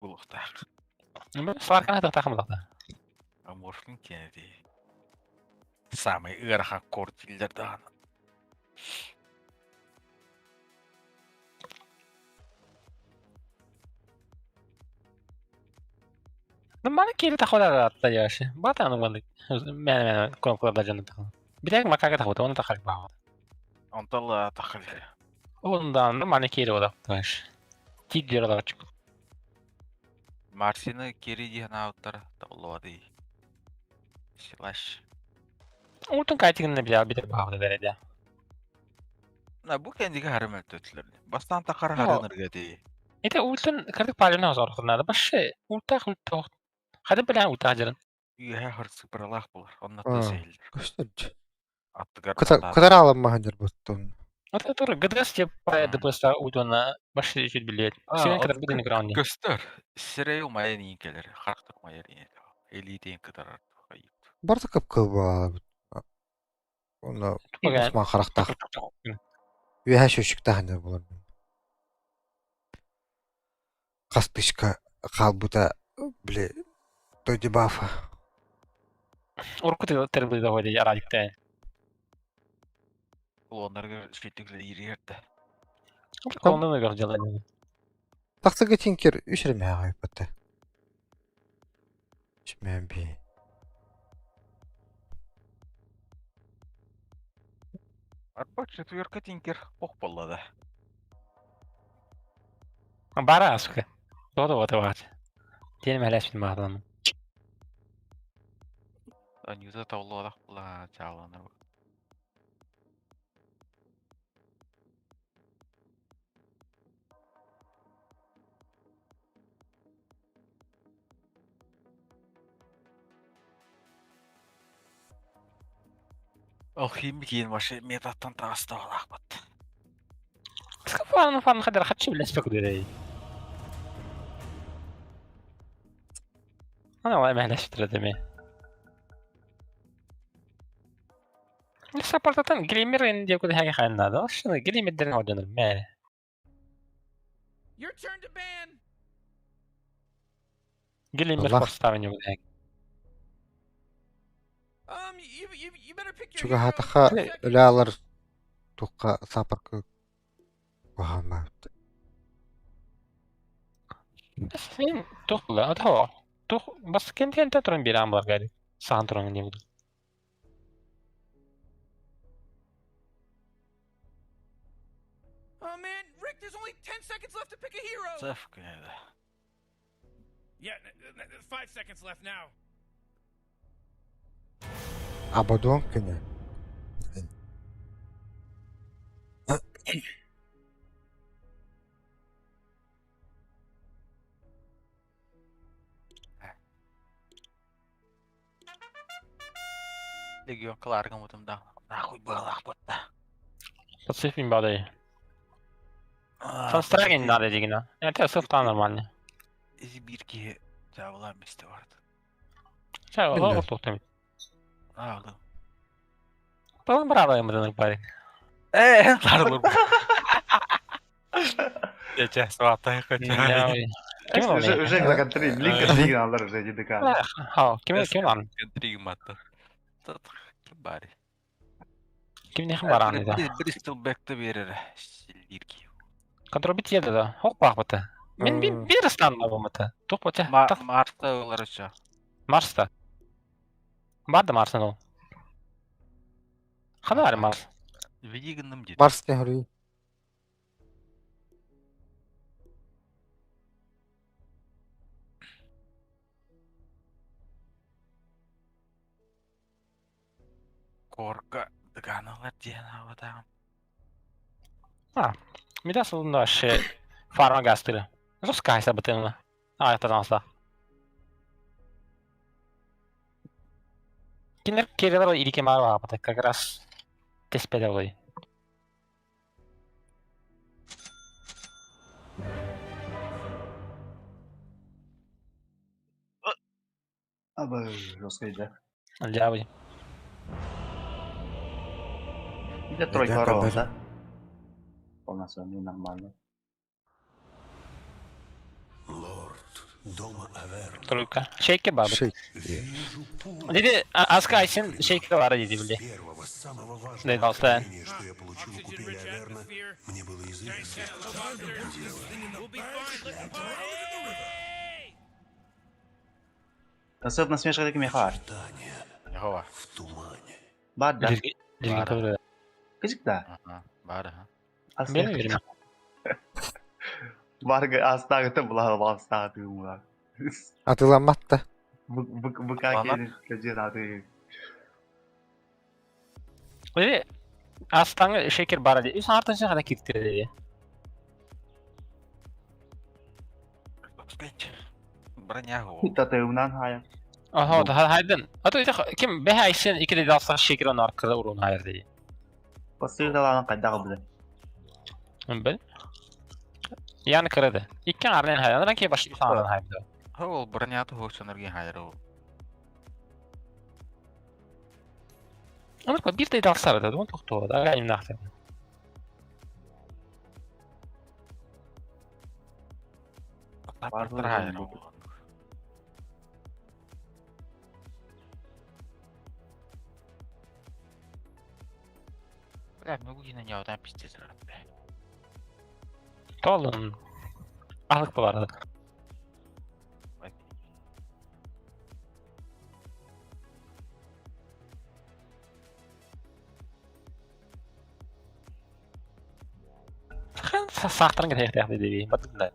Булуохтаах. Сварканы тахтаах булахта. Морфин киэнэ дии. Самый ыарахан корт дииллэр даҕаны. Нормально кири тахвала таяши. Бата ну маны. Мэн мэн кнопкалар жана тахва. Билек макага тахва, оны тахар баа. Онтон тахал. Онда нормально кири ода таш. Тиддер ода чык. Марсины кири диэн ааттар табыллыбат дии. Силаш. Ултун кайтигин биле битер баа береде. На бу кендиге харым өттөтүлөр. Бастан тахар харынырга дии. Это ултун кырдык палена зорхунада. Башы улта улта. Хады билен улта жырын. Үйэ харсы быралаах булар. Оннаттан сehиллер. Көстөр. Аттыгар Кытар аламмаһын дьарбыттын. Вот это ГДС типа ДПС ултуна башы үчүт билет. Сен кытар бидин граунди. Көстөр. Сирей умайын иин келер. Характык майар иин. Элитин кытарар. Барда кып-кыл буолабыт. Онно Осман харахтаах. Үөһэ шүшүктаһын булар. Хастышка хаалбыта били той дебафа. Урку тербиде ходи арадикте. Улоннарга сүйтүкле ириэрдэ. Колонны гөр жаланы. Тахсыга тинкер үс эрэ мээҕэ Үс би. Арба четверка тинкер ох боллада. Бара сука. Todo вот вот. Тен мәләс бит мадан. Анюта таулуадах була чааланар. Алхимик иин башы метаттан таастаалаахпат. Фан фан хадar хатчы билес бек дөрей. Ана вай мәләс бит деме. Лиса партатан гример инде куда хәгә ханнада. Шуны гримердән оданыр мә. Your turn to ban. Гример Allah. поставлен куда. You better pick your Чугаһатаха hero. өлөалар тухха сапаркы куһаама. Син тухла, ата. Тух бас кентен туран бирам бар гали. Сан туран не буду. Oh man, Rick, there's only 10 seconds left to pick a hero. Саф күнәдэ. Yeah, 5 seconds left now. Абадон күнэ. Легион кылаарга мутумда. Нахуй быалаах ботта. Пацифин бадай. Сан надо дигина. Это сыфта нормально. Изи бир киһи чаабылаан мисте барды. Ча, Билбэт. о, тухтам. Аалым. Балан брала ему парень. Э, тарлыр. Эче суатай качай. Ким ол? Уже уже контри, блин, контри алар уже ДК. Ха, ким ким ан? Контри матта. Ким бари? Ким не баран да. Бристол бэкте берер. Силдир ки. Контрол бит еде да. Хок бак бата. Мен бир бир стан ба бумата. Тух бата. Марта оларыча. Марста. Барды Марсан ол. Хана бар Марс. Видигинным дит. Марс техри. Корка дыганалар диэн абатаам. Мидас олунда вообще фарма гастыры. Жескайся бытына. А, это танса. Кинер керелер ирике мара бата как раз теспеде олай. Аба, жесткий, да. Лявый. Где тройка Идем, рова, когда да? Полноценный, нормально. Лорд Дома Аверна. Тройка. Шейкер баар. Шейкер. Вижу путь. Диди аска Айсен шейкер баара дии били. Первого, самого Да, важного толстая. откровения, что я получил у Oxygen купели rich Аверна, atmosphere. мне было известно. We'll be fine. Let's party! Насып насмешка дики мехар. Таня Яхова. в тумане. Бар да. Дирги туру. Кызык да. Ага, бар ха. Бери бери. Бар астагы була астагы була. Атыламмат да. Быка Ана. келин көжөр аты. Диди астаңы шейкер баара дии. Үс артын хада киртире дии. Броня го. Татыымнан хая. Аха, да хайдын. Ато ити ким бэһэ Айсен икки далса шейкер оны аркыда урун хайыр дии. Басыгдаланын кайдагы биле. Бил. Яны кырды. Икки арлен хайыр. Андан кийин баш үс арлен хайыр. Ол броня то хоцонорги хайыр ол. Онук бир да далсар да, он токтоо да, агайым нахты. Бар Хайыр бу. ол. Бля, могу на него там пиздец рад, бля. Толун. Алык болар. Сахтырын кетек деби. Батында.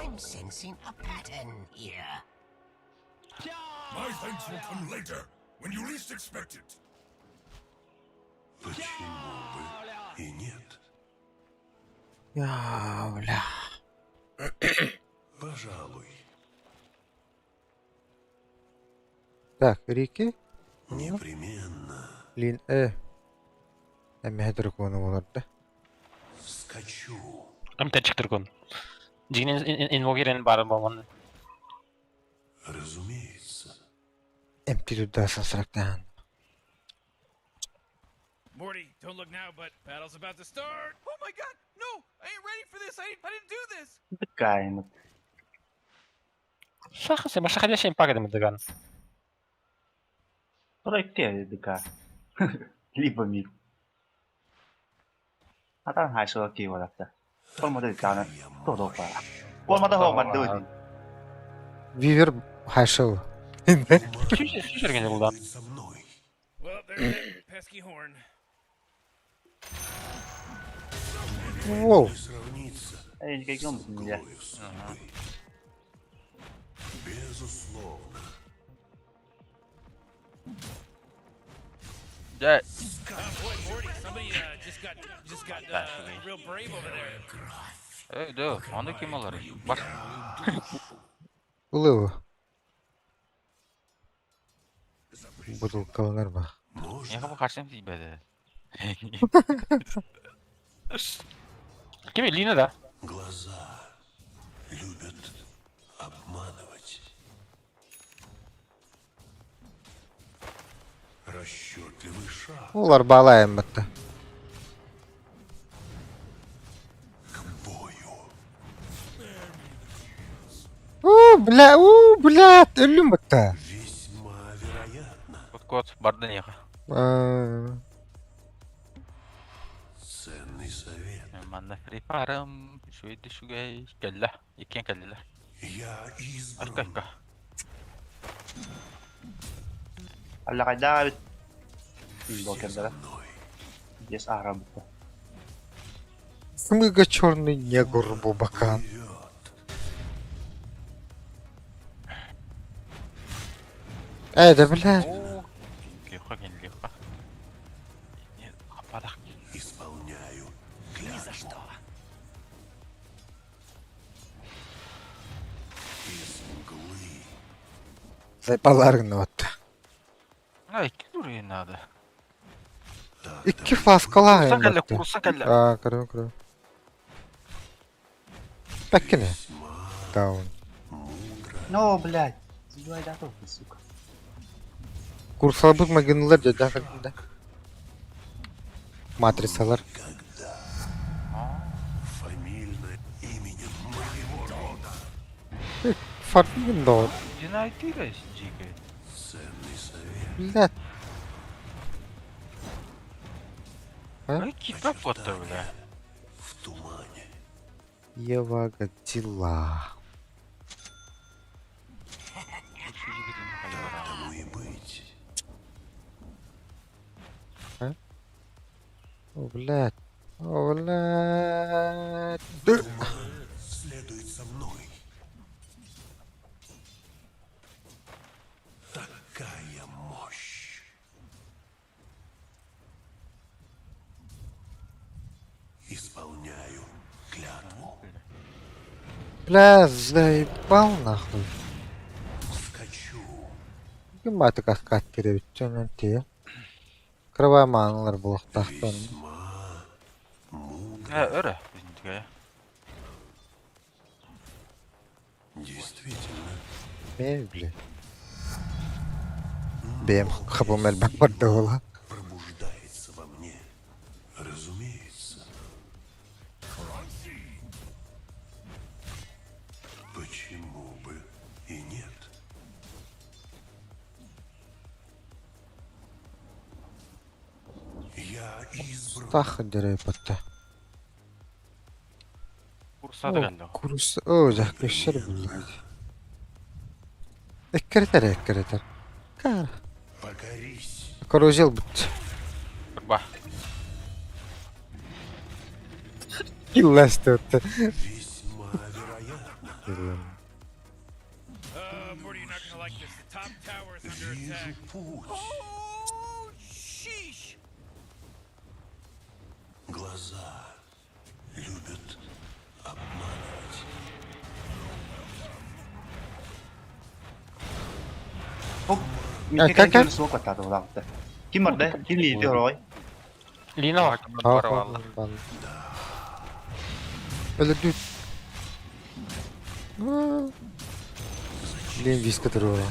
I'm sensing a pattern here. My thanks will come later, when you least expect it. Почему бы и нет? Я, бля. Пожалуй, Так, Рики. непременно Лин Э. Эмэһэ дракону болар да. вскочу. Ымта чыктыр кон. Жигинен инвогерен бары болгон. Разумеется. Эмти тудасан сарактаан. Morty, don't look now, but battle's about to start. Oh my god, no! I ain't ready for this. I didn't do this. Кайны. Сахасы баша хадяшин пагадым дыган. Тройка дыка. Либо ми. Атан хайшо ки валапта. Кормады кана. Тодопа. Кормады хомады. Вивер хайшыл. Сүшерген булдан. Со мной. Well, there's that pesky horn. Воу. Не сравнится Эй, никаким с нельзя. мглою судьбы. Безусловно. Да, Oh boy, Morty, somebody just got real brave over there. эй, да, аны ким алар? Бар. Улывы. Бутылкаланар ба. Можно Яха бу каршым тийбеди. Ким Лина да. глаза любят обманывать. Расчетливый шаг Олар баалайын батта. к бою. У, бля, у, бля, өлүм батта. Весьма вероятно. Кот кот бардын яха. Ценный совет. Манна фри фарм, шуйды шугай, келле, иккен келле. Я Арка избран. арка. Алла кайда Все Бокер за да. мной. Здесь араб. Смыга черный негр бубакан. Плывет. Э, да бля. О, леха кен леха. Нет, апарак. Исполняю Ни за клятву. что. Из мглы. Зайпаларгын батта. А, икки дури надо. Так Икки фласкалаайын Курса келле, батта. курса келле. Аа, көрөм, көрөм. Бэккене. весьма Даун. мудро. Но, блядь. Забивай дату, сука. Курсалбыт магиналар жада да. Матрицалар. Фамильное именем моего рода. Фармин да. Динайтира дикая. Ценный совет. Блядь. Ай, кипа фото, бля. В тумане. Ева Годзилла. Тому и быть. О, блядь. О, блядь. Да. Туман следует за мной. Такая мощь. Исполняю клятву. Бля, заебал нахуй. Скачу. Ким бааты каскат кирэбит те. Кровай маанылар буолуохтаахтан. Весьма мудро. Э, өрө, bizimkiye. Действительно. Мен бля. Бэм хабым элбэх бардыгыла. Пробуждается во мне. Разумеется. Почему бы и нет? Я избран. Тах дерепатта. Курсады geldi. Курс. О, закрышыр блядь. Эккеретер, эккеретер. Кар. Покорись. Карузел бут. Турба. Килласты. Весьма вероятно. Morty, you're not gonna like this. The top tower is under Вижу attack. путь. Oh, sheesh! Глаза любят обманывать. Микки как, как? кэлэн суох баттаата булаабыта. Ким барда? Ким лиити орой? Лина бар. Бар valla. Öyle düt. Блин, виска турура.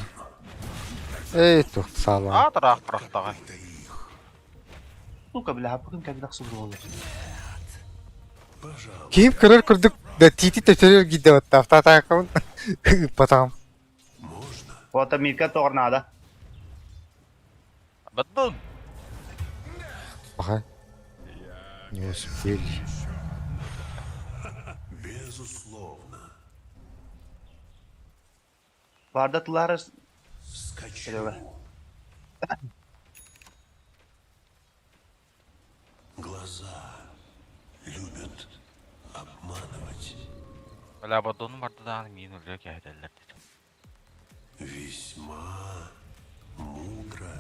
Эй, тух сала. А, тараах бырахтаҕа. Сука, бля, хаппыкым кэбин ахсыбыт буолла. Пожалуй. Ким көрөр курдук да тити төтөрөр гидде батта автоатакын потом. Можно? Ота Микка тоҕор наада. Баттын. Ага. Не успели. Безусловно. Барда тылары Скачу. Серега. Глаза любят обманывать. Бля, баттын барды да мин өлө кәһәдәлләр диде. Весьма мудро.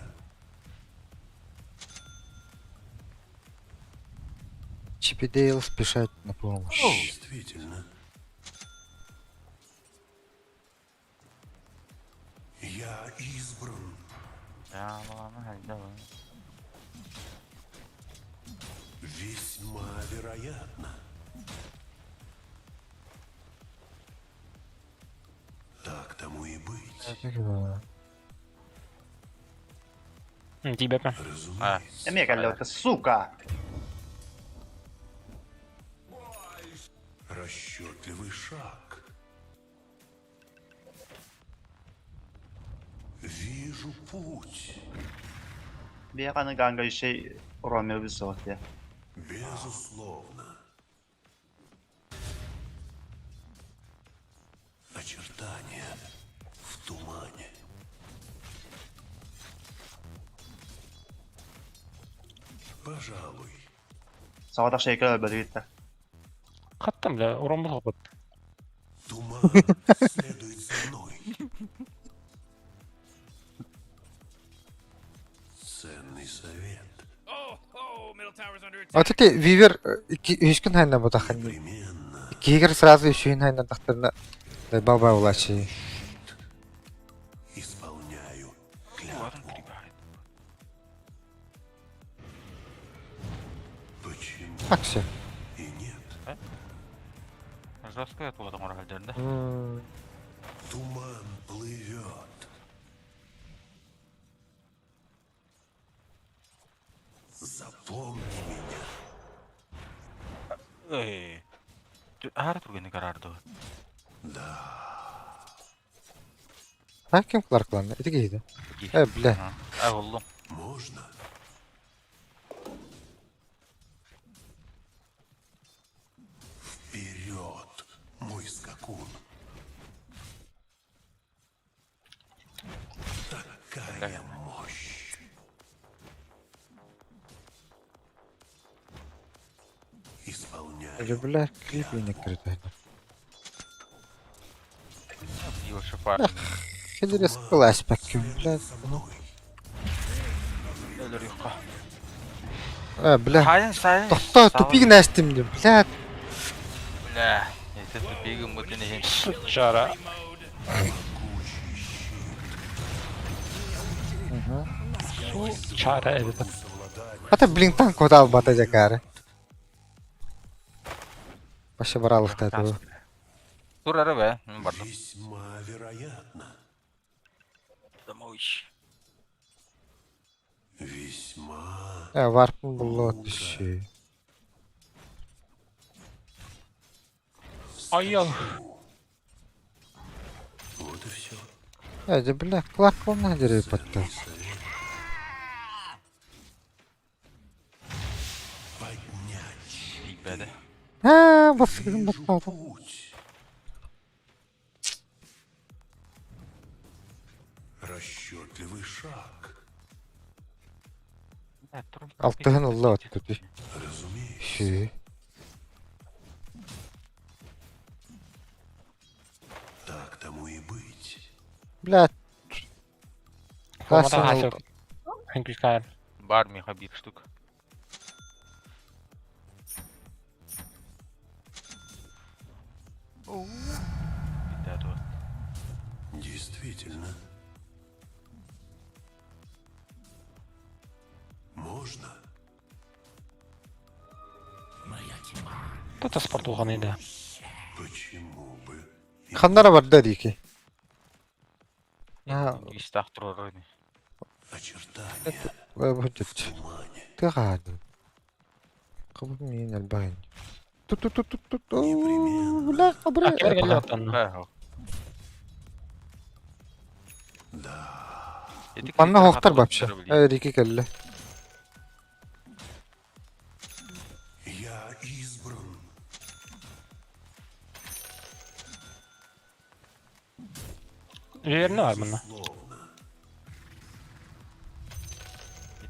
Чип и Дейл спешат на помощь. Действительно. Я избран. Я баланы хәлдә. Весьма вероятно. Так тому и быть. Тебе прям. Разумеется. Эмиэ кэллэ сука! Расчетливый шаг. Вижу путь. Биэханы ганга ишей Ромео высоте. Безусловно. Очертания в тумане. Пожалуй. Саҕатах шейкер өлбөтүгүттэ. Хаттым бля, урон был Туман следует за мной. Ценный совет. Oh, oh, middle tower's under attack. А вот эти Вивер үскүн хайна бутахан. Непременно. Кигер сразу үсүн хайна тахтарна. Баба улачи. Исполняю клятву. Почему Так все. и нет? Жестко это вот хәлдәрендә. Туман плывет. Запомни меня. Эй. Аһара түргэнник араарда. А ким Кларкланна? Ити киһи Э, бля. А, буллум. Можно? Вперед, мой скакун. Такая мощь. Исполняю. Бля, клип не кырыта. Его шапар. Хедерес класс паккüm, бля. Со мной. Өлөр юққа. Э, бля. Хайын сайын. Тохто, тупик нэстим, бля. Бля. Это тупигым мытын иһин. Жара. Чара эбит. Ата блин танк отал бата жакары. Баша баралыкта ту. Тур ары бе. Мен бардым. Весьма вероятно. Домой. Весьма Э, варпын булло түшү. Айыл. Вот и все. Э, да бля, Кларкланна дери патта. Поднять. Бейбеде. А, басыгын Вижу батталды. путь. Расчетливый шаг. Алтыгын улла отту. Разумеется. Шү. Так тому и быть. Бля. Формата Тассын хасып. Хэнкүскар. Бар миха бир штук. Битә туа. Действительно. Можно? Тут спорт улган иде. Почему бы? Ханнара барда дики. А, Истах турар. Очертания бу в тумане. Тыгады. Кыбы мин албайн. Ту ту ту ту ту ту. Непременно. Бля, кабры. Кемер келе оттан. Да. Манна хохтар вообще. Э, Рики келле. Я избран. Верне бар мында. Словно.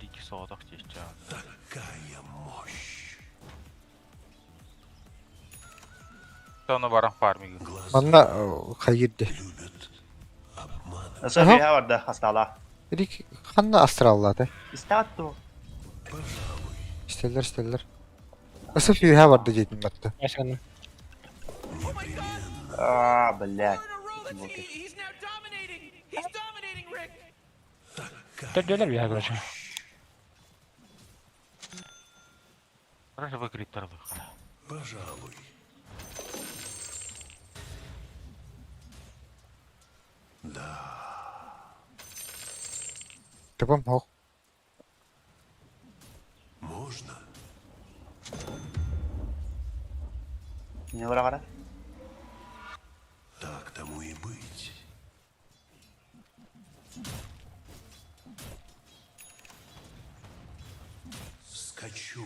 Рики соғадақ чешча. Такая мощь. Тоны баран фармиги. Глаза Манна хайырды. любят обманывать. Өсө бэйэ барда хастала. Рики ханна астраллады. Истаатту. Пожалуй. Истеллер, истеллер. Асып юха барды дейтин батты. Мәсәлән, Непременно. А, блядь. Four in a row. That's, he's now dominating. He's dominating, Rick. төрдөлөр бия короче. Хорошо выкриптор Пожалуй. Тыбам хох. Можно? Не барагара. Так тому и быть. Скачу.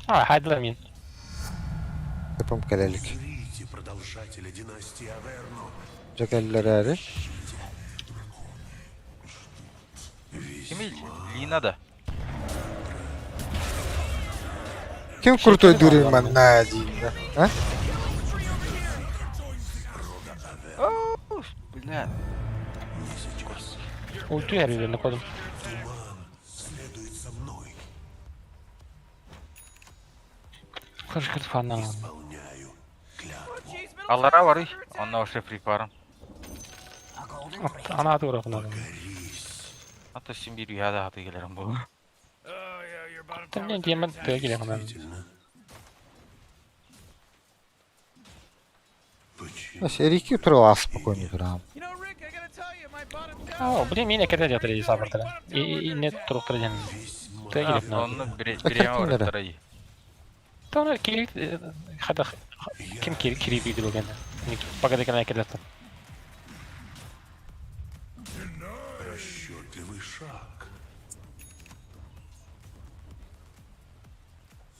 А, хайдылар мин. Тыбам келелик. Зрите продолжателя династии Аверну. Жакеллер әри. Ким Лина да. Ким крутой дурин манна дейін. А? Бля. Не сейчас. Ульту һәр кодым. Туман следует за мной. Кыш кырт фаннан. Исполняю клятву. Jeez, middle Аллара tower's бар under attack. Онна вообще фри фарм. A golden bridge. Ана тура кына. Покорись. Ата син бир юхада хаты келерим бу. Oh yeah, your bottom Тэмнен tower's диэмэн under attack. тыа киле кына. Действительно. Почему? Рики турал спокойно турам. You know, Rick, I gotta tell you, my Оо, блин, мин эккирэтэ дьахтар дии саабартара. Инне туруктара диэн. Тыа А, кирип наа. Онно бириэмэ Эккирэтиҥ эрэ. барыттара дии. Тону кири хата ким кири кири биди буген. Погоди кана эккирэтэ. Расчетливый шаг.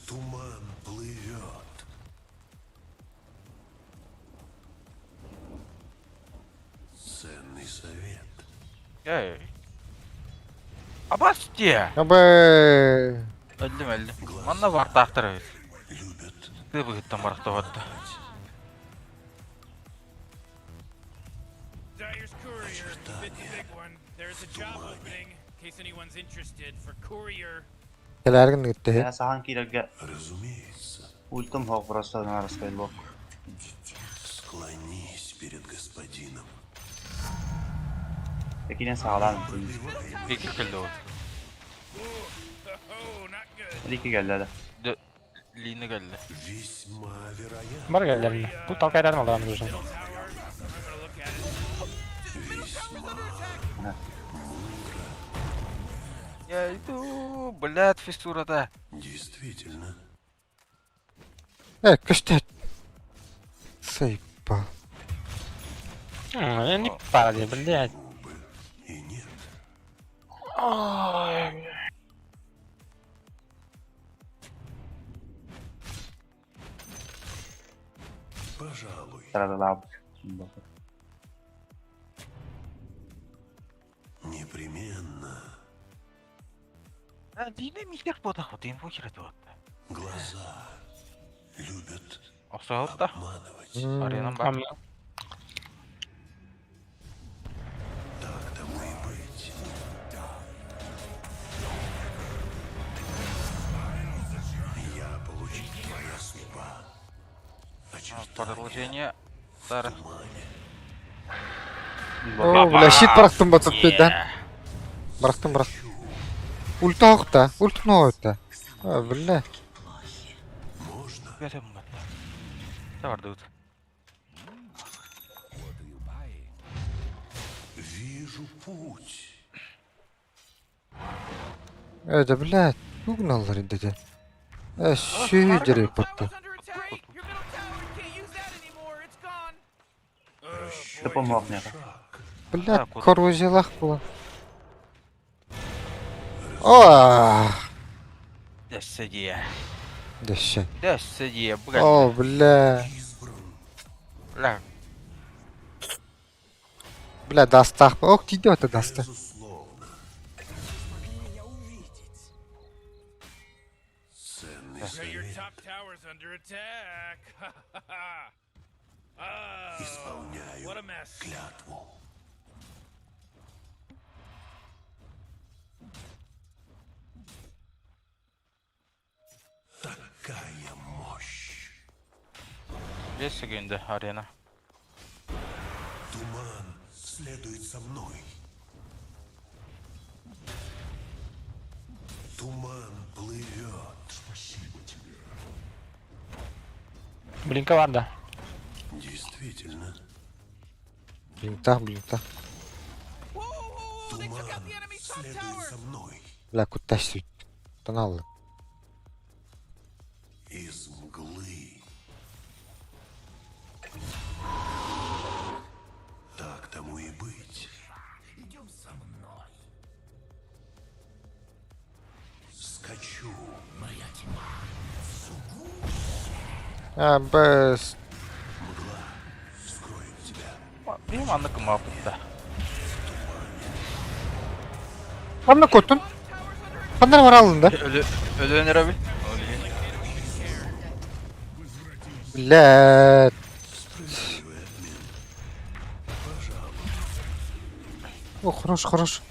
Туман плывет. Ценный совет. Эй. Абас дии. Абы. Өлдүм өлдүм. Манна бартаахтар эбит. Любят Тыа быһыттан барахтабатта. Dyer's courier bit the big one. There's a job opening, in case anyone's interested, for courier. Кэлээргин ыытты. Я сахан киирэргэ Разумеется. ультум хоох просто нараспай лок. Склонись перед господином. Экинен саҕалаан Икки кэллэ ол. Oh, not good. Ики кэллэ да. Лина кэллэ. Весьма вероятно. Бар келлерин. Бу талкайдан алдан нужен. Middle tower. I'm gonna look at it. Middle tower's under attack. Я иду, блядь, фиссурата. Действительно. Э, көстө. Сайпа. Не пара дии, блядь. И нет. Ой. Пожалуй. Тарадалаабыт. Непременно. А, Лина михер бодах вот, инфо херет вот. Глаза любят Охсоотта. обманывать. Аренам бар. Ам- Так тому и быть. Я получил твоя судьба. Очертания Продолжение. Тар. в тумане. О, бля, щит бырахтым батып бедан. Бырахтым бырах. Ульта охта, ультун оҕойта. А, бля. Можно? Бэтэ мунатта. Тавардыбыт. Вижу путь. Э, да, бля, угналлар инде. Э, сүйдери потта. Tower's under attack. Your middle tower, you can't use that anymore. It's gone. Тупо миэхэ. Бля, коррозиялаах буолан. О, Дэссе дии. дэшэ. Дэссе дии, блядь. О, бля. Бля. Бля, дастаах. Ох, тиийдэ ото даста. Безусловно. Ценный Now your совет. top tower's under attack. Oh, Исполняю what a mess. клятву. Такая мощь. Бес секунды арена. Туман следует за мной. Туман плывет. Спасибо тебе. Блинка бар да. Действительно, Блинта, блинта. Whoa, whoa, whoa, they took out туман the enemy's top следует tower. за мной. Бля, кутташ сүйт. Тоналлы. Из мглы. Так тому и быть. Идем со мной. Скачу. Моя тьма. А, бэс. Мгла скроет тебя. Бим аннык мапытта. Ханна коттун? Ханна бар алында? Өлө өлөнөр аби. Бля. О, хорош, хорош.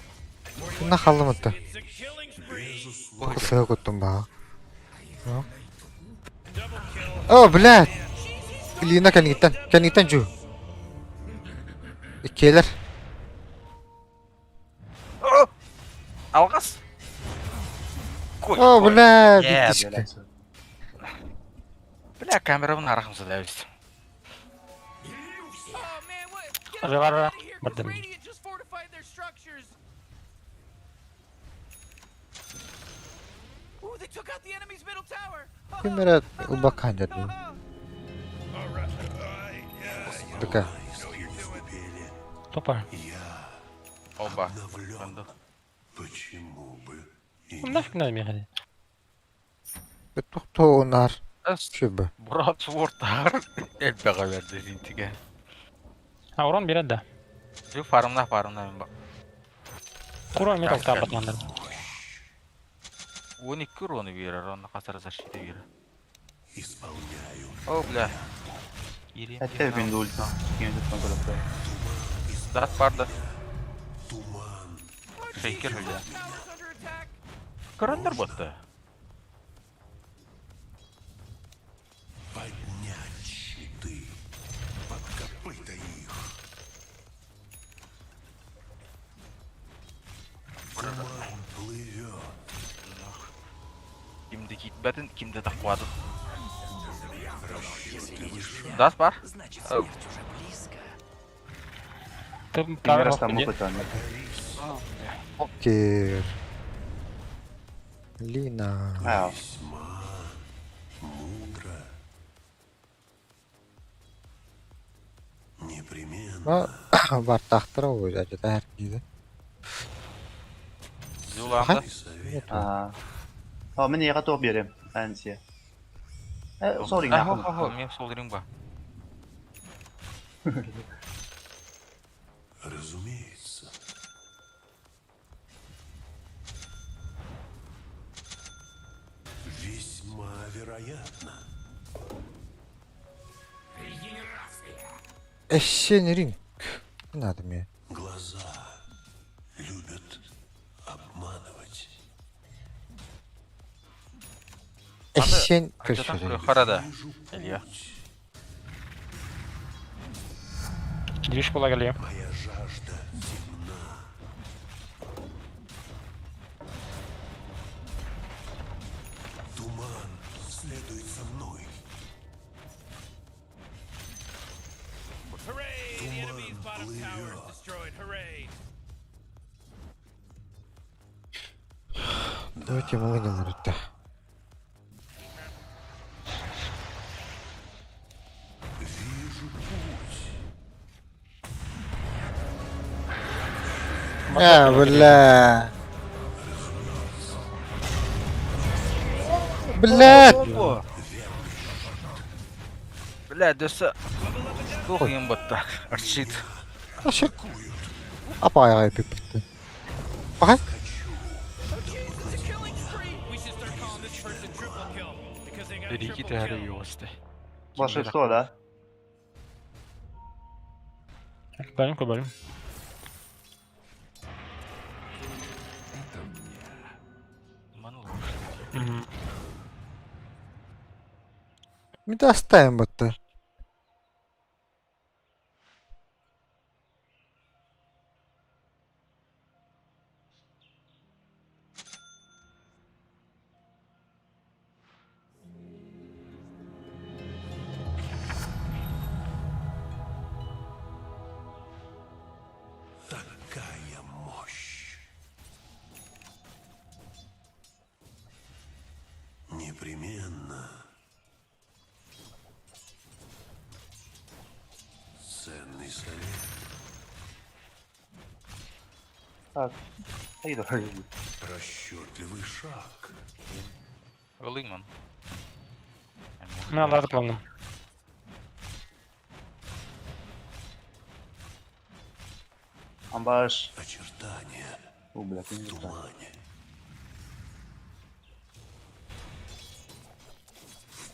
Мына халым атта. It's a killing spree. Кысыга коттун ба. Double kill. О, бля. Лина кәнигиттен, кәнигиттен жу. Иккиэлэр. Алгас. Кой. О, бля, Yeah, биттишке. Бля, камерабын арахымсыз әбис. Oh man, what? Get Бар бар out of here, 'cause Бардым. Radiant just fortified. Fortified their structures. Ooh, they took out the enemy's middle tower. Ким эрэ ылбакка сылдьар дуу? Така. Топа. Оба. Обновлен. Почему бы и нет? Нафиг надо мне ходить. Тохтоонар. Шүбэ. Broadsword элбэҕи берди синтиге. А урон берет, да. Бу фармна фармна мен бак. Курон мен тоқтап батмандар. 12 урону берер, онно хасар защита берер. Исполняю. О, бля. Кирием Этте күндү ультан. Кинги туттан көрөптөр. Дат барды. Туман. Шейкер бля. Tower's under attack. Көрөндөр ботты. Поднять щиты. Под копыта их. Туман плывет. Кимди китбәтин, кимди тақвадын. Дас бар? Значит, Ау. смерть уже близко. Ты Кинги правильно растаммы кытан. Окей. Лина. Аа. Весьма мудро. Непременно. Бартахтара ойдады әркейді. Зуланды. Совет. Аа. А мен яга топ берем. Анси. Э, sorry. Хо, хо, хо, мен сол дерим ба. Разумеется. Весьма вероятно. Эшен ринг. Надо мне. Глаза любят обманывать. Эшен Ачатан көшірі. харада. Вижу Илья. путь. Движ бола келе. Моя жажда темна. Туман следует за мной. Hooray! The enemy's bottom tower is плывет. destroyed. Hooray! Давайте малыгин рытта. Вижу путь. Э, бля. Бля. Бля, дөсө. Тух юм ботта. Арчит. Ашық. Апайға бітті. Бақай. Oh jeez, it's a killing spree. We should start calling this person triple kill because they got a Рики triple тәрі kill. юосты. Волшебство, да? Бөлім бөлім. Ман Ми да оставим бітті. Такая мощь. Непременно. Ценный совет. Так. Айда. Расчетливый шаг. Ылыйман. Мен аларды планым. Амбаш. Очертания У, бля, в кинги. тумане.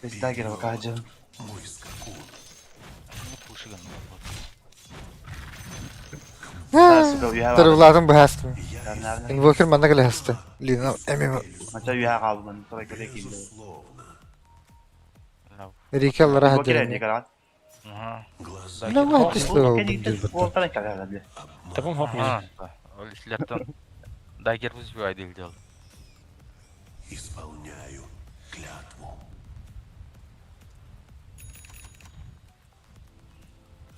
Пиздагер вакаджа. Мой скакун. Тырвладым бәхәстім. Я Инвокер манда келе хәсті. Лина әмем Мача юха калбын. Турай кете кинди. безусловно. Рики аллара Бокер хәдерін. не Глаза Бля, вай тислі Кинги бітті. ол тарай калган бля. Табым хоп мен. Ол ислерден дагер бузбай дилдел. исполняю клятву.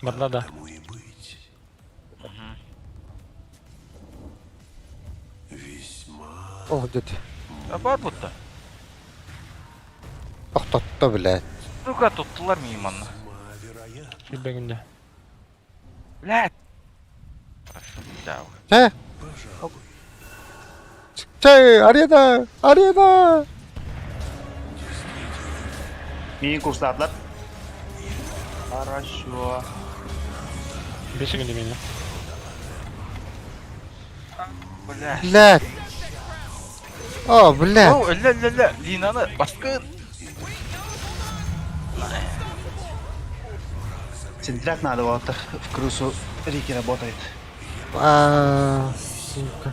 Барда да. Тому и быть. Ол деді. Бар будто. Тохтотто, блядь. Сука, туттулар миигин манна. Билбэ күндэ. Блядь. Хорошо, да. Чэ. Чэ, арена, арена. Миигин курстаатылар. Хорошо. Бес күндэ миэнэ. Блядь. Блядь. О, блядь. О, өллө, өллө, өллө. Линаны баскын. Центряк надо вот в крысу Рики работает. А, сука.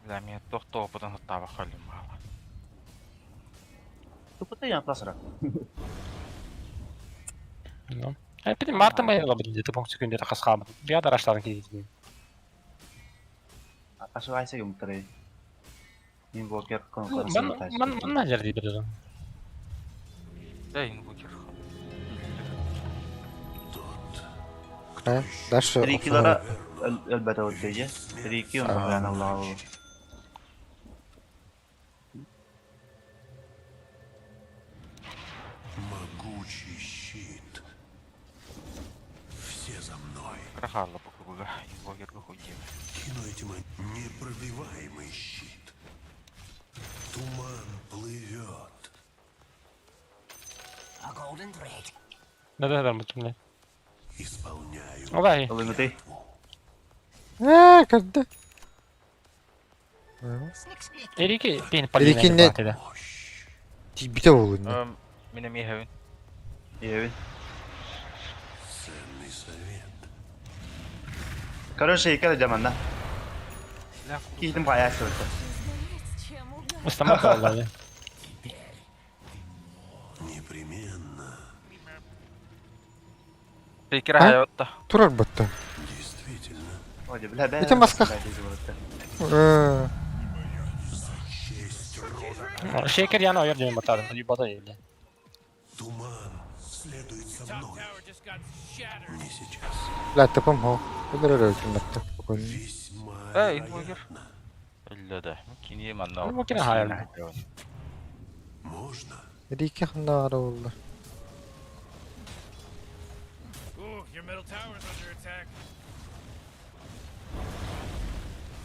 Бля, мин туох тоопутун саттаабах кэллим баала. Тупотыйан атласыра. Ну. Эппитин Мартын байыга билди тупоң секүндө тахас хаабыт. Бия дараштарын кийдим. Ашыбайса юмтары. Инвокер Ман ман манна жерди бирден. Да, инвокер. Э, дальше. Рикилара өлбөтө өттөйе. Рики он Аллаху. Могучий щит. Все за мной. Крахалла буквага. Инвокерга хуйдем. Кину этим непробиваемый щит. Туман плывет. A golden thread. Да да да бутум. Исполняю. Олай. Ылынгыты. Э, когда? Snick, snick. Эрики пин Эрики не- полина. Бите болуын. Мин эмиэ хэвин. Ебит. Ценный совет. Короче, икер жаманда. Бля, Кийтим каясы өттө. Чем угадать? Устамак олай. Непременно. Шейкер А? хайотта. Турар бутта. Действительно. Ой, бля, бля. Ити маска. Э, Честь рода. Шейкер яна ойор дейм батадым. Юбата еле. Туман следует за Top мной. tower just got shattered. Не сейчас. блядь, тапам хо. Өдөрөр өлтүрмөттө. Спокойно. Весьма Э, инвокер. вероятно. Өллө да. Кини манна. Инвокер хайыр. Можно? Рики ханна болду. Ooh, your middle tower's under attack.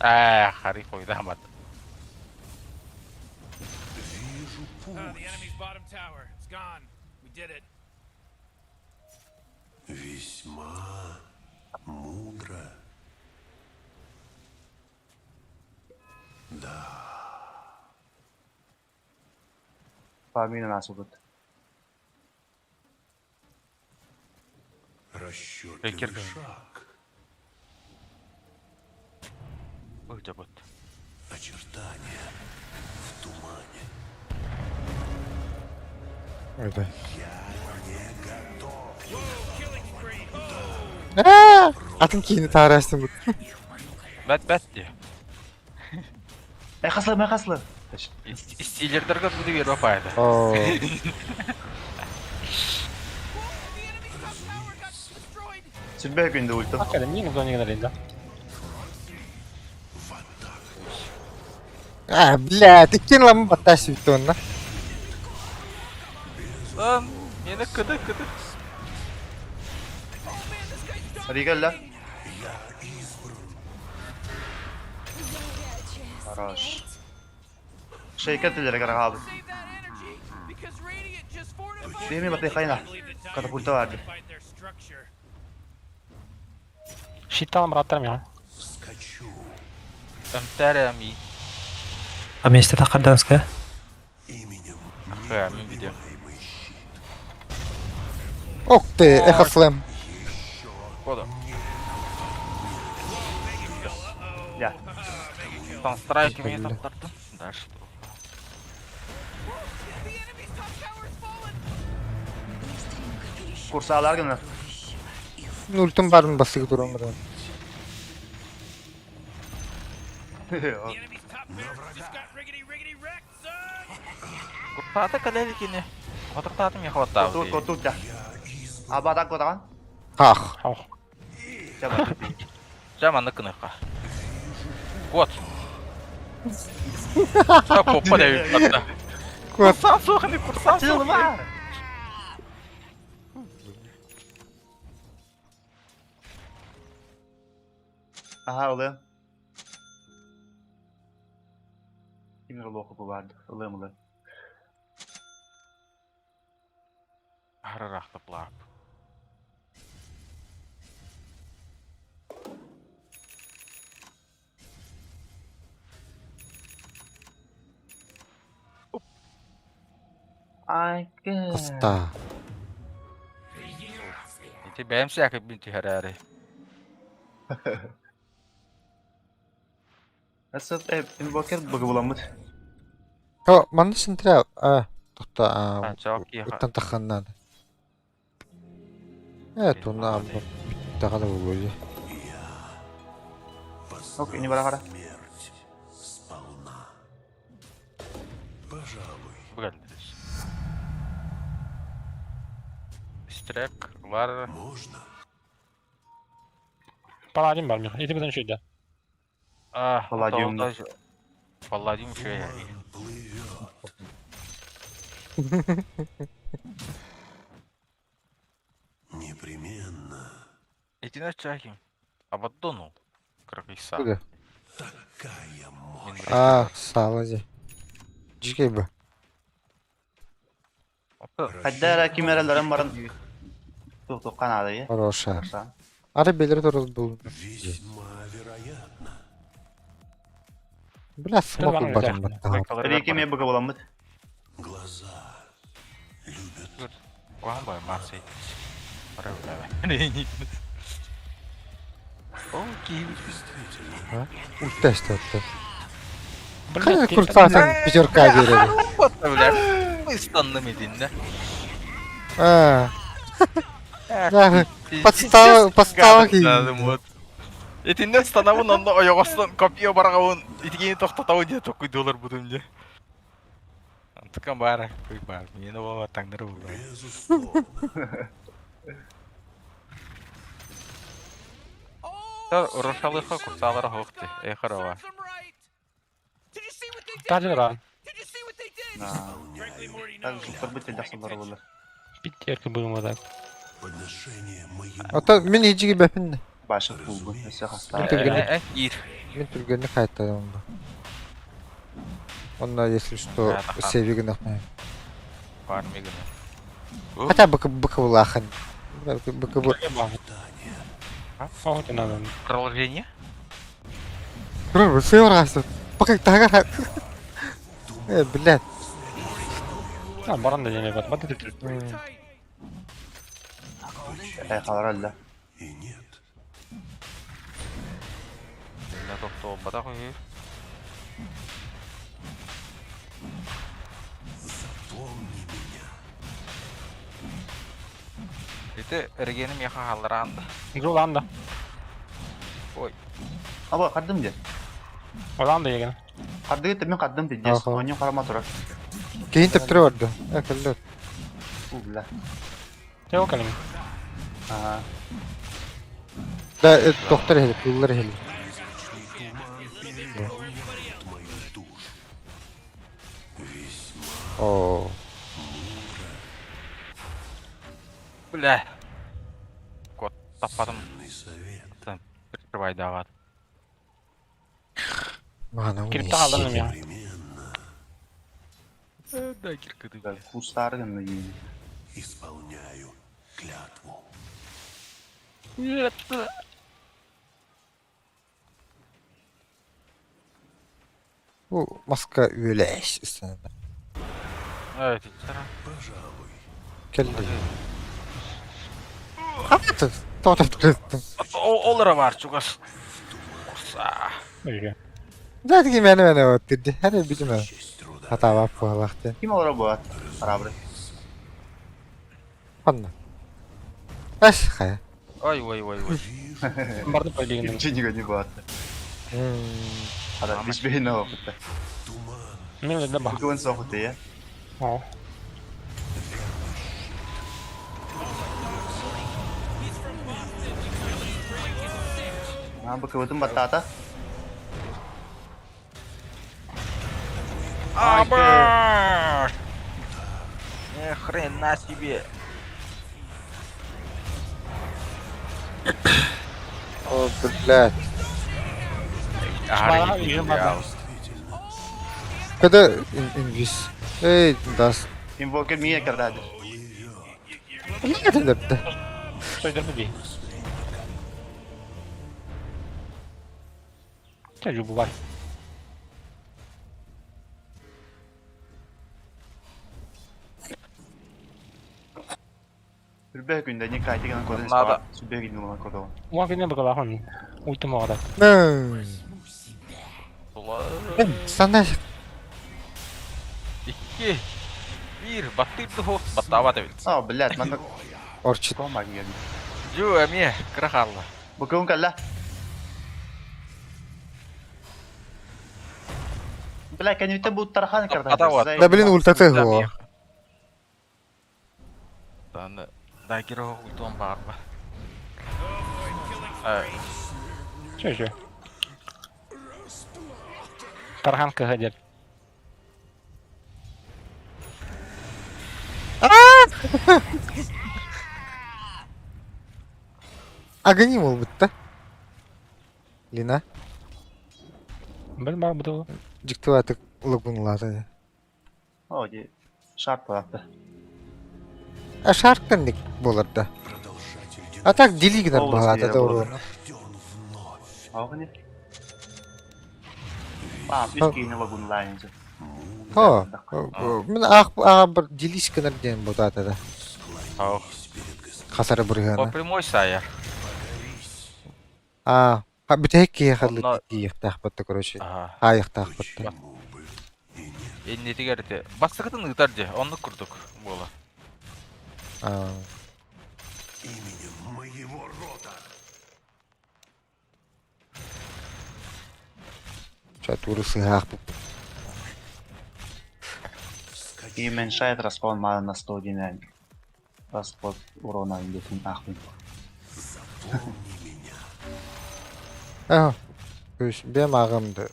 Э, хари хуйдамат. Вижу путь. The enemy's bottom tower. It's gone. We did it. Весьма мудро. Фамилия нас убыт. Расчетливый Шейкер. шаг. Ылдьабыт. Очертания в тумане. Ойбай. Я не готов. Killing spree. Э, атын кийини таарастым бут. Бәт бәт де. Э, хаслы, мэ хаслы. Стилердерге буду беріп апайды. О, The enemy's top tower got destroyed. Сүрбэ күндө ульту. Акада мин зоне генеринде. А, блядь, иккен ламы баттас бүтті онна. Lan, мені кыды кыды. Ригелла. Хорош. Шейкер тилere карагабы. Save that energy because Radiant just fortified. Беми баты хайна. Believe the Dire Катапульта барды. fortified their structure. Щитталам раттарым я. Скачу Эмтәрәми. А месте Тахарданская? именем Ха, мин видео. непробиваемый щит. Ох ты, эхо слэм. Кода. Я. Санстрайк мен саптардым. Дальше. The enemy's top tower's fallen. Курсаалар гынар. Ультым барын басыгы туран баран. The enemy's top barracks just got riggedy riggedy wrecked, son! Куртаата кэлэ кини. Хотохтаатым Коту яхваттаабыт. коту да. Абата котаган. Ах. Хох. Жаба. Жа маннык гыныахха. Кот. Коппа да эбит Кот. Курсан суох ини курсан суох. Чылма. Аха ылыам. Ким ылыах бу барды. Ылыам ылыам. Харарахта плап. Ай кэ. Кыста. Ити бэйэм сээкэбин түһэрээри. Nasıl invoker bug'ı bulamıt. Хо, манна синтре а тохта а Чаок киэхэ. уттан тахханнан. Э туна амба тагана буолуо. Ок, ini bara kara. Смерть сполна. Пожалуй, Бүгэлдэрис. Стрек бар. можно. Паладин бар миха. Ити бутан шүйді. А, Палладиум. Палладиум үчүгэй. Туман плывет. Непременно. Итини чахим. Абаддону. Кракиса. Куда? Такая мощь. А, саала дии. Дьигэ бу. Hatta kimerelerin barın. Тух тух канадayı. Хороша. Ары белер турал бул. Весьма вероятно. Бля, смок Турбан барым өтө. баттаҕа. Рики ме bug'ı bulamıt. Глаза любят Куан бай марсей. Окей. действительно. Ульта эстэ. Хайа курсаатан пятерка биэрэри. Бля, ыстанным итиннэ. А. Да, подстава, подстава Вот. Итиннэ станабын онно ойоҕостон копье барҕабын итигини тохтотабын диye токуйдуулар бутум дьэ. Антыкан баара куй баар миэнэ буола таҥнары буолла. Безусловно. Oh, Урушалыха курсаалара хоохти. Эхарова. Serves 'em right. Did you see what they did? Тажы ран. Did you see what they did? Frankly, Morty, no. Так жуттар бит жаксылар болар. Бит еркі бұғымадаг. Подношение моему. Ото мин иджиги бэпин. Башы кулгу. Өсө хаста. Түргэнник Киир. мин түргэнник хайттадым бу. Онно если что сейви гынахмай. Фармигына. Хотя бы быкыбылахан. Быкыбы. Охоты надо. Продолжение? Бро, сыворасы. Пока тагар. Э, блядь. А, баран да дене бар. Баты Pretty tight. Э халар эле. И нет. Инна тохтоо бата хуй. Запомни меня. Ити эргеним яха халлараанда. Жоланда. Аба кардым де. Оланда еген. Карды мен кардым де. Аха. Оньон карама турар. Кейин тептире барды. Э, кэллэр. Бу бля. Тео калим. Аа. Да, э, доктор хели, куллар хели. Призрачный туман переполняет мою душу. Весьма О. Бля. Кот таппатым. ценный совет. Прикрывай дават. Мана Кирип тағалдырдым я. Непременно Да, киркыды. Кустар гына дейин. исполняю клятву. Бу маска үөлэш үстэнэ. Evet, içeri. Пожалуй, Кэлли. Хата тоотоп тураттым. Олара бар чугас. Курса. Үйге. Да, тиги мени мени вот диди. Хәне билме. честь труда. Хата бап буолахты. Ким олар бу? Арабры. Ханна. Эс хайа. Ой, ой, ой, ой. Барды полигонным. Ничего не было. Хара, биш бейін оқытты. Мен да ба. Бүгін соғыты, я. О. А, БКВ-тын баттаата. Абаш! Э, хрена себе. О, блядь. Мала, үйім бада. Когда инвиз? Эй, дас. Инвокер мия кардады. Не это да? Сойдырды би. Жубу бар. Сүрбэ күндә не кайты гана кодын Надо. Сүрбэ күндә гана кодын. Уа күнне бакалахон. Ультым оғада. Сана Икки. Бир, баттырды хо, баттаба да бит. А, блядь, манда орчит. кома келди. Жу, эме, кыра халла. Букун калла. Бля, кәнүтә бу тархан кардады. Ата вот. Да блин, ультаты го. Таны дагиро ультон барба. Чө чө. Тархан кыһы деп. Агоним ол бітті. Лина, Бір бар бұды. жіктуаты лыгунлады. О, ди. Шарт булатты. А шарттан ник болар да. А так делигнер Ол бағады да болар. ол. Ағыны. А, үс кейіне лагун лайнзы. О, мен ақ аға бір делискенер ден бұтады да. Ау. Қасары По біргені. прямой саяр. А, бітек кие қарлы Онна- тиіқтақ бітті, короче. Ага. Айықтақ бітті. Энни тигерте. Бастыкытын ытар же, онны курдук буола. А, Именем моего рода. Ча туры сығақ бұп. И уменьшает расход маны на 101 расход урона индесин ахмын. А, то есть бем ағымды.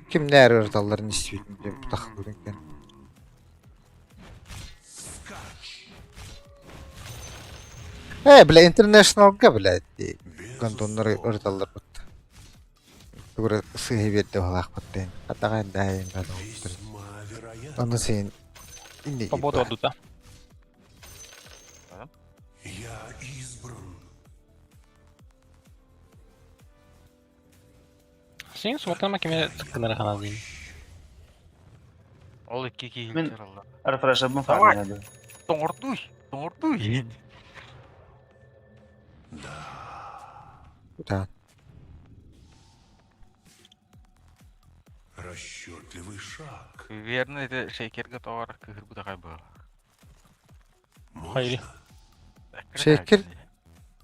Ким нәрі ырталарын істейтін деп бұтақ көрінген. Э, бля, интернешналга, блядь, гондоннар ырталар бутты. Тугура сыһы берді балақ бутты. Атаға дайын да Весьма вероятно. Оны сен инде Пободу одута. Я избран. Сен суаттама кеме тыккынары хана дейін. Ол икки Мен- киһи алла. Рефрешер бун Давай. фарминады. Тоңордуй, тоңордуй. Да. Расчетливый шаг. Верно, это шейкерге товар кыһыр бутакай был. Хайри. Шейкер?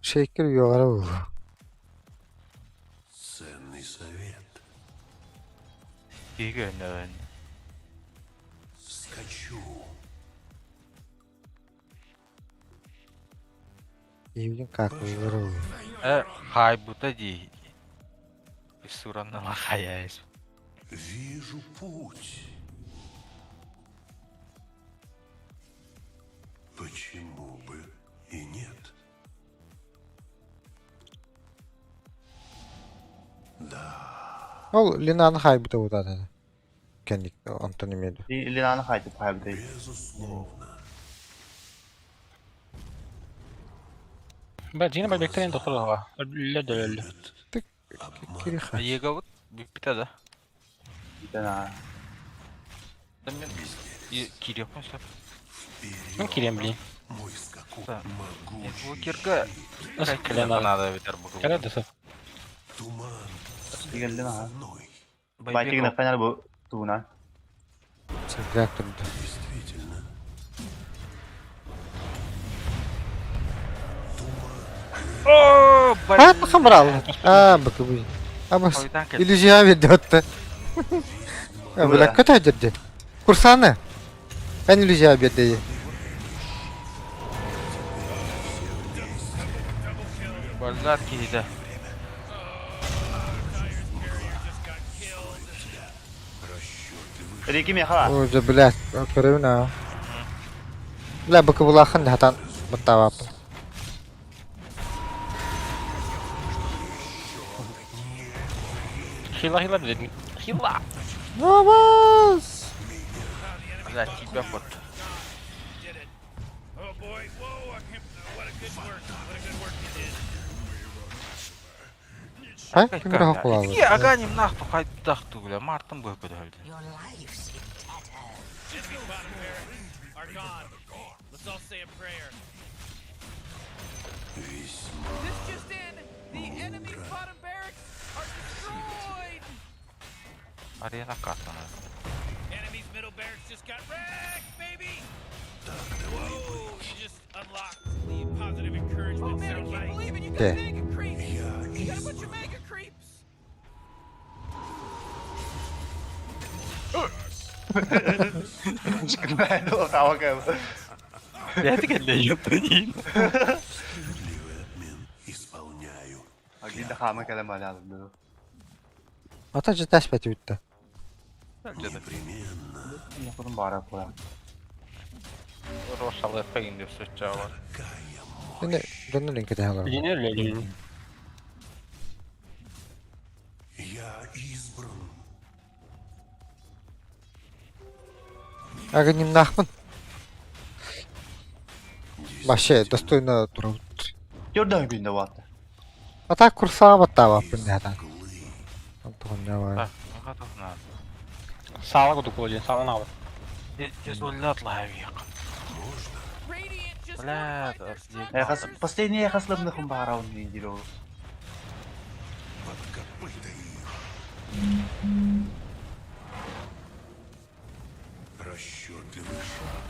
Шейкер юғары бұл. Ценный совет. Киһи өнөн. Скачу. Евген как юғары бұл. Э, хай бута ди. Суранна хаяйс. Вижу путь. Почему бы и нет? Ол Линаны хай бұта бұтады. Кәндік Антон емеді. Линаны хайтып хайбды. Безусловно. Ба, жина байбектерин тоқтырдыға. Өллі дөлі. Кириха. Ега вот биппите да. Да. Мен кирип сөп. Мен кирем блин. Мой скакун Да. могучий. Инвокерга Nasıl килен надо битер бу. Кәрі дөсіп. Туман Дигәлден за аха. мной. Байтигин файнал бу туна. Тракторды. Действительно. О, А, хамрал. А, быкыбый. Абас. Хойутаан кэллэ. Иллюзия берді. Бля, көтө дерди. Курсаны. Эн иллюзия берді. Баллар киһитэ. Рики меха. О, же, блядь, көрөбүн а. Бля, быкыбылаахын хатан баттаабаппын. Хила хила дедин. Хила. Абас! Бля, тебя вот. Did it. Oh boy, whoa, I can't, what a good work. What a good work you did. Хай, кимир хокулабы. Итики аганим нахту хайдахту, бля, мартын бу көтөлдү. Your life's in tatters. Enemy's bottom barracks are gone. Let's all say a prayer. This just in, the enemy's bottom barracks are destroyed. Арена катана. Enemy's middle barracks just got wrecked, baby. Whoa, you just unlocked the positive encouragement. Oh man, I can't believe it. You got Yeah. mega creeps. You got a bunch of mega creeps. Кавака. Бля, кэллэ ёптанин. Исполняю. Агида хама кэлэ малялды. Ата же таш бәті бітті. Непременно. Япырым бара кура. Рошалы фейн деп сөтчава. Енді донор линкете халар. Yine öyle. Я избран. Аганим нахмын. Вообще, достойно турабыт. Жордан күндө бааты. Ата курсаға баттаабаппын хатан. Антон А, Sağla kutu kullanıcı. Sağla abi. Жезуллатлавик. Radiant just Бля, fortified their да, Э хас последний хаслабны хум бара он диро. Под копыта их. Расчетливый шаг.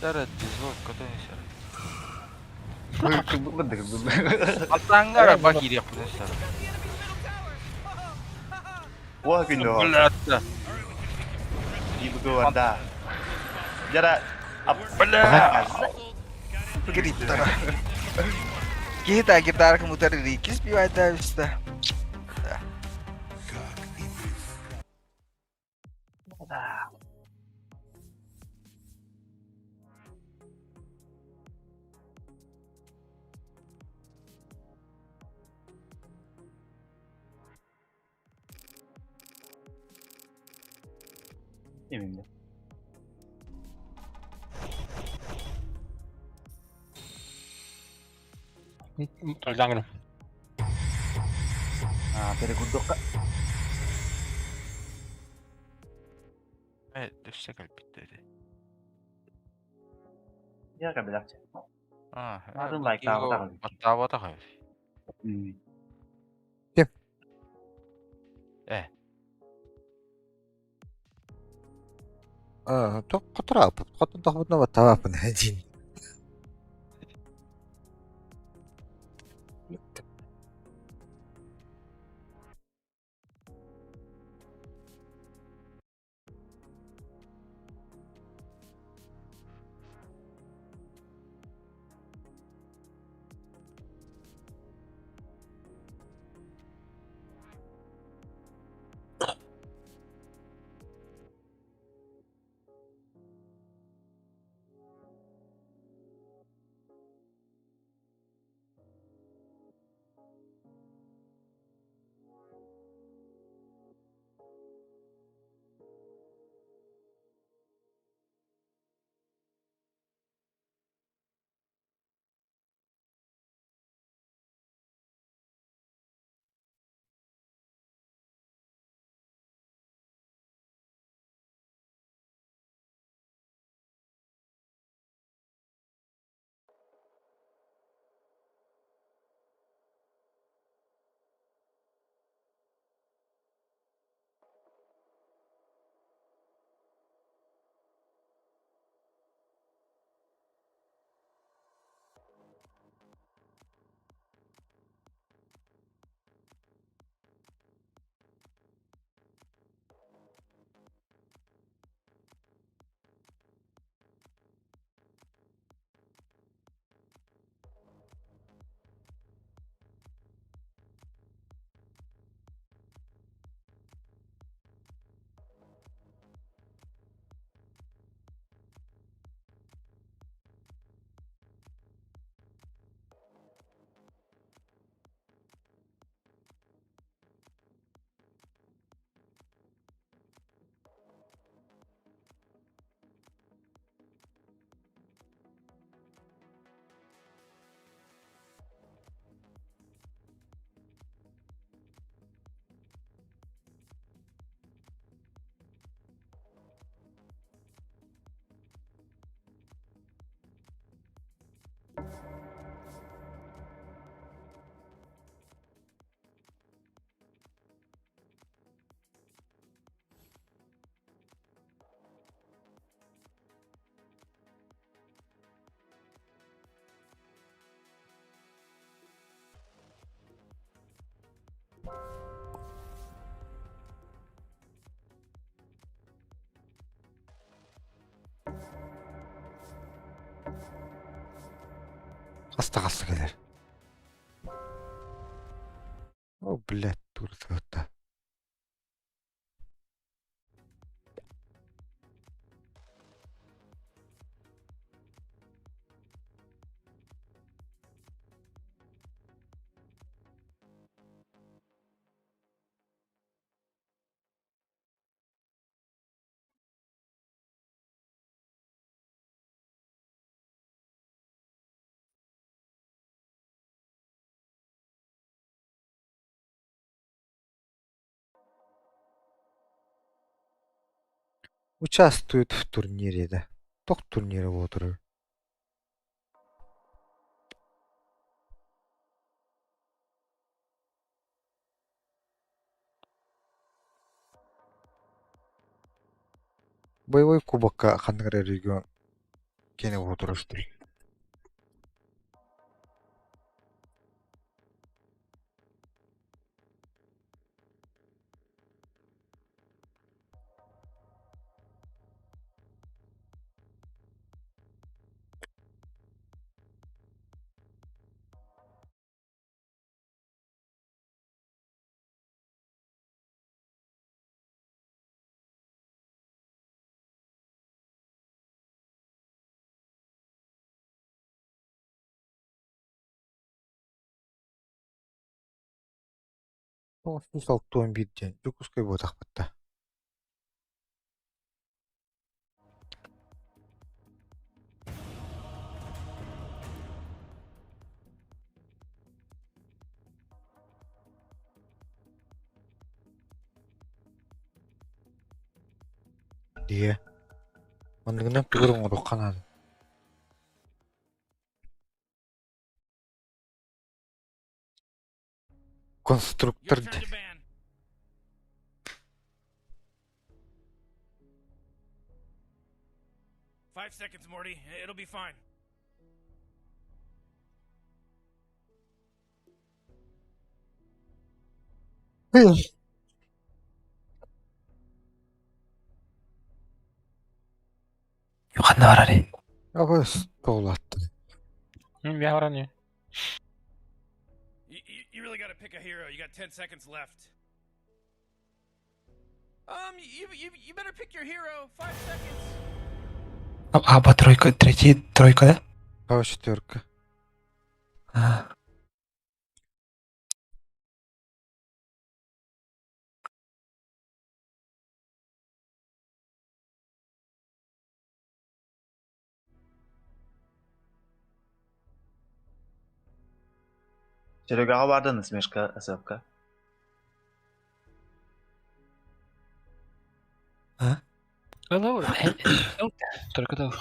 Дара дизол көтөнсөр. Бындык. Атаңгара бакири көтөнсөр. О күндө. Бля, Дибгы да. Жара бля. Гриттара. Киһи гитара мутар рикис бивайда үстә. Как и Именно. Толжаңын. А, перекурдукка. Э, өссө кэлбиттери. Я кабелакчы. А, Атын лайктаабатах. Аттаабатах. Ким? Э. А, то котра, котон тохбутна баттаабаппын хажин. Хаста-хаста кэлэр. О, блядь, турцията. Участвует в турнире, да. Тох турнира буолар. Боевой кубокка ханнык эрэ регион киэнэ буолар. 961 диэн Дьокуускай буотахпыт да. Дии. Манныгынан тугу оҥоруохха наада. Your Конструктор turn диэн. to ban. 5 seconds, Morty. It'll be fine. Ханна барарый? Абыс туолатты. Я вроде. You really gotta pick a hero. You got 10 seconds left. You better pick your hero. 5 seconds. А, тройка, третий, тройка, да? Хаба четверка. А. Серегаҕа баарда насмешка СФК. Hello. Только да.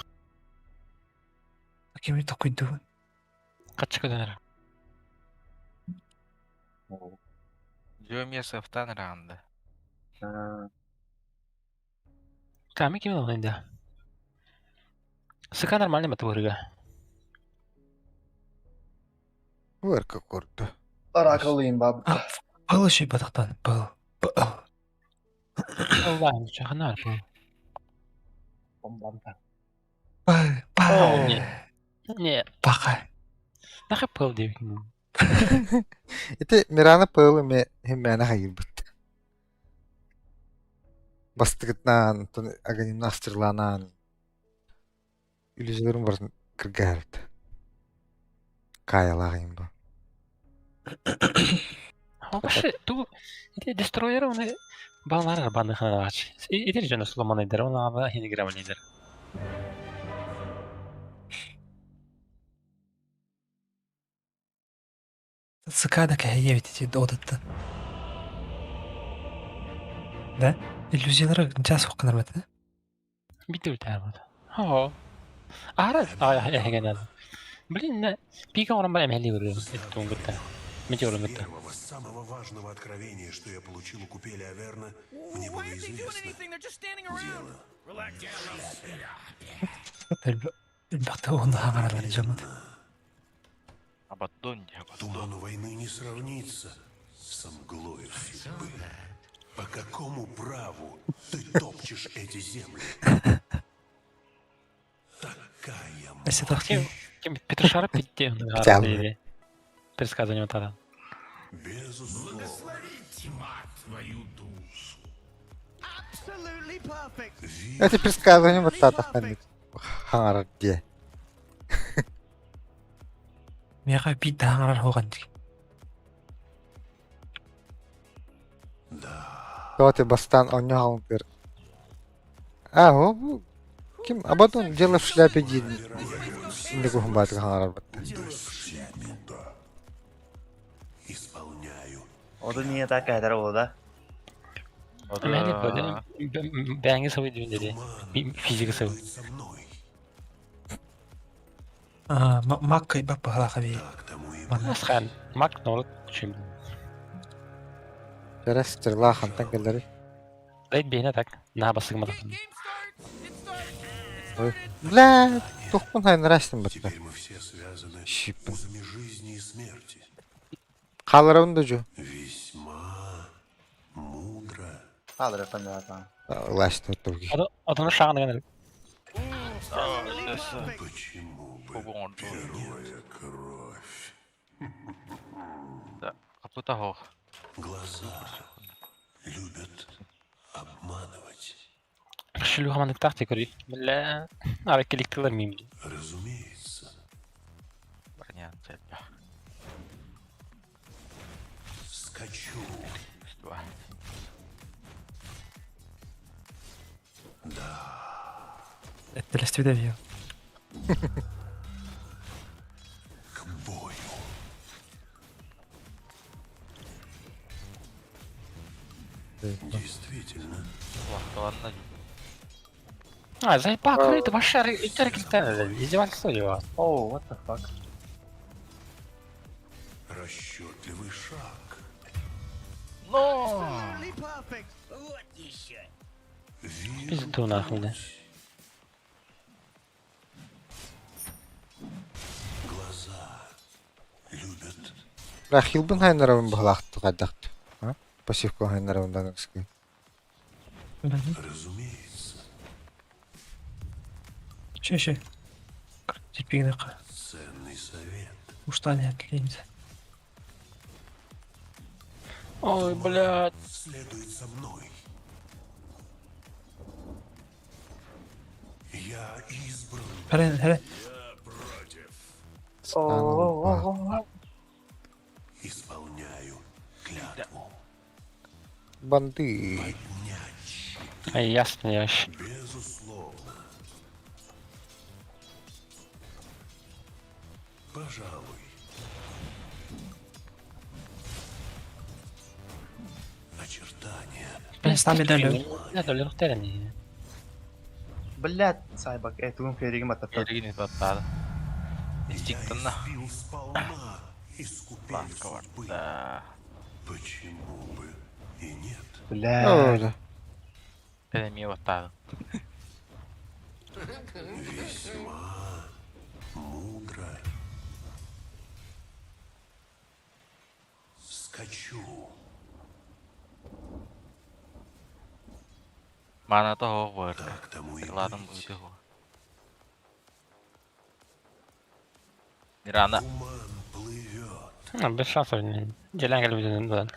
Кими такой дуун? Качка дэнэр. Дьүөмиэ сыафтаан ыраанда. Аа, Ками кими лында. Сыка нормально матвырга. Вырка корду. Оракулыйм баб. А, был еще батахтан, был. Был. Аллах, чаханар был. бомбамта. Был. Был. Не. Не, Бака. нахай пыл деп. Ити Мирана пылы ме химмээнэ хайырбыт. Бастыгытнаан, тон аганимна астырланаан. Үлүзөлөрүн барын кыргаарыт. Каялааҕын бу. Вообще, ту ити дестройер оны баллар баныхана ач. Ити жана суламан эдер, оны ава хини граман эдер. Цикада кэһэйэ эти одатта. Да? Иллюзиялары час хоққанар бат, да? Битүр таа. Хо. Ара а эхгэнэ. Блин, на пика орон бар эмхели көрүм. Тунгутта. Метеорун гытта. Первого, самого важного откровения, что я получил у купели Аверна, мне Why было aren't they doing известно. anything? They're just standing around. Relax, Элбэхтэ онно хаҥаралар дьоммут. Абаддон дьэ, абаддон. Туману войны не сравнится с мглою судьбы. По какому праву ты топчешь эти земли? Такая Өссө тохти. Ким Петр Питти Хотя Предсказание вот это. Безусловно. Это предсказание вот это ханнык. Хаңарар дии. Миэхэ биир да хаҥарар суох дии. Тоти бастаан онньо хаалбытыгар. А, о, бу ким Абадон дело в шляпе диир инник уһун баатыгар хаҥарар батта. Дело в шляпе. Исполняю. Оду не так кэһэтэр буолла да? Мэли бэҥи сабы диэн dedi. Туман Физика сабы. следует за мной. Аа, мак кыйбат быһалаах эбии. Так тому и Манна. Асхан мак нолот чем. Чэрэ стрела хантан кэллэри. Дай бейне так. На басыгма. Okay, game starts. It starts. It Ой. started. Бля, тухпун хайнарастын батта. Теперь мы все связаны Щиппин. узами жизни и смерти. Хааларабын да дьу. Весьма мудро. Хаалар фанната. Ласт туги. Одну шагын гана. Почему бы первая кровь? Капыта хох. Глаза любят обманывать. Шүлү хаманык тахты көрүй. Бля. Ара келиктилер мим. Разумеется. Барнян цепь. Скачу. Два. Этtelestibit эбии. К бою. Действительно. Ладно. А, зайпа крыт вообще интерактивно. Издевательство его. Оо, what the fuck? Расчетливый шаг. Но! Вижу Пизду нахуй, да. Глаза любят Рахилбын хайнарабын быһалаахтык хайдахт. А? Пассивка хайнарабын даныскы. Разумеется, Ши ши. Терпигнеqa. ценный совет. Устань этлеймз. Ой, блядь. Следует за мной. Я избран. Хәрен, хәрен. Исполняю клятву. Банды. Поднять щит. Ай, ясно, я вообще. Безусловно. Пожалуй. Очертания. Сами дали. Да, лертерни. Блядь, сайбак, э, тугун феригим атата. Эригин баттады. Я Инстинктына. испил сполна из купели судьбы. Да. Почему бы и нет? Блядь. Оля. Эми баттады. Весьма мудро. Скачу. Мана того бар. Так тому и Ладом быть. ыты хо. Мирана. Туман плывет. Ну, без шансов. Делянка любит, да.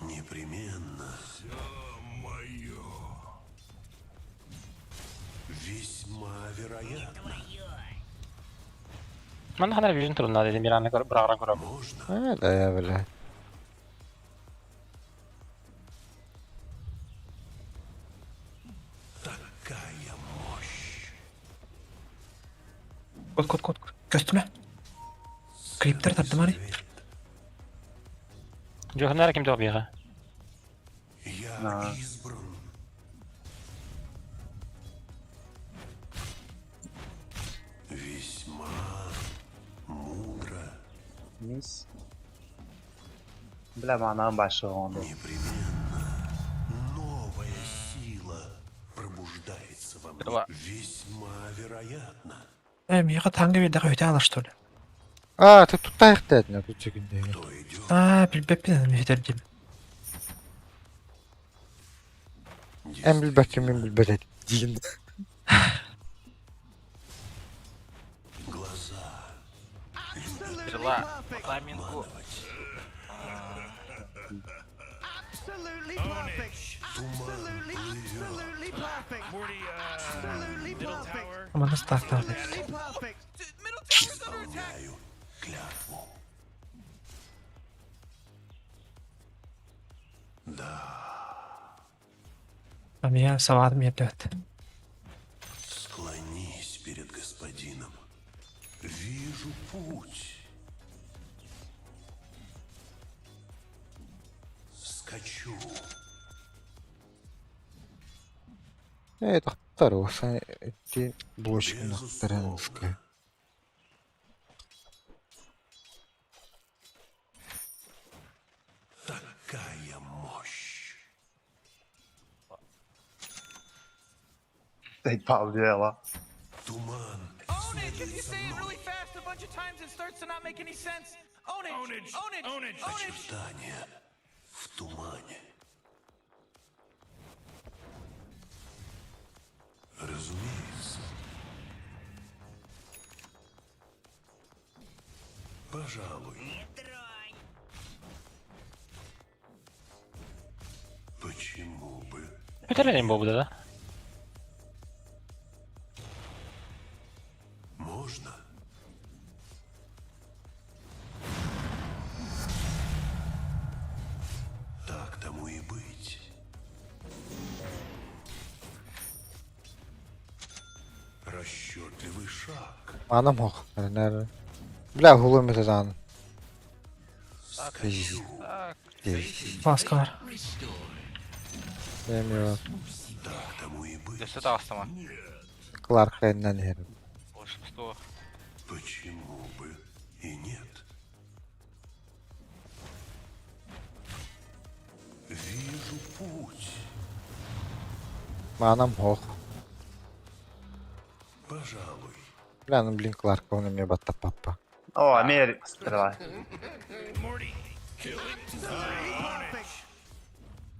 Непременно. Все мое. Весьма вероятно. Ман ханар вижен трудно, dedi Мирана брагран көрөм. Можно А, да, я, бля. такая мощь. Кот, кот, кот. Көстүмө. Криптер таптым ани. Совет. Жохнар ким деп бияга. Я На. избран. Весьма мудро. Мисс. Бля, манаам башы оңду. Непременно новая сила пробуждается во мне. Два. Весьма вероятно. Э, миэхэ танга биэрдэхэ үтэ алар что ли? А, ты тут тайхтаат, тут чекинде. Кто идет? Аа, билбэппин үтэрдим. Эм билбэккин мин билбэт диин. Була таймингу. Morty, middle tower. Манна стартаах эбит. Middle tower's under attack. Исполняю клятву. Амия саваат миэдэт. Склонись перед господином. Вижу путь. Скачу. Э, тохтар, оса эти блочки нахтарянская. Такая мощь. Павлела. Туман. Ownage! If you say it really fast a bunch of times, it starts to not make any sense. Ownage! Ownage! Ownage! Ownage! Очертания в тумане. Разумеется. Пожалуй. Почему бы? Бүтэрэн буолбута да? Можно? Так тому и быть. Расчетливый шаг. Манам хох. Нэр. Бля, хулум это дан. Скачу. Ласкалар. Эми Так тому и быть. Дөссө таҕыстама. Кларк хайнан хер. Волшебство. Почему бы и нет? Вижу путь. Манам хох. Пожалуй. Бля, ну блин, Кларк, он мне батта папа. О, Америка стрела. Morty, killing spree.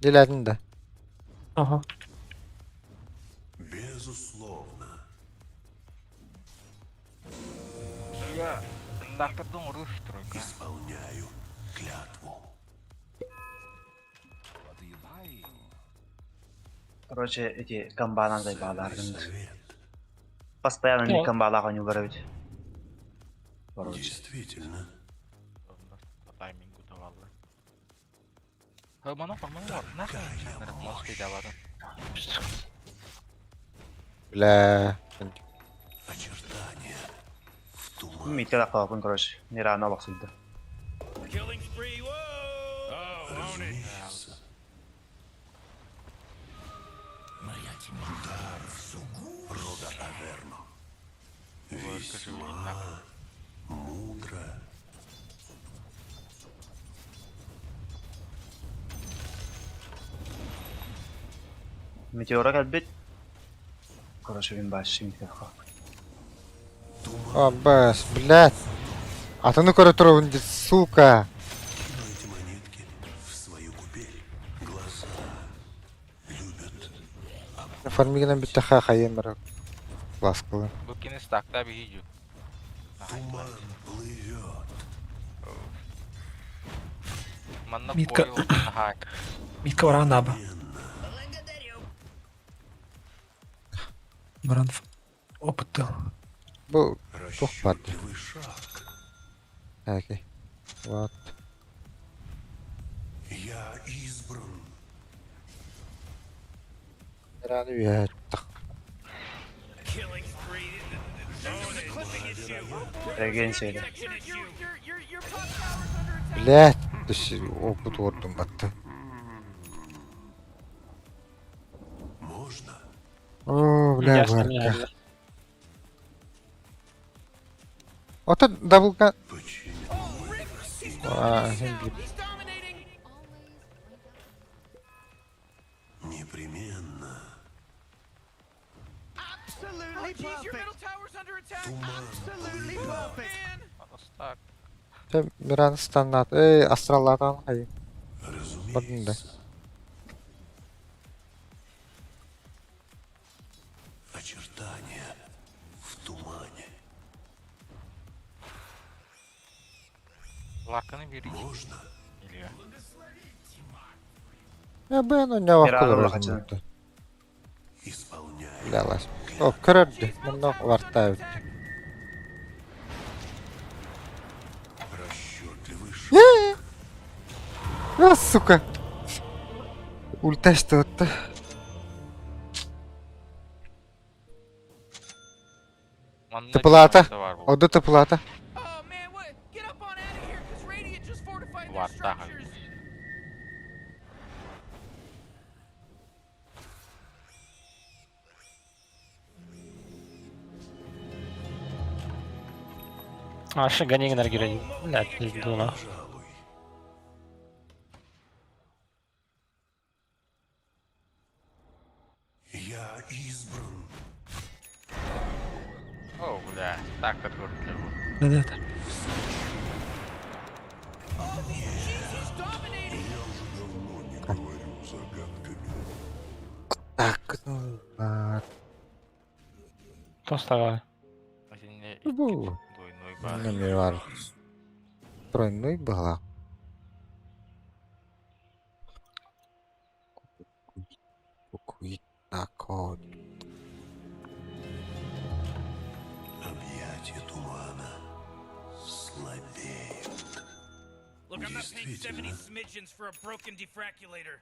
Делятин да. Ага. Безусловно. Я Дактордун руш тройка. Исполняю клятву. Короче, эти камбана заебала. Совет. Постоянно не О. камбала не убирают. Короче. Действительно. По таймингу даваллар. Мана мана нахуй мозг давадын. Бля. Очертания в тумане. Митя калапын, короче. Нереально баксылды. Killing spree. Whoa! Oh, ownage. Разумеется. Дар рода Аверно. Весьма мудро. Метеора калбит. Короче, мен баш митя калапын. О, бас, блядь. А ты ну коротро, сука. Кину эти монетки в свою купель. Глаза любят Фармигынан битте ха хайемер. Ласкалы. Бу кини стакта биһиги. Туман плывет. Манна Митка. койл хак. Митка баран аба. Баран опыттыл. Бу тух барды. Расчетливый шаг. Окей. Вот. Я избран. Раны үһэ. Killing spree. There's a clipping issue. Регенсия. Protection issue. Your top tower's under attack. Блядь, түс опыт ордум батты. Можно? О, бля, барка. Ото даблка. Почему? А, хин He's dominating. Непременно. Oh, jeez, your middle tower's under attack. Man. Стак. Миран станнат. Эй, астраллатан хай. Бардын да. Разумеется. Очертания в тумане. Ларканы биэрии. Можно? Илья. Бен онньоох Мираны улахаччы. Исполняй. Бля, О, көрөрдү. Мунна вартаабыт. Расчетливый шаг. А, сука. Ульташтыбытта. Манна Тыпылаата. дьон баар буолла. Оду тыпылаата. Oh man, what? Get up on out of here, cause Radiant just fortified their Вартаах. structures. Аша гони генергия. Блядь, пизду нахуй. Пожалуй. Я избран. О, бля, так көрдүлэр бу. Да да да. Oh, jeez, he's dominating. Я уже давно не говорю загадками. Так, ну, на... Тоста Итиннэ Бу. двойной баар. Номер бар. Тройной была. Куит Объятия тумана слабеют. Look, I'm not paying 70 Действительно. smidgens for a broken defraculator.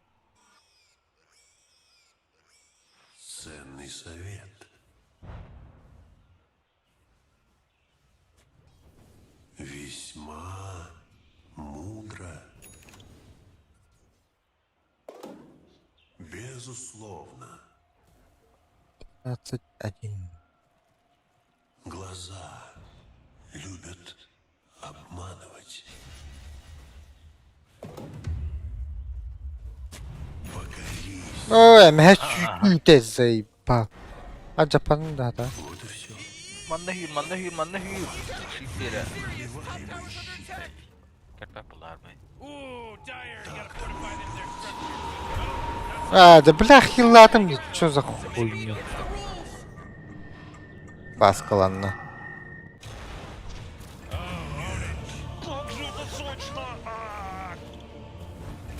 Ценный совет. Весьма мудро. Безусловно, 21. глаза любят обманывать. Покорись. Ой, мяч ты заебал. А Джапан да, да. Вот и все. Манна хүйр, манна хүйр, манна хүйр. Шиптере. Кэрпэп булаар бай. Ooh, Dire, you gotta fortify them their structures. А, да бля, хилатом, что за хуйня? The rules. Паскаланна.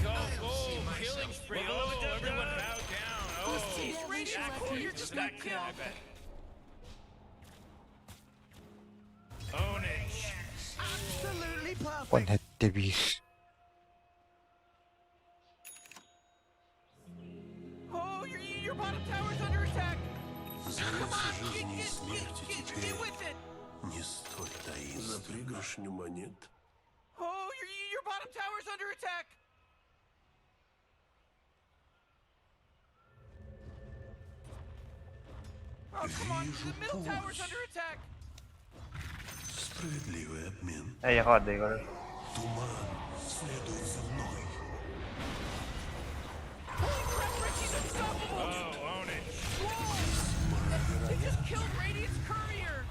Go, go, killing spree. Oh, everyone bow down. Oh, Radiant's courier just got back in, I killed. bet. Ownage. Он это биш. Oh, your bottom tower's under attack. Завеса жизни и Get, смерти get, теперь get with it. не столь таинственна. За пригоршню монет Oh, your bottom tower's under attack. Oh, come on. Вижу The middle tower's путь. under attack. Справедливый обмен. Эй, я Игорь. Туман следует за мной. Holy crap, Richie's unstoppable. Oh, ownage. Whoa. They just killed Radiant's courier.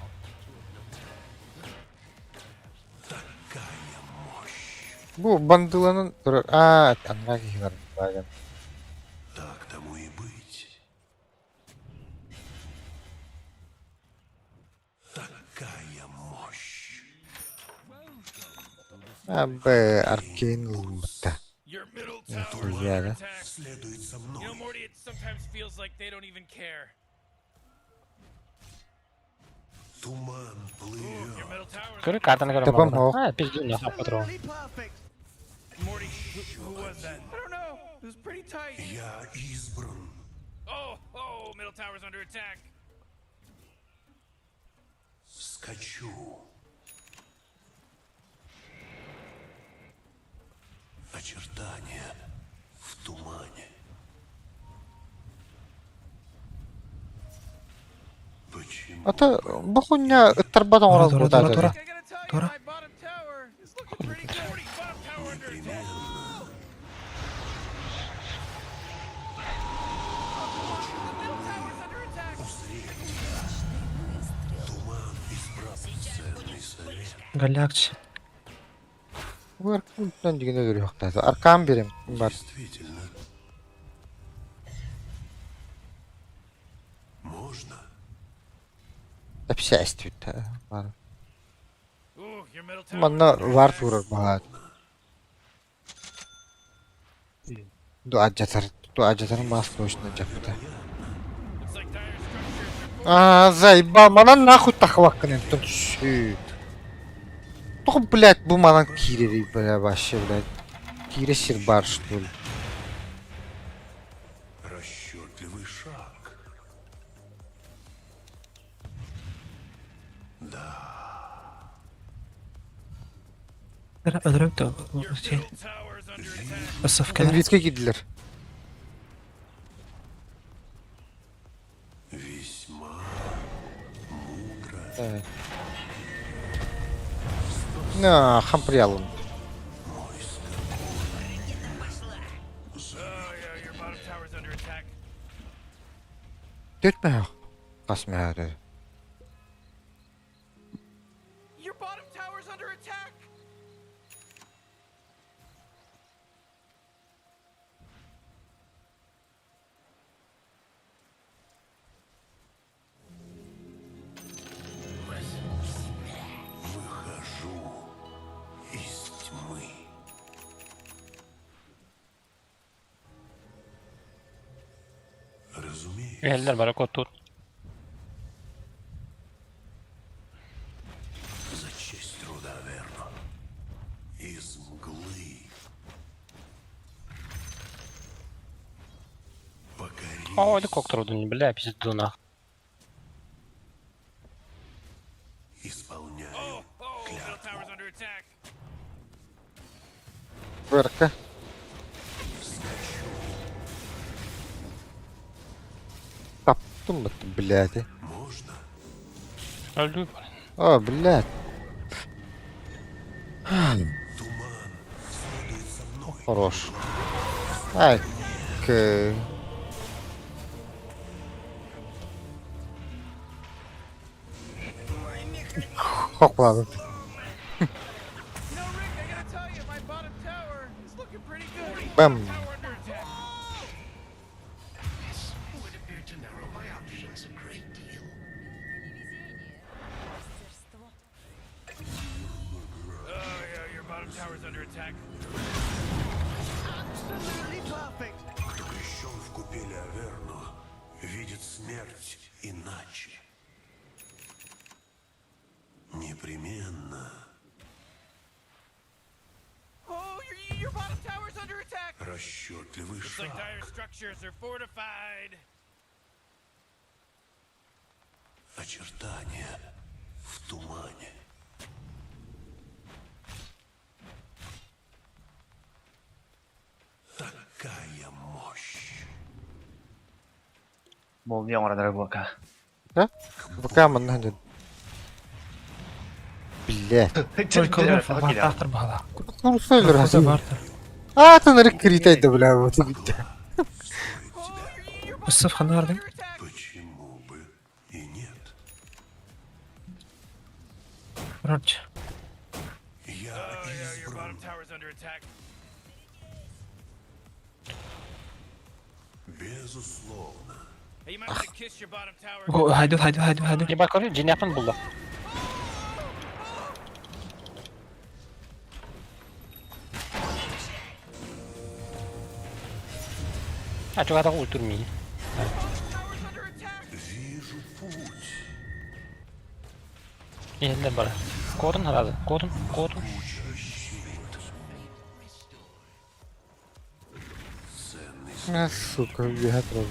Такая мощь. Бу бандыланын турар. А, анга кихилар. Так тому и быть. Такая мощь. А, б, аркейн лутта. Your middle tower's Нихуя, under да? attack. Следует за You know, мной. Morty, it sometimes feels like they don't even care. Туман Ooh, your плывет. middle tower's Көрө картаны көрө Табам барбыта. хоох. А, пизду нахуй патрон. Morty, who was that? I don't know. It was pretty tight. Я избран. Oh, oh, middle tower's under attack. Скачу. Очертания в тумане. Почему? Ата бу хуйня ыттарбат оҥорол Тура, тура, буолаат тура. I gotta tell you, Тора. my bottom tower is looking pretty good. Morty, bottom tower under attack. Непременно. Oh, come on. The middle tower's under attack. Узреть. Туман избрал ценный совет. Галякчи. Бу аркан деген өлөр Аркан берем. Бар. Действительно. Можно? Обществует. Бар. Ooh, Манна вар туурар баһаат. Ду адьатар, ду адьатарын баас точно дьаппыта. Аа, заебал, манан нахуй тахваккын энтон сүт. Тоҕо, блядь, бу манан киирэрий, бля, вообще, блядь. Киирэ сир бар, что ли? Расчетливый шаг. Өлөрөм Өссө Инвитке киирдилэр. Весьма мудро. На, хамприалын. Төрт мөһөх. Хас мөһөөрөр. Выхожу из тьмы. Разумеется. Üyeler бары куоттуур. За честь труда, верно. Из мглы. Оо, Покорись. это кокторудун, бля, пизду нах. Исполняю клятву. Вырка. Таптым блядь. Можно? Өлүү. О, блядь. Туман следует за мной. Хорош. Ай, к... Хокладым. Бэм. Кто крещен в купели Аверну, видит смерть иначе. Непременно. Расчетливый шаг. Очертания в тумане. Такая мощь. Молния оҥорон эрэ буока. Да? ВК манна дед. Блядь. Баартаахтар баһалаах. Курсайлар. Баартар. А, ты нарик критай да, бля, вот битте. Өссө ханна бардың? Почему бы и нет? Короче. Я избран. Безусловно. Хайду, хайду, хайду, хайду. Ебать, көрү, жинияпын булла. А чугата ультурми. Вижу путь. Иһиллэр бары. Куотун хараады. Куотун, куотун. А, сука, убегать сразу.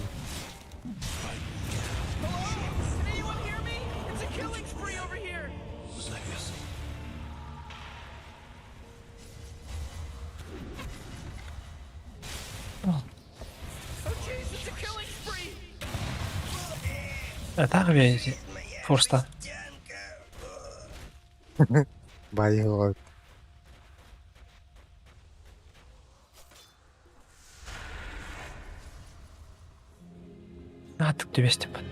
Завесой. Таах бэйзи. Форста. Байы Аатык түбэстим бат.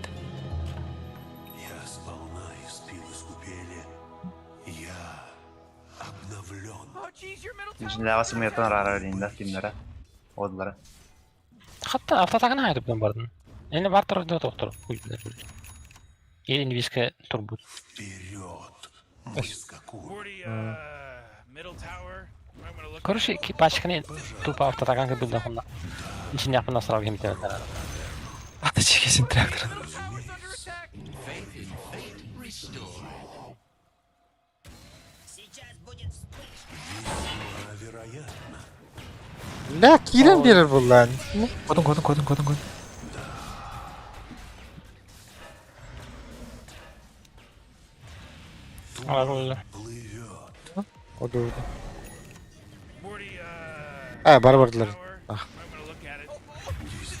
Я сполна испил из купели. Я обновлен. Дьиҥнээҕи сымыйаттан араара илииннэр кимнэрэ, уоллара. Хатта автотагын хайдып бардын. Эни бар турда токтор. Или инвиске турбут. Вперед! Мой скакун. Morty, middle tower. Might wanna look Короче, пачканы тупо автотаканка билдахунна. Ичиннээхпин асрал кимтэ. Ата чигесин трактор. Middle tower's under attack. Сейчас будет вспышка. Весьма вероятно. Бля, киирэн биэрэр буоллаан. Кодун кодун кодун кодун кодун. Алар Плывет. Одурду. Morty, Э, бар бардылар. tower. Ах. Might wanna look at it.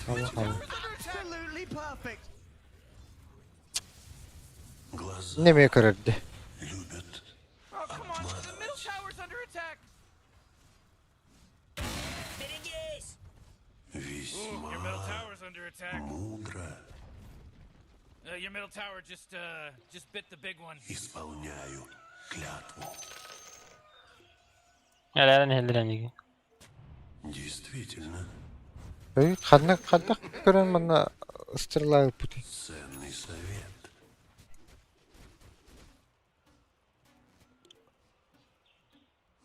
Алла алла. Absolutely perfect. Глаза Неме көрөрдө. любят Oh, come on. The middle tower's under attack. Берегись! Ooh, your middle весьма tower's under attack. мудро. Your middle tower just bit the big one. Исполняю клятву. Элэрэн хеллэрэн Действительно, Эй, ханна ханна көрөн манна стрела пути. ценный совет.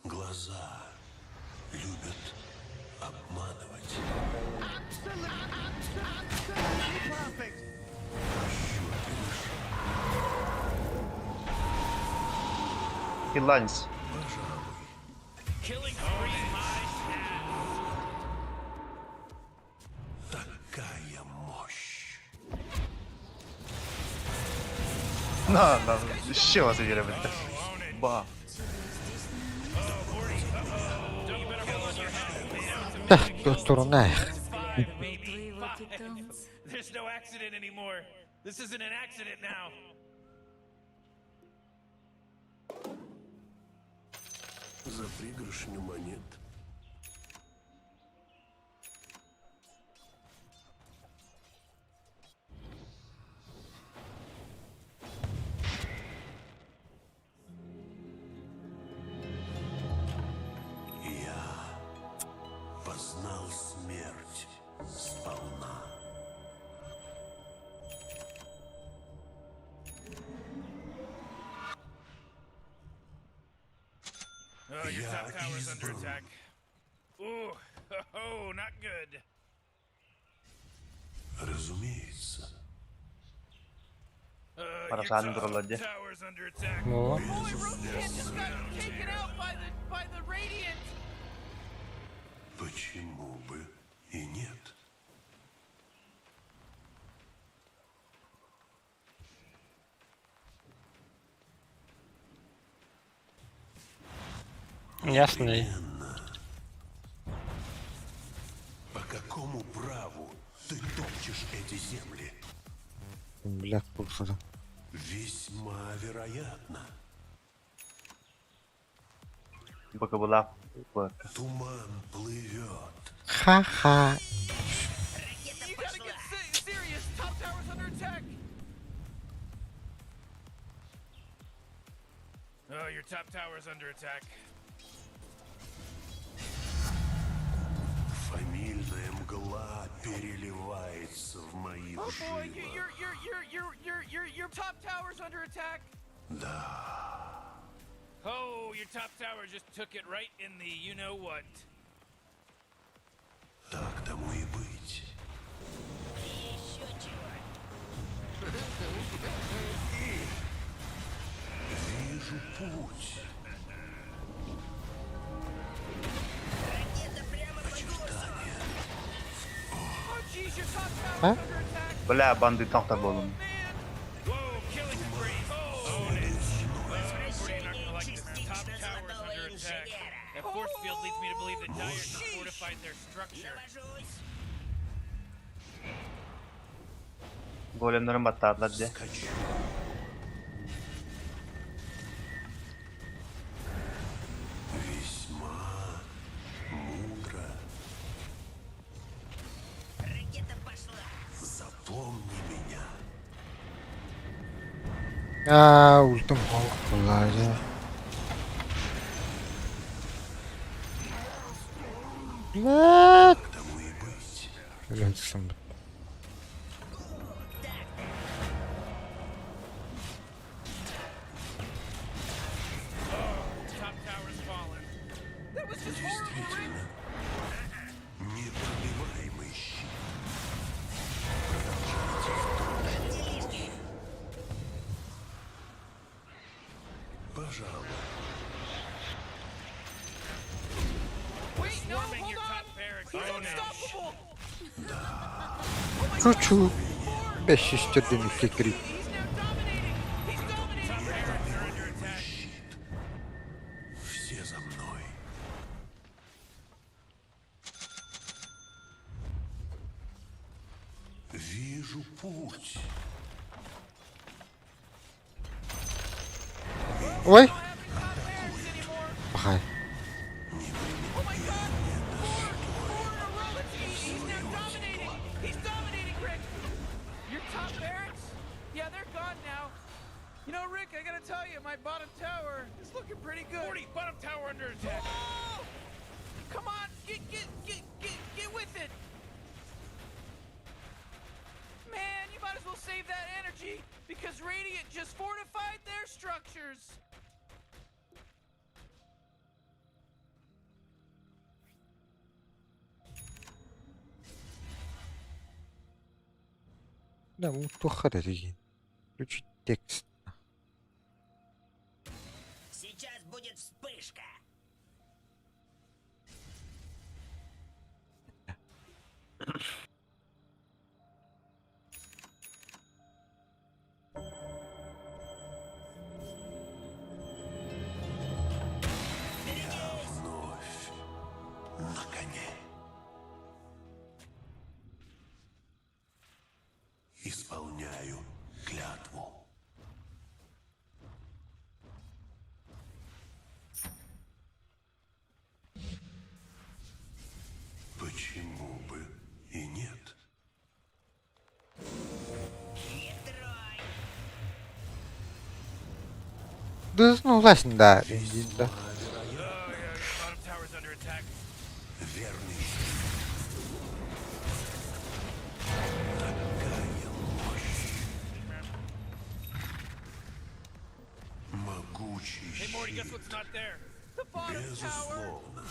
Глаза любят обманывать. Absolutely perfect. Хилланс. Killing spree, my ass. Такая мощь. На, на, еще вас биэрэбиттэр. Ба. Туруна. Five, baby. Твоего Five. питомца. There's no accident anymore. This isn't an accident now. За пригоршню монет. Я познал смерть сполна. Oh, your Я top tower's under избран. attack. Ooh, oh, not good. Разумеется. Para Your saan top turulod niya? tower's under attack. Оо. Holy Roshan just got taken out by the Radiant. Почему бы и нет? Ясный. По какому праву ты топчешь эти земли? Бля, пулсада. Весьма вероятно. Бака была. Бака. Туман плывет. Ха-ха. Ракета You gotta пошла. get serious. Top tower's under attack. Oh, your top tower's under attack. Фамильная мгла переливается в моих Oh boy, you, жилах. your top tower's under attack. Да, Oh, your top tower just took it right in the you know what. так тому и быть. Еще чего? Вижу путь. Ракета прямо по курсу. Oh jeez, your top tower's А? under attack. Бля, банды тохтор болун. Man. Whoa, killing spree. Own it. We're not gonna like this. Top Возвращение tower's частично under золотого attack. инженера. That force field leads me to believe that Dire just fortified their structure. Навожусь. Големнарын баттаатылар дьэ. Скачу. Весьма мудро. Ракета пошла. Запомни меня. Аа, ультум холк булаа. Бля. Так тому и быть. Өлөмссөн. Пожалуй. Wait, no, hold on. He's unstoppable. Шучу. 504 крип. He's now dominating. He's dominating. Щит. Все за мной. Вижу путь. Ой. Пахай. Oh my god! Four in a row. Let's He's now dominating. He's dominating, Rick. Your top barracks? Yeah, they're gone now. You know, Rick, I gotta tell you, my bottom tower is looking pretty good. 40, bottom tower under attack. Oh! Come on, get get get get get with it. Man, you might as well save that energy because Radiant just fortified their structures. Да, туха деген. Включить текст. Сейчас будет вспышка. Я вновь на коне. Исполняю клятву. Почему бы и нет? Не трой. Да, ну, власть, да. Да. Bottom tower's under attack. Верный. Такая мощь. Могучий Hey, Morty, guess щит. what's not there? The bottom tower. Безусловно.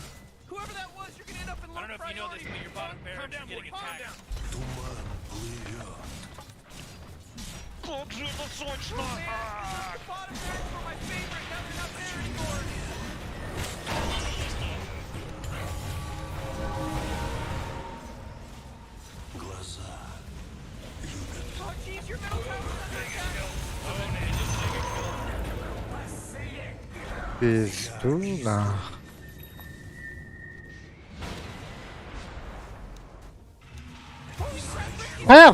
Whoever that was, you're gonna end up in low I don't know if you know this, but your bottom barracks is getting attacked. Туман плывет. Oh, man, the bottom barracks were my favorite. Now they're not there anymore. Глаза любят Oh, jeez, your middle tower's under attack. Пизду нах. А,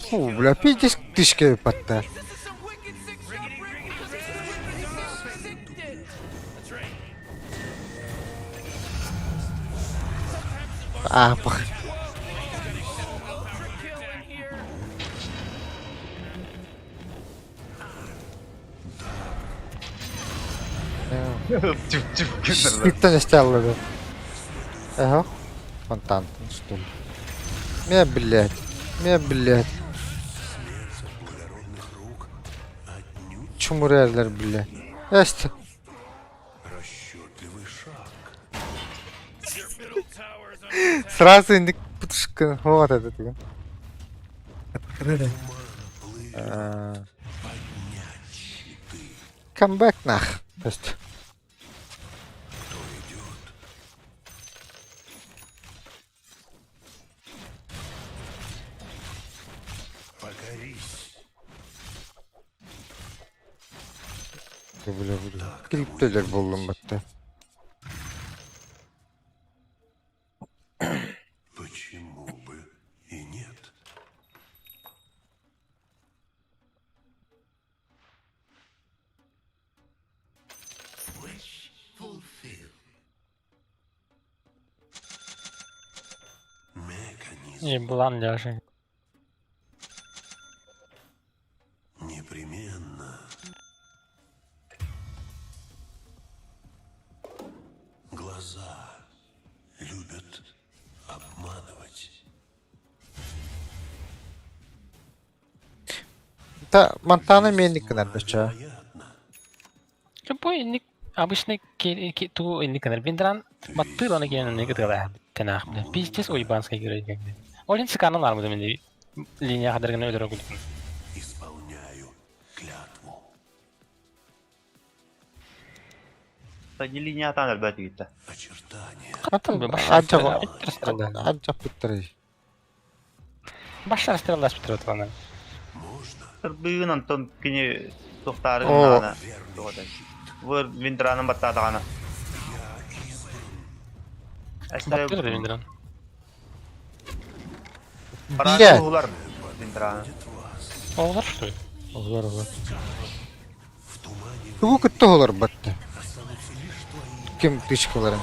фу, бля, пиздец тышка патта. This is some wicked sick stuff, Rick, because this is wicked sick sick it. That's right. А, пах. Ultra kill in here. Чүп-чүп гэнэр. Щиттен стяллады. Ага. Фонтан, что ли. Ме, блядь. Ме, блядь. смерть от благородных рук отнюдь Чумурерлер, блядь. Эст. расчетливый шаг. Your middle tower is under attack. Сразу индик путушка. Вот это ты. Көрөр. А, Поднять щиты. Камбэк нах. Эст. Кто идет? Покорись. Бля, буду. Криптелер болдум батта. Почему бы и нет? Механизм Еблан Леша. непременно. Глаза любят обманывать. Та Монтана мельник надо ча. Вероятно, Любой инник обычный ту инник биндран баттыр аны киэн инник ытыла тенах бля. Пиздец уебанская герой как бы. Олин циканын армыды мен линия хадыргын өлөрө күлүн. исполняю клятву. Линия атаан өлбөт игиттэ. Хаттан бу Анча башар анча путтарый. Башар стреллас бүтүрөт аны. Тырбыын онтон кини тухтаары О. гыннаҕына туох этэй? Бу Виндранын баттаатаҕына. Баттыр Виндран. Барааны Блядь. уһулар Виндраны. Оğlar что ли? Олар олар. Тугу кытта олар батты. Ким тычкаларын?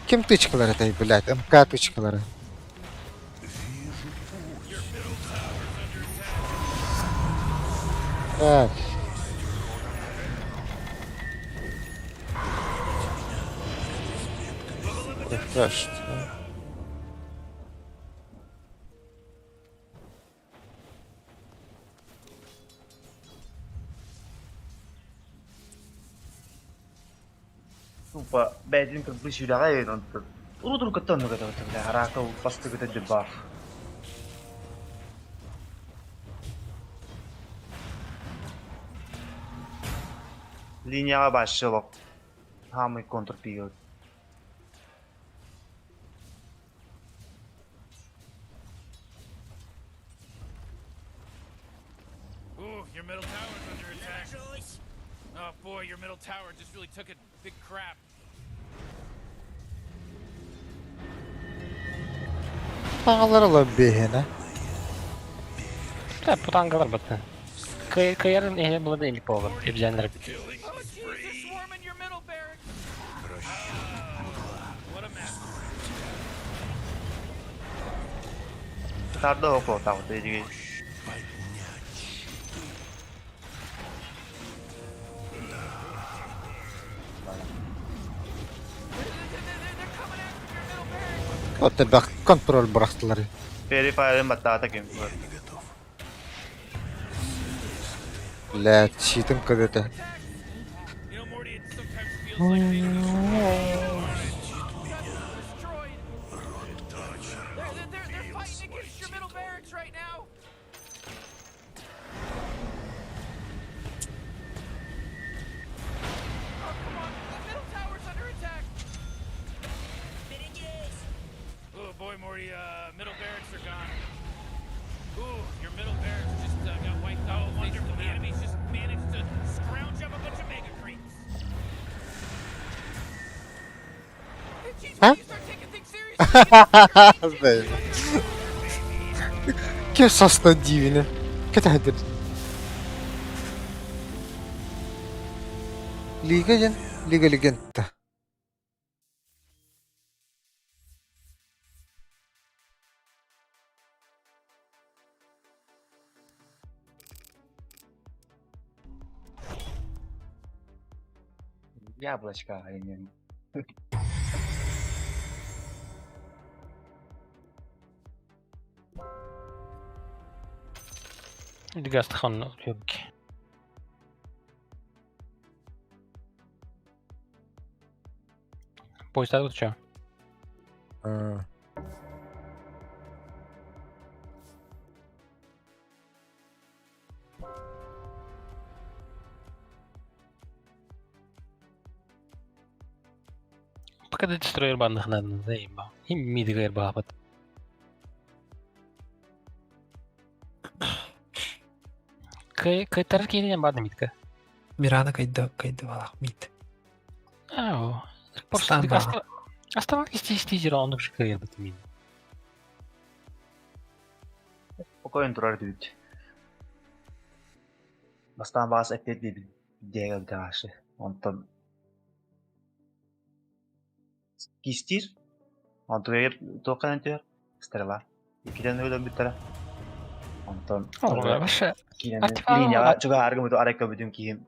Ким тычкалары тай, блядь, МК тычкалары. Так. Refresh. Тупо бэйэтин кырбыы сүүрэҕэ өйөн онтон. Урут-уруккуттан оннук этэ бля, арака бастыгыта дебаф. Линияҕа башы олох. Хаамый контрпиот. Ooh, your middle tower's under attack. Oh boy, your middle tower just really took a big crap. Таңалар ала бейхена. Да, путангалар батты. Кыярын эхе было да илик болар. Эбжанлар. Oh jeez, they're swarming your middle barracks. What a mess. Тарда около тағыты едіге. They're coming after your middle barracks. Ота бак контроль бырахтылар. Фери файрын баттаата ким. Блядь, щитым кыдыты. You know, Morty, it sometimes feels like they destroyed. They're fighting against your middle barracks right now. Oh, come on. The middle tower's under attack. Берегись! Oh boy, Morty, middle barracks are gone. Ooh, your middle barracks just got wiped out. Oh, wonderful. The enemies just managed to scrounge up a bunch of mega creeps. Hey, jeez, Huh? when you start taking things seriously, Ким сосна дивини? Кетәдір. Лига ден, Лига легенда. Яблочко айнен. Гастхан юг. Поезд тут что? Пока дестройер бандых надо заебал. И мид гэр бабат. Кайтар кирен бады мидка. Мирана кайда кайда балах мид. Ау. Стан баҕа. Оставал исти оннук шикайыр бит мин. Покоен турар дүйт. Бастан баас эппет бибин. Дегел дашы. Онтон кистир. Онтугер тоққан төр. Стрела. Икиден өлө бүттара. Онтон Вообще. линияға чуга аргы муту арайка бүтүн киим.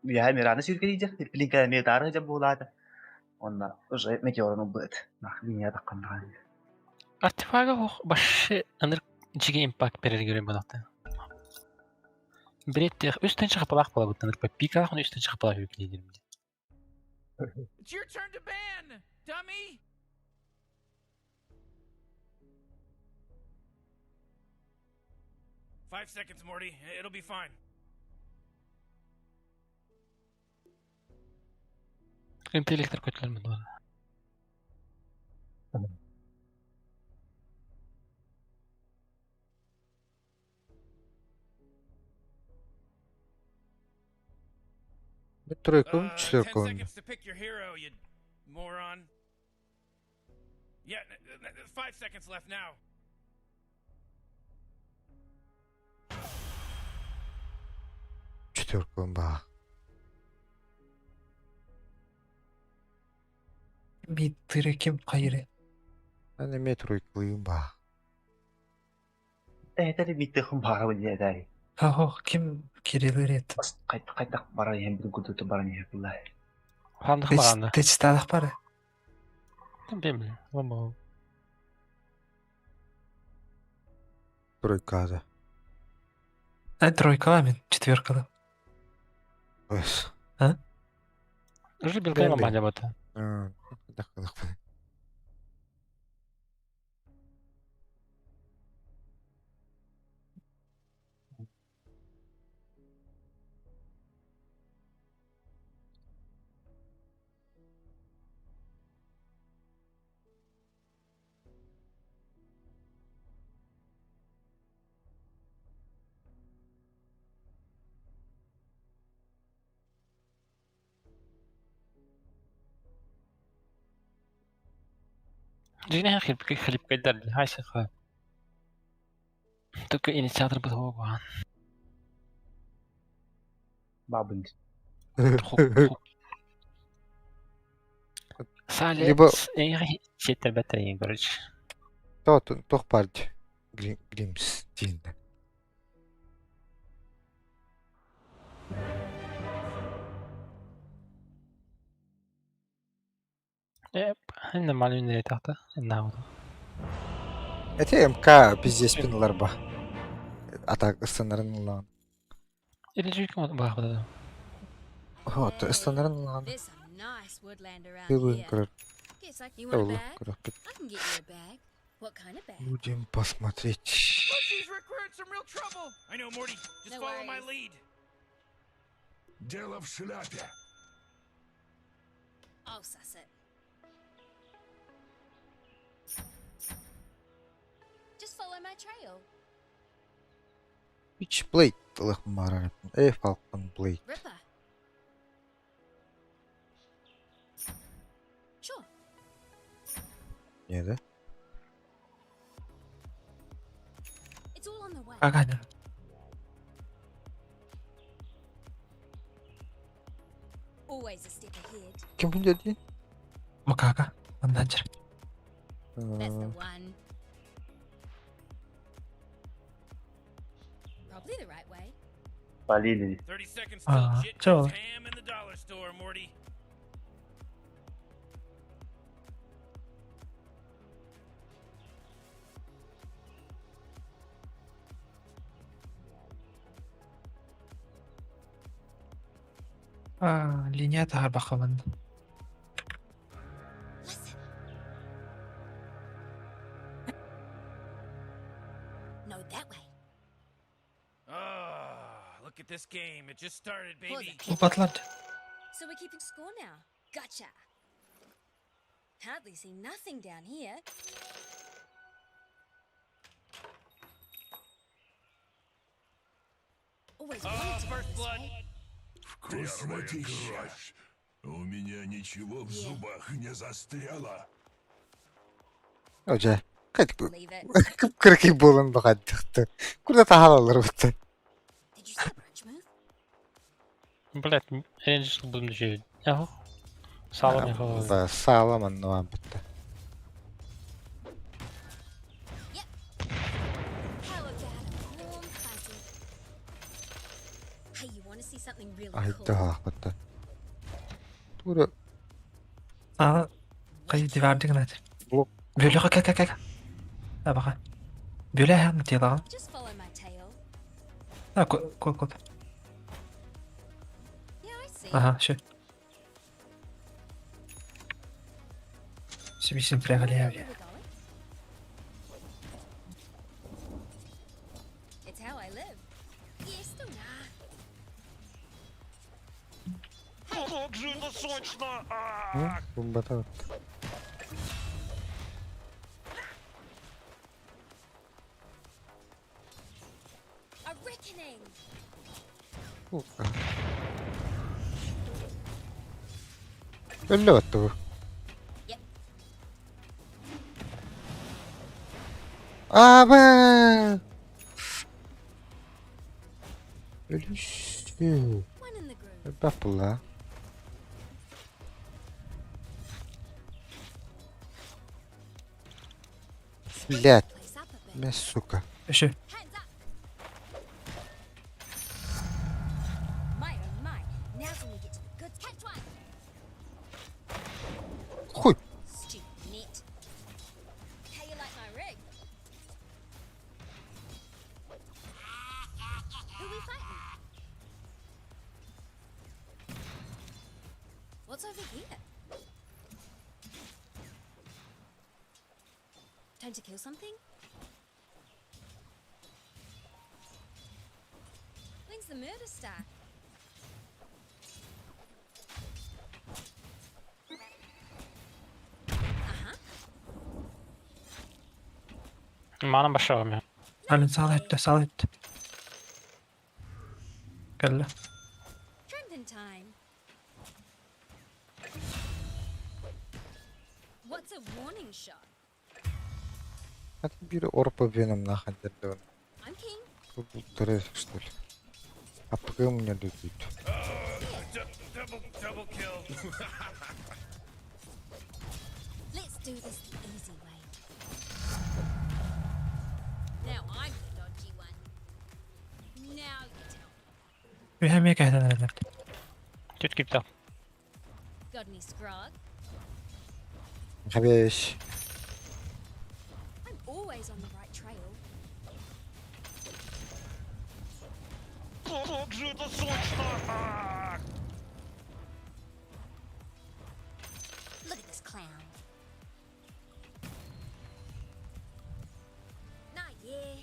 Я мираны сүркелейде. Плинка ме тары жап булады. Онна уже метеорын убыт. Нах линия таққандан. Артефага ох башы аныр жиге импакт берер көрөм балакта. Биреттех үстен чыгып балак бола буттан пика хон үстен чыгып балак yükleydim. It's your turn to ban, dummy. 5 seconds, Morty. It'll be fine. Интеллектор көтүлэр мын. Тройкум, 10 четверкум. seconds to pick your hero, you moron. Yeah, 5 seconds left now. Четверкум ба. Мидтыыры ким хайыры? Аны ме тройкалыым ба. Этери биттехум бара диэдai. Хо ким кирилыр ет. Бас кайт кайтак бара иһэн бир гудуту баран иһэ Хандых баранды. Тэчталах бары. Бем. Ламбо. Тройкада. А тройкала мен четверкала. Өс. Уже билген Бем, бем. ламбаня бата. Дак дак. Жине хлеб хлеб кайдар хайсы ха. Только инициатор был оған. Бабын. Хук. Сале. Либо- Сеттер бәтер короче. То тох пард. Гримс дин. Нормально не тахта. На Эти МК пиздец пиналар ба. Атак станарын лан. Или же кому бах да. Вот, станарын лан. There's some nice woodland around Тылын here. көрөр. Guess I you want a Тылын bag? көрөр. I can get you a bag. What kind of bag? Будем посмотреть. Oh, jeez, Rick, we're in some real trouble. I know, Morty. Just No follow my worries. lead. Дело в шляпе. I'll suss it. Just follow my trail. Witch Blade ылых марар. Эй, Falcon Blade. Ripper. Sure. Не, да? It's all on the way. Агана. Always a step ahead. Ким бұл деді? Макака. Манначер. That's the one. Probably the right way. Полили. 30 seconds till А, Jit чё? goes ham in the dollar store, Morty. А, линия тахар бахаман. Listen. No, that way. Ah, look at this game. It just started, Pause baby. it. Упатлар. So we're keeping score now. Gotcha. Hardly see nothing down here. Always Oh, wanted to go first this blood. way. Вкусная кровь. У меня ничего в Yeah. зубах не застряло. Оже. Кайт Leave it. кып-кыркый болан бахадықты. Курда тахалалар бутты. Did you see a branch move? Блять, ренжи будем же. Ага. Салам я Да, салам аннуан бутты. How about a warm fuzzy? Hey, you want to see something really cool? Айда бутты. Тура А, кай дивардык нат. Блок. Бөлө ка ка ка. А баха. Бөлө хам тела. Just follow my tail. А ко ко ко. Yeah, I see. Ага, шо. Сибисин Where прягалия. we were going? It's how I live. Yes, don't nah. Как же это сочно! Бумбата. A reckoning. Өллө баттыбы. Yep. Аба! Өлүшсү. One in the groove. Бап була. Блядь, Place up a bit. мя сука. Еще. Hands up. My oh my. Now's when we get to the goods. Catch one. Хуй. Stupid net. How you like my rig? Who we fighting? What's over here? Time to kill something? When's the murder start? Uh-huh. Манан башавам я. Алин сал этте, сал этте. Кэллэ. Trending time. What's a warning shot? Это бир орпа веном нахуй дерден. I'm king. Полторы, что ли. А пока у меня тут. Double kill. Let's do this the easy way. Now I'm the dodgy one. Now you tell me. Үһэ эмиэ кэһэтэн эрэллэр. Чуть кипта. Got any scrog? Хабеш. I'm always on the right trail. Как же это сочно! Look at this clown. Not yeah.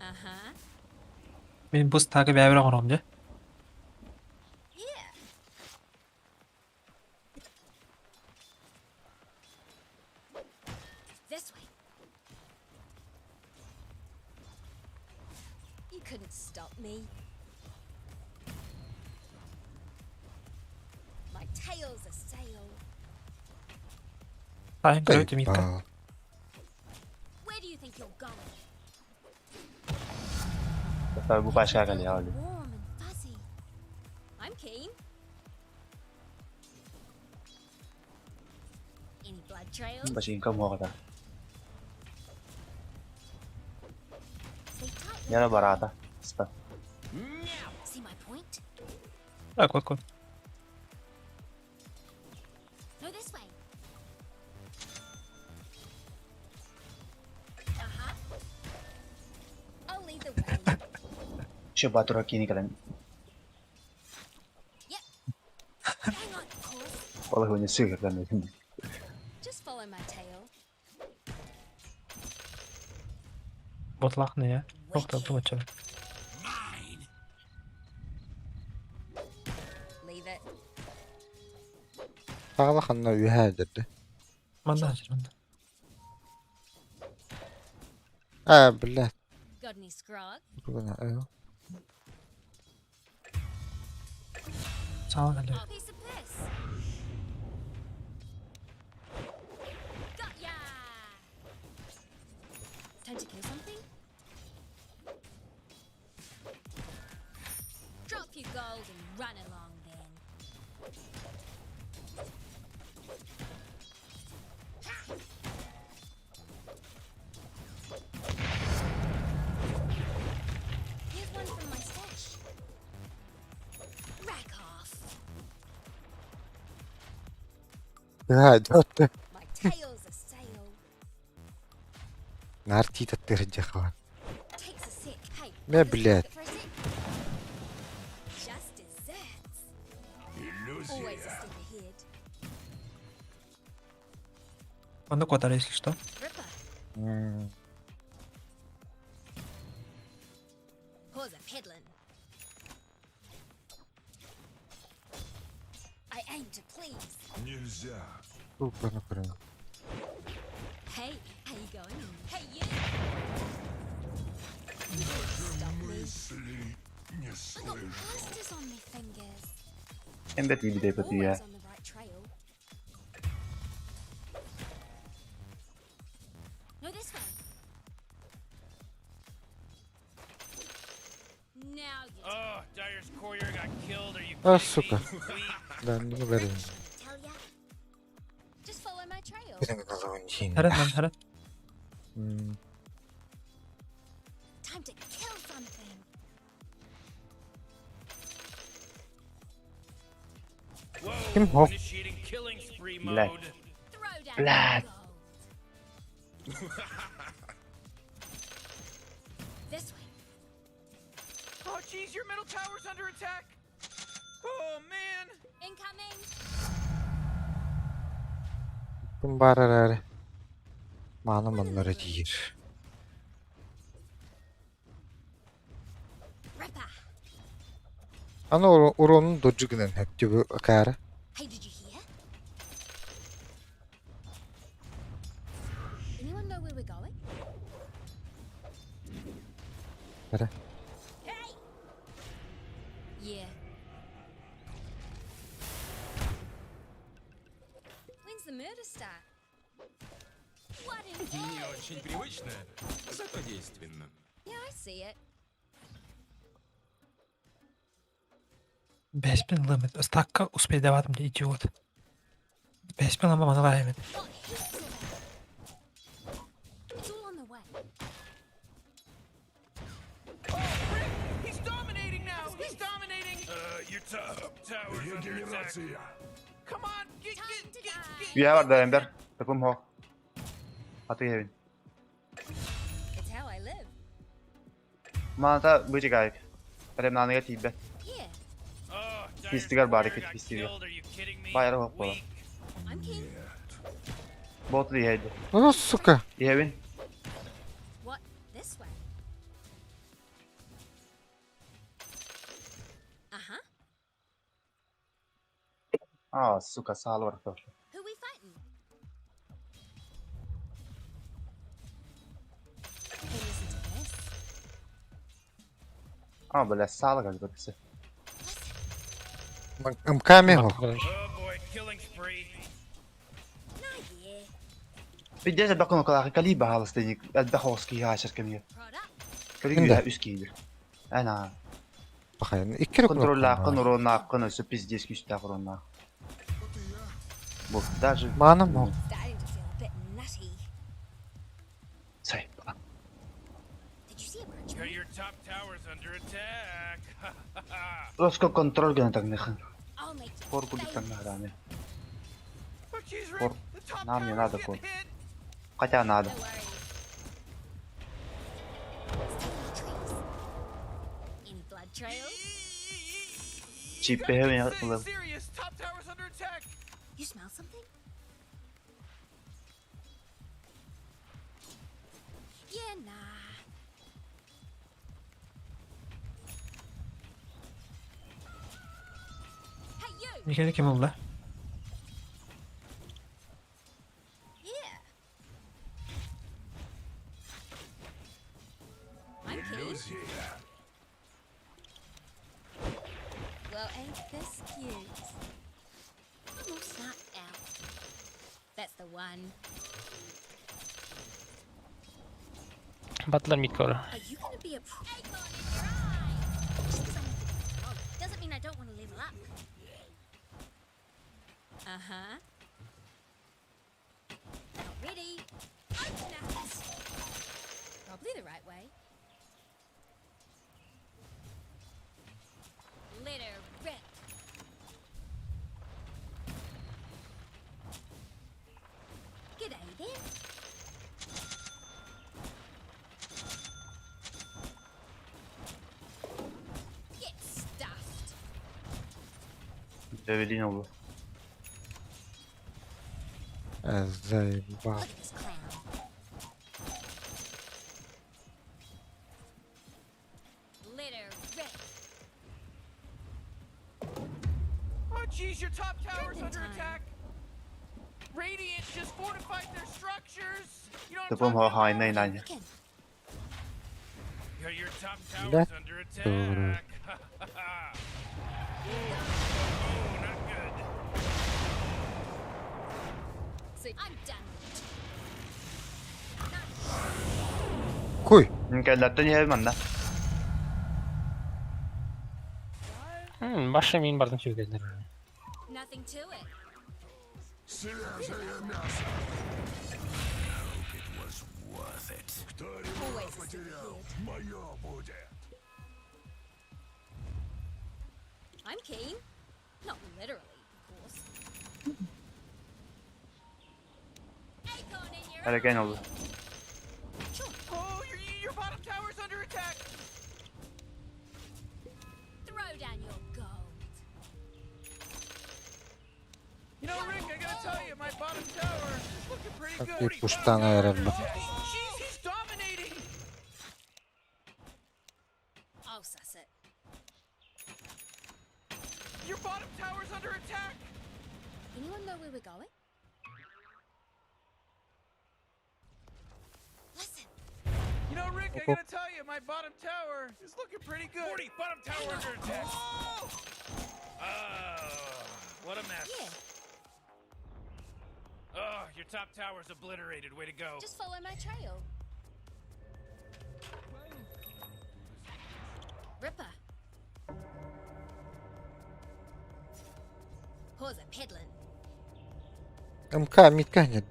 Uh-huh. Мин бу стагы бэйэбэр оҥором дьэ. Yeah. This way. You couldn't stop me. My tail's a sail. Сайын көрөт Мика. Where do you think you're going? Tabii bu başka kalıyor abi. Warm and fuzzy. I'm keen. Any blood trails? Башинка муоҕа. Sleep tight. Яра барата. Ста. See my point? Так, вот кот. No, this way. Uh-huh. I'll lead the way. Şu Batura kini кэлэн Yep. Hang on, of course. Ол хуйня сыгырдан дедим. Just follow my tail. Ботлах не я. Охта тумача. Leave it. Саҕала ханна үһэ дерде. Манна хажыр манна. А, блядь. Got any scrog? Тугана, э. Саала кэллэ. Piece of piss. Got ya! Time to kill something? Drop your gold and run along then. Here's one from my stash. Rack off. Үһэ дьотты. My tail's a sail. Нар тиитаттыр жахава. Takes a sec. Hey, Мэ, this блядь. pocket for a sec. Just desserts. Always a step ahead. Манна куотар, если что. Ripper. М, Pause a peddling. Time to please. Нельзя. Купаны көрөн. Hey, how you going? Hey, you. You can't stop me. Мысли не I got слышу. blisters on my fingers. Эмбет иби Always я. on the right trail. No, this way. Now you Oh, Dyer's courier got killed. Are you А, сука. Да, не говори. tell ya. Just follow my trail. Харан man харан. Time to kill something. Ким хоп. Initiating killing spree Блядь. mode. Throw down Блядь. the gold. This way. Oh, jeez, your middle tower's under attack. Oh man. Incoming. Ким бар эрэ. Мааны маннары тиийэр. Ripper. Аны уронун доджу гынан хөптүбү акаара. Hey, did you hear? Anyone know where we're going? Эрэ. Hey! Yeah. When's the murder start? What an Не egg! очень привычно, зато действенно. Yeah, I see it. Бэспин лымыт. Стакка успейдаватым де идиот. Бэспин лыма маналаймын. Got heaps of it. It's all on the way. Oh, Rick, he's dominating now. He's dominating. Your top tower's Регенерация. Come on, get Time get to get die. get. Üye var da Ember. Takım ho. Atı evin. It's how I live. Manata bıcık ayık. Remnanıya tibbe. Yeah, Oh, Dyer's Пистигар courier барыкет got пистигар. killed. Are you kidding me? Bayrağı hop bola. Weak. I'm keen. Botlu yedi. Ну, сука. Evin. What? This way? Uh huh. А, сука, sağlı var. Who we fighting? Hey, listen to this. А, бля, sağlı galiba kısa. МК хоп. Oh boy, killing spree. Nah, yeah. Bir de bakın o kadar kali bahalı dedik. Elbe hoski haşır kemiyor. Prod up. Kali Şimdi. güya üst giydir. Ana. Бахайын. Икки Kontrol hakkın oranın hakkın ösü pizdes güçte oranın Bu даже Маным хоп. Starting to feel a bit nutty. Say. Did you see a birch? Yeah, Your top tower's under attack. Rosko kontrol gene taknıkın. I'll make you Korku bir famous. tane harami. Oh, jeez, Rick, Кор. the top Нам не tower's надо getting кор. hit. Хотя надо. No worries. Stay in the trees. Any blood trails? Çip You got hemen this thing yapalım. serious. Top tower's under attack. You smell something? Yeah, nah. Hey, you! Микеле ким oldu? Yeah. I'm keen. Иллюзия. Well, ain't this cute? I'm all snapped out. That's the one. Батлар мид Are you gonna be a acorn in your eye? Just 'cause I'm a bit wrong doesn't mean I don't want to level up. Uh huh. Not ready. Open up. Probably the right way. Let her rip. G'day then. Get stuffed. Develin oldu. Заебал. Look at this clown. Let her rip. Oh, jeez, Jeez, your top tower's Dripping under time. attack. Radiant just fortified their structures. You know what I'm Тупом talking хайнай about? нань. Looking. Yeah, your top Бля. tower's under Добрый. attack. Oh, not good. So I'm done. Куй. Кэллэттэн иһэбин манна. Баша мин бардым сүүргэллэр. Nothing to it. Свежее мясо. Кто ребро Always a потерял, step ahead. мое будет. I'm keen. Not literally, of course. Acorn in your Әрекең eye. oldu. Sure. Oh, your bottom tower's under attack. Throw down your gold. You know, Rick, I gotta tell you, my bottom tower is looking pretty Так good. и пуштана эрэр бу. Jeez, he's dominating. I'll suss it. Your bottom tower's under attack. Anyone know where we're going? Listen, You know, Rick, I Opo. gotta tell you, my bottom tower is looking pretty good. 40, bottom tower under attack. Oh! Oh, what a mess. yeah, Oh, your top tower's obliterated. Way to go. just follow my trail. Ripper. Pause a peddling. МК митка нет.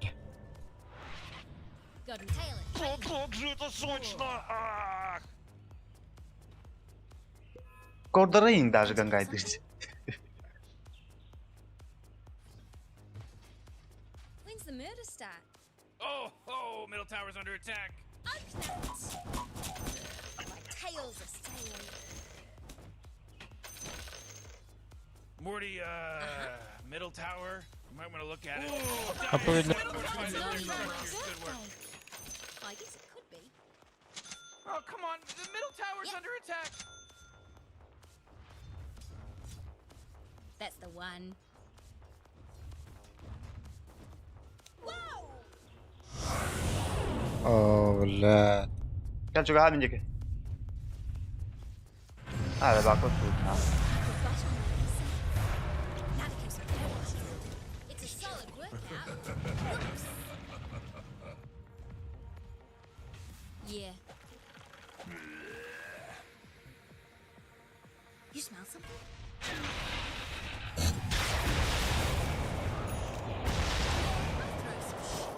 Got and tail it. Как же это сочно! Ах! Кордорайын даже гангайдыр. When's the murder start? Oh, oh, middle tower's under attack. Oak nuts. My tail's a sailing. Morty, middle tower. You might want to look at it. Ooh, Апповедно. fortified It's their not even my structures. Good work. birthday. I guess it could be. Oh, come on. The middle tower's Yeah. under attack. That's the one. Whoa! О, бля. Кэл чугаһа мин диэки. Аа, баакот туутна. The butt on my listen. Now to keep some dirt. It's a solid workout. Whoops. Yeah. You smell something? I'll throw some shade.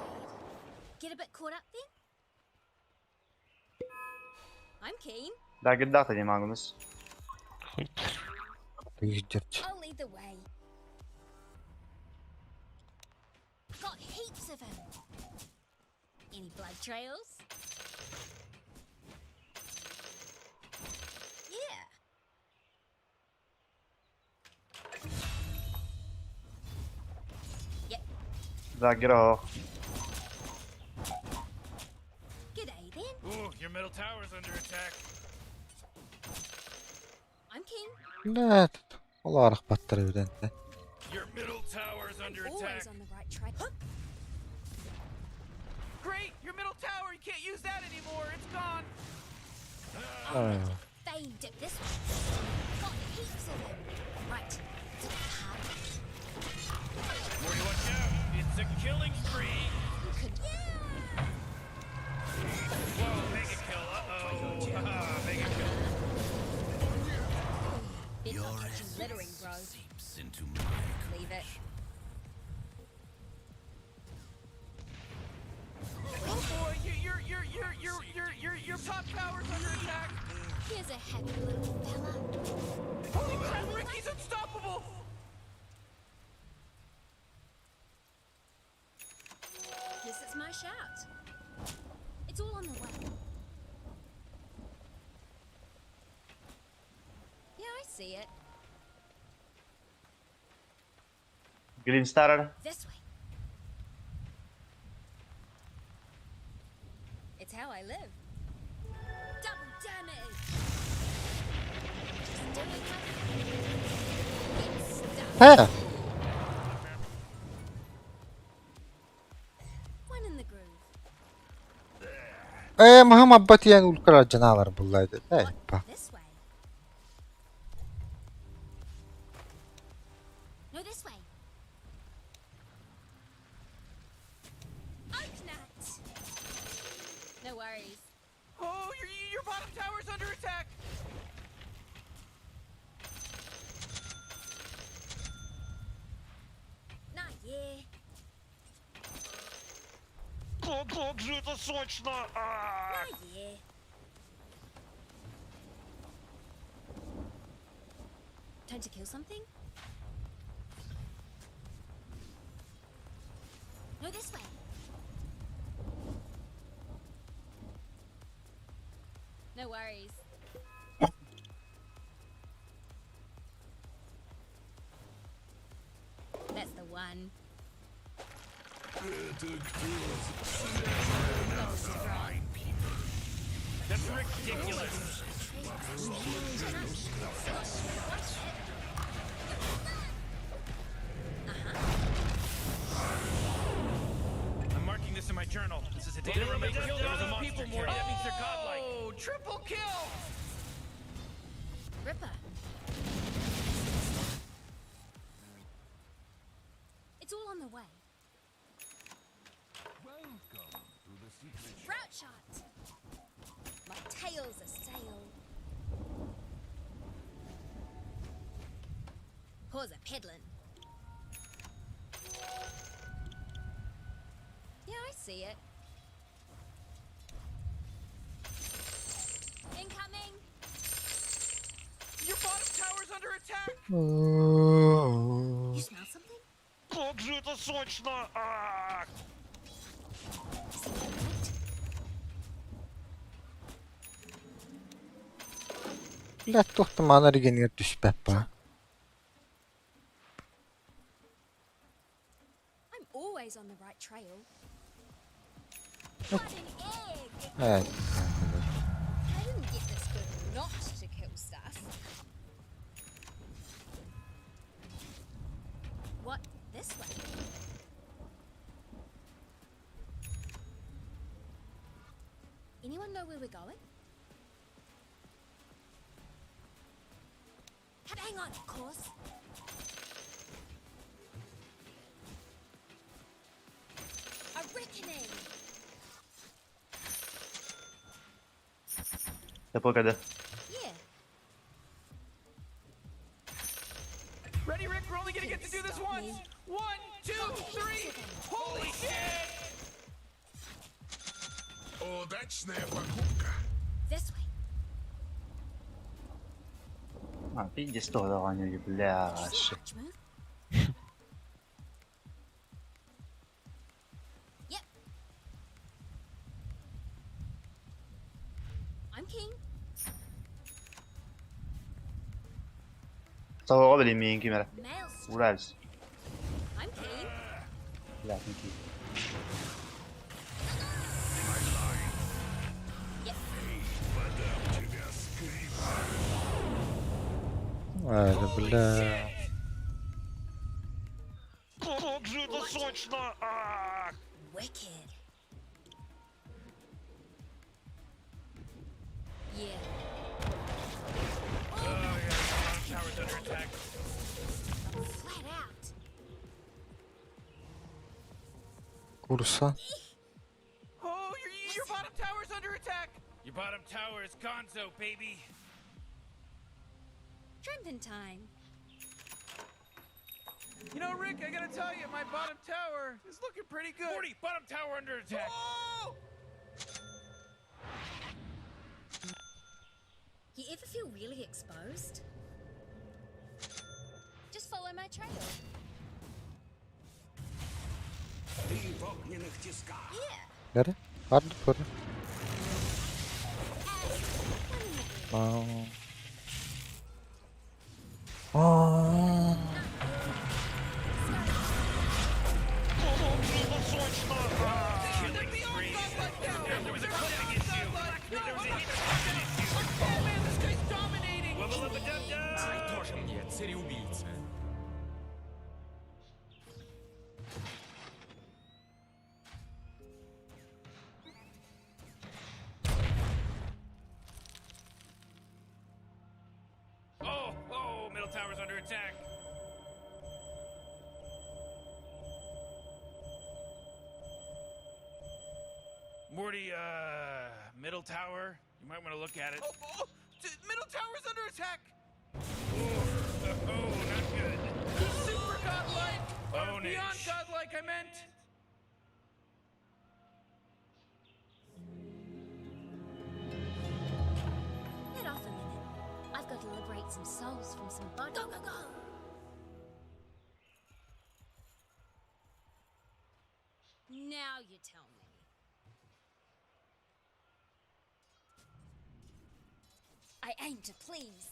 Get a bit caught up then? I'm keen. Дагырдаах димагымыз. Пиздец. I'll lead the way. Got heaps of 'em. Any blood trails? Yeah. Yep. Дагыра G'day then. Ooh, your middle tower's under attack. I'm keen. Бля, тут Оларах баттар эбитэн. Your middle tower's under Always attack. on the right track. Huh? Great! Your middle tower, you can't use that anymore. It's gone. I'll make a fame dip this one. Got heaps of 'em. Right. It's a hard. Morty, watch out. It's a killing spree. You could. Yeah! Whoa, mega kill. Uh-oh. Ah, mega kill. Better not catch you littering, bro. Seeps into my Leave it. Oh boy, your top tower's under attack. Here's a happy little fella. Holy crap, Rick, he's unstoppable. Guess it's my shout. It's all on the way. Yeah, I see it. Глинстарар. This way. It's how I live. Double damage. Just doing my thing. Get stuck. Хэ! Ээ, маһым абба тиийэн улкара дьанаалар булла этэ. Па. This way. No, this way. Oak nut. No worries. Oh, your your bottom tower's under attack. Not yeah. Как же это сочно! Not yeah. Time to kill something? No, this way. No worries. That's the one. That's ridiculous! I'm marking this in my journal. This is a data remain. There was a monster people, Morty. That means they're godlike. Oh, triple kill. Ripper. It's all on the way. Route shot. My tail's a sail. Paws a peddling. Yeah, I see it. Incoming. Your bottom tower's under attack. You smell something? Как же это сочно! See the light? Блядь, туох да маана регенер түспэт ба. I'm always on the right trail. What an egg! Ээ, I didn't get this good not to kill stuff. What? This way? Anyone know where we're going? Hang on, of course. A reckoning! Yapı Yeah. Ready, Rick? We're only gonna get to do this once. One, two, three. Holy shit! Удачная покупка. This way. А, пиздец, что бля. Did you see an arch move? Yep. I'm king. Сауға білейін мен кемері. Maelstrom. Уральс. I'm keen. Бля, ким. Yep. ээ, бля. Как же это сочно! Wicked. Yeah. Tower's under attack. Flat out. Курса. Oh, your your bottom tower's under attack. Your bottom tower is gonzo, baby. Tramping time. You know, Rick, I gotta tell you, my bottom tower is looking pretty good. Morty, bottom tower under attack. Oh! You ever feel really exposed? Just follow my trail. Ты в огненных тисках. Yeah. Бері. Барды көрі. One in the Аа. Аа. Oh man, this guy's dominating. Тоже мне цареубийца. attack. Morty, middle tower. You might want to look at it. Oh, oh, middle tower's under attack. Oh, not good. He's super godlike. Or Ownage. beyond godlike, I meant. Let off a minute. I've got to liberate some souls from some body. Go, go, go! Now you tell me. I aim to please.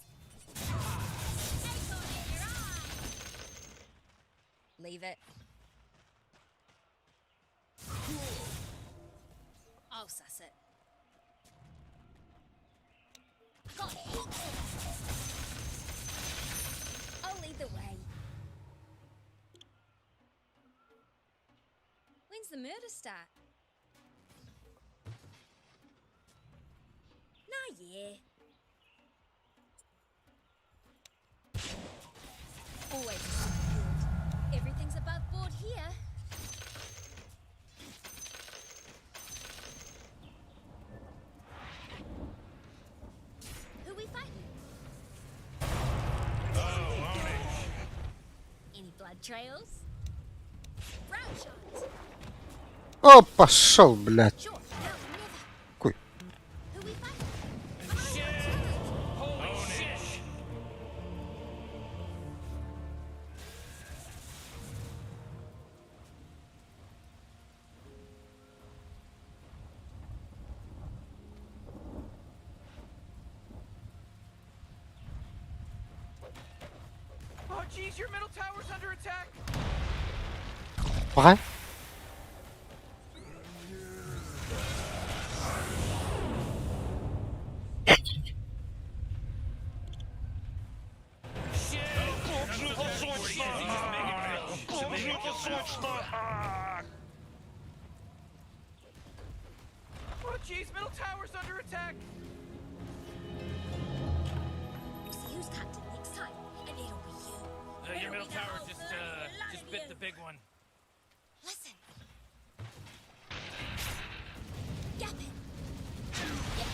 Acorn in your eye! Leave it. I'll suss it. Got heaps of 'em. I'll lead the way. When's the murder start? Nah, yeah. Always a super good. Everything's above board here. Who we fighting? Oh, ownage. Any blood trails? Round shot. О, пошел, блядь. Sure, now or never. Куй. Who we fighting? Holy shit. Oh, jeez, your middle tower's under attack. Погай. Как же это сочно! Как же это сочно! Oh, jeez, middle tower's under attack. We'll see who's captain next time, and it'll be you. Your It'll middle be the tower whole just bloody lot just of bit you. the big one. Listen. Gap it. Yeah.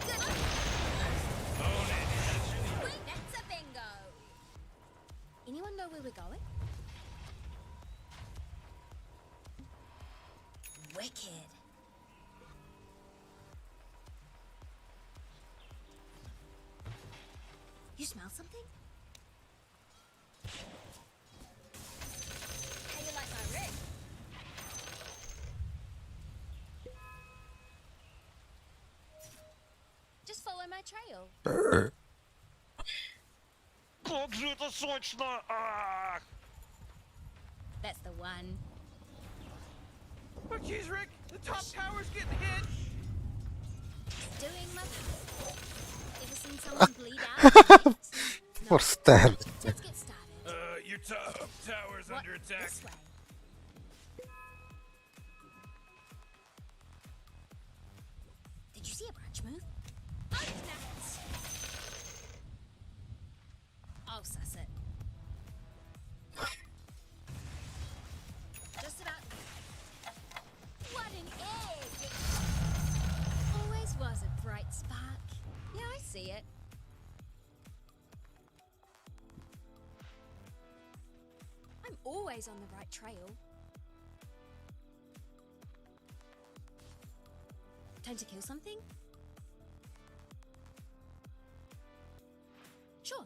Good. Wait, that's a bingo. Anyone know where we're going? Wicked. You smell something? How you like my rig? Just follow my trail. Как же это сочно! That's the one. Oh, jeez, Rick, the top tower's getting hit. Just doing my part. Ever seen someone bleed out? No. Форстер. Let's get started. Your top tower's What? under attack. This way. Did you see a branch move? Oh, nuts! I'll suss it. Just about. What an egg! Always was a bright spark. Yeah, I see it. I'm always on the right trail. Time to kill something? Sure.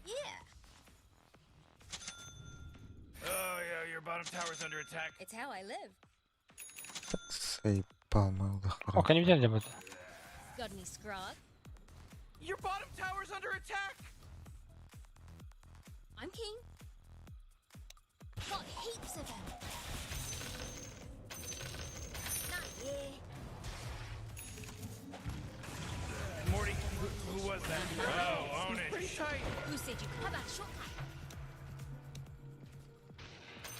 Yeah, Oh yeah, your bottom tower's under attack. it's how I live. Заебал молодых. Ока не видели будет. Got any scrog? Your bottom tower's under attack. I'm king. Got heaps of them. Not yeah. Morty, who was that? Oh, ownage. Pretty tight. Who said you could? How about a shortcut?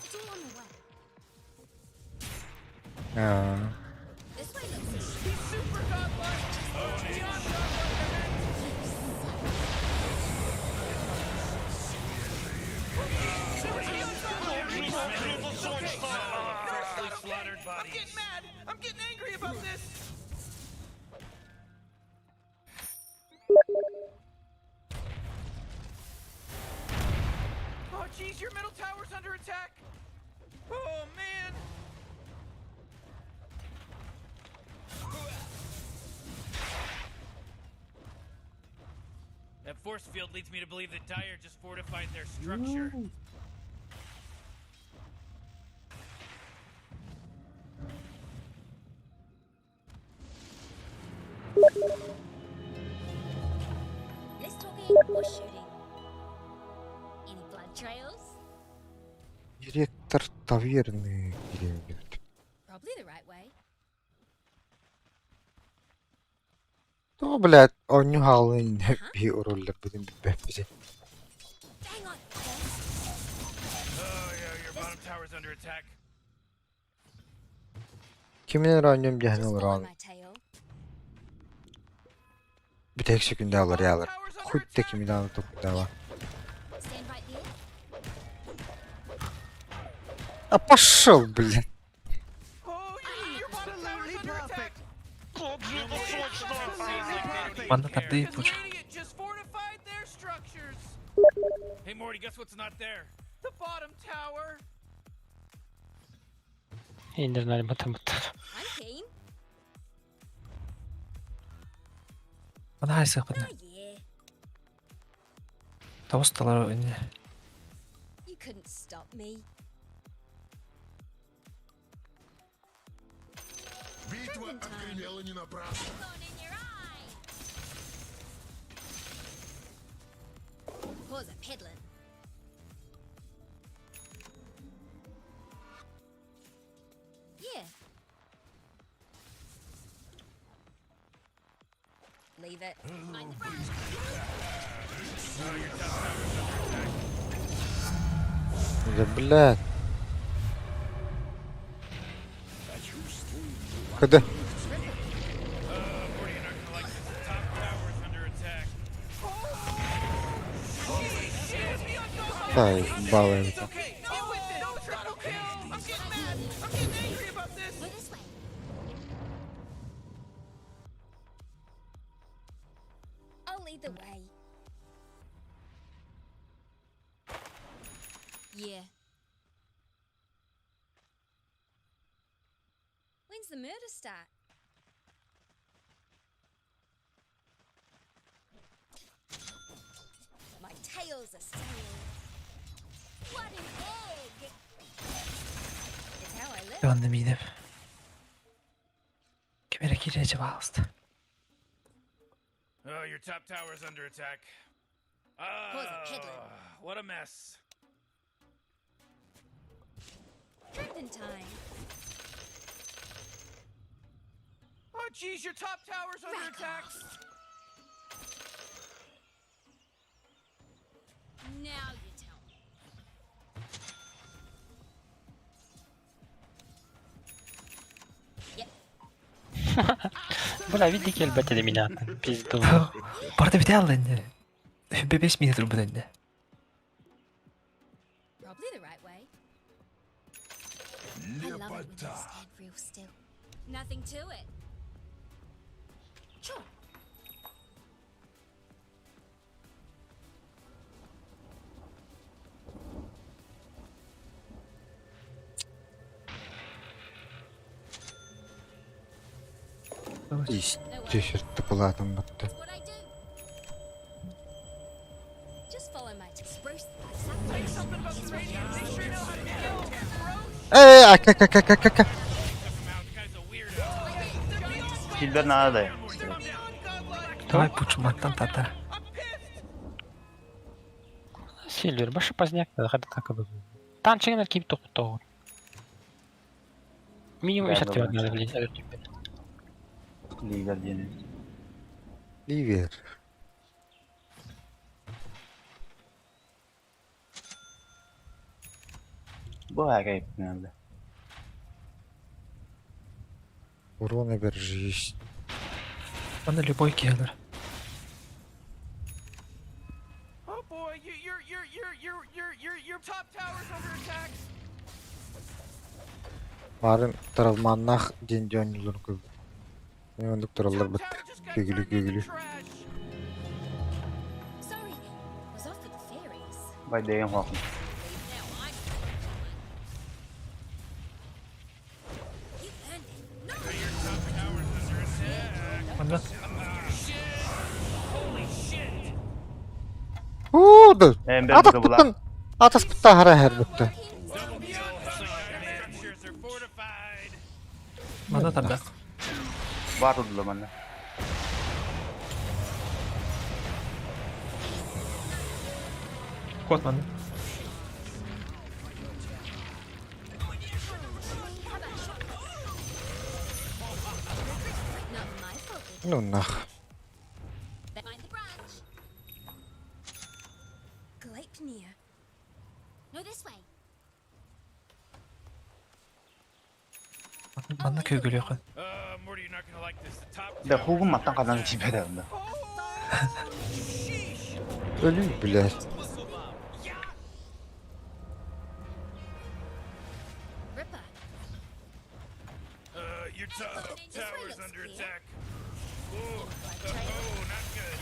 It's all on the way. А. This way looks He's super godlike. Freshly slaughtered I'm bodies. getting mad. I'm getting angry about this. Oh, jeez, your middle tower's under attack. Oh, man. That force field leads me to believe that Dire just fortified their structure. Less talking, more shooting. Any blood trails? Директор таверны где-нибудь. Probably the right way. То, блядь, он хаалын би уруллар бүтүн бүппэпписи. Hang on, boss. Oh, yeah, your bottom tower's under attack. Кимин оонньуум дьэһэн Just follow олорон my tail. бүтэһик секунда алар Хоть да кими даҕаны токуйдаaba. Stand right there. А пошел, блядь. Oh, your bottom tower's Absolutely under attack. perfect. Манна тардыы Because пуч. Radiant just fortified their structures. Hey, Morty, guess what's not there? The bottom tower. Индернали бата бата. I'm keen. Мана хайсыахпытына. Oh yeah. Тоҕус талар инне. You couldn't stop me. Битва Driven time. отгремела не напрасно. Thorn in your eye. Pause a peddling. Yeah. Leave it. Mind the brush. Да, блядь. Когда? Morty, you're not gonna like this. The top tower's under attack. Ай, балуем. It's okay. Get with it. No triple kill. I'm getting mad. I'm getting angry about this. Go this way. I'll lead the way. Yeah. When's the murder start? My tail's a sail. What an egg! It's how I live. Манна миинэп. Ким эрэ киирээчи баалыста. Oh, your top tower's under attack. Pause a peddling. Ah, what a mess. Dripping time. Oh, jeez, your top tower's under Rack attack. off. Now you tell me. Yep. Бля, види кэлбэт элиминатын. Пизду. Барда бите алла инне. Бебес миинэ турбут инне. Probably the right way. I love it when you Лепота. stand real still. Nothing to it. Sure. Естественно, платом батта. It's what I do. Just follow my spruce the place up. Say something about the Radiant. They sure know how to kill. Roche. Эй, а как как как как как Guy's a weirdo. Silver наада. Давай пуч мантан тата. Сильвер, баша поздняк, надо так бы. Танчигнер кип тоқтоғыр. Минимум Да, үс добре. аттыбат надо, блядь, өлтүрбэт. Ливер диэн. Ливер. Бу хайка надо. Урона бержись. Манна любой киһилэр. Oh boy, you, your your your your your your your top tower's under attack. Баарын травманнаах диэн дьоонньууларын көрбүт. Оннук тураллар бытта. Күгүлү күгүлү. Sorry, was off with the fairies. Байдайым хоқын. Now I'm the one. You earned it. No. Манна Уу да. Эм бер була. Атаспыттан атаспыттан хара хэр бутта. манна тардах. Бар тудула манна. Кот манна. Not my fault. they Ну нах. Find the branch. Gleipnir. No, this way. Манна көгүлүөхүн. Morty, you're not gonna like this. The top Да хугун маттан кадан тибеде онда. Ölü блядь. Ripper. Your top This way tower's looks under clear. attack. Ooh, oh, not good.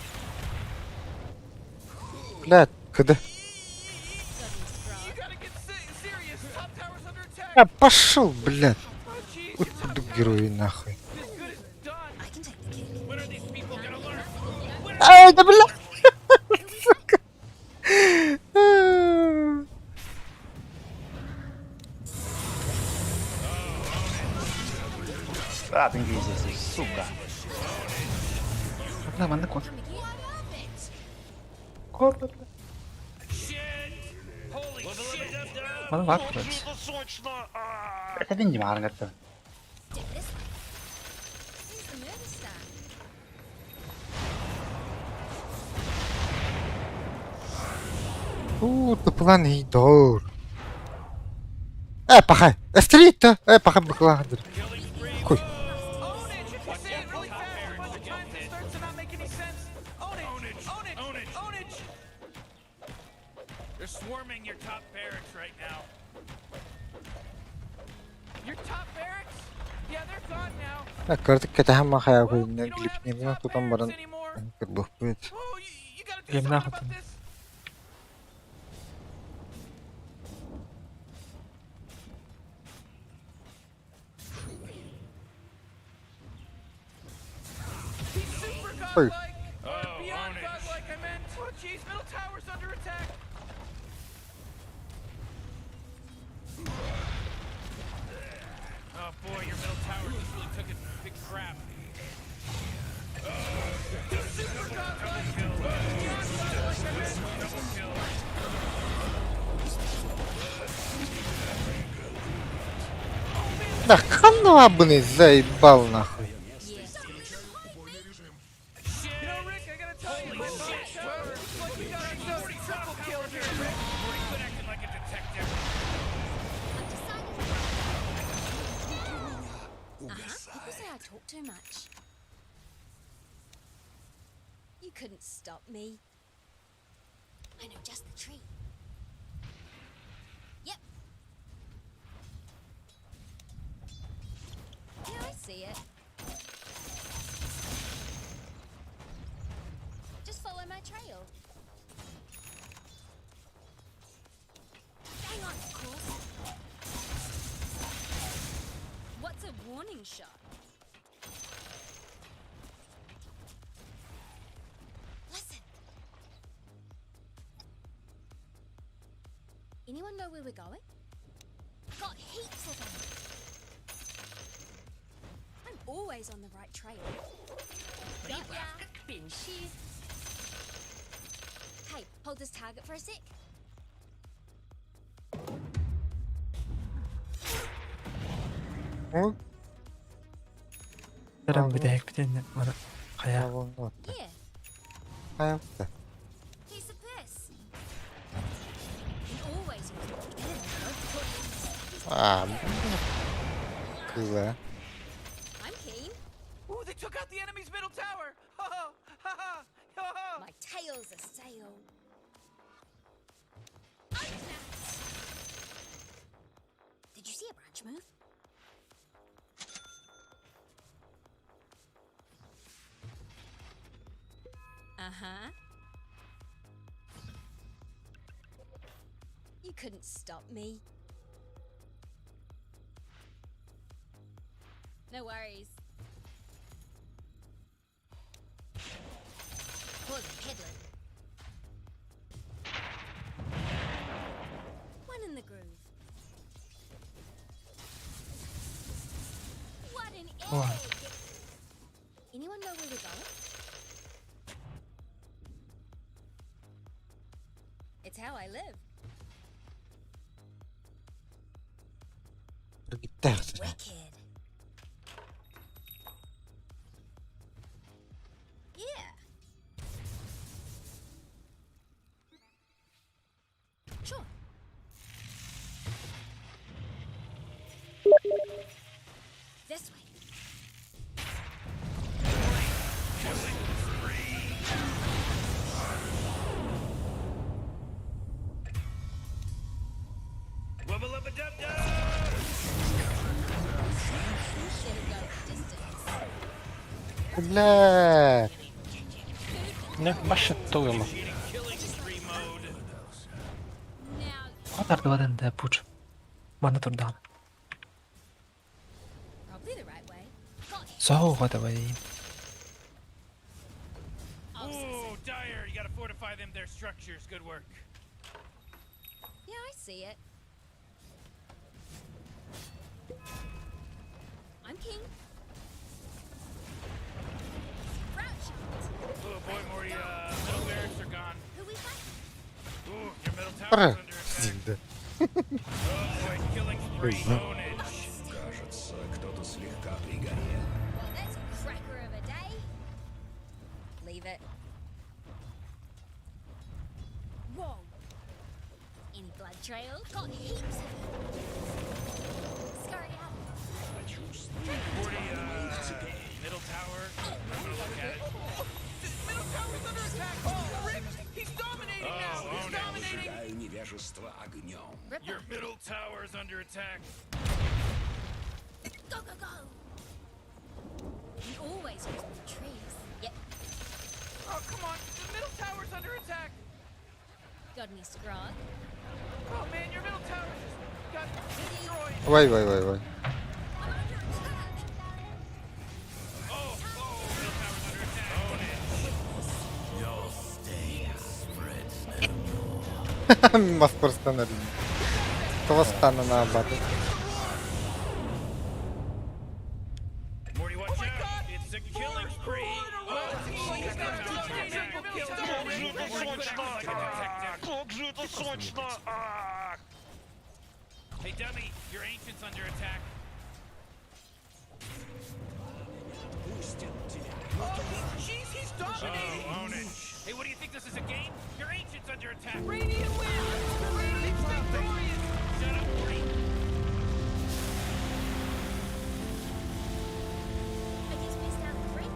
Блядь, кыды. You gotta get serious. Top tower's under attack. Я пошел, блядь. Oh, jeez. Вот буду герои нахуй. As good as done. I can take the kick. When are these people gonna learn? Ай, да бля. Сука. Атын кейсесі, сука. Манна манна кот. Come again. What of it? Кот. Holy shit! Манна бар турат. Это бин дим арыңгатты. Dip this way. Who's the murder star? Уу, план доор. Э, пахай. Стрит, э, пахай быкладыр. Хуй. Own it. If you say it really fast a bunch of times, it starts to not make any sense. Own it. Own it. Own it. Own it. Own it. They're swarming your top barracks right now. Your top barracks? Yeah, they're gone now. Кырдык кэтэһэн махая Well, хуйна you don't have глипнемин any top тутан barracks баран anymore. кырбыппыт. Oh, you gotta do Game something нахуй about там. this. He's super Ой. godlike. Oh, Beyond own it. godlike, I meant. Oh, jeez, middle tower's under attack. Oh boy, your middle tower just really took a big crap. He's super godlike. Beyond godlike, I meant. Double kill. Да хана абыны заебал нахуй. You know, Rick, I gotta tell you, my bottom tower looks like we got ourselves a triple kill here, Rick. Morty, quit acting like a detective. I've decided. Uh-huh. People say I talk too much. You couldn't stop me. I know just the tree. Yep. Yeah, I see it. Just follow my trail. Hang on, of course. What's a warning shot? Listen. Anyone know where we're going? Got heaps of them. I'm always on the right trail. Got ya. Hey, hold this target for a sec. Ну, Тэрэн бүтээх битэн мана хая. Yeah, Хайа. piece of piss. And always use better than both Аа. Кыла. I'm keen. Ooh, they took out the enemy's middle tower. Ha ha ha ha ha. My tail's a sail. Open. Did you see a branch move? Uh-huh. You couldn't stop me. No worries. Pause peddling. One in the groove. What an egg! Anyone know where we're going? It's how I live. Wicked. Yeah. Sure. This way. Wubba lubba dub dub! It'll go the distance. Бля. Не, башы тугума. Now, Тардыбатын да пуч. Мана турдаан. probably the right way. Got it. Соһуга давай. Ooh, Dire, you gotta fortify them, their structures. Good work. Yeah, I see it. I'm king. Sprout Oh boy, Morty, middle barracks are gone. Who we fighting? Ooh, your middle tower's Пора. under attack. Oh boy, killing spree. Ownage. Кажется, кто-то слегка пригорел. Well, that's a cracker of a day. Leave it. Whoa. Any blood trail? Got heaps of it. Scurry out. Morty, middle tower. I'm gonna look at it. Middle tower's under attack. Oh, Rick, he's dominating now. Oh, He's ownage. dominating. Сжигаю невежество огнем. Ripper. Your middle tower's under attack. Go, go, go. You always use the trees. Yep. Oh, come on. The middle tower's under attack. Got any scrog? Oh man, your middle tower just got destroyed. Вай вай вай вай. I'm under attack. Oh, oh, middle tower's under attack. Ownage. Your stain spreads no more. Мас просто Твостана на абаты. Morty, watch Oh my out. God! It's a killing spree. Oh, He's got triple kill. Morty, quit acting like a detective. Как же это сочно! Hey, dummy, your ancient's under attack. Jeez, he's dominating. Oh, ownage. Hey, what do you think this is a game? Your ancient's under attack. Radiant wins. Radiant's victorious. Shut up, Morty. I guess we start at three.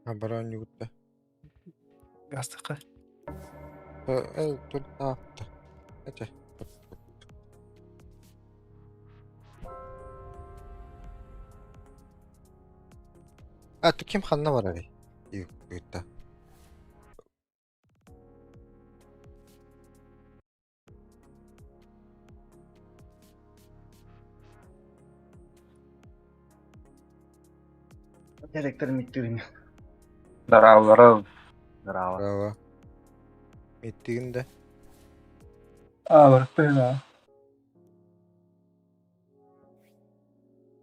Оборонюта. Гастыка. Эй, тут авто. Это. А, ты ким ханна барарый? Юкта. Директор миттирин. Здорово. Здорово. Браво. Миттигин да. А, барпына.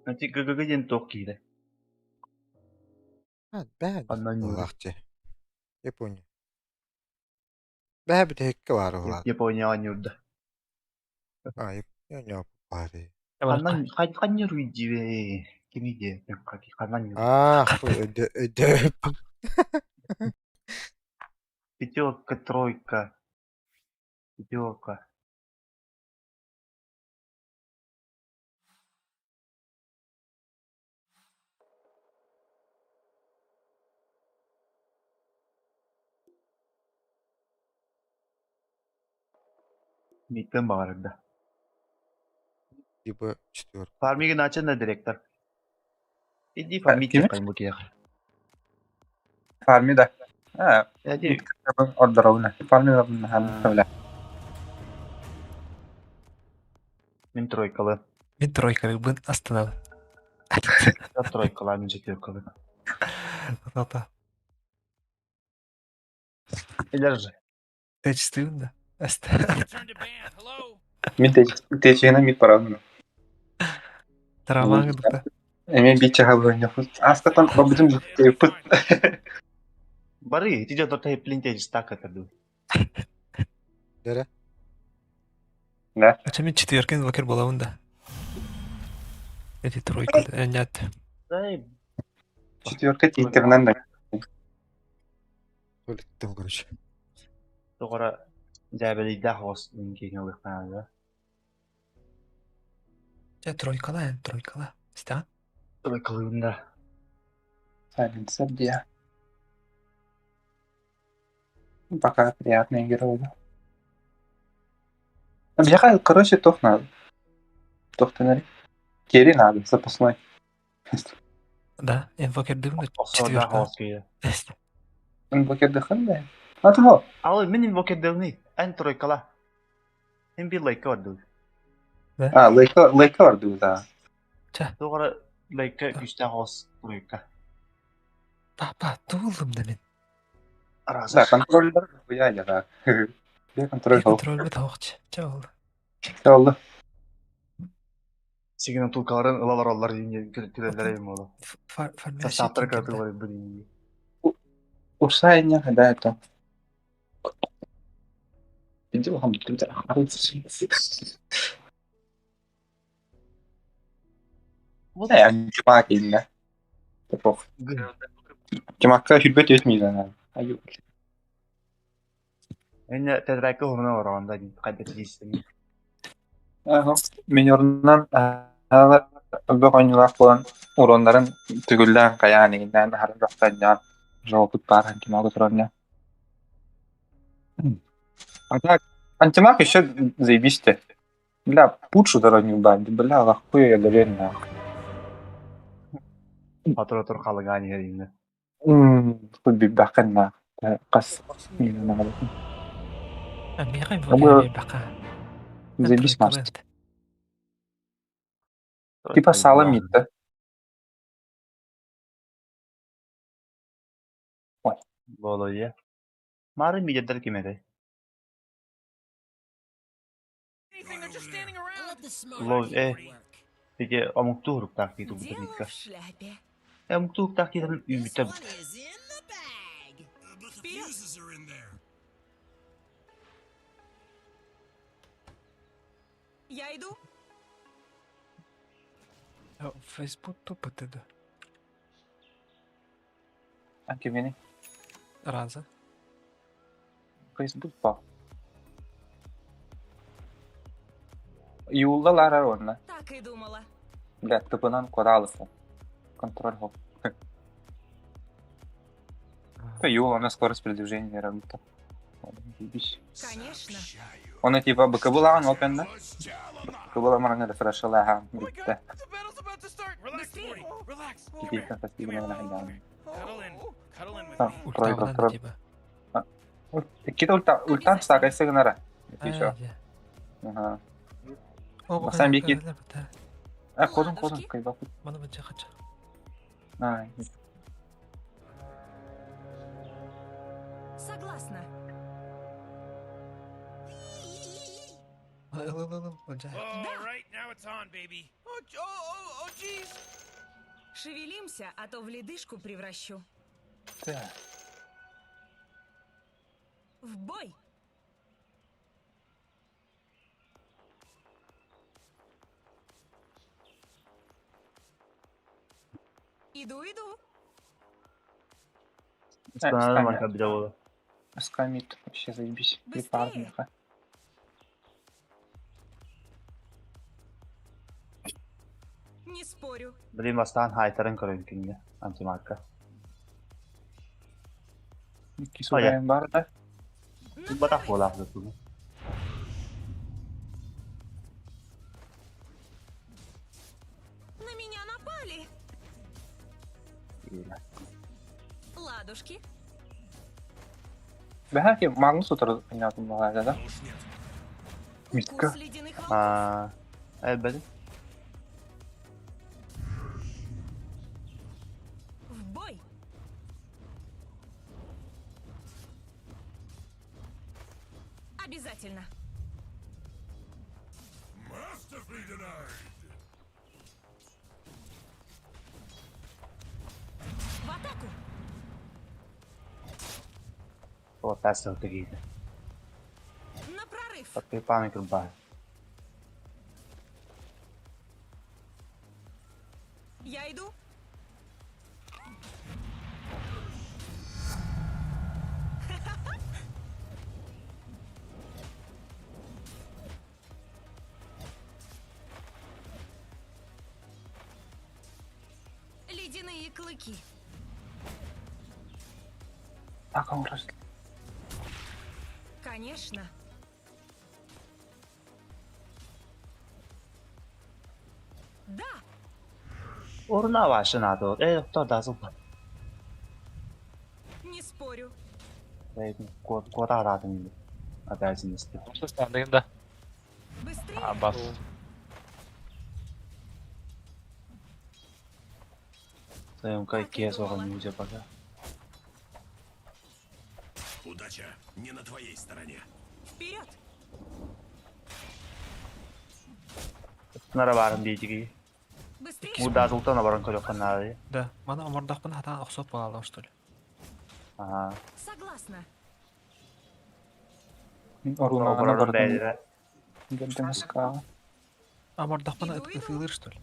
Ати ГГГ диэн туох киирэ. А, бෑ. Анна ньюра. Лахчы. Япония. Бää бүтэһиккэ баар уһулаат. Япония ньюрда. А, я не пари. Ханнан ханньыр үйдибэ кими диэ ханнан А, хуй, өйдө Пятерка, тройка. Пятерка. Миттен баҕарда. Либо четверка. Фармига начал директор. Иди фармите Кими? кайму киэх. Фарми да. А, Иди. ордоробуна. Фарми да. Мин тройкалы. Мин тройкалы бын астынабын. Тройкалы, мин четверкалы. Ата. Илер же. Тэчтүүн да. Аста. Мин тэчигинэ мит парабын. Тарамаҥ да. Эми биччэ хабыгын Астатан бабытым пыт. Бары, ити дьон тэйплин тэйстак этэрду. Дere. Да. Ача мин четверкин вакер болабын да. Эти тройка, нет. Четверка тииттеринэн да. Туалеттем, короче. Тоҕора дьээбэлийдээх оҕус мин киһини ылыахтаах да. Чэ тройкала, эн тройкала. Истэҕин? Тройкалыыбын да. Сайленсер диэ. Пока приятный герой. Бляха, короче, тох надо. Тох ты Керри надо, запасной. Да, инвокердыыбын да Охсуордаах четверка. оҕус киһи. Инвокердыхын да. А того. Ал мин инвокердыыбыный. Эн тройкала. Мин бир лайка орду. А, лайка, лайка орду, да. Тоҕора лайка күүстээх оҕус тройка. Папа, туулум да мин. Да, контроллер хуя я, да. Я контроль хол. Контроль бит хоохч. Чэ ол. Олла. Сигин тулкаларын ылалар оллар диин күлэллэр эбим ола. Фармия Састааптар кыратылар бу диин. Урсай не, да, это. Иди вам, ты Э, антимаг инна. Топох. Тимакка хүрбет өтмейді. Аю. Энне тетрайка хурна ороонда диин хайда тиистин. Ага. Мен орнынан ала бөгөнүлах болан уроннарын түгүллән каян игиннән харын рахтаннан жоопут бар антимаг туранна. А так, антимаг еще заебись ты. Бля, пучу дорогу банди, бля, лахуя я доверен нахуй. Патыр отор халыгаан иһэр инне. Биббакын на кас. Миэхэ инвокер бака. Заебись маст. Типа сало мид, да? Ой. Болойе. Мары мидердер кимеде. Лов э. Пеке омуктуу хуруктаах дии турбута микка. шляпе. Э омуктуу хуруктаах дии үүмүттэ бут. Я иду. Facebook тупыты да. А кимини? Раза. Facebook па. Юлда ларар онна. Так и думала. Бля, тупынан коралысы. Контроль хоп. Юл, у нас скорость передвижения работа. Заебись. Конечно. Оны типа БКБ лаган ол кэннэ. БКБ мараңа рефрешала ха битте. Типа спасибо на хайдан. Тройка, тройка. Кит ульта ультан стакайсы гынара. Еще. Ага. Басан бики. А, кодун кодун кайба. Мана бача хача. Ай. Согласна. All right, now it's on, baby. Oh, oh, oh, jeez. Шевелимся, а то в ледышку превращу. Так. В бой! Иду, иду. Станар марка биле боло. Скамит вообще заебись. Быстрее. Не спорю. Блин, бастан хайтарын көрөн күнгө антимарка. Кисугаем бар да. Батах болах да тугу. На меня напали. Ладушки. Бәһәки Магнус утырды понятно була да. Митка. Укус ледяных волков. А, элбэди. В бой. Обязательно. В атаку. О, тасыл тегиде. На прорыв. Папы память курбай. Я иду. Ледяные клыки. Так он раз. Конечно. Да, Орна вашы надо. Э, кто дазыл. не спорю. Э, кот кота радым. Обязанности. Да. Быстрее. А, бас. Своем кайке соған уже пока. Удача не на твоей стороне. Вперед! Нара барым дейдиги. Быстрее! Мудазылтан баран көрөккөн нары. Да, мана омордохпун хатаан охсот буолаллар, что ли. Ага. Согласна. Мин оруна Баран бардым. бәйдere. Гелдем ска. Омордохпун ытыылыр, что ли.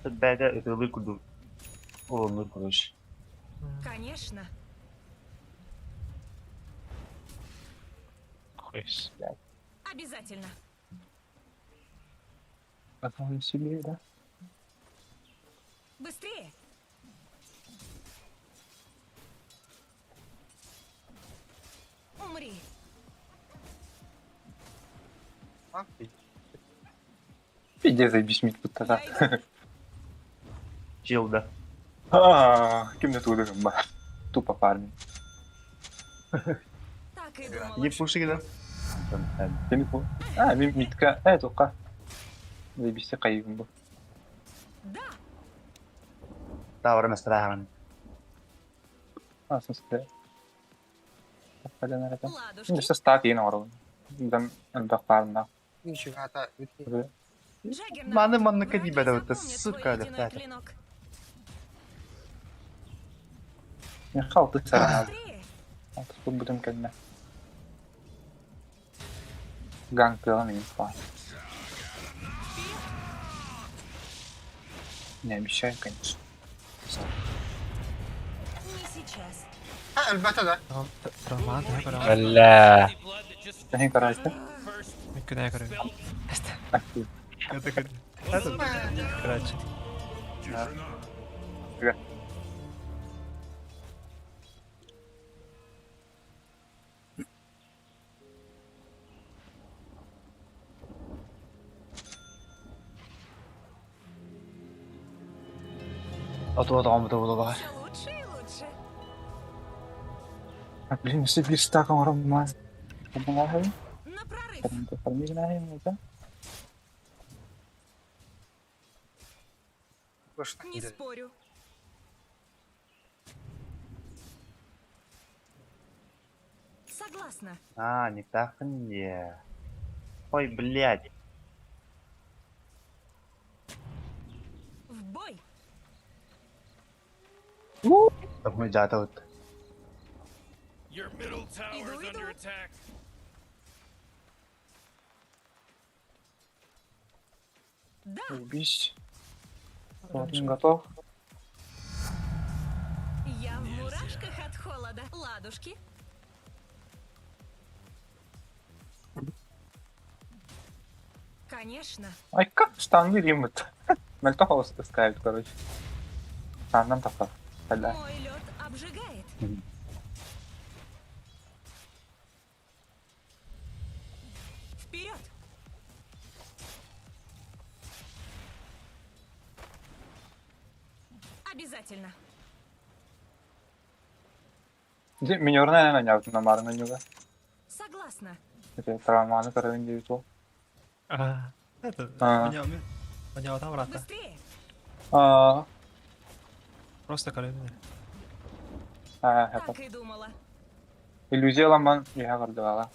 Бәйдә ытылы куду. Олонур көрөш. Конечно. Хуйс. Обязательно. Потом себе, да? Быстрее! Умри! Пиздец, заебись мид будто да. Жылда. А, кем не туда ба. Тупо фармим. Так и думала. Не пуши да. Кем бу? А, мин митка. Э, тока. Заебись кайым бу. Да! Тавар мәсәлән. А, смысле. Палена это. Ладушки. Ну, сейчас так и норм. Там элбэх фармна. Ничего, это... Джаггернаут, Маны манныка враги дибәдә өтә, запомнят сука, твой ледяной дәфтәр. клинок. Не халты сарана. Быстрее! Алты будем кәлмә. Ганг тыга мин па. Не обещаю, конечно. Не сейчас. А, элбэте да. Травмаан төһө көрөҕүн. Бля. Сәһин карайсың? Мин күнээ көрөбүн. Короче. Отуа тоғым бу бар. Все лучше и лучше. А, блин, если бир стакан ороммаз. На прорыв! Не спорю. Согласна. А, не так не. Ой, блядь. В бой! Так мы жата вот. Your middle tower is under attack. Да! Заебись. Вот, он готов. холода. Ладушки. Конечно. Айка, штанги риммут. Мөлтөх оҕус ытыскаайбыт, короче. Тааннан тахсар. Кэллэ. Мой лед обжигает. Вперед! Обязательно. Дьэ, минернай эн анньаабытын амаарын анньыга. Согласна. Ити травманы көрөбүн диэбит уол. А, это, А. меня, меня там брата. Быстрее! А, Просто көрөбүн. а, это. Так и думала. Иллюзия ламан иһэ бардыбаҕа.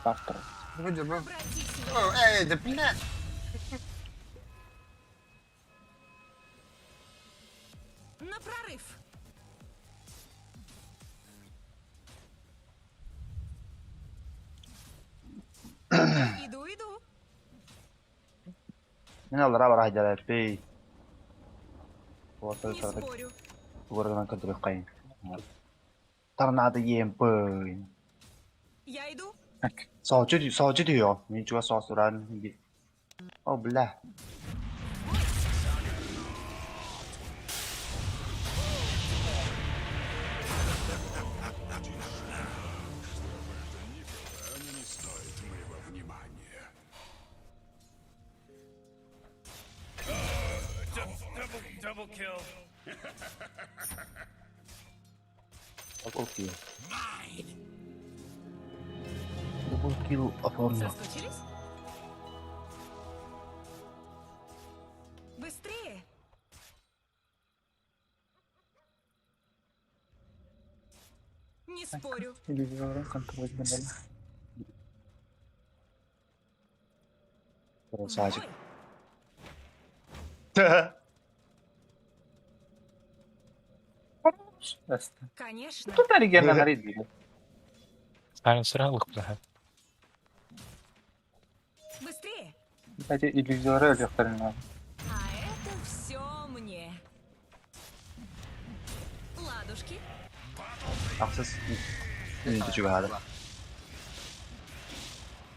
Завтра. Вроде бы. Обратись в О, эй, да блядь! На прорыв! Иду, иду. Мин аллара бара сылдьар Не спорю. Тугурынан көрдөрүөххэйин. Торнадо ЕМП. Я иду. Соочу соочу түһүөҕүм. Мин чугас соҕус туран О, бля. Они не стоят моего внимания. Double, double kill. Double kill. Double kill оформил. Соскучились? Быстрее! Не спорю. Иллюзия контроль Красавчик. Конечно. Тут оригинально нарезали. Сайленсера ылык Быстрее! Кстати, иллюзия өлүөхтэрин А это все мне. Ладушки. Ахсыс. Мин чугаһаады.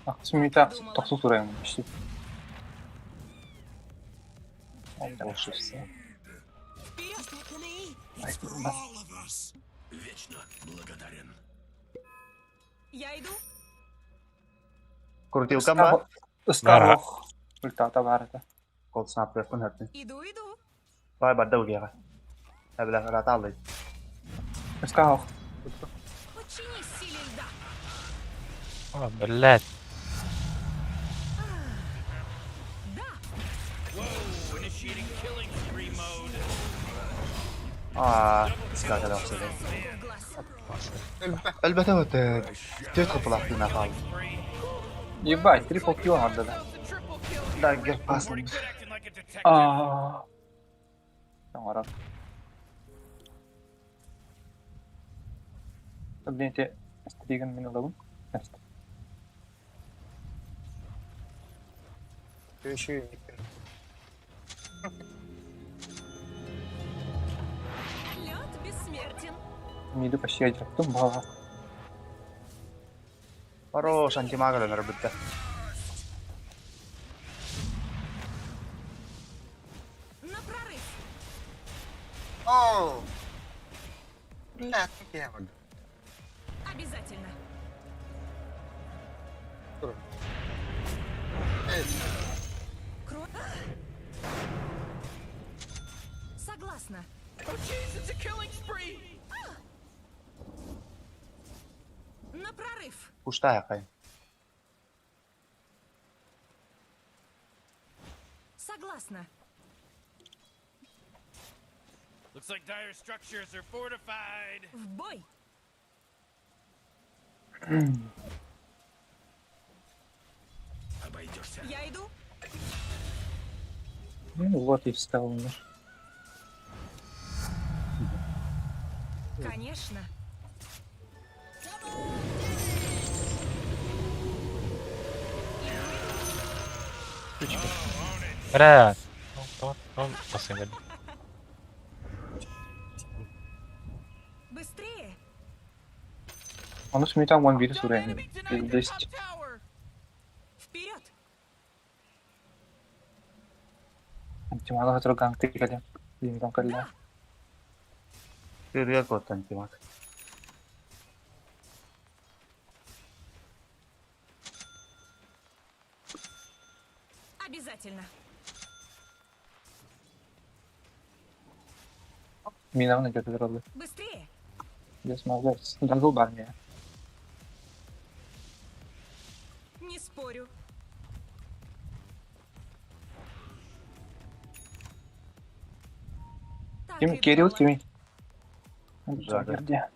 Ахсыс мүнүүтэ тохсус турайым почти. It's for all of us. Вечно благодарен. Я иду. Крутилка ба. Ыскар Ультата бар это. Кол снаппыахпын хаттын. Иду, иду. Бай барда угега. Эбилэ ырата алый. Ыскар Подчинись силе льда. О, блядь. Whoa, initiating killing spree mode. Аа, ыскар кэлэ охсуйда. Өлбөтө өтө. Түөрт купулаах хаал. Ебать, трипл килл надо, да. Даггер пасын. Аа. Оҥорор. Блин, эти стриган мин ылабын. Еще Лед бессмертен. Миду почти одержим бала. Хорош, антимага өлөр бүтэ. На прорыв. О! Блядь, я могу. Обязательно. Кровь. Согласна. Oh jeez, it's a killing spree! На прорыв. Куштаахай. Согласна. Looks like dire structures are fortified. В бой. Обойдешься. Я иду. Ну вот и встал у меня. Конечно. Бля. Он, он, он, Ону сметан 11 суруйан 10. Вперед! Антимага сотору гаҥты кэлэн лингам кэллэ. Тыырыга куоттан Тимак. Обязательно. Минаҕын өйдөтө тураллар. Быстрее! Дьэс молодец. Дагыл бар миэ. Не спорю. Так Ким и Кирилл думала. кимий? Жагерде.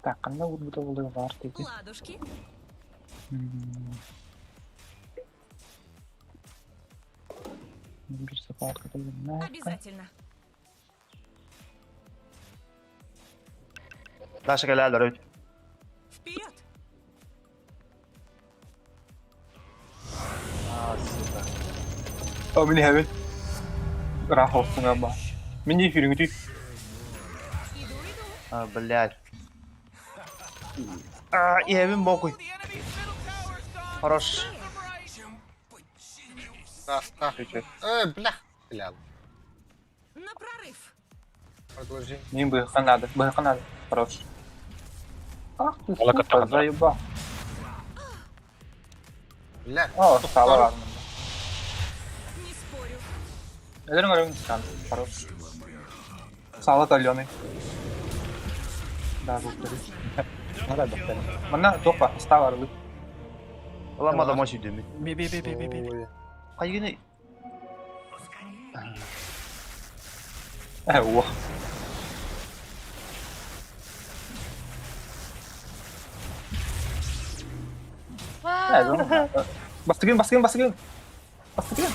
Так, ханна уурбута буолуо баар диэки. Ладушки. Биир сапаатка төлөннө. Обязательно. Даша кэлээлэр өт. Вперед! А, сука. О, мин иһэбин. Ыраах холсуҥа баар. Мин эфириҥитий. А, блядь. А, иһэбин бокуй. Хорош. Таста. Э, бля. Бля. На прорыв! Продолжение. Мин быһыхха наада. Быһыхха наада. Хорош. Ах ты, Ола сука, кытта заебал. Бля. О, саала баар. Не спорю. Өлөрүҥ өлөрүҥ саала. Хорош. Саала каленый. Да, повторюсь. Надо повторить. Манна туох баар, ыстаа баар ылыы. Ыламмада мой сүйдүмүт. Би би би би би би. Хайгыны Э, уох. Э, ну, Бастыгын, бастыгын, бастыгын. Бастыгын.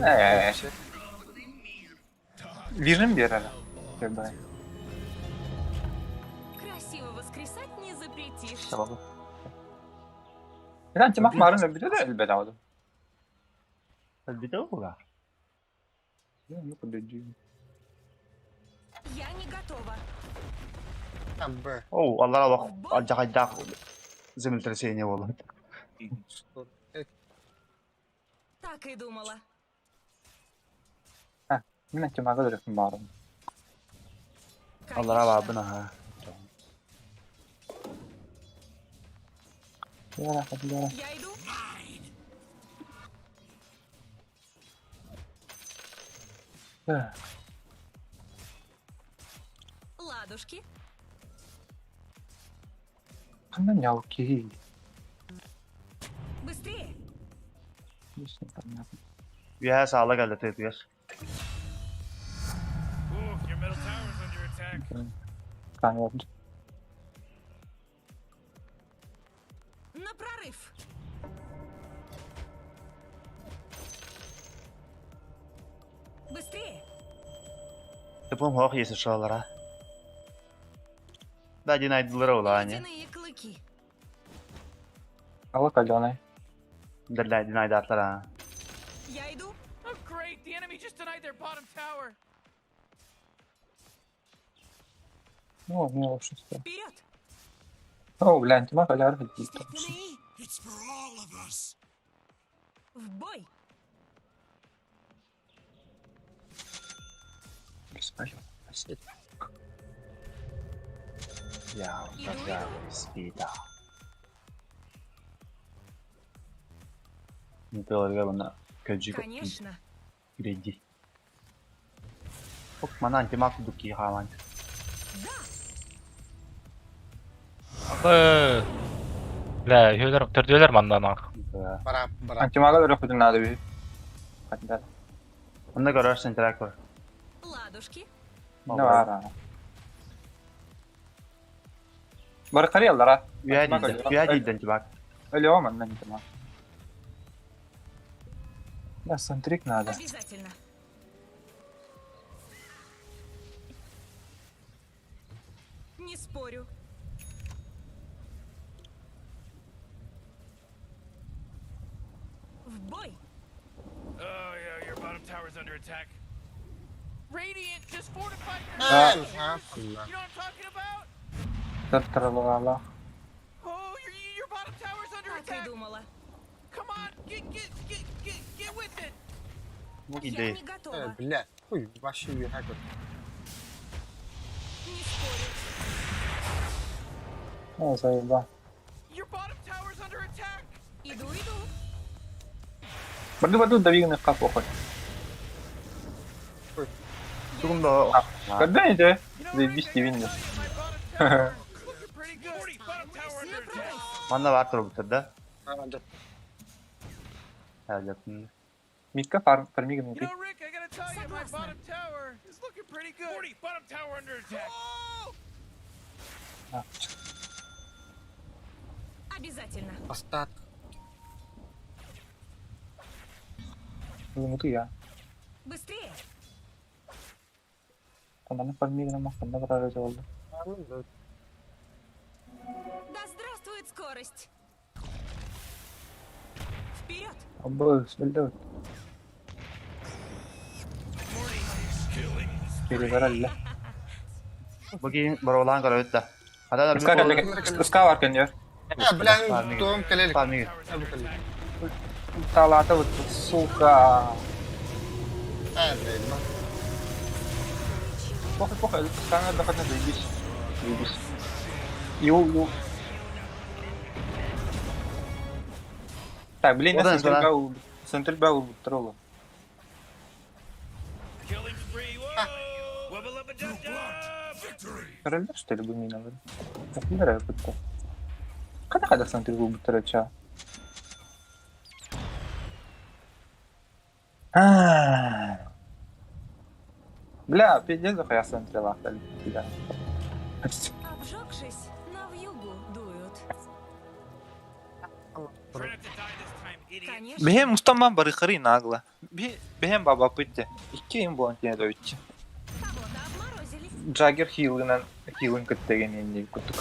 Э, Вижим биэрэр. Кэрбай. Красиво воскресать не запретишь. Табабы. Итан тимах марын өлбүтэ да өлбөт аҕа. Өлбүтэ уга. Ну, подожди. Я не готова. Б. Оу, аллара олох алдьархайдаах землетрясение буолла. Так и думала. А, мин тимага өлөрүм баарым. Аллара баабын аха. Яра, яра. Я иду. Так, Ладушки. ханна нялки. Быстрее! Непонятно. Үөһэ саала кэллэ тыытыгар. Ooh, your middle tower's under attack. Понятно. На прорыв! Быстрее! Тыпым хоох иэсэ шоолара. Да, динайдылара улаане. Ледяные клыки. Алла каленый. Дэрдэ динайдатлара. Я иду. Oh, great! The enemy just denied their bottom tower. Ну, мне вообще все. Вперед! О, блядь, тимах аляр It's for all of us. В бой! Я управляю спида. Нытыларга мына көдьү Конечно. Греди. Оп, манан антимаг курдук киһи хааман. Б. Бля, үһүөлэр, төрдүөлэр манна анаах. Барап, барап. Антимага өлөрүм надо би. Хатда. Онно көрөр сентрак бар. Ладушки. Ну, ара. Бары карыяллара. Үөһэ диидэн, үөһэ диидэн антимаг. Өлөм манна антимаг. Да, сантрик надо. Обязательно. Не спорю. В бой! Oh yeah, your bottom tower's under attack. Radiant just fortified their А. structures. You know what I'm talking about? Тартаралаах. Oh, your, your bottom tower's under Так и attack. думала. Come on, get get get get get with it. Бу Я идея. не готова. Бля, хуй, вообще үөһэ көр. Не спорю. Оо, заеба. Your bottom tower's under attack. Иду, иду. Барды-барды давигныкка похуй. Тугум да. Когда иде? You know, Rick, Заебись I ти gotta винни. tell you, my bottom tower is looking pretty good. Morty, bottom tower under attack. Манна бар турбуттар да. Хәләтин. Микка фарм фармигин You ты. know, Rick, I gotta tell you, my Согласна. bottom tower is looking pretty good. Morty, bottom tower under attack. Oh! Обязательно. Остат. Ну ты я. Быстрее. Онан фармигин махтанна барар oldu. Да здравствует скорость. Вперед! Абы, сүлдө. Перебиралла. Бу кийин баролаан көрөбүт да. Хата да Ыска кэллэ, ыска бар кэннер. Бля, туом кэлэлик. Фармигин. Талата вот сука. Похуй, похуй, ысканы дахатна заебись. Заебись. Ю, ю. Так, блин, Одан я сюда. центральбау буттар Killing spree. Whoa! Wubba lubba dub dub. Король, что ли, бумина? Захилера бутта. Когда когда центральбау буттар ча? Бля, пиздец, захуя централа. Бля. Обжегшись, на вьюгу дуют. Try not to die this time, idiot. Конечно. Бихем мустаман барыхари нагло. Бихем баба пытте. Икки им буан кине довитчи. Кого-то обморозили. Джаггер хилынан хилын кыттеген энди куттук.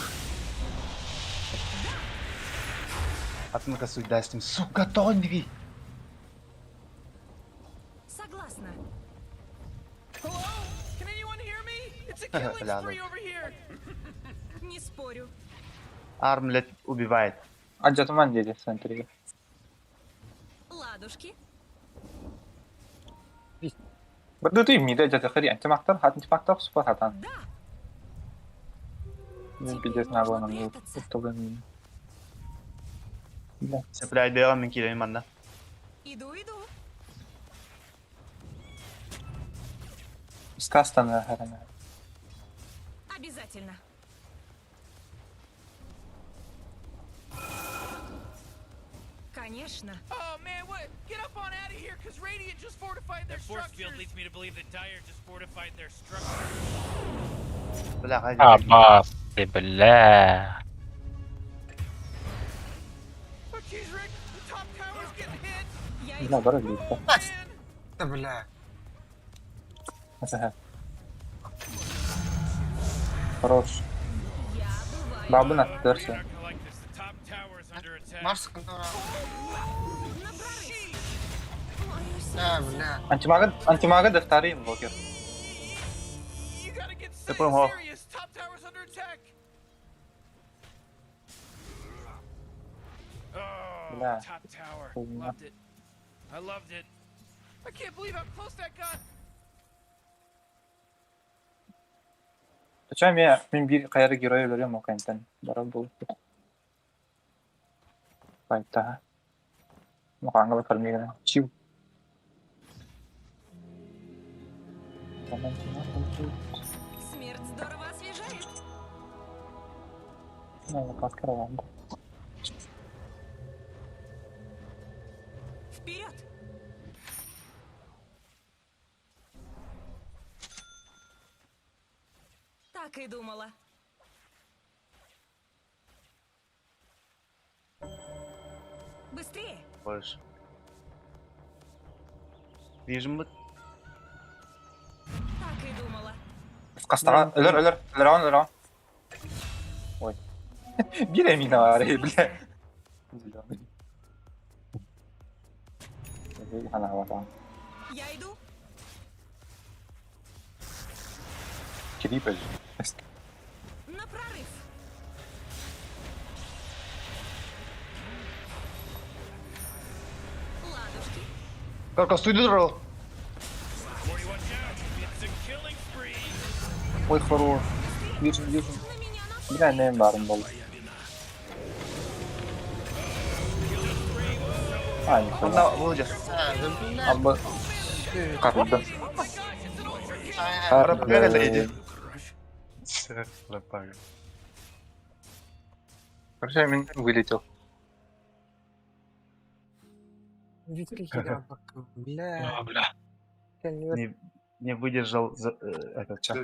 Атын касуйдастым. Сука, тонни. Согласна. Hello? Can anyone hear me? It's a killing Бля, spree over here. Не спорю. Армлет убивает. Аджатман деди центриге. Ладушки. Барды ты миде жата хари антимактар хат антимактар супат хатан. Да. Мен Теперь пиздец можно нагло нам прятаться. уттуган. Бля. Сепляйдыга мен киирейин манна. Иду, иду. Скастана харана. Обязательно. Конечно. Oh man, what? Get up on out of here, cause Radiant just fortified their Their force field structures. leads me to believe that Dire just fortified their structures. Бля, хайди. Абас, ты, бля. Oh jeez, Rick, the top tower's getting hit. Я Бля, иду. бара битта. Man. Бля. Хорош. Я бываю. Бабын You're аттырсы. not gonna like this. The top tower is under attack. Марс кына. На прорыв. Мое сердце. Бля. Антимага антимага дефтари инвокер. You gotta get Ты понял. serious. Top tower's under attack. Oh, Бля. top tower. Хуйня. Loved it. I loved it. I can't believe how close that got. Зачем я мен бир кайры герой өлөрөм окентен бара бул. Байта. Мукаңга фармигана. Чиу. Смерть здорово освежает. Ну, подкрываем. Вперед! Так и думала. Быстрее! Больше. Вижу, Так и думала. Кастаган өлөр өлөр өлөр өлөр. Ой. Бир эмина бар, бля. Зеленый. Я иду. Крипер. На прорыв. Костуйду Ой, хорош. Вижу, вижу. Бля, не барым был. А, не Онна Володя. Абы карды. Рапага леди. Рапага. Короче, мен вылетел. Бля. Бля. Не, не выдержал за, этот час.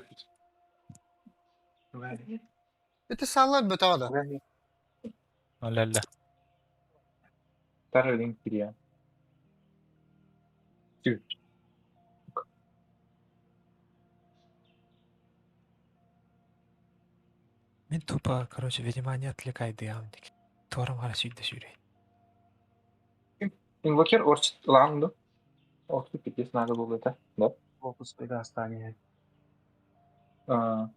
Это салат бытада. Ля-ля. Второй линк кирия. Мен тупо, короче, внимание отвлекай дыямдик. Тором хара сүйді сүйрей. Инвокер орчит ланду. Ох, ты пиздец, надо было это. Да. Фокус предоставления. А.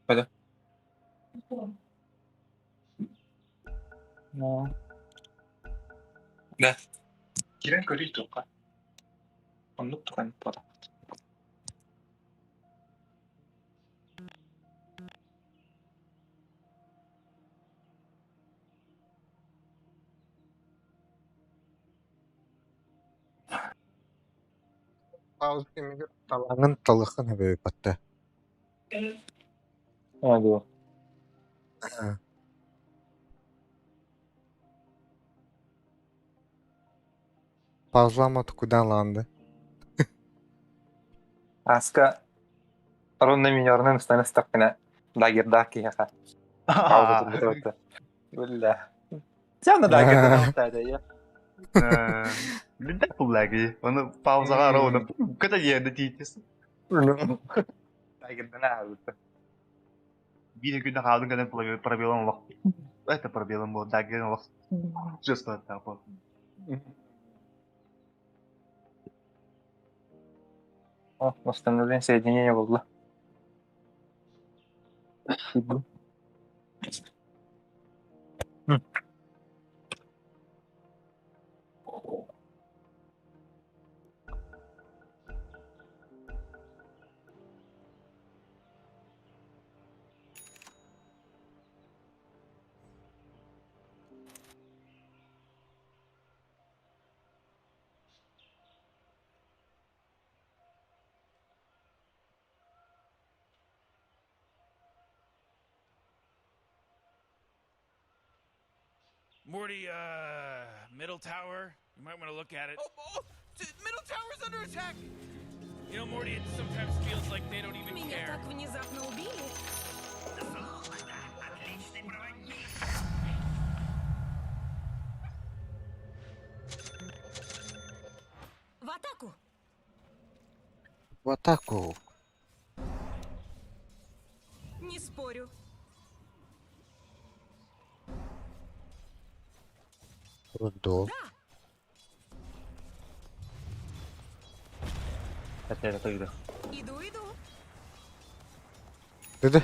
Пойду. Ну. Да. Кирен көрүй тоққа. Оннук тухан пара. Пауза кемигер талаңын талыхын хөбөй батта. А, да. Паузлама куда ланды. Аска Ронна минернын станы стакына дагерда кияха. Пауза тут Бля. Тяна дагерда я. Билбэт буллаги. Оны паузага ровно. Ката жерде тийтес. Дагерден алды. Бир күндө хаалдын каден пробелом олох. Это пробелом был, дагерден олох. Чувство того. О, восстановление соединения было. Morty, middle tower. You might want to look at it. Oh, oh, middle tower's under attack. You know, Morty, it sometimes feels like they don't even Меня care. так внезапно убили. Отличный проводник. В атаку! В атаку. Не спорю. Рудо. Это это тогда. Иду, иду. Dedi.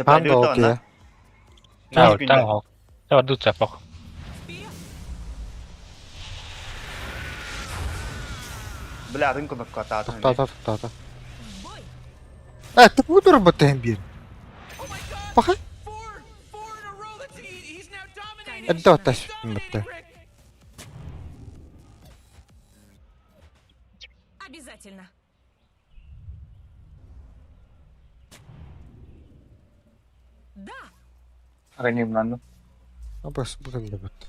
Там да окей. Тау, тау. Тау, дуца пох. Бля, рынку на кота. Та та та та. Э, ты буду работаем бир. Пахай. Это таш мытты. Обязательно. Да! Аганимнанды. Абас бүгін де бит.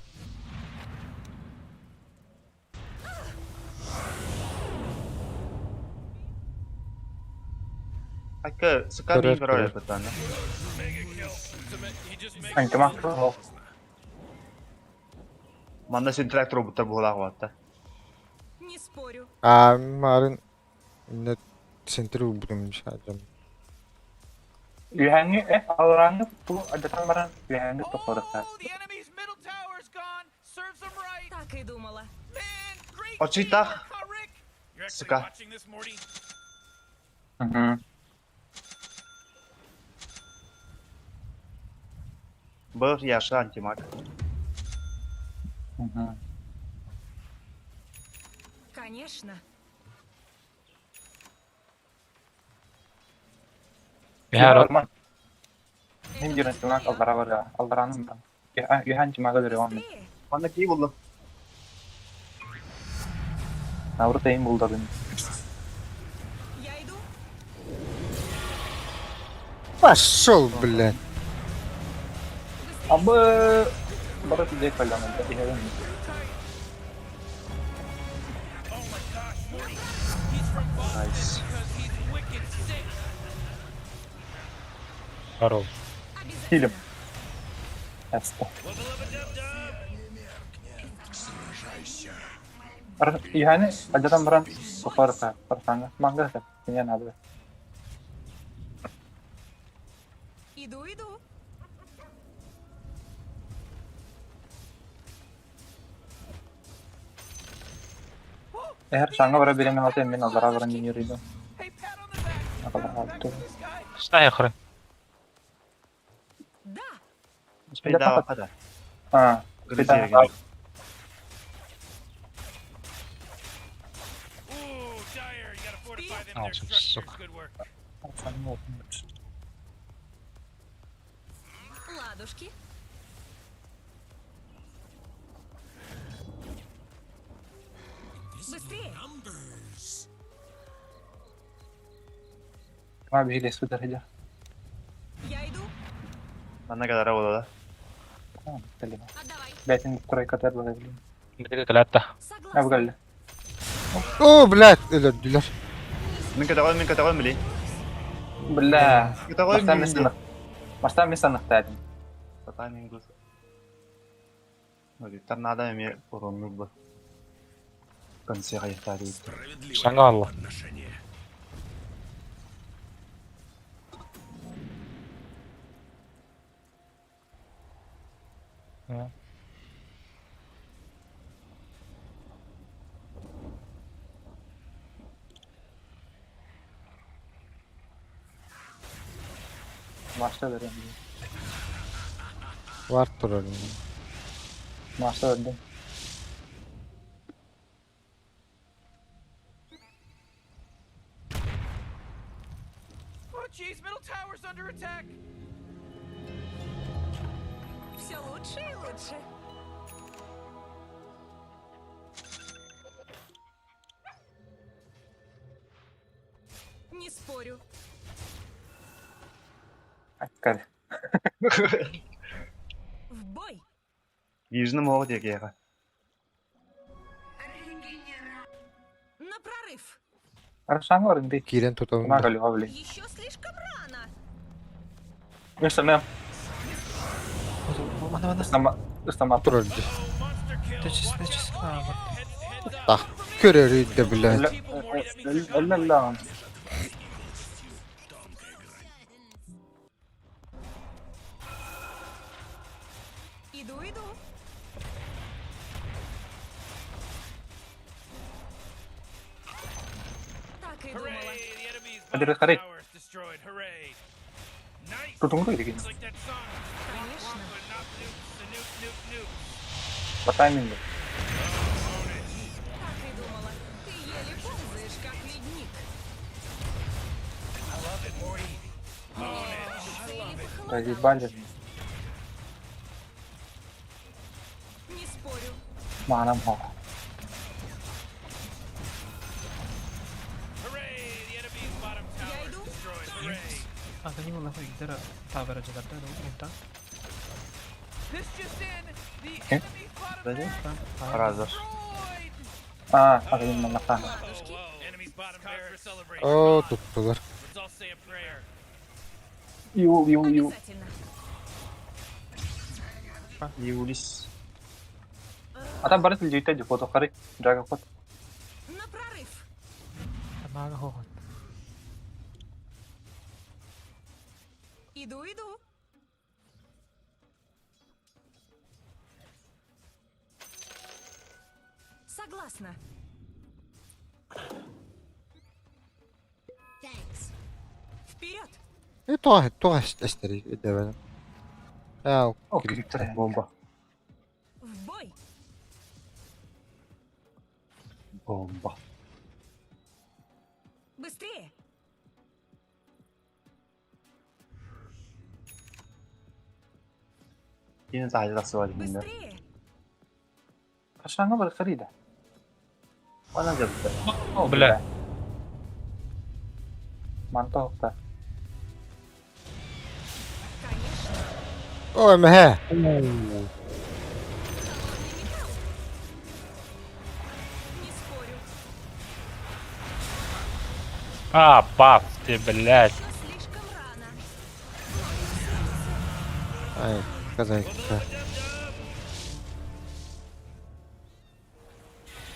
Ака, сука, Көрөр, ми бро көрөр. бытаны. Анкама. Манда сен трактор бутар була ватта. Не спорю. А, марын не центру будем шадым. Үйәңі, алраңы бу адатан баран үйәңі топорыта. Так и думала. Очитах. Сука. Угу. Быр Яша антимаг. Конечно. Роман. Мин диэн антимаг аллара барыа. Аллараным там. Үһэ антимага өлөрүөҕүм. Манна кии буллум. Науру тайын булдадын. Я иду. Пошел, блядь. Абы бары тиде калланында иһэрин. Nice. Здорово. Фильм. Эста. Иһэни адьатан баран сухарха парханга манга кине надо. Иду, иду. Эһэр саҥа бара бириэмэ атын мин аллара баран минируйдум. Что хрен? Спейдава хата. А, Грызерген. А, сука. Ладушки. Быстрее. Ма биһиги сударыдя. Я иду. Манна кадара буолла. Бэтин тройка бар блин. Битиге калатта. Абгалли. О, блядь, өлөрдүлэр. Мин катаҕын, мин катаҕын били. Бля. Катаҕын Бастан мин. мисанах. Бастан мисанах таадым. Сатаа мин гус. Торнадо эмиэ уроннук бу. Конце хайыктаары. Шанга алла. Maçta vereyim. Var турар. Maçta öldüm. Oh jeez, middle tower's under attack. Все лучше и лучше. Не спорю. Аккар. В бой. Южный мол диэки. На прорыв. Аршан бар инди. Киирэн тутабын. Магали хабли. Еще слишком рано. Мисана. Ыстама ыстама Турар. Тэчис, тэчис. А, вот. Так, көрөрүйдэ, блядь. Ла ла. Иду, иду. Так и думала. Hadi қарай. Тутуңду деген. Конечно. Батамин. Так и думала. Ты еле ползаешь, как ледник. Разъебали. Не спорю. Манам хо. Я иду. А, да не было игдера тавера джадарда, да, унта. This just in, the Э? enemy's bottom barracks Разор. А, агын манаха. О, туттулар. Ю ю ю. Юлис. Ата барыт илдүйте фото қарай. Жага фото. На прорыв. Мага хохот. Иду, иду. Согласна. Thanks. Вперед! Э, тоҕо тоҕо эстери дэбэн. Аа, О, кириттэр. Бомба. В бой! Бомба. Быстрее! Yine tahlil asıvar yine. Быстрее! Хашаңа бар қарида. Bana da О, Бля. Манта оқта. Конечно! Ой, мэ. Не спорю. А, баф ты, блядь. Еще слишком рано. Ай, казайка.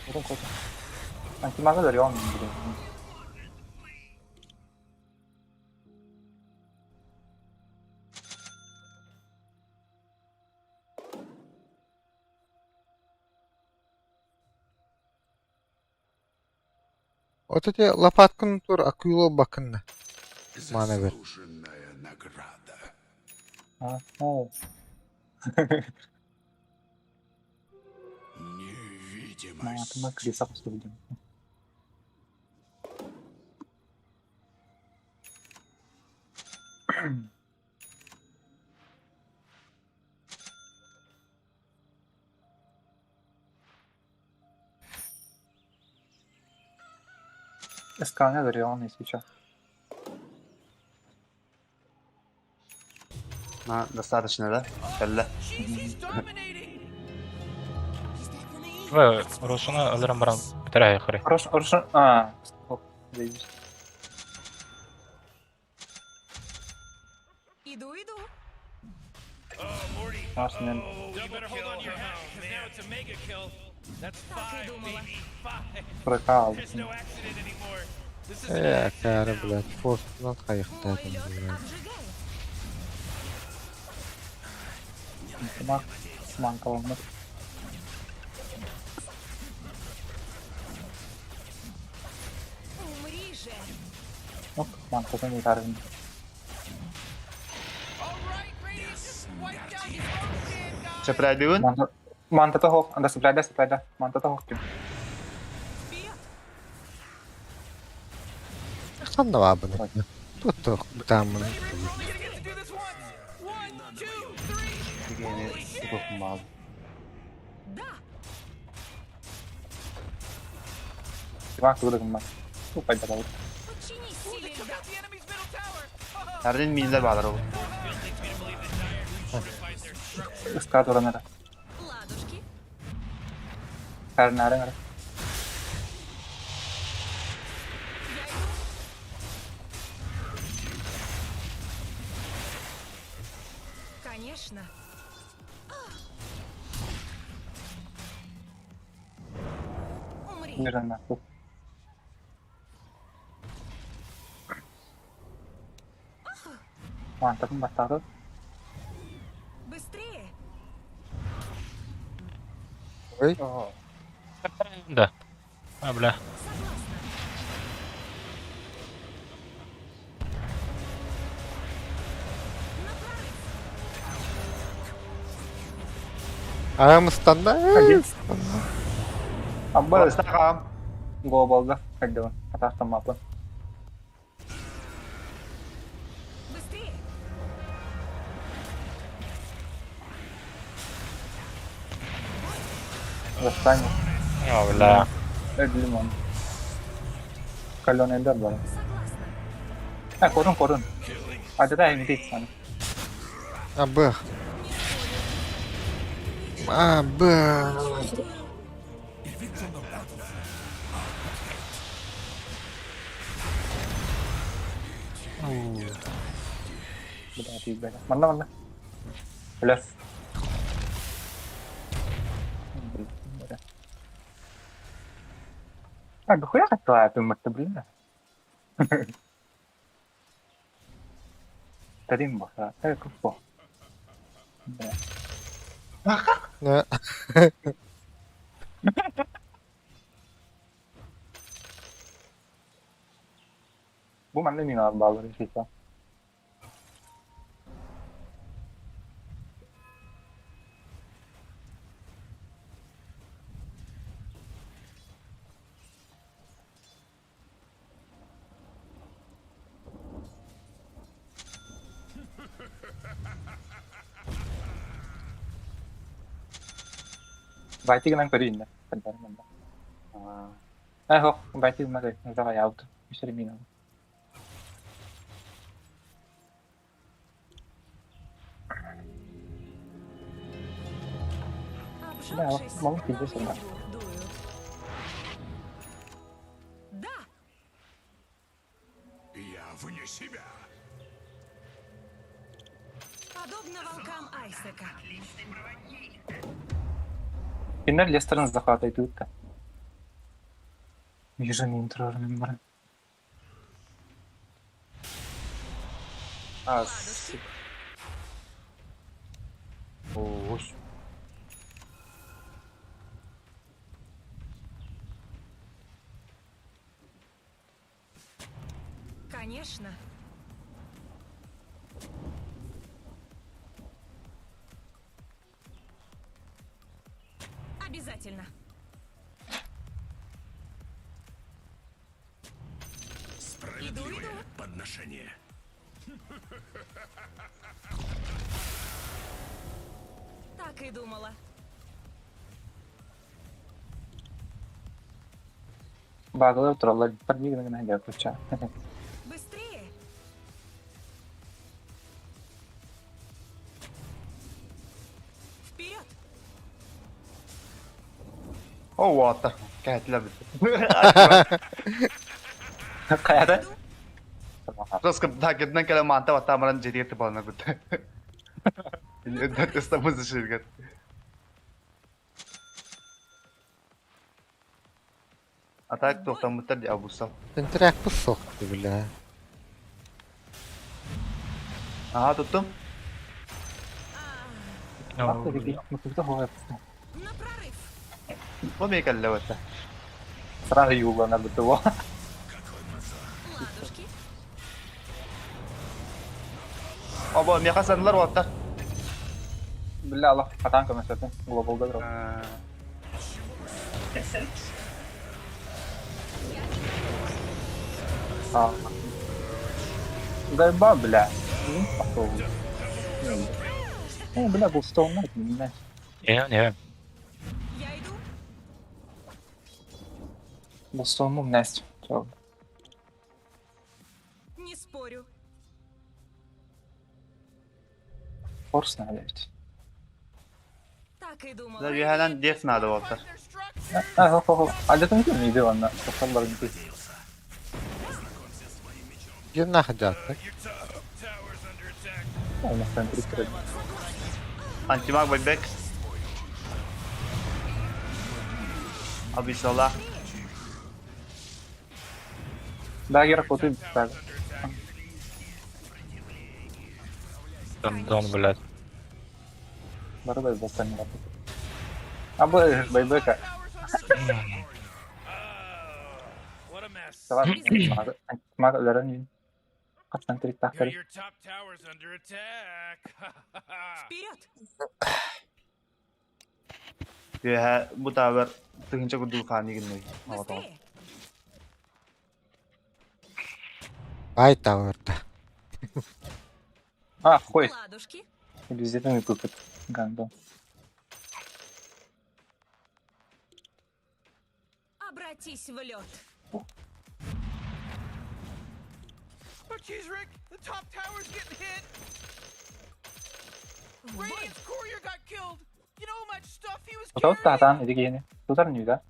Урун қойды. Антимага да реон блин. Вот эти лопаткын тур акула бакынна. Мана бер. Заслуженная награда. А, о. Невидимость. Матыма криса қосты. Сканер реон сейчас. Ha, достаточно да? Кэллэ. Jeez, he's dominating! Вы, Рушуна өлөрөн баран бүтэрэ хары. Хорошо, хорошо. А, стоп. Заебись. Иду, иду. Наш мен. You better hold on to your hat, because now it's a mega kill. That's Так и five, думала. baby. Five. Прокал. There's no accident anymore. This is an Э, accident кары, now. блядь, форсунан Мой хайықтадым, лед блядь. обжигает. Мак. Манкаланыр. Умри же! Оп, манкасын ұйтарын. All right, Radiant just wiped out his own stand, guys! Çepraydıın. Манта Мантата хоқ. Анда сыпляйда, сыпляйда. Мантата хоқ кем. Вперед! Ханна бабыны. Тут тамын. We're only gonna get to do this once! One, two, three! Yine sıkıldım Да! Димак тугудагын Ту пайда болды. Подчинись Ooh, силе they took льда! out the enemy's middle tower! Oh, Nereden miller bağlar oğlum? Ыска туранара. Ладушки! Карнары ара. Я иду! Конечно! Умри! Мирана. Мантатын баттады. Быстрее! Ой, Да. А, бля. Согласна! На прорыв! Арамыстанда. Один. Абба Ыстакам. глобалда. Хайдабын. Атақтан мапын. Быстрее! Застань. А, бля. Эдлимон. Калён элдер бар. Согласна! А, корун, корун. Айдада эмдейт саны. Абы. Абы. Бля, ты бля. Манна, манна. Бля. Бля. А, дохуя хотела ты мэрта, блин. Тарим баха. Э, купо. Бля. Не. Бу манна мин баллар шита. Байтигынан көрүү иннэ. Э, хоқ, байтигынан көрүү. Давай, аут. Үсер мин. Да, Обжегшись, мол, пиздец, на да. ветру дуют. Да, Я вне себя. подобно волкам Айсека. Кинер Лестерн захватывает да. Вижу интро бар. А, Ладушки. Оос. Конечно. Обязательно. Справедливое Иду, иду. подношение. Так и думала. Баглар тураллар бар гына гына куча. Быстрее! Вперед! О, уота. Кәһәтләр бит. Каяда? Просто да геднен кэлэ манта ваттамаран жетигер типалана бит. Тестамыз ширгет. Атак тоқтамыттар ди абусал. Тентирек бу сохты бля. Ага, туттум. На прорыв! Бу мекелле бетте. Сразу юллана бит о. Ладушки! Аба мехасанлар ваттар. Бля, Аллах, хатан көмөсөтүн глобалда дроп. А. Зайба, бля. Ну, пошел. О, бля, был Stone Knight, не знаю. Не, не. Я иду! Был Stone Moon, Настя. Чё? Не спорю. Форс надо ведь. Так и думала. Да биһанан деф надо ваттар. А, хоп, хоп, хоп. А где там не иди, ладно. Тоқталар не Ким нахадятты? У нас там прикрыт. Антимаг байбек. Абисала. Да, я работаю, так. Дон, блядь. Барабай болсаң работает. А б байбека. What a mess. Мага өлөрөн Каттан трик тактар. Your top tower's under attack. Вперед! Биһа бу тавер тыгынча кудул хани гинней. Быстрее! Ай таверда. А, хуй. Ладушки! Везде купит. Гандон. Обратись в лед! Oh, jeez, Rick, the top tower's getting hit. Radiant's courier got killed. You know how much stuff he was Отот carrying? тахтан иди гейне. Тутар нюда.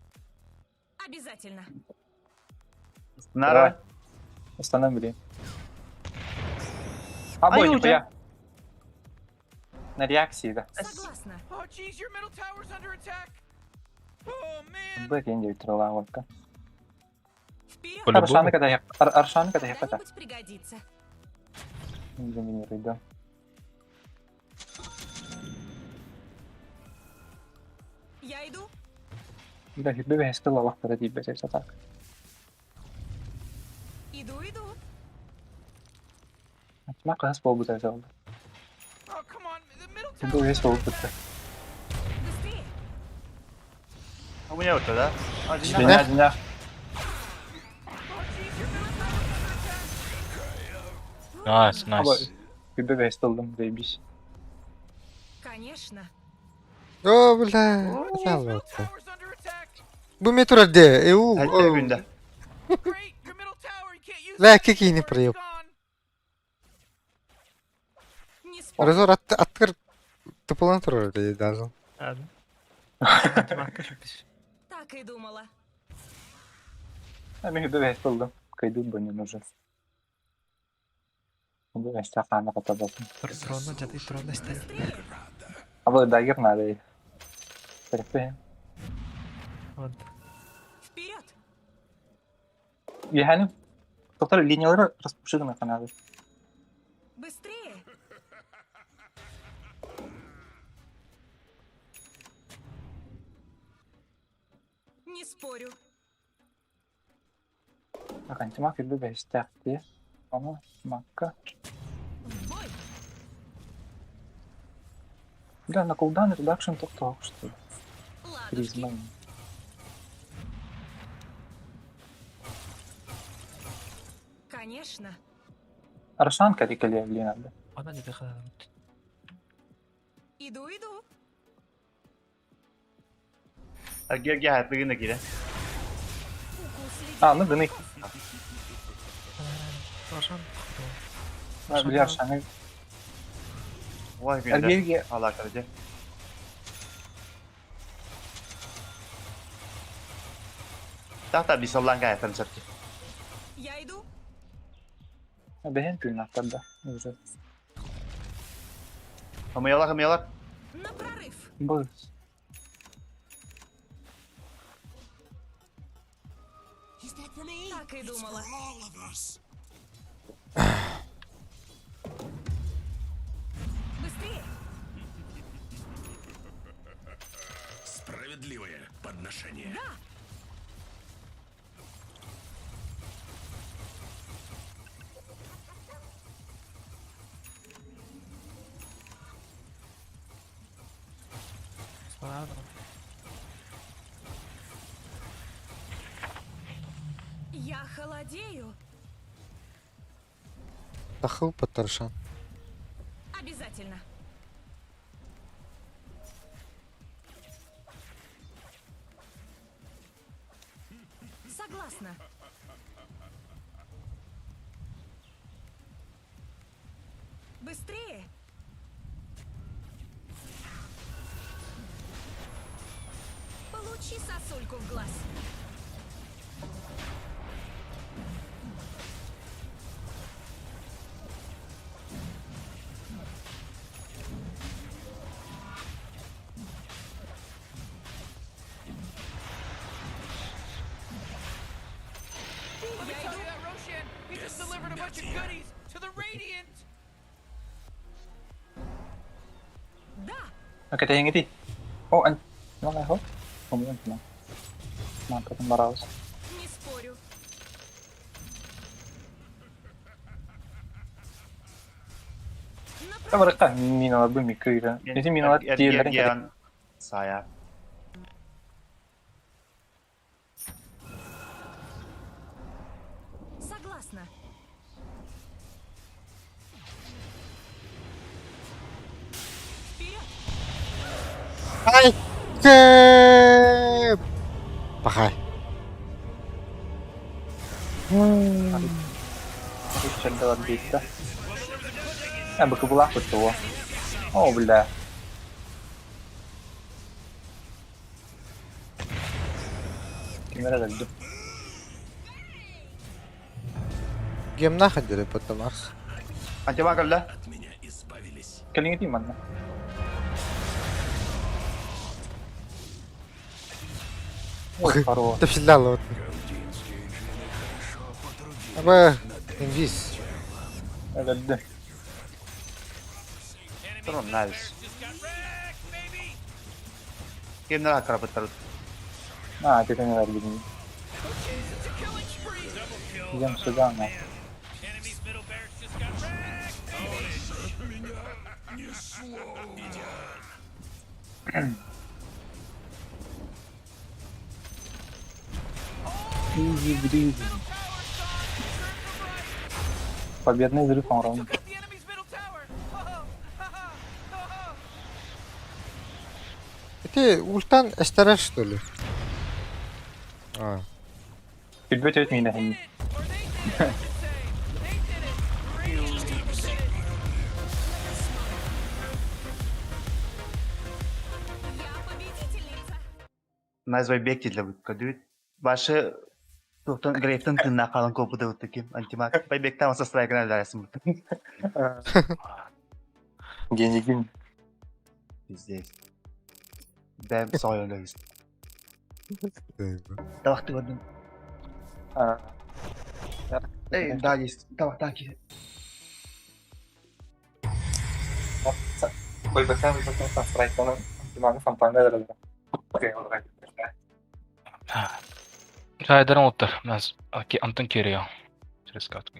Обязательно! Нара. Останам блин. А бой Ай, нихуя. На реакции, да. Согласна! Oh, jeez, your middle tower's under attack. Oh man. Б кенде трала водка. Вперед! Аршаны когда я Аршаны когда я пока. Когда-нибудь пригодится. Заминируй, да. Я иду! Да, хитбе бе лавах когда тебе так. Иду, иду! Ма кас болбу зайзалды. Oh, come on. The middle tower. Бу вес болбу. Быстрее! У меня вот да? Дня, дня. Nice, nice. Хитбе бе стылдым, заебись. Конечно! О, бля, салвата. Бу ми турар де, эу, Хәтта күндә. Ла кикини проеб. Разор атты аттыр тыпылан турар де даже. Так и думала. Мин үбэ булдum. Кайдым бу не нужен. Бу эстафаны катабатын. Тронна жаты тронна стали. Абы дагер надо. Терпе. Вот. Вперед! Яһаны Доктор линиялары распушыгына канады. Быстрее! Не спорю. Акантима кирби бэстэхти. Ама макка. В бой! Да, на кулдаун редакшн тохтоох что. Ладушки. Призма. Конечно. Аршан каликале надо. Она не дыхала. Иду, иду. Герге хәтлеген дә килә. Укус А, ну гыны. Рошан. Били Аршаны. Вай күндә. Эргерге Алла кәрде. Тахта бисаллан кайфын сәпти. Я иду. бэһэн күн аттарда. Уже. Хамыялар, хамыялар. На прорыв. Бу. Так и думала. Быстрее! Справедливое подношение. Да! Ладно. Я холодею. Тахыл патаршан. Обязательно. Согласна. Быстрее! Получи сосульку в глаз. Let me tell you that Roshan, he just delivered a bunch of goodies to the Radiant. Да! Акатаһиңити. О, ан. Мага хо. Хомун ма. Ма катын барабыз. Не спорю. Табарыкка миналар бу микрира. Эти миналар тиерлерин Эргерге сая. Согласна. Вперед! Ай! Кэп! Пахай. Чалдалар битта. А бакыбылах бутуо. О, бля. Кимера дальду. Гемна ходили потом Арс. Антима калла. От меня избавились. Калиңити манна. Ой, хорош. Тәфсилләл вот. Аба инвиз. Дальду. Трон найс. Кемнәр акрабыттар. А, ты не дальду. Идем сюда, на. Изи бризи. Победный взрыв он ровно. Ити ультан эстэрэр что ли? А. Билбэт эбит миинэһин. Назвай бек дииллэр көрдүбүт. Башы туохтан Грейптан тыыннаах хаалан куоппута ким антимаг. Байбектан со страйкынан өлөрөсүн. Генигин. Пиздец. Бэм соҕойон өлөбүс. Табахты көрдүм. Эй, да есть. Табахтаах киһи. Байбектан байбектан страйкынан антимагы фонтанга өлөрөллөр. Райдерын оттар. Антон Кирио. Через катку.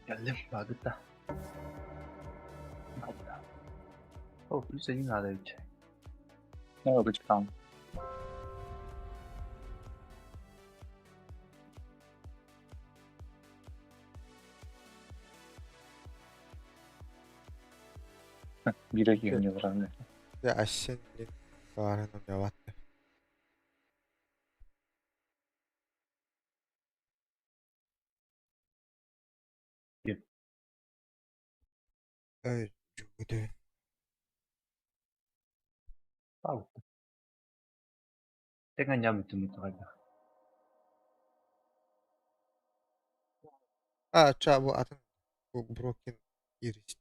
Geldim. Bagıtta. О, плюс один надо ведь. Ne oldu çıkalım. Bire girmiyorlar abi. Дьэ, Асен диэн баарын умнубат. Yep. Эй, дьүгүтү. Багытта. Тэҥ анньаам бүтүн бүтүн А, ча, бу атын бу Брокен Иристи.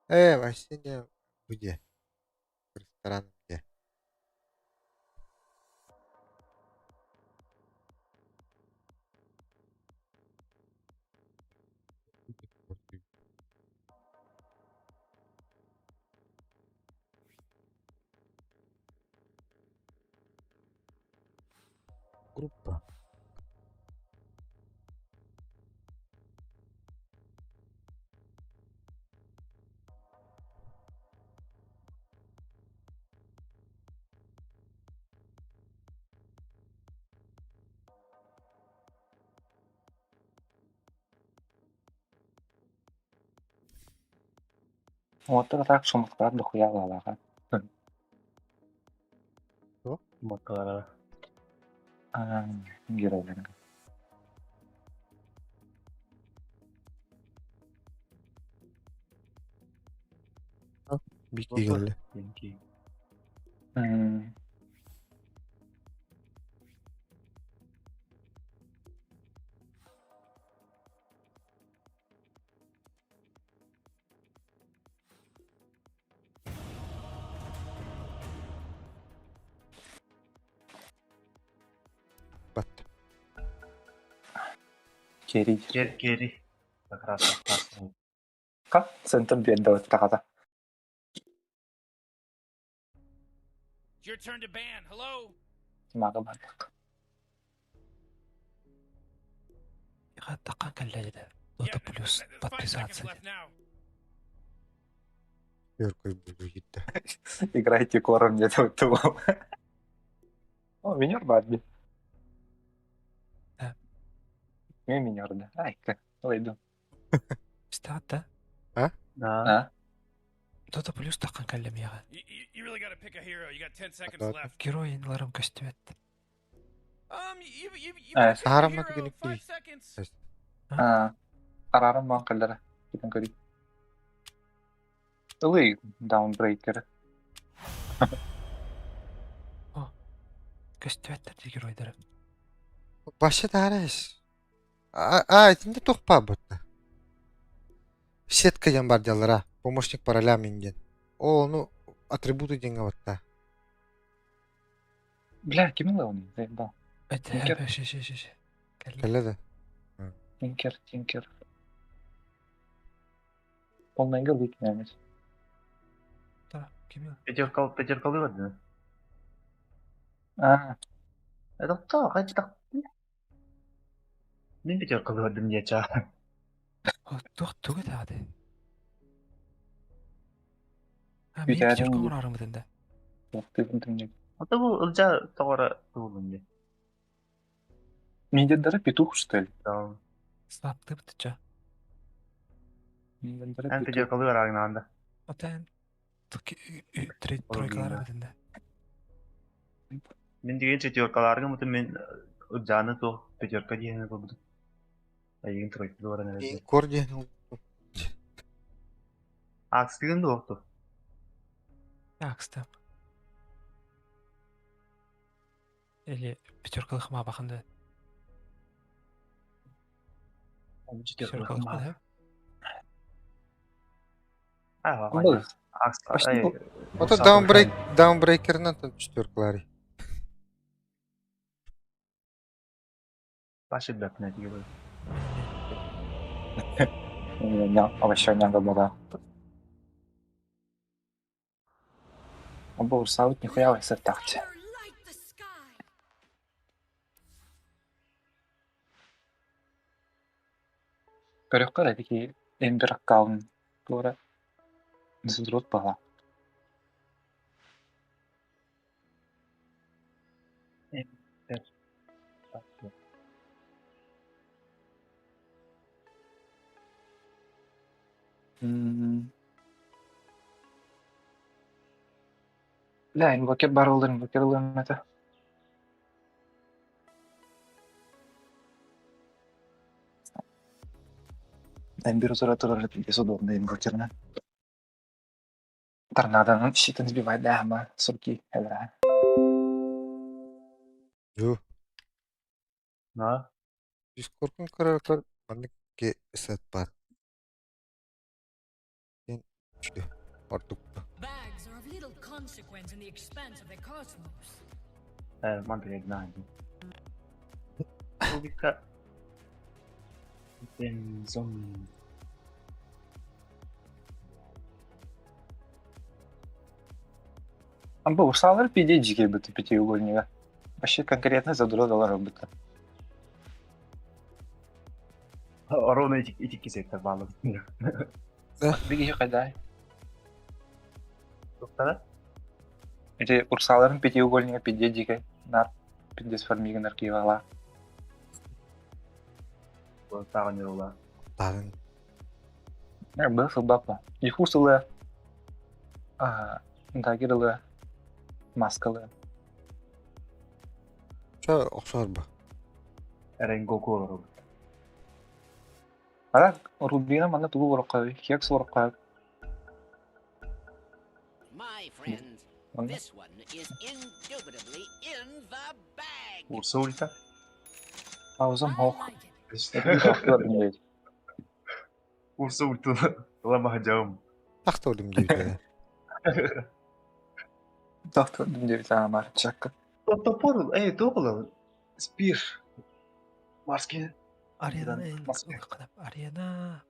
Э, Василия где? Ресторан где? Группа. Вот так шумахтар дохуя лалаха. Моталара. Геройлар. Бики geldi. Benimki. Hmm. Керри. Керри. Как раз Ха, центр биэрдэ баттаҕата. It's your turn to ban. Hello? Мага бардык. Таққан кэллэ Дота плюс подписаться. Өркөй бугу китте. Играйте кором где то О, минер Барби. Да. Не минер, да. Ай, как, лайду. Стат, да? А? Да. А? Дота плюс таққан кэллэ миэхэ. You, you, you really gotta pick a hero. You got 10 seconds left. Геройнларым көстүбэт. You, you, you Э, better pick a Саарама hero. түгэник 5 seconds. А, арарым баан кэллэрэ. Китэн көрүй. Ылый, даунбрейкер. Көстүбэттэр дии геройдары. Башы таарас. А, а, итинде тухпа бутта. Сетка диэн бар дьаллара. Помощник по ролям диэн. Ол ону атрибуты диэҥҥэ батта. Бля, ким ылла оны? Да. Это ши ши ши ши. Кэллэ да. Тинкер, Тинкер. Полный лык нямец. Да, ким Пятерка, пятерка выводы. А. Это кто? Это Мин пятерка выводы мне ча. Туох тугу таады? А, мен Бүтәрин пятерка дип. оҥорорум да. Это бу ылжа тоҕора тугулун ди. Мидендера петух, что ли? Да. Слапты бытыча. Мидендера Эн петух. пятерка выварагнаанда. Отан тройкалар бытында. Мин деген четверкаларга мутун мен ылжаны туох пятерка диэни болбутум. Айгын тройка вываран эрэ. Кор диэн Акстыгын дуохту. Акста. Или пятеркалых ма бахында. Пятеркалых па, да? А, Был. Акс. Ото даунбрейк даунбрейкерынан там четверкалары. Башы бәпнә диге. Овоща няга была. Он был саут нихуя в сертахте. Көрөккөр эдики эмбер аккаунт тура зудрут бала. Бля, инвокер бар олар, инвокер ылыам это. Эмбер узора турар пиздец удобно инвокерна. Торнадо, ну, щитом сбивать, да, ма, с руки, да. Ю. На. Дискордун көрөр маннык ке сет бар. Ен үчтү. Ордук. Bags are of little consequence in the expanse of the cosmos. Э, мантык знаю. Логика. Бензон. Амбы урсалар пиде жиге бітті пятиугольника. Вообще конкретно задрот бітті. Ровно эти эти кисеттер баалы. Биги қайда? Тоқтара? Эти урсаларын пятиугольника пиде жиге нар пиндес формиган аркивала. Тағы не ола. Тагын. Был сылбапа. Ихусылы а дагерлы маскалы. Ча окшор бу. Ренгоку олар. Ара Рубина мана тугу орокка, хекс орокка. My friends, Ладно. this one is indubitably in the bag. Урса ульта. Паузам хох. Урса ульту. Ламаха жаум. Тахта олим дейт. Доктор девять амар чакка. Топор, эй, тоқылы. Спир. Марский. Арена арена.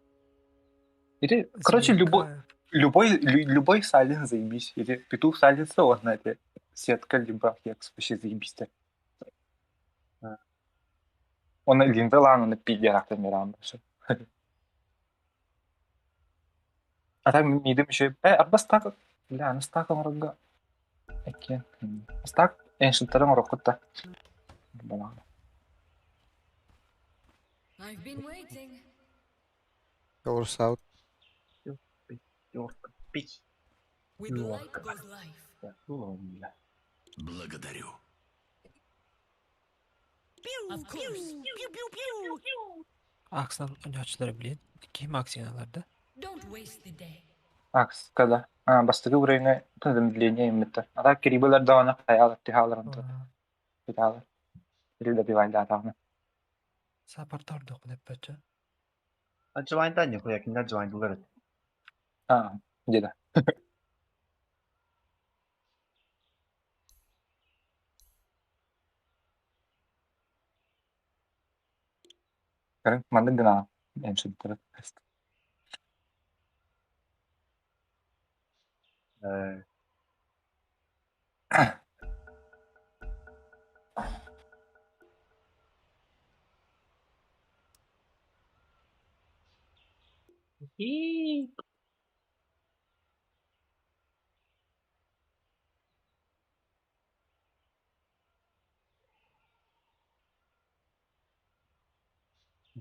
Или, короче, любой, любой, любой сайленс заебись. Или петух сайленса, он на это сетка, либо хекс, вообще заебись. Он линвелан, он пидерах мирам. А так мидим еще... арба стак... Бля, ну стак оҥорорго... Эккиэн. Стак эншиттары оҥороххут да. I've been waiting. Yours out. With light goes life. Благодарю. Of course. Аксан оонньооччулары билин. Ким аксиналарда? Don't waste the day. Акс, когда? А, бастакы уровень замедление иммиттер. А так кирибылар даҕаны хайаалар түһаалар онтон. Түһаалар. Или добивай даатаҕына. Саппорт ордук нэппөччө. Джоайндан нихуя кинилэр джоайндылар этэ. А, где-то. Көрүҥ, маннык гынаҕын эншиттэр.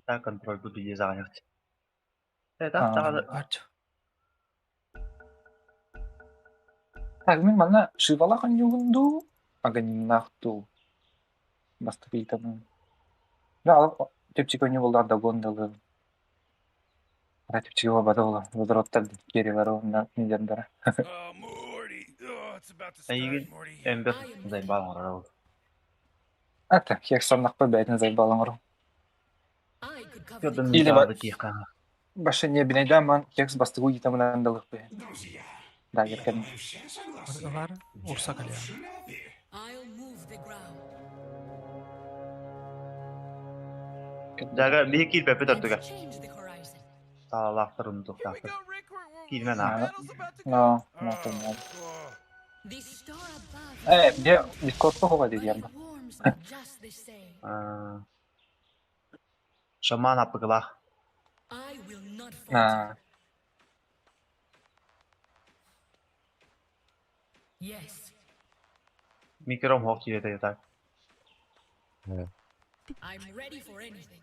Так контроль буду дизайнерти. Это Так, мин манна шивалах анньугун дуу, аганимнаах дуу бастакыйтабын. Да, чэпчэки оонньуу буоллар догон дылы. Ара чэпчэки буолбата буолуо. Водородтар киэри уонна кинилэрдэрэ. Эйигин эмбэх зайбаал оҥорор Ата, хиэксаннахпа бэйэтин зайбаал оҥорор. Федор Или Михайлович тиэххэ башня бинайдааман кекс бастыгу йытамынан далыхпы. Да, еркән. Ылар урса калиан. I'll move the ground. Дага биһи киирбэппит ордуга. Change the horizon. Саалаахтар унутуохтаахтар. Киирмэн аа. Но, но, но. The star above Э, где Дискорд похуй диэн. warms me just the same. Шаман аппыгылаах. I will not falter. На. Yes, Микром хоох киирэтэ так. I'm ready for anything.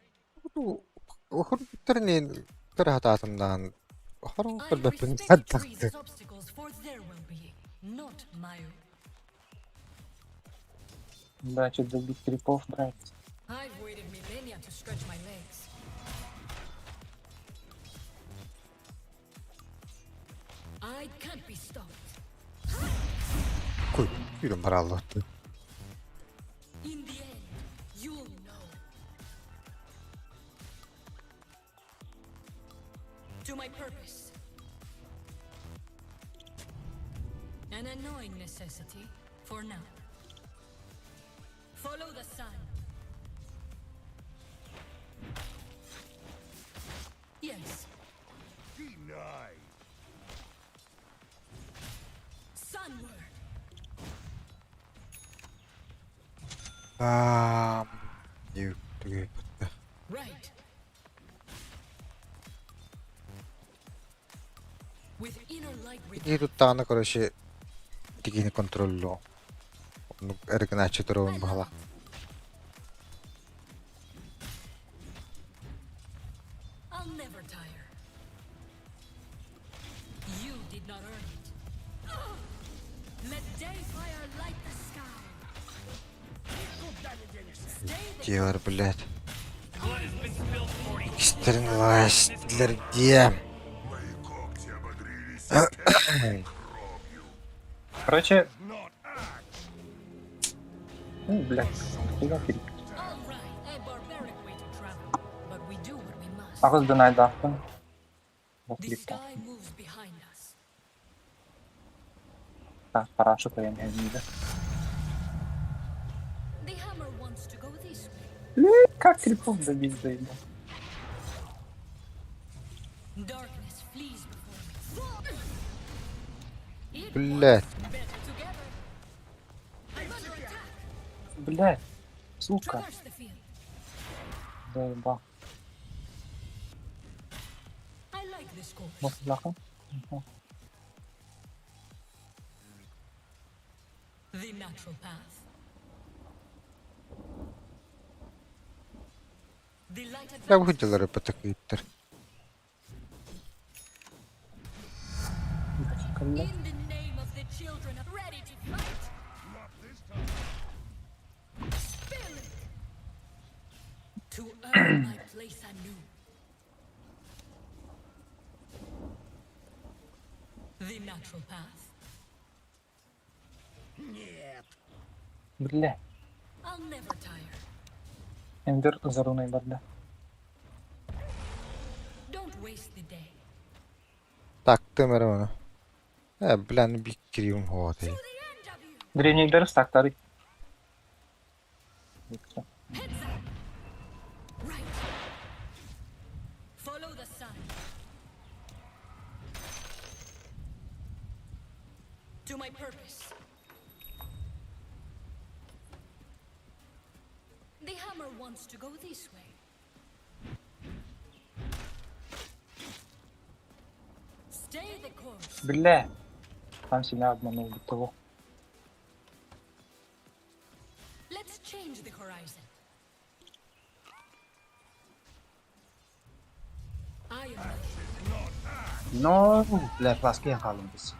Ухуртарнин тырахатаатымнаан I хорон respect the trees саттахты. as obstacles for their well-being, not my own. Да, что долбить крипов брать. I've waited millennia to stretch my legs. I can't be stopped. Куй, күйрін бараллы. In the end, you'll know. To my purpose. An annoying necessity for now. Follow the sun. Yes, Denied. sunward. Аам, юктүгэ Right. With inner light Ити туттаҕына короче тигини контроллоо. Оннук эргинааччы туругун баһала. I'll never tire. You did not earn it. Let dayfire light the sky. Дьиэлэр блядь. Истэрин лаастилэр диэм. Короче... Ну, блядь, хуя кирип. All right, a barbaric way to travel, but we do what we must. Аҕыс дунайдаахпын. The sky moves behind us. Парашу поемида. The hammer wants to go this way. Как крипов добить заебал? Блядь. Блядь, сука. Заебал. Может, The natural path. The light Я выделал репетиктор. In the name of the children, ready to fight. Spill it. To earn my place anew. The natural path. Бля. I'll never tire. Эмбер за руной барда. Don't waste the day. Так, ты мэрона. Бля, ну биккириум хоты. Древний дэр стактары. Right. Follow the sun. To my purpose. The hammer wants to go this way. Stay the course. Бля. Сам себя обманул до того. Let's change the horizon. I am No, бля, фласки хаалым біз.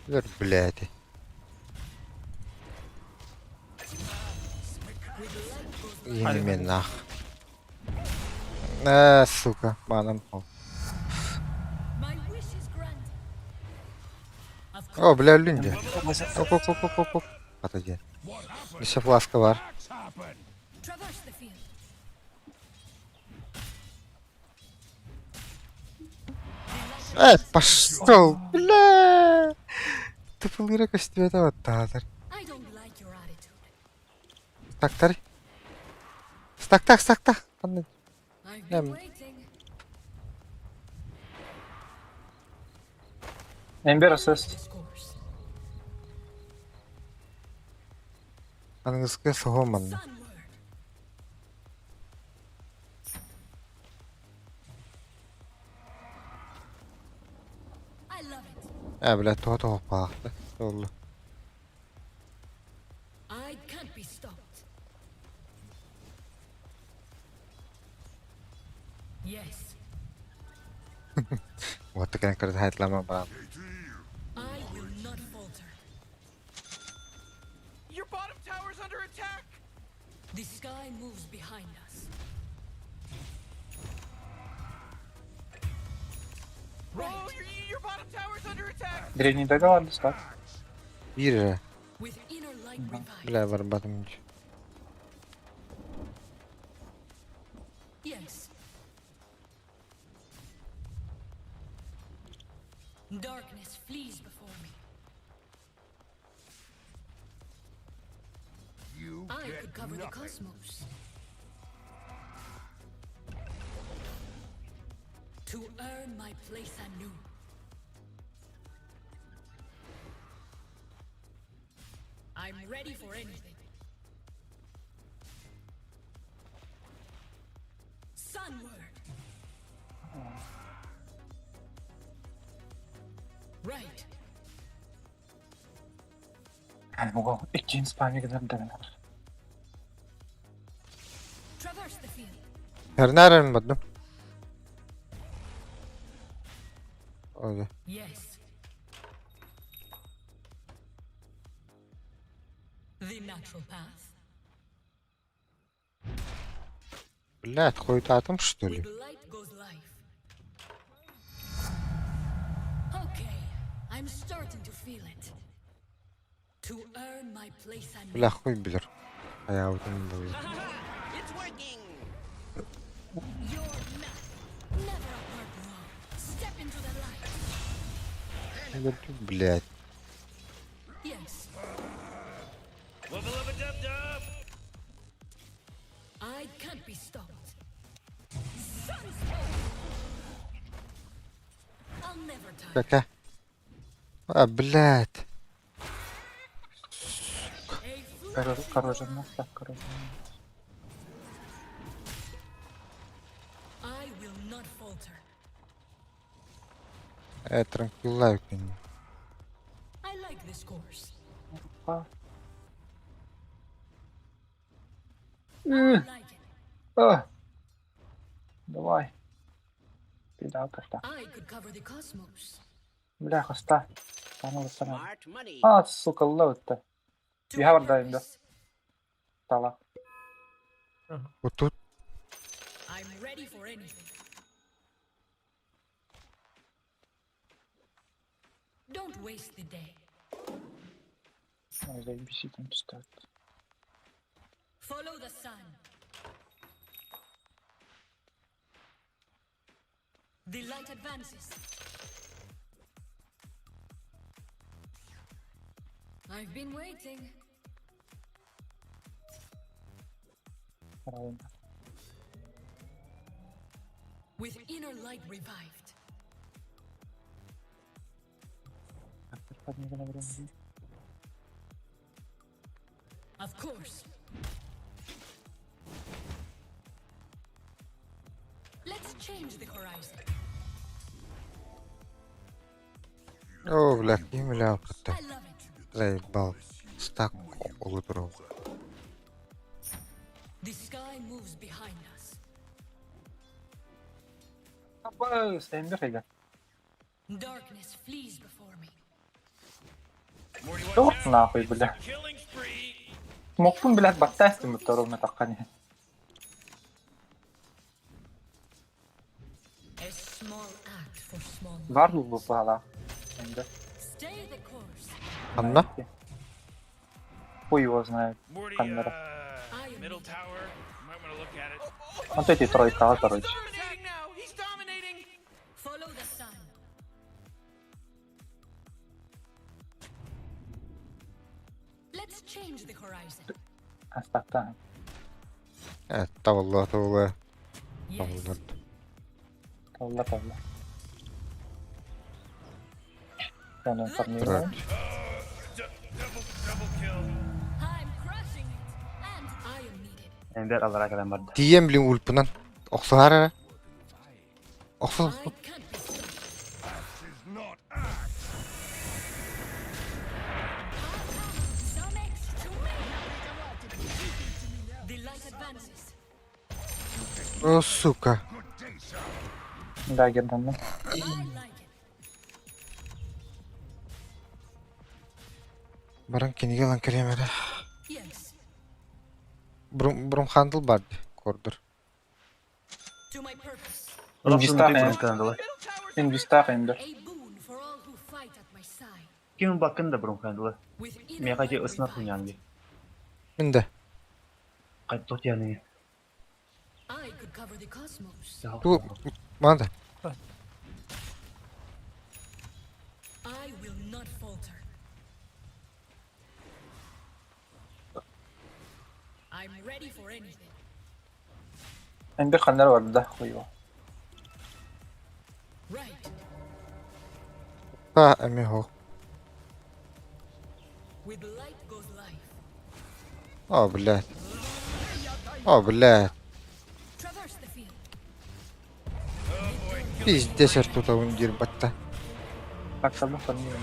Бер, блядь. Именно. Сука, маном. My wish is granted. О, бля, люнди. Оп, оп, оп, оп, оп, оп. Отойди. Еще фласка бар. Traverse the field. Пошел, бля. Ты полыра костюм вот татар. I don't like your attitude. Так, тари. Так, так, так, так. I've been waiting. Эмбер ассест. Английский согоман. I love it. Бля, то-то пахнет. Оллу. I can't be stopped. Yes, Вот такая карта лама ба. I will not falter. Your bottom tower's under attack. The sky moves behind us. Oh, your bottom tower's under attack. Древний договор стак. Бир. With inner light revived. Бля, барбатым. Yes. Darkness flees before me. You I get could cover the nothing. cosmos. To earn my place anew. I'm ready for anything. Sunward. Right. Ого, иккин спамик дардагар. Traverse the field. Тернарен бадым. Оде. Yes. The natural path. Блядь, хуетатым, что ли? With light goes life. Okay, I'm starting to feel it. To earn my place anew. Бля, хуй билер. А я вот не буду. It's working. Your map. Never apart long. Step into the light. Блядь. Yes, Wubba lubba dub dub. I can't be stopped. Sunspoke! Кака. А, блядь. Коррозия, так, коррозия. I will not falter. Э, транквилла күн. I like this course. А. Давай. Пида, пошла. I could cover the cosmos. Бля, хоста. Сана, А, сука, лоут-то. Я вардаем, да. Тала. Вот тут I'm ready for anything. Don't waste the day. Ой, заебись, там читают. Follow the sun. The light advances. I've been waiting. Правильно. With inner light revived. Of course. Let's change the horizon. О, бля, ким ляпта. Заебал. Стак олутру. The sky moves behind us. Абы, Эмбер Darkness flees before me. Торт нахуй, бля. Мокпун, блядь, баттастым втором на такане. A small act for small. Варлу выпала. Эмбер. Stay the course. Анна? Хуй его знает. Камера. Middle tower. You might want to look at it. Вот эти тройка, короче. Follow the sun. Let's change the horizon. Астакта. Э, тавалла, тавалла. Тавалла. Тавла, тавла. Оны фармируем. I'm crushing it. And I am needed. Эмбер аллара кэлэн барда. Тием, блин, ульпынан. Охсуһар Охсу. Some X to me. The light advances. О, сука. Да, гердан. I like it. Баран киниге лан киремере. Yes. Брум брум хандл бар. Кордор. To my purpose. Инвестах, Инвестах, Эмбер. A boon for all who fight at my side. Ким бакын да бурун хандылы. With inner Мега же light ысна хунян би. Минде. Кайт яны. I could cover the cosmos. Ту манда. I will not falter. I'm ready for anything. Эмбер ханнар бар да, хуй его. Right. Та эми хо. With light goes life. О, блядь. О, блядь. Traverse the field. Пиздец, тут ундир батта. Так, сабы фармируем.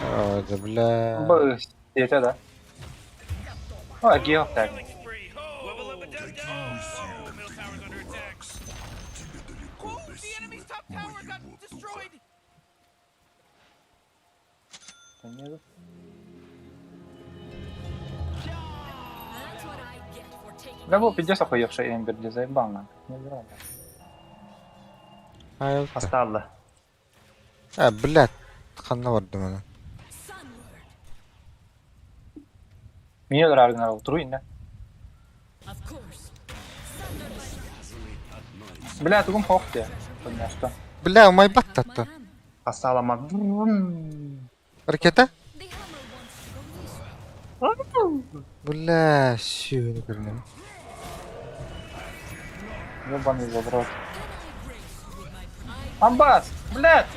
О, да бля. Б, это да. О, гео так. Каким сильным ты ни был, Ракс, тебе далеко до силы моего духа. That's what I get for taking Да был пиздец охуевший Эмбер, где заебал на. Не брал. Айыл. Асталла. А, блядь. Ханна барды мана. Меня нравится, труин, да? Of course. Бля, тугум хохте. Понял, что. Бля, умай баттатта. Астала ма. Ракета? Бля, сүйені көрінем. Ебаный задрот. Амбас! Блядь!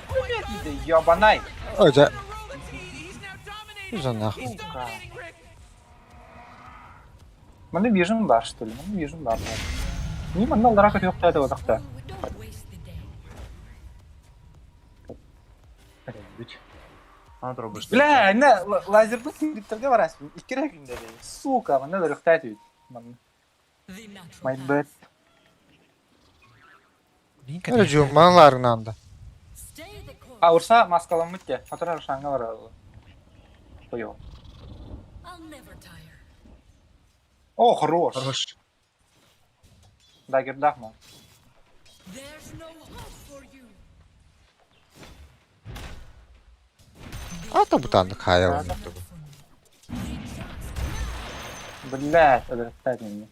Блядь, ебанай! Ой, да. За нахуй. Сука. Маны бежим бар, что ли? Маны бежим бар. Не манна алдарака yok да одақта. Бля, не лазерді кирипттерге барасың. Иккере күндө. Сука, мына да рөхтәт бит. My bad. Öyle cumalarından da. А урса маскаламмыт те. Атара шаңга бар. Қойо. О, хорош. Хорош. Дагер дахма. А то бутанды кая Блять, это мне.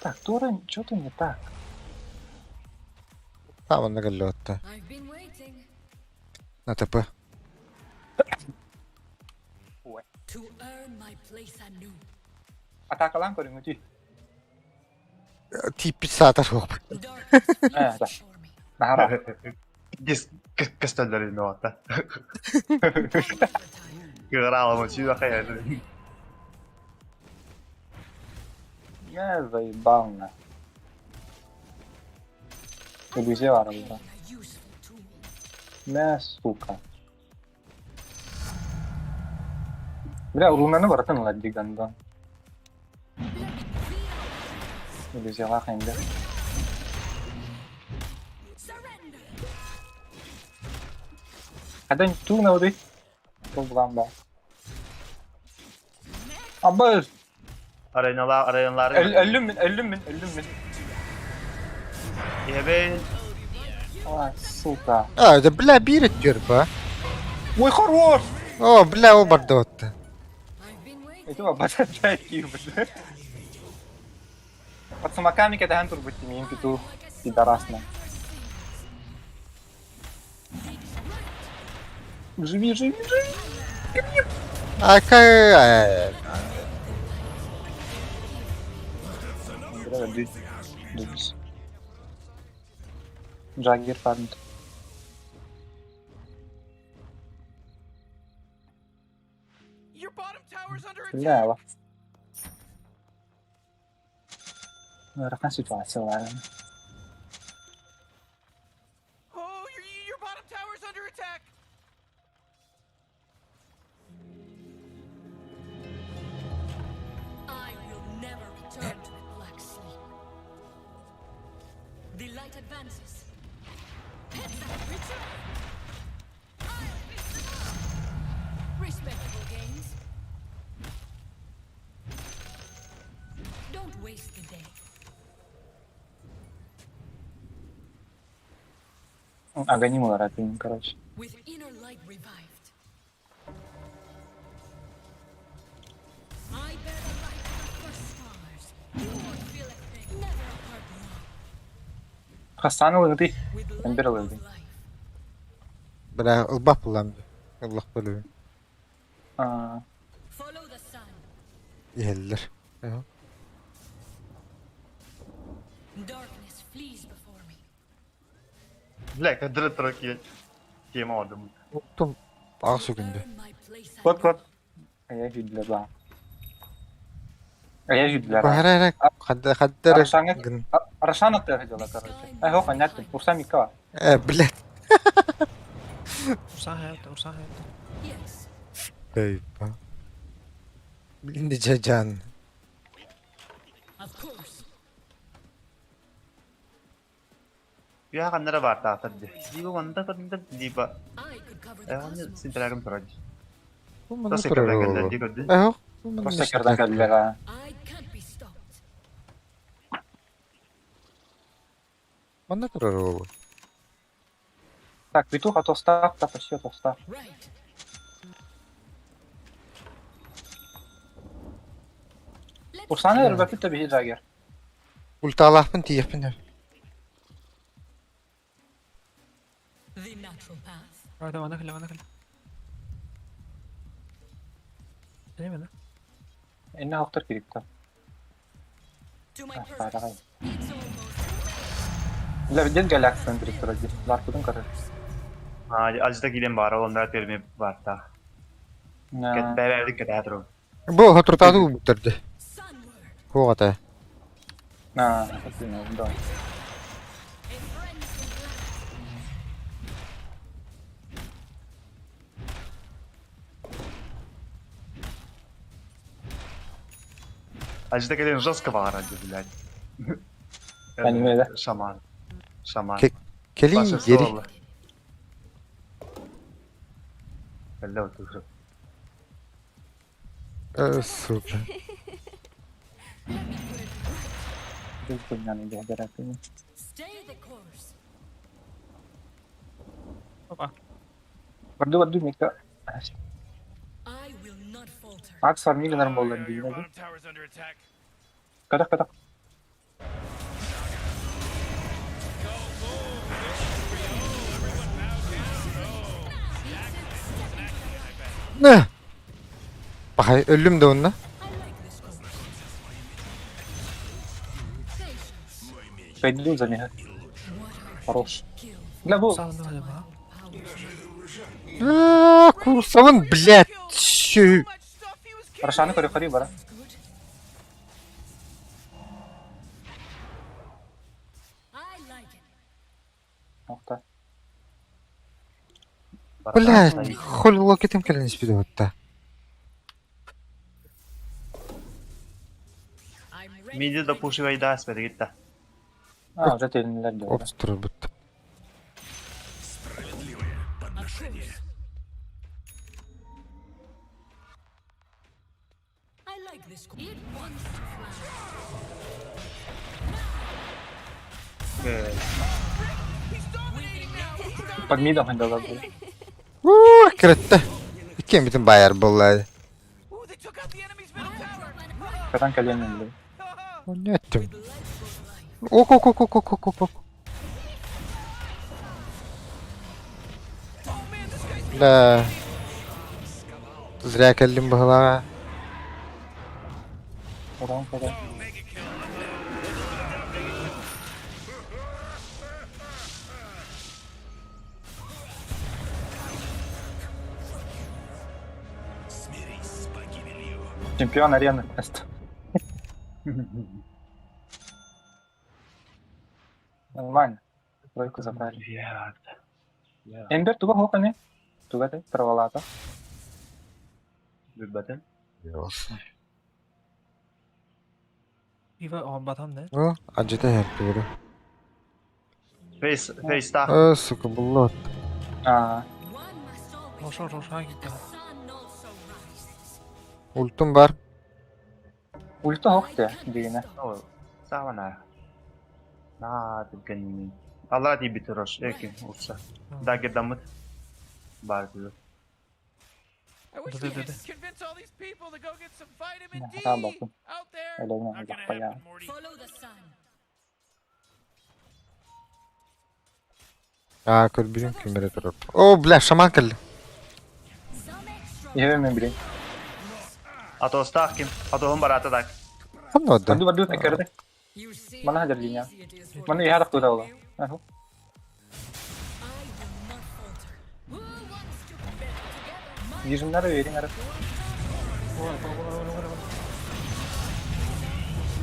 Так, Тора, что-то не так. Там он галётта. На ТП. Ой. Атакалан көрүңүтүй. Типи саатар хоп. Э, да. Нахара. Дис касталлар нота. Кыгыралама сүйді қаяды. Я заебал на. Иллюзия бар була. Мә, сука. Бля, урунаны баратын ладди гандон. Иллюзияға қайында. Қадан туна оды. Бұл бұлан ба. Абыз! Arenalar, arenalar. Өллүм мин, өллүм мин, өллүм мин. Ебен. Ой, сука. А, да бля, бирет diyor ба. Ой, хорош! О, бля, о барды отты. Это батарейки, бля. Под самоками когда антур быть имеем пету пидорасна. Живи, живи, живи! А кай... Джаггер фармит. Бля, Ыарахан ситуация бар. Your bottom tower's under attack. I will never return to the black sleep. The light advances. Hit that creature! I'll pick them up! Respectable games. Don't waste the day. Аганим Ларатин, короче. With inner light revived. I bear the light of the first stars. You won't feel a thing. Never apart long. Хасан ылыгды. Эмбер ылыгды. Бля, ылбап булам. Аллах бөлү. А, Follow the sun. Иһэллэр. Darkness flees before me. Бля, кадыры троки тема одым. Тум ағыс үгүндө. Кот, кот. А я жүдле ба. А я жүдле. Бахара хадда хаддар. Арашана ты хотела, короче. Ай, хо, понятно. Урса Мика. Э, блядь. Урса hayat, урса hayat. Эй, ба. Блин, жажан. Of course. Я қандара бар тағытыр. Либо ванда кадында, либо Эғаны синтрагым тұрады. Мында Просто турар керден ол. келді, көрді. Э, Просто керден келді. I can't be stopped. Мында турар ол. Так, петух, а то став, так, все, то став. Right. Урсаны ребята тебе Джаггер. Ульталаахпын тиеппин. The natural path. Правда, вана кэллэ, вана кэллэ. Время, Инна хохтор кирикта. To my А, давай. purpose. It's almost. Бля, дед Галяксияны директора дии. Ларпытын көрөр. Ажда киирэн баара, онно перми баартаах. Бэбээбит кэтээ туру. Бу хотрутаады убуттарды. Хуоҕата. Да. Ажда кэлэн жестко баара блядь. Аниме да? Шаман. Шаман. Кэлин гери. Кэллэ отур. Сука. Барду барду мика. Акс фармили нормально дии. Катах катах. Ne? Бахай өллүм да онно. Пойду за меня. Хорош. Бля, бу. Аа, курсавын, блядь, сүү. Рошаны көрө көрүү бара. Нокта. Блядь, холь локетим кэлэн испиде отта. Миди да пушивай да спедегитта. А, уже телинилер дии. Обстур бут. Под мидом хандала был. Уу, киретте. Иккен бүтүн байар болла. Катан коленом, блин. Онеттим. Ок ок ок ок ок ок ок. Да. Зря кэллим баһылаҕа. Уран кэлэн. Чемпион арены просто. Нормально. Тройку забрали. Эмбер туга хоканы? Туга ты провалата. Билбэтим. Ива оонбатам да. О, ажыта хертугу. Фейс, фейста. Э, сука, буллот. А. Рошан Рошан китте. Ультум бар. Ульта хокте дигине. Савана. На, түрген. Алла дии бит Рош, эки урса. Дагердамыт. Бар дии. Да да да. Хата бакын. Элегне жакпая. Аа, көрбүрүн күмөрө турар. О, бля, шаман кэлли. Иһэ мен билин. Атостаах ким? Атоһун бараата так. Ханна отда? Барду барду көрдө. Мана хадыр линия. Мана иһэ тахтуу таула. Аху. Вижимнары верин ара.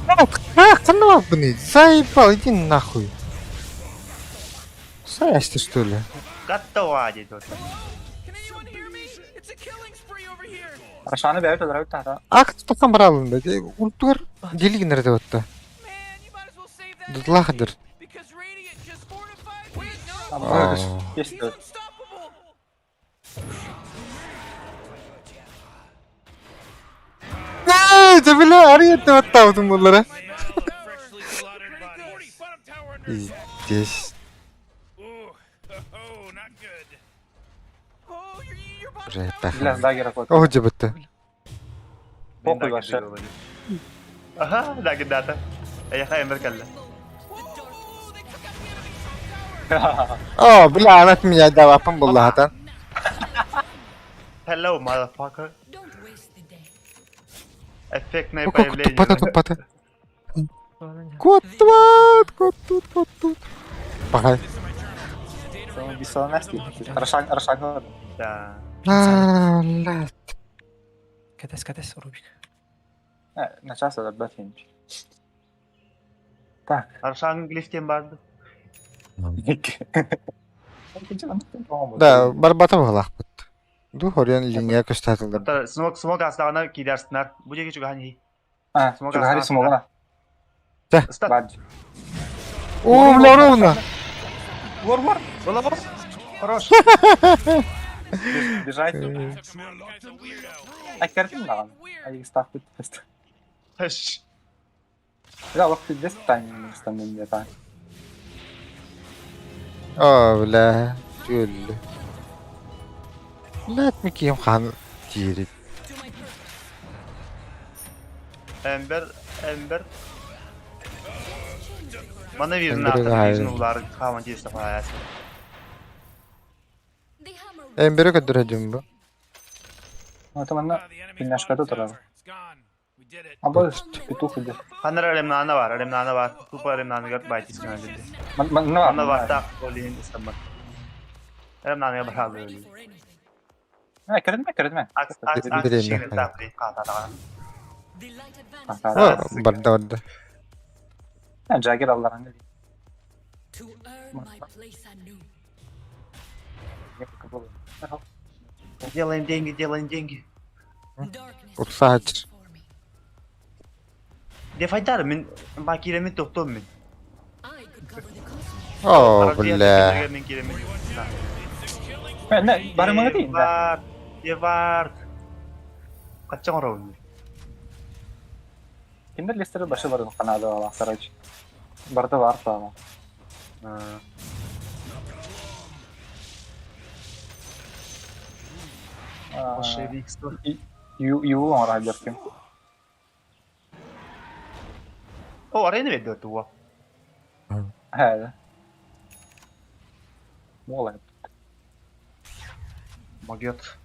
А, ханна бабыны? Заебал, иди нахуй. Саясь ты что ли? Гаттауа дии тут. Рошаны бэйбит олорор тахта. Акт тоқан баралында. Ультугар делигин эрде отта. Дудлахадыр. Есть. Да бля, арыйытты оттаудым буллара. Здесь. Бля, дагер какой-то. О, жабытты. Похуй вообще. Аха, дагердата. Эйха эмбер кэллэ. О, бля, она от меня дала, апам буллахатан. Hello, motherfucker. Эффектное Ок, появление. Тупата, тупата. Кот тут, кот тут, кот тут. Пахай. Бисаланас Рошан, Рошан. Да. Блядь. Кэтэс, кэтэс, Рубик. Начаас олорбот инч. Так. Рошан глифтен барды. Да, барбата быһылаахпыт. Ду хорьон линия көстөтүлэр. Смок смок астаҕына киирэрсинар. Бу диэки чугаһан иһий. А, чугаһари смогана. Чэ. О, Лоруна! Вор, вор! Вор, Хорош! Бежать. А картин даҕаны. Айыгы стафпыт. Да, лох пиздец тайминг станным где-то. О, бля, түөллү. Блядь, Микием хан диирит. Эмбер, Эмбер. Мана вижу на улар хааман тиесте хаайас. Эмбери көддөрө дьум бу. Это манна пельняшкада турар. Аба петух иде. Ханар ремнана бар, ремнана бар. Тупо ремнаныгар байтис кенелди. Манна Манна бар так олин истаммат. Ремнаныга бар халы. Э, кирдиме, кирдиме. Акс акс акс шигин так ката Барда барда. Джаггер алларан Делаем деньги, делаем деньги. Урсаач. Дефайтар мин бакиреmin токтом мин. О, бля. Мен киреmin. Не, барымага дейин да. Девард. Качан оробун. Киндер листері башы бар канада ала, короче. Барда бар тама. Юул оҥоро сылдьар О, арена ведет туа. Ээ. Молодец. Могет.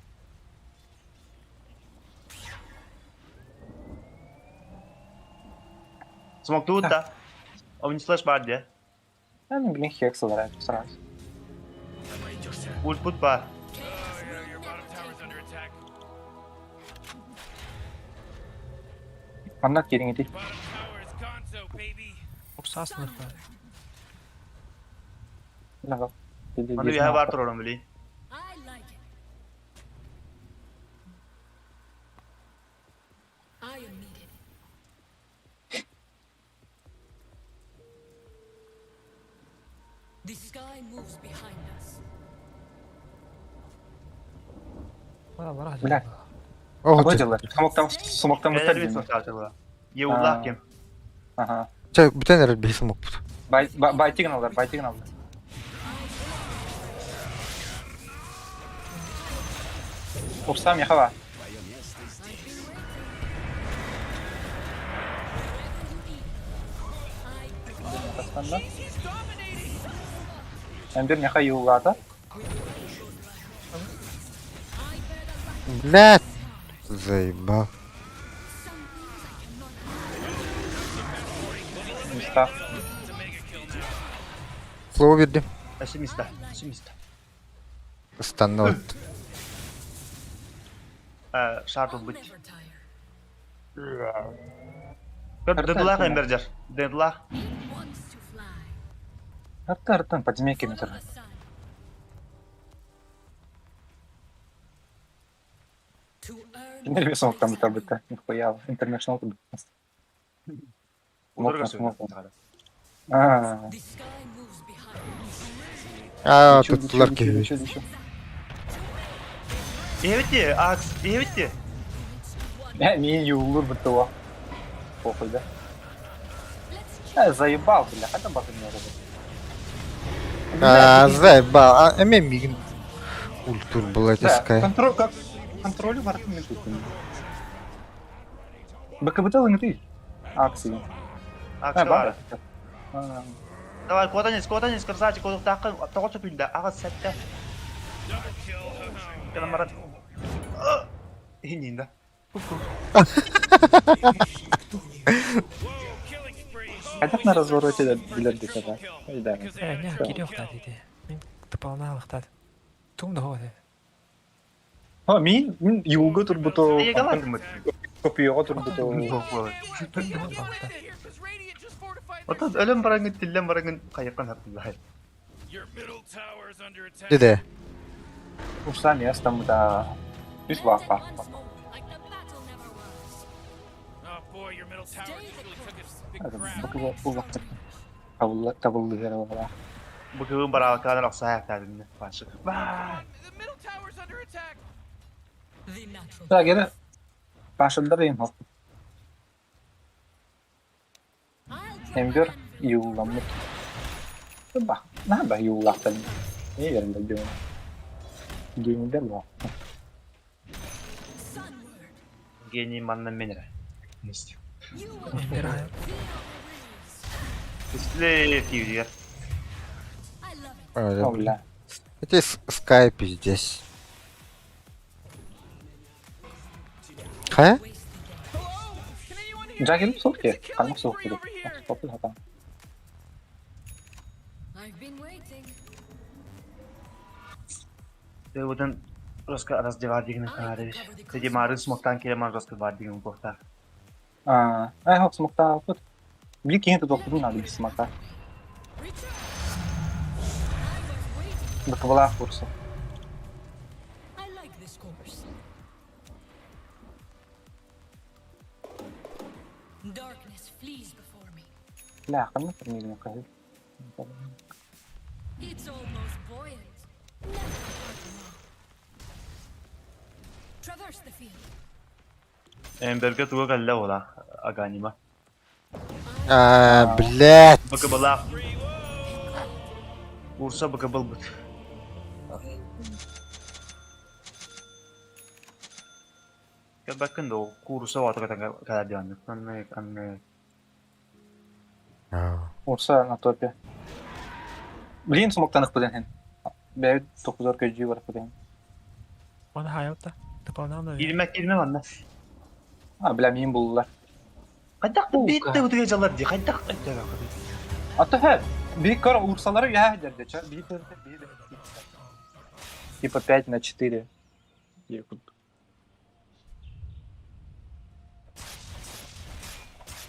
Смог тут, да? Он не слышь бар, где? Я не блин хекс играет сразу. Ульт пут бар. Манна кириҥ ити. Урсаас нырка. Маны я бар турарым били. The sky moves behind us. Бля. О, Ободилар. Смоктан смоктан бутар. Еулах кем. Ага. Чэ, бүтэн эрэр биһи смокпут. Бай байтигин алар, байтигин алар. Урсам яхава. Эмбер няха юллаата. Блядь. Заебал. Места. Слово бердим. Места. Места. Станот. Шартыл быть. Дедлах эмбер Дедлах. Арта артан подземелье метр. Кинер смог там табыта, нихуя, интернешнл табыта. А. А, тут ларки. Эвити, акс, эвити. Не, не улур бытова. Похуй, да? А, заебал, бля, хотя бы не работает. А, заебал. А, эме мигин. Ультур была тиская. Контроль, как контроль вартын мен тут. БКБТ ты. Акции. Акция бар. Давай, куда не, красавчик, куда так, того что пинда, ага, сетте. Каламарат. Ининда. Хотя на развороте билэрдик это. Э, не, кириэхтаат ити. Мин тыпалнаалыхтаат. Тугум да хоҕо А, мин, мин юлга турбуту, копияҕа турбуту. Отон өлөн бараҥҥын тиллэн бараҥҥын хайыккын хартыллаһай. Диде. Урса место там да үс бааппа. Табыллыһар буолла. Бу кыбын бараалкаанар охсаһаахтаатынна. Пашык. Да, гере Пашылдар им хоп. Эмбер юулламмыт. Ба, на ба юуллахтан. Не верим дьон. Геймдер ба. Гений манна менере. Эмбер Слеп кииригэр. Бля. Эти скайп здесь. Хайа? Жагел сокке, канмак сокке. Топул хатан. Ты одан Роска раздевар деген канарыбыз. Теди марын смоктан келе ман роска бар деген кохта. А, ай хоп смокта тут. Били киһи тутуохпутун наада бис смокта. Бакабала курса. Ла, ханна фермилин кахы. Эмберге туга кэллэ ола аганима. А, блядь. Бакабала. Урса бакабал бут. Кэбэккин до курса вата ката кала Анны анны. Урса на топе. Блин, смоктанах пуден. Бэйт токузор көжүү бар пуден. Оны хайалта. Тыпалнаал Киирмэ киирмэ манна. А, бля, мин буллар. Хайдах битте утуга жалар ди. Хайдах Ата хэ, би көр урсалары я дерде, ча, би дерде, би дерде. Типа 5 на 4.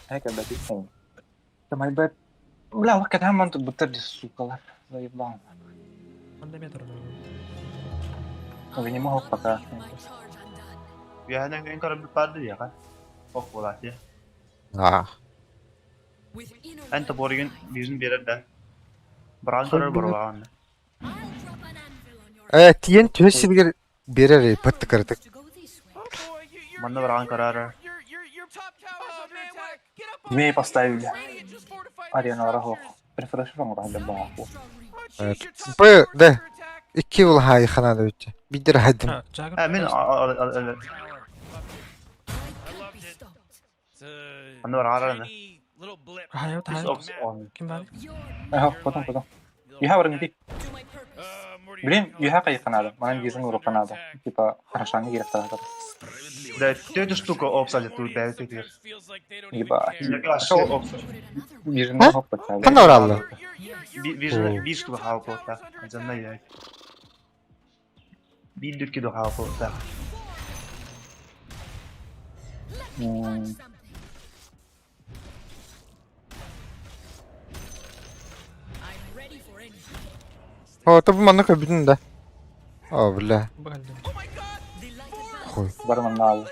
هيك بدي My bad. Бля, лакат хаман тут бутер сука, заебал. Ой, не могу пока. Я не көрөр барды яга. Ох болати. А. Эн тоборген бизин берер да. Бран көрөр барлаган. Э, тиен төс силгер берер пытты кырдык. Манна барган көрөр. Змеи поставили. Арена рахох. Префрешером рахда баху. Б, да. Икки был хай ханада үтче. Бидер хайдым. А мен Манна барган Хайалта хайалта. Ким бар? Ага, потом, потом. Юха барган Блин, юха кай канада. Манан гизин уру канада. Типа, хорошаны керек тагы. Да, тетя штука обсали тут, да, ты Еба. А? Кандай оралды? Бир бир штука хауп та. Жанна я. Бир дүрки до хауп та. О, тобу манна көбүтүн да. О, бля. Хуй. Барман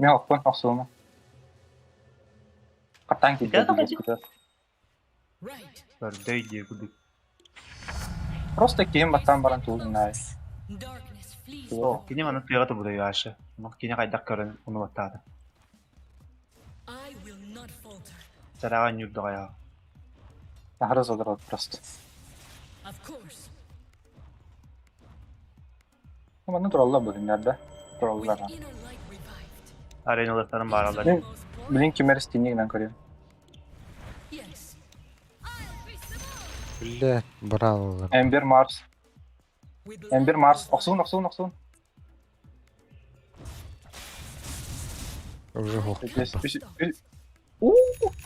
Мен алып ақсуыма. Қаттан келді. Просто кейін баттан баран туылдым най. О, кини маны тыга тубуда яшы. Мак кини кайдак көрөн уну баттады. Сарага нюрдага я. Ахара задрот просто. Маны туралла бүгүннәрдә. Тураллар. Ареналардан баралар. Блин, кимер стенигнан көрөм. Бля, брал. Эмбер Марс. Эмбер Марс. Оксун, оксун, оксун. Уже хох.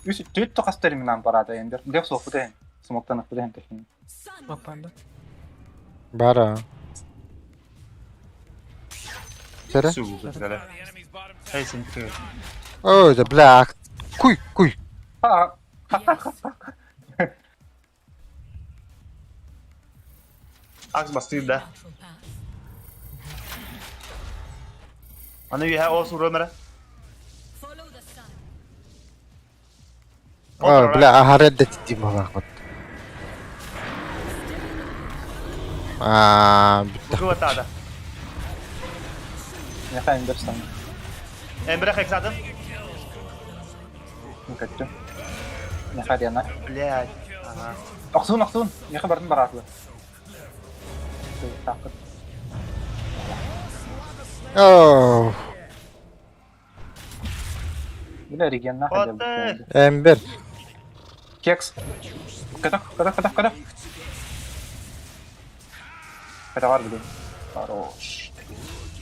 Үс түт тохастар именно парада эндер. Дэх соқпут эһин. Смоктан аппут эһин тэхин. Маппанда. Бара. Сэрэ? Эй, сен Ой, да бля, куй, куй. Акс бастыыр да. Аны үөһэ ол суруом эрэ. Ой, бля, аһара эрдэ тиийдим баҕалаахпыт. Аа, бүттэ. Буква таада. Меха эмбер сан. Эмбере хексадым. Көттүм. Меха диана. Блядь. Ага. Охсуун, охсуун. Меха бардын бараатылар. Таақпыт. Оо, Бля, регенна Вот ты. Эмбер. Кекс. Катах, катах, катах, катах. Катавар, блин. Хорош.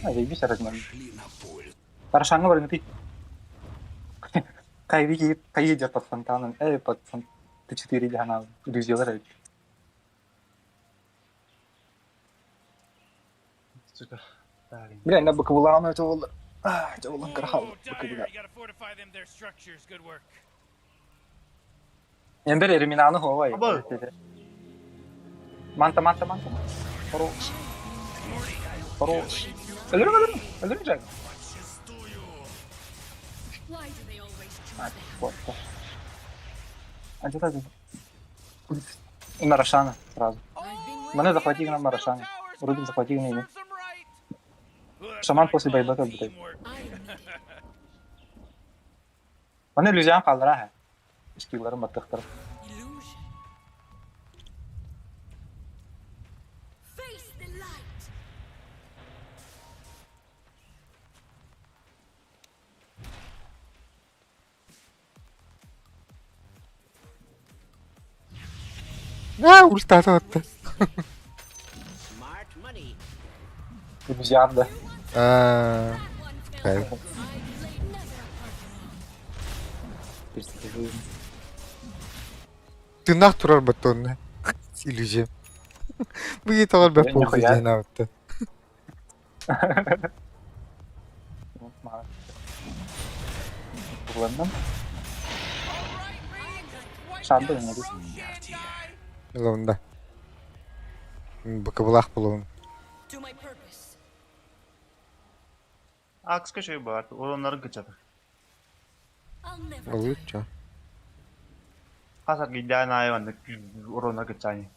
А, заебись, размер. Парашанга бар ты. Кайви кайи под фонтаном, под фон... Т4 дигана иллюзиялар эбит. Сука. Бля, на быкыбылаан өтө болду. А, жабылан кырахал быкыбыла. You gotta fortify them their structures. Good work. Эмбер эриминаны хуавай. Абы. Манта, манта, манта. Хорош. Хорош. Өлөрүм, өлөрүм. Өлөрүм жак. Why do they always choose А, the вот. А где ты? И на Рошана сразу. Мене захватили на Рошана. Рубин захватили на имя. Шаман после байбека будет. Мене иллюзиян қалдыра ха. Скилларым баттықтыр. illusion? Face the light. Аа, ультаа отты. Smart money. Иллюзиян да. Аа, кайф. Тынах турар батонна. Иллюзия. Буги тоҕор бэп Нихуя. буолду диэн аабытта. Kullandım. Шанды не Ылында. Быкыбылаах булуун. To my purpose. Акс köşeyi бар. Onların kıçadı. I'll never Олучча. Хасар гидян айванды урона кычани.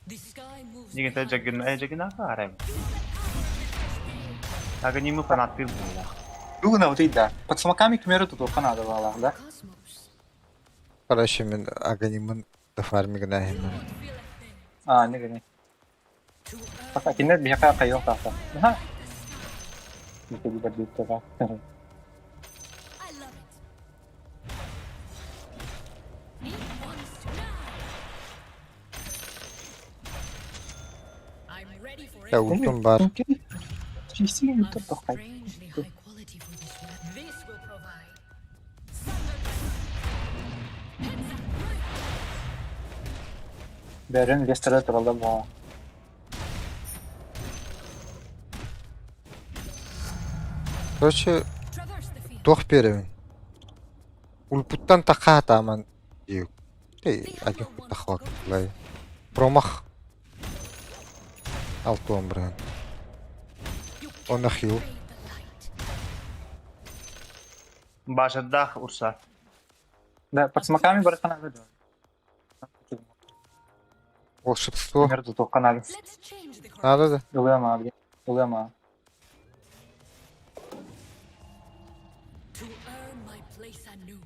The sky moves Нигente жагын э жагын аха арай. Ага ниму фанаттыр була. Дугна вот да. Под смоками к меру тут надо было, да? Короче, мен аганимын да фармигына хэммэн. А, не не. Пока кинет бияка кайо тата. Ха. Не тебе бардит тата. I love it. It wants to die. I'm ready for Та it. ультум бар. Чистин тут тохай. Strangely high quality for this weapon. This will provide. Берен вестере туралда бу. Короче, туох биэрэбин. Улпуттан такаатааман диюк. Тей, агих тахвак лай. Промах. Алтуан бран. Онахил. Башардах урса. Да, под смоками барахана надо. Волшебство. Мерду тут канале. Надо да. Улема, блин. Улема. To earn my place anew.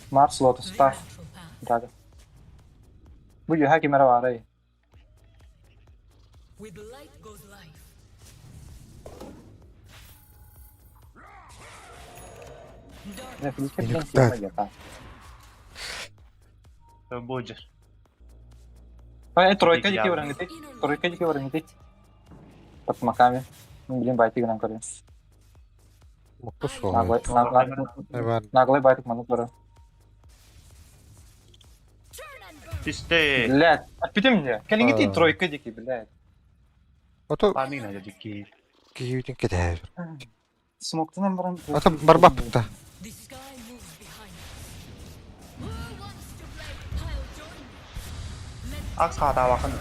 Марс Лотос Стаф. Да, да. Бу юха кимера барай. With light goes life. Не, филике Или блин, куда? сильно я. Божер. Ай, тройка диэки бараҥҥытый. Тройка диэки бараҥҥытый. Подсмаками. Блин, байтик гынан көрүн. Мукку суох. Наглай, Бар. наглай байтик маннык көрө. Түсте. Блядь, аппитим мне. Кэлиҥҥитий тройка диэки, блядь. Ото Памина дьикки. киһибитин кэтэһэр. Смоктанан баран. Ото барбаппыт да. The sky moves behind us. Who wants to play? I'll join you. Let Акс хаатаабакын.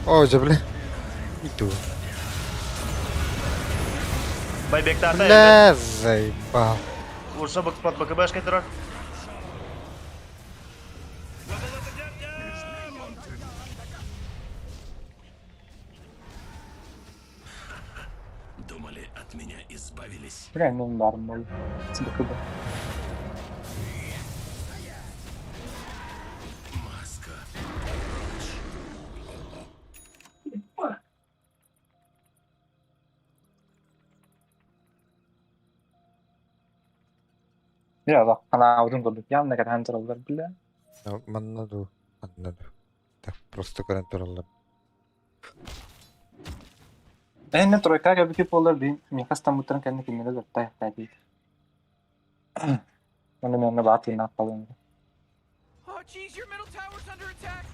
О, же, бля. Иду. Байбектарда. Бля, заебал. Урса быкпат БКБшка турар. Думали, от меня избавились? Бля, ну нормально. Сбыкыбы. Маска. Бля, алах ханаабытын курдук. Явно кэтэһэн тураллар, бля. Манна ду, манна ду. Так, просто көрөн тураллар. Энне тройка кэбити буоллар бин миэхэ ыстаммыттарын кэннэ кинилэр ыртай диир. Манна мен онно баат тыыннаах хаалыам. Oh, jeez, your middle tower's under attack.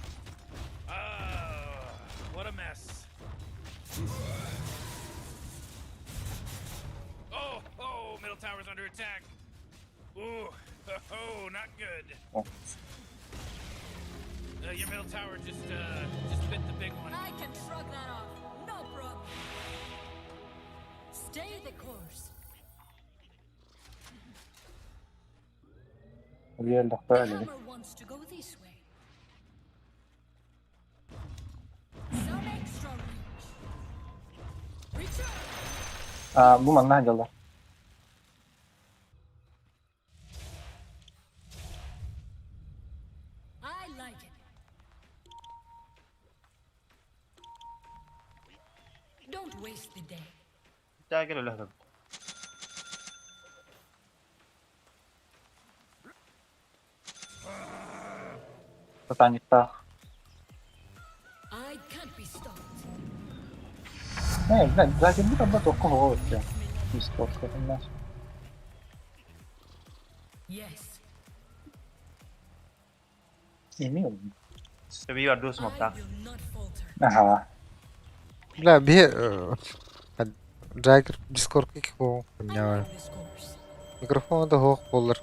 Ah, what a mess. Oh, oh, middle tower's under attack. Ooh, oh, not good. Oh. Your middle tower just bit the big one. I can shrug that off. No problem. Stay the course. Биэр The лохтоо элеби. hammer wants to go this way. Some extra reach. Return. А, бу манна дьаллар. I like it. Don't waste the day. Тәгел өлөһөм. Татаниктаах. I can't be stopped. Э, бля, Драгер бу тоққа хоҕо өттө. Дискорд көрүннэр. Yes. Эми ол. Себи бар дус I мопта. will not falter. Аха. Бля, бе... Джаггер Дискорд кик бо. I Поняла. know this course. Микрофон да хоох болар.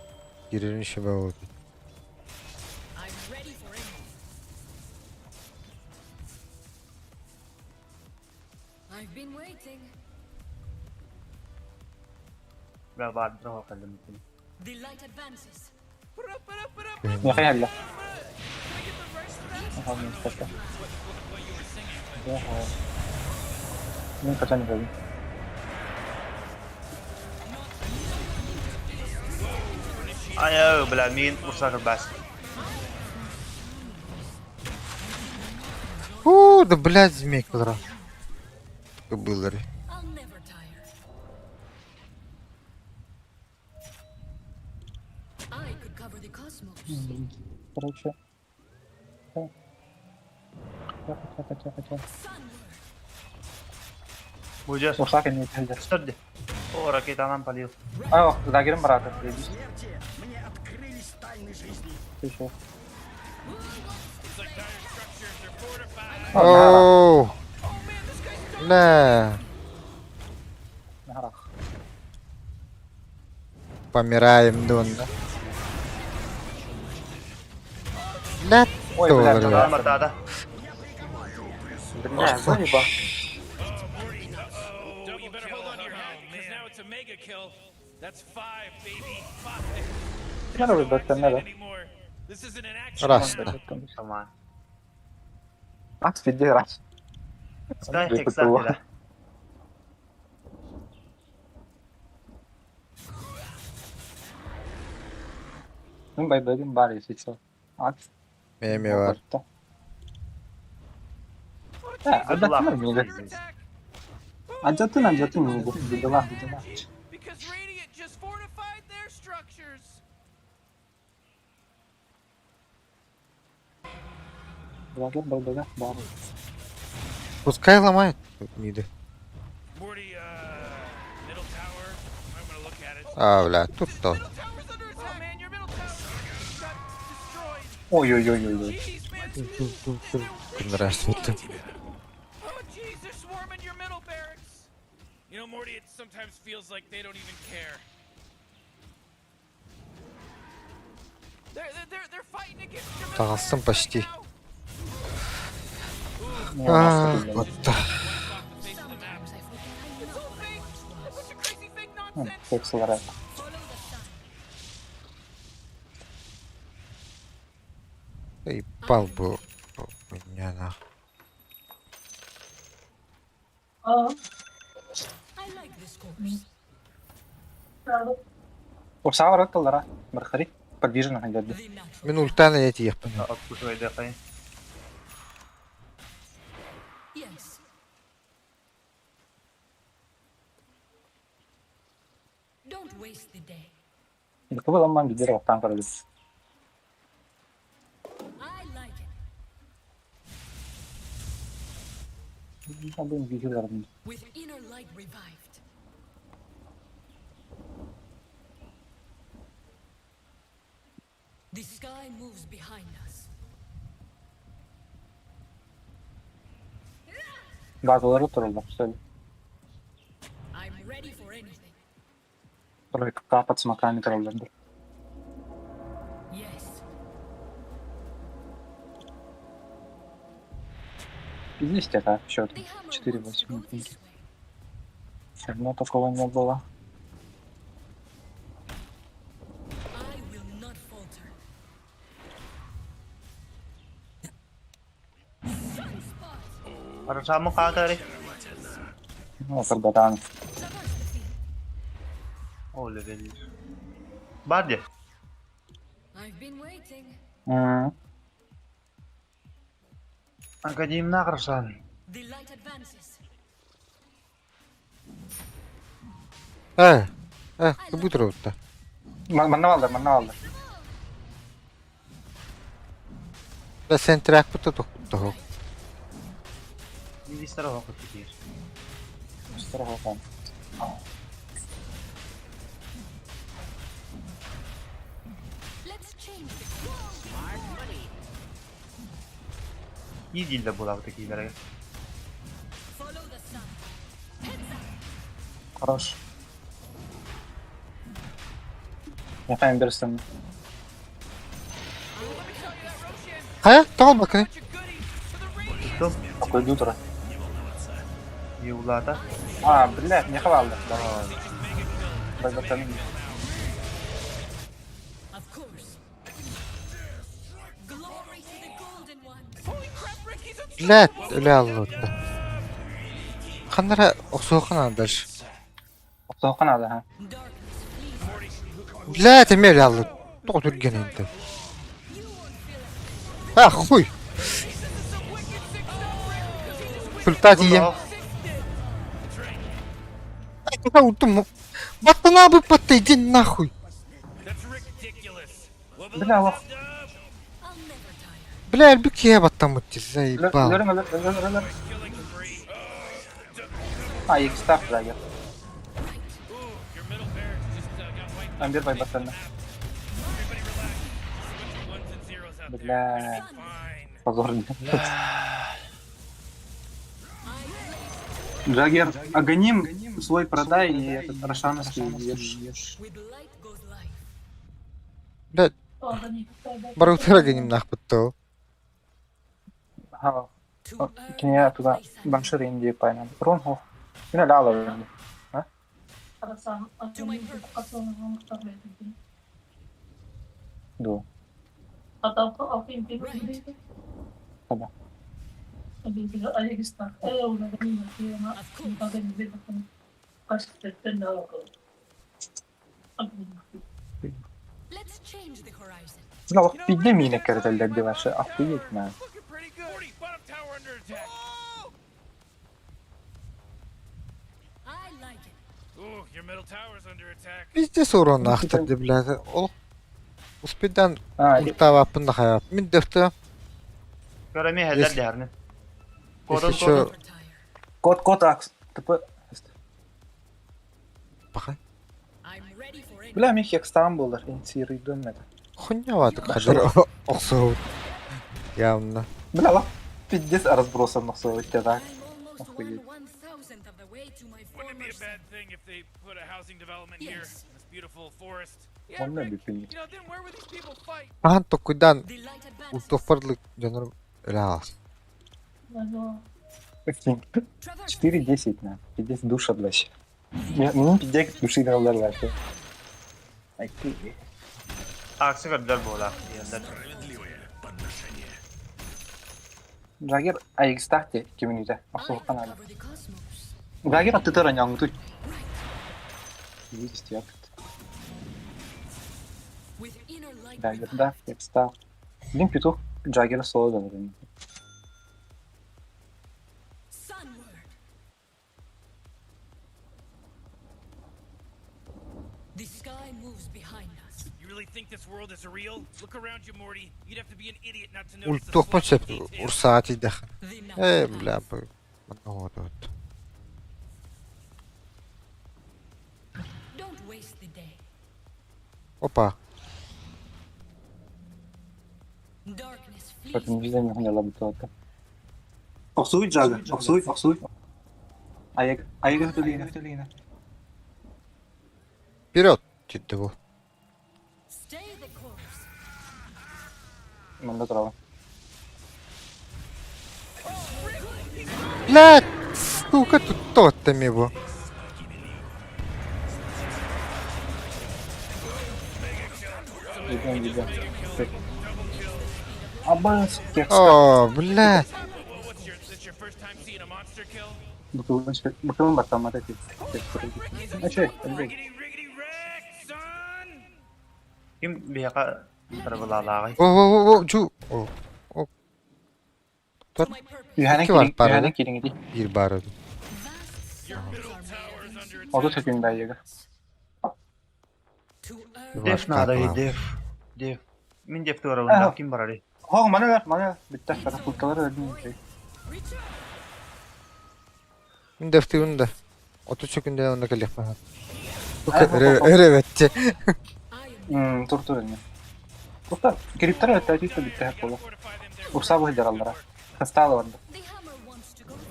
Кирин шебе вот. I'm ready for anything. I've been waiting. Бля бар дро калым. The light advances. Миэхэ иһэллэр. Аха, мин кытта. Дьэ, Мин качан иһэбин. Ай, бля, мин урса кырбас. Фу, да блядь, змей квадрат. Кобылари. I'll never tire. I could cover the cosmos. Короче. Хотя, хотя, хотя, хотя. Sunward. Будешь. Урсак эмиэ иһэллэр. Сөрдө. О, ракетанан полил. Аа, Драгерым бараата. Смерти мне открылись тайны жизни. Еще. Looks like dire structures are fortified. Оу. Бля. Нахарах. Помираем, дон, да? Бля, Ой, бля, тоже. Да, мартада. Бля, заеба. Oh, you better hold on to your hat because now it's a mega kill. That's five, baby. Five. Надо выбрать надо. Anymore. This isn't an action. Раста. Tamam. Акс пиздец раз. Скай хекса. Ну, байбегин бар, если что. Акс. Меме бар. Э, алдаттылар миигин. Алдьяттын, алдьяттын миигин. Бедолах, бедолах. Because Radiant just fortified their structures. Бла-бла-бла-бла, баар. Пускай ломает миды. А, бля, тут то. Ой-ой-ой-ой-ой. Здравствуйте. You know, Morty, it sometimes feels like they don't even care. Таҕыстым почти. А, вот так. Секс лара. Ебал бы меня нахуй. Упсаҕа барар тыллара Мархари подвижен аһайдарды. Мин ультаны этиэхпин. Yes. Don't waste the day. Быкыбы ламман бидер оттан көрөбүт. I like it. Абын биһилэрин. With inner light revived. The sky moves behind us. Базалары тураллар. Сөп. I'm ready for anything. Тройка под смоками тураллар. Yes. Здесь это счет 4-8. Все равно такого не было. I will not falter. Арасамы хаакари. Ну, Сарбатан. Ол левел. Бар дии. I've been waiting. Академна Арасан. The light advances. Э, э, будет рот-то. Манна алды, манна алды. Да сен трак пута того. Министр оҕо киир. Страхован. Let's change the Smart money. Ии дииллэр буолаабыта киилэрэ. Follow the sun. Heads up. Хорош. Я там берсем. Хайа, тоҕо бакыны. Такой дютера. Иулаата. А, блядь, не хвалды. Базатан. Of course. Glory to the golden one. Блядь, өлө аллытта. Ханнара охсуохха дальше. Охсуохха наада, ха. Блядь, эмиэ өлө аллыт. Тоҕо түргэн интэ. А, хуй. Ульта тиийэн. Утум. Баттана быппатта, иди нахуй. Бля, лох. Бля, элбик киһи баттаммыт дии, заебал. Өлөрүҥ, өлөр, өлөр, өлөр. А, икстаах драгер. Амбер байбаттанна. Бля. Позорно. Джаггер, Аганим свой продай и этот Рошановский ешь. Бля, барытыгар генимнаахпыт Ха. Кине туда баншир инди пайнан. Рон хо. Кине лала. А? Ду. Таба. Let's change the horizon. Бля, лох пизде мина картеллер деваше. Охуеть на. I like it. Ooh, your middle tower's under attack. Пиздец уроннаахтар дии, блядь. Ол успедан ультаабаппын да хайаап. Мин дэхтэ. Көрө ми хеллер дехарны. Если чё... Кот, кот, акс. ТП. Паха. Бля, мен хекстан болар, инициируйдум это. Хуйня ватык хадыр охсуут. Явно. Бля, лап, пиздец разбросом нохсуут так. Охуеть. Wouldn't it be a bad thing if they put a housing development here in this beautiful forest? Онно бүппүн. Ахан токуйдан ультофарлык дьонор өлө 4-10 на. Пиздец душа, блядь. Мне пиздец души дал вообще. Аксы көрдөр буола. Джаггер айгыстаах ти киминитэ охсуохха наада. Джаггер аттытар аньоҥҥутуй. Видите, Джаггер, да, текста. Блин, петух Джаггера соло дали. The sky moves behind us. You really think this world is real? Look around you, Morty. You'd have to be an idiot not to notice the Ультуохпун slightest сөп detail. урсаҕа тиийдэххин. Ээ, бля, бу манна оҕотоот. Don't waste the day. Опа. Darkness flees. Поэтому везде не поняла бы то. Охсуй, Джаггер, охсуй, охсуй. Аяг, аяг это Вперед! Титтэ бу. Stay the course. Манда трава. Блядь, сука, тут тот-то бу. Идем, идем. Абас, текст. О, блядь. Буквально там это текст. А че, Андрей? Ким биһиэхэ тарабылаалааҕый? О, о, о, чу. О, о. Тор. Үһэнэ Икки бар кириҥ, баар үһэнэ эбит. кириҥ ити. Биир баар эбит. Оту сөкүн дайыга. Деф наада деф. Деф. Мин деф туорабын ким барарый? Хоң, маны бер, маны битте. Катапульталар өлдүн. Мин дефтибин да. Оту сөкүндэ онно кэлиэхпин. Өрө бэтче. Тур тур эне. Туктар, кириптер өттө түттө битте хеп болар. Урса бу жараллара. Хастала барда.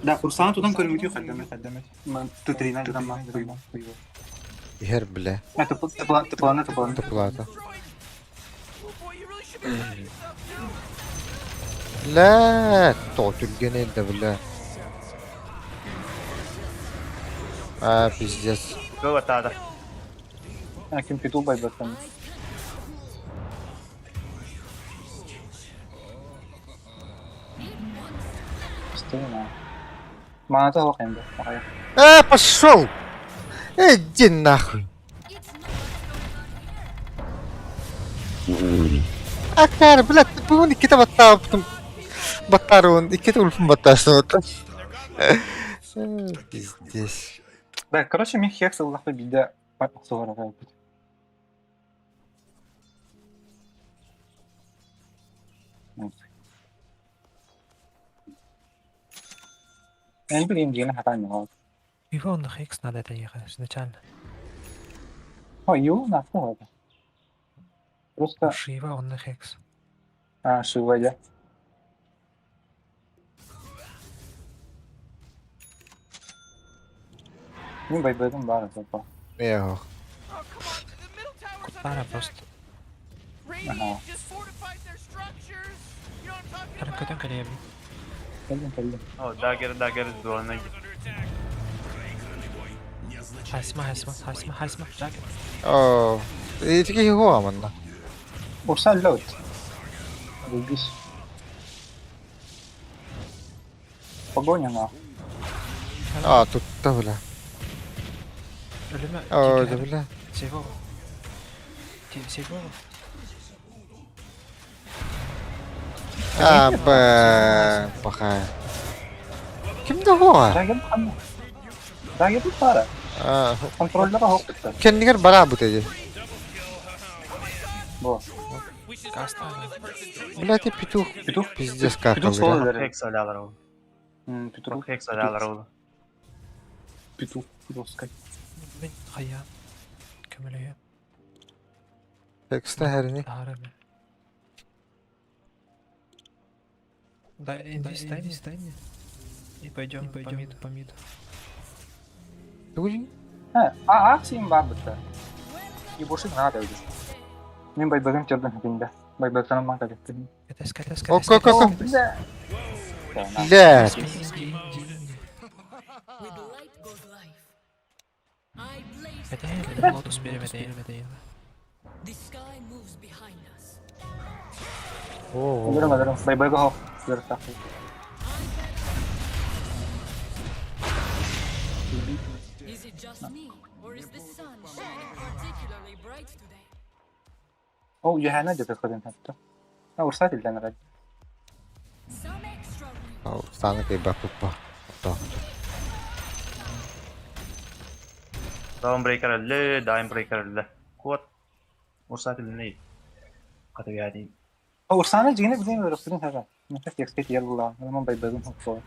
Да, Урсаны тутан көрүҥүтүү хаддамет хаддамет. Тутрина дама хуйба. Иһэр бля. Это план, план, это план. Туплата. Бля, то түргэн да бля. А, пиздец. Көп атаада. А ким петул байбаттан. Стена. Маната хоқ енді. А, пошел! Иди нахуй. Акар, блядь, ты бы иккитэ баттаабытым. Баттаарыбын, иккитэ улфун баттаасыбыт. Пиздец. Да, короче, мен хекс ыллахпы биде суғара кайбыт. Мен билейм дегені хата не Его на Хекс надо это ехать изначально. Ой, ю нахуй это. Просто... Шива он на Хекс. А, Шива, я. Ну, байбайдым бар, зато. Эх. Кутара просто. Ага. Харан көтөн кэлиэбин. Кэллим, кэллим. О, дагер, дагер, дуона. Хайсма, хайсма, хайсма, хайсма, Джаггер. О, итики хуа манна. Урса лёд. Рубись. Погоня нахуй. А, тут да бля. Өлүмэ. О, да бля. Сейвова. Сейвова. А, б, пахая. Ким да хуа? Дагер ханна. Дагер пара. А, Контроллера хоқ битте. кэннигэр бараа бут эди. Бо. Блядь, и петух. Петух? Пиздец Петух какалыра. сол эрэ. Хекс алялар ол. Петух. Хекс алялар ол. Петух жесткой. Мен хайаан көмөлөйө Хекста хәрини. таһара мен. Да, инди стань, стань. И пойдем, пойдем по миду. Тугу А, а, акциям бар бытта. И больше не надо уже. Мен байбагым тердім хүкінде. Байбактан маңқа кеттім. Кәтәс, кәтәс, Ок, кәтәс, ок, ок, ок. кәтәс. Блядь. Инди, инди, инди. With light goes life. I blaze Кәтәс, лотус беремедейін. The sky moves behind us. О, Өлөрөм, өлөрөм. Байбага хоқ. Өлөрөм. Is it just me, or is the sun shining particularly bright today? Ол юхана деп қаден хатты. А, урсат илден рад. Some extra Ал, Саны кайба пупа. Даунбрейкер әлле, даунбрейкер әлле. Куат. Урсат илне. Каты яди. Урсаны жигине билейм өрөктүрүн хара. Мен текст ел була. Мен байбагым хоқ.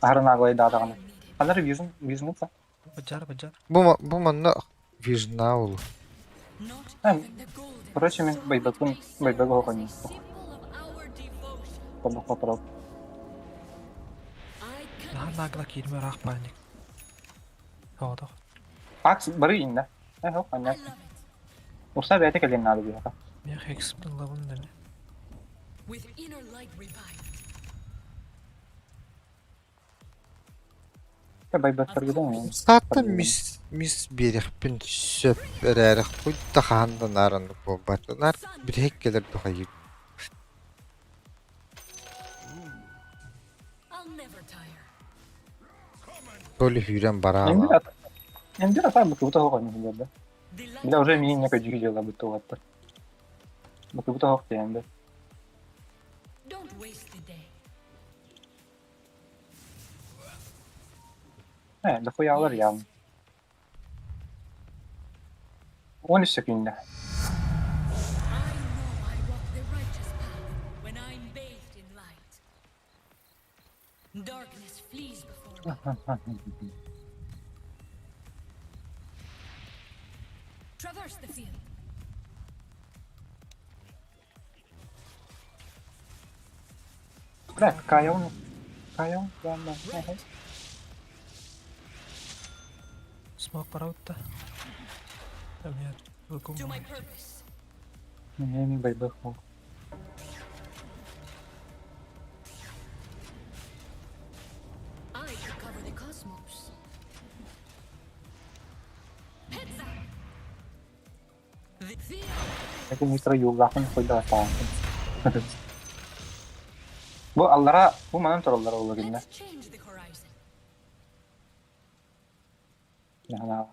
Ахрын аглай дадаганы. Алар вижн, вижн са. Баджар, баджар. Бу бу манна вижна ол. Короче, мен байбагым, байбага хоқ ойнайм. Табак папарал. Нахар нагла кирме рах паник. Оодох. Акс бары инна. Э, хоқ, аня. Урса бәйте келген нады бияка. Мен хекс лавын деме. With inner light revived. Байбактар Сатта мис мис берехпин сөп эрэрэх куйда хаанда наран бу Нар бир хеккелер духайы. I'll never tire. Толи хүрен бара. Эмбир ата. Эмбир ата бу кубута хоқ ойнайм да. Бля, уже мини некой жиги жела бутты уаттар. Бу кубута хоқ дегенде. Don't waste the day. Э, дохуя алар ям. 13 секунда. I know I walk the righteous path when I'm bathed in light. Darkness flees before me. Traverse the field. Бля, какая он? Какая он? Да, да. Ага. Смок параутта. Мен выкум. To my purpose. Не, не байбак мог. I could cover the cosmos. Heads up! The field. Это мистер Юллахын койда атаан. Бу аллара, бу манан тураллар олар гинне. Let's change the horizon. Яна.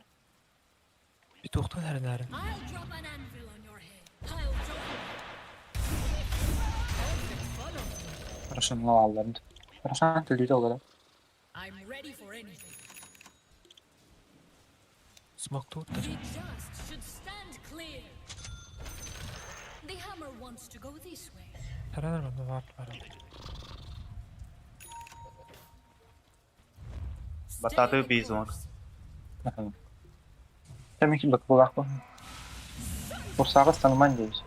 Петухтан әрін. I'll drop an anvil on your head. I'll join. Perfect follow. Хорошо, ну алларын. Хорошо, төлөйдө олар. I'm ready for anything. Смок тут. The just should stand clear. The hammer wants to go this way. Әрін манна бар бар. Бататы бейзон. Демек бак булак бу. Урсагы станман дейбиз.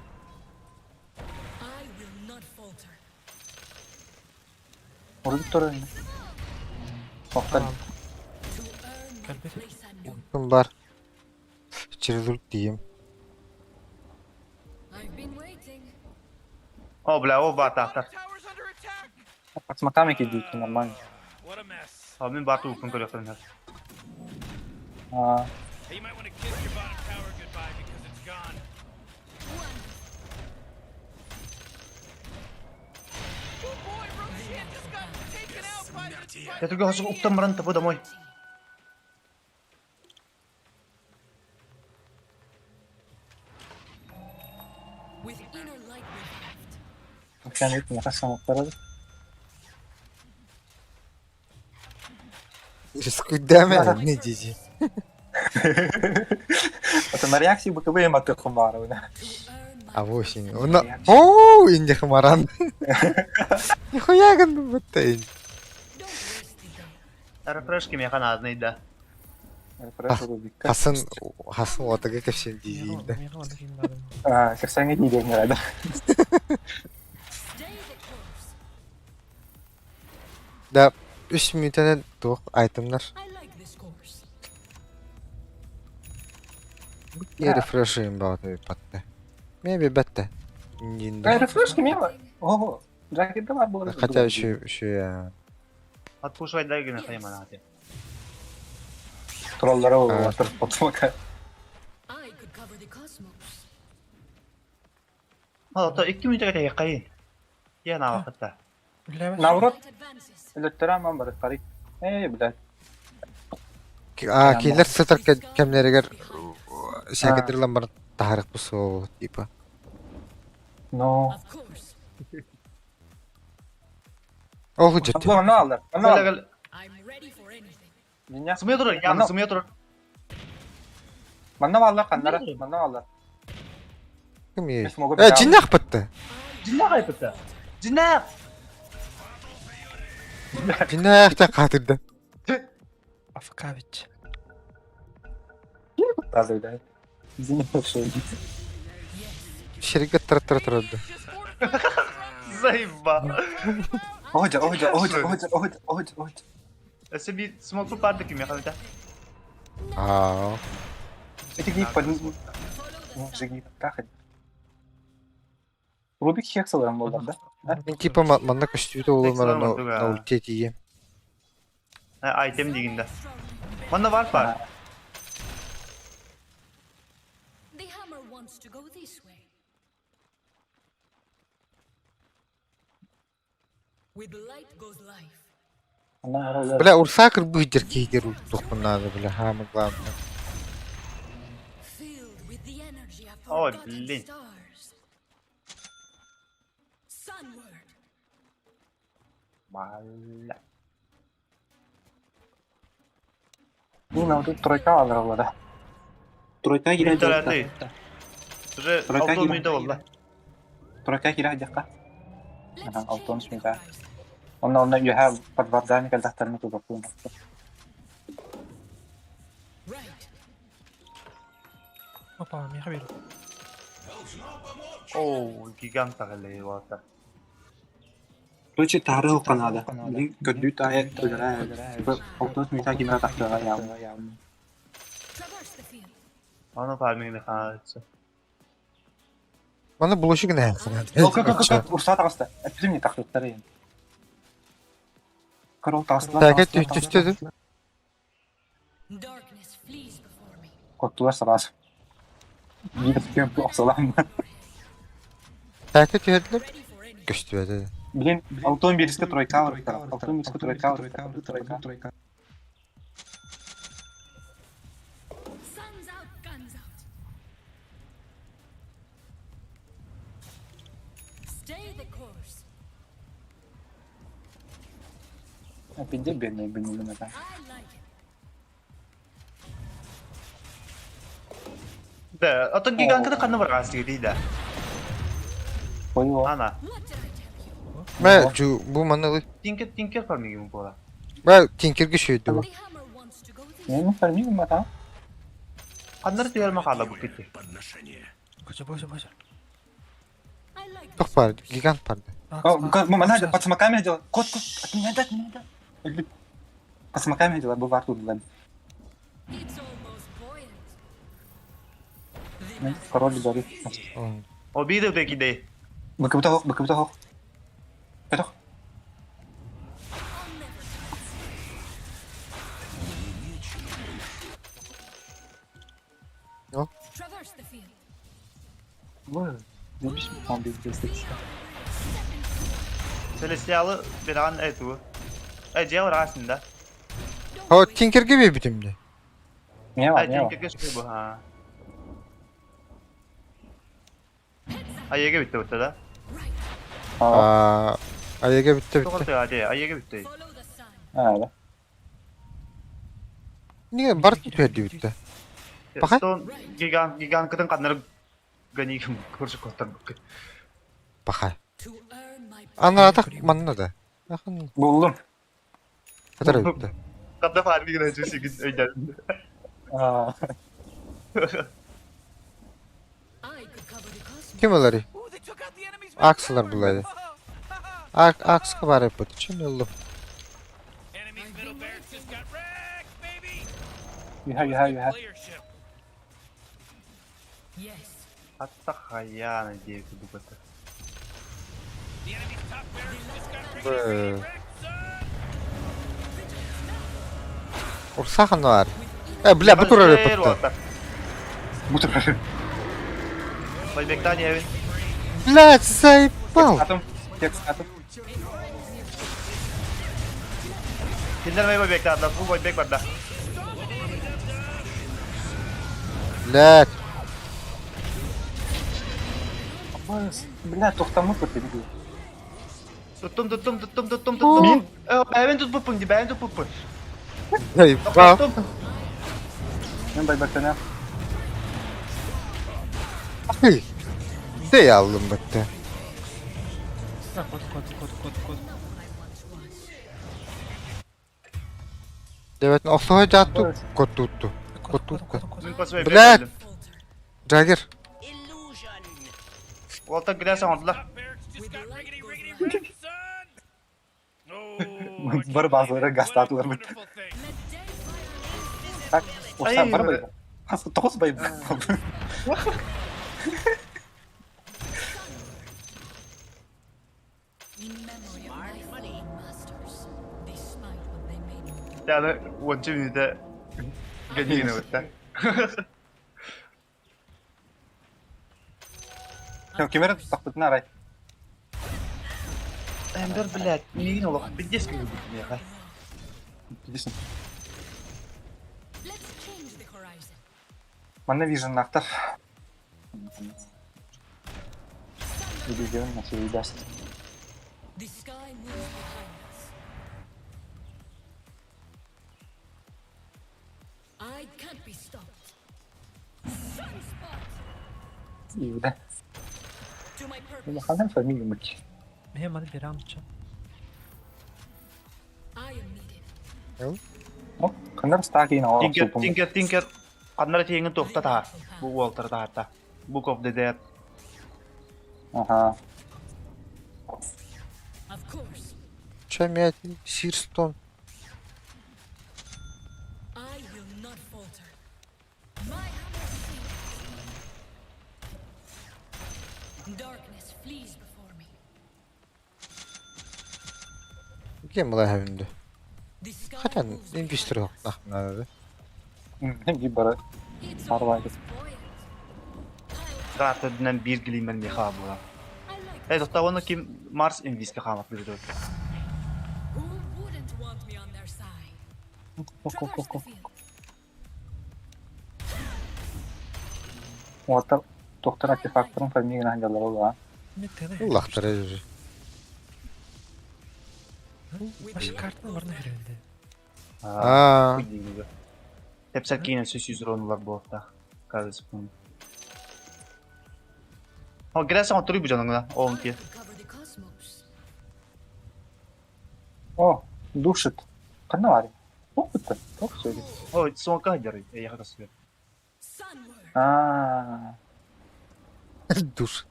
I will not falter. Урдук тур инде. Токтор. To earn my place anew. Ким бар? Чирилук дийим. I've been waiting. О, бля, о батахтар. Смаками кидит нормально. What a mess. О, мен бату укун көрөктөн. А, Hey, you might want to kiss your bottom tower goodbye because it's gone. Я только хочу уктан баран табу домой. With inner light revived. Sen etme, самоктар. Рискуйдаме не дизи. Это на реакции БКБ им от хумара. To earn my А восемь. Онно оо инде хымаран. Нихуя гынныбыт Рефреш кимиэхэ наадный да. Хасын хасын уотага кэпсиэн диигин да. Аа, кэпсээҥҥэ диигин да. Да үс мүнүүтэнэн туох айтымнар. Рефрешим баҕата биппатта. Мен билбэттэ. Рефреш кимиэхэ? Ого, жакетте бар буолар. Хотя еще еще Отпушивай дай гына хайманааты. Троллара улаатар потомка. Ото 2 мүнүүтэгэ тэйэххэйин. Диэн аабаккытта. Наоборот, өлөттөрө аман барыттарый. Ээ, блядь. А кинилэр сытар кэмнэригэр сээкэдир баран таһаарыахпыт суоҕу типа. Но. Ол худьэтти. Онно аллар. Онно аллар. Сымыйа турар, яны сымыйа турар. Манна бааллар ханнара, манна бааллар. Ким Э, дьиннэх бытты. Дьиннэх айпытта. Дьиннэх! Дьиннэхтэн хаатырда. Афкавич. Тазыйда. Сиргэ тара-тара турарда. Заеба. Оһдьа, оһдьа, оһдьа, оһдьа, оһдьа, оһдьа, оһдьа. Өссө биир смоку баар да кимиэхэ эбитэ. Аа. Эти гнип под... Жигниптах. Рубик хексаларым буолла да? Типа манна көстүүтэ улумара на ульте тиийэ. Айтем дигин да. Манна бар бар. Бля, урсаа кырбыыр киһигэр туохпун наада, бля, хаамы главное. Ой, блин. Малла. Ну, тут тройка алар Тройка киирэ Дьараты. Уже алтон мүнүүтэ буолла. Тройка киирэ дьахха. Алтон мүнүүтэ. Онно онно үөһэ подвардаан кэлдэхтэринэ тутаппын. Опа, миэхэ биэр. Оо, гигант таҕыллыы буолта. Короче, таһары ылка наада. Билин көрдүү таайа өлөрө алтон мүнүүтэ кимэрэ тахтыаҕа яамы. Ону фарминг хаалчы. Маны булушу гына Урсаа таҕыста. Эппитим не тахтыттар иһин. Корол таҕыстылар. Тәке түстү. Коттулар сабаас. Биир кем охсалаан. Тәке түһэрдилэр. Көстүбэтэ. Блин, алтон биирискэ тройка барыттар. Алтон биирискэ тройка барыттар. Тройка, тройка. Пизде бедный блин это. Да, атын гигантканы ханна барҕаас дии да. Ана. Мэ, жу бу маны Тинкер тинкер фарминг буола. Мэ, тинкерге сүйдү бу. Мен фарминг мата. Ханнар түһэр махала бу кити. Боже, боже, боже. Туох бар, гигант бар. Мана под смоками дела. Кот, кот, от меня дай, от меня дай. Под смоками дела, бу варту дала. Король горит. Обидел бекидей. Быкыбыта хох, быкыбыта хох. Бетох. Celestial'ı bir an эту. Э, дьиэ бараасында. О, тинкерге биэрбитим дии. Не Э, тинкерге шуй бу, ха. Айеге бүтті бүтті да? Аа, айеге бүтті Тоғыз бүтті. аде, айеге бүтті. Аа, да. Неге бар түһэрди бүтті. Баха? Стон гигант гиганткытын қаннары Ганиким короче коттарбыкка. Паха. Анаатах манна да. Ахын. Буллум. Хатар өттө. Хадда фармигын өчүсүгүн өйдөн. Ким ыларый? Аксылар булады. Ак Акска бар эппит. Чын ыллым. Юха, юха, юха. Хатта хайаана диэки буката. Урсахан бар. Э, бля, бу турар эппит. Бу турар. Байбектан эбин. Блядь, заебал. Атым, текст атым. Кинилэр мэй байбектаатылар, бу байбек барда. Блядь. Бля, тохтаммыт бу дии. Туттум, туттум, туттум, туттум, туттум. Мин? Бэйбин тутпуппун дии, бэйбин тутпуппун. Заебал. Мен байбектана. Эй. Дей алдым бітті. Код, код, код, код, код. Деветін охсуға жатту. Код тутту. Код тутту. Мин пас байбек Блядь. өлдүм. Джаггер. Уолтан грязь оҥордулар. Бар базалары гастатылар бит. Так, урса бар байбек. Тоғыз байбек. Яны уонча мүнүүтэ гэнигин эбит Кемер тахпытын арай. Эмбер, блядь, миигин олох биддес күнү миэхэ. Десин. Манна вижен нахтар. Иллюзион на себе даст. The sky moves behind us. I can't be stopped. Sunspot! Иуда. To my purpose. Ханан фамилия мыч. Мен маны берем чы. I am needed. Ханар стакин ала. Тинкер, Тинкер, Тинкер. Ханнара тиэҥин туохта таһаар. Бу уолтары таһаарта. Book of the Dead. Ага. Of course. Чем Сирстон. I will not falter. My hammer sings. Darkness flees before me. Кем была хәвинде? The sky Хотя moves инвестор нахмнады. Би бара. Арвайгыз. Карта динен биир гилимен миэхэ була. Э, тоқта оны ким Марс инвиске хаамат билер. Who wouldn't want me on their side? Ко ко ко. Уотар доктор артефакторын фамилия хангалар ола. Уллахтар эжи. Баш картаны барна беремде. Аа. Тепсер кийин сөз юзронулар буолта. Кажется, помню. О, грязь он туруй бужаныңна, он ки. Cover the cosmos. О, душит. Канна бар. Опыт. Ток сөйли. О, сонка деры, я хата себе. Аа. Душ.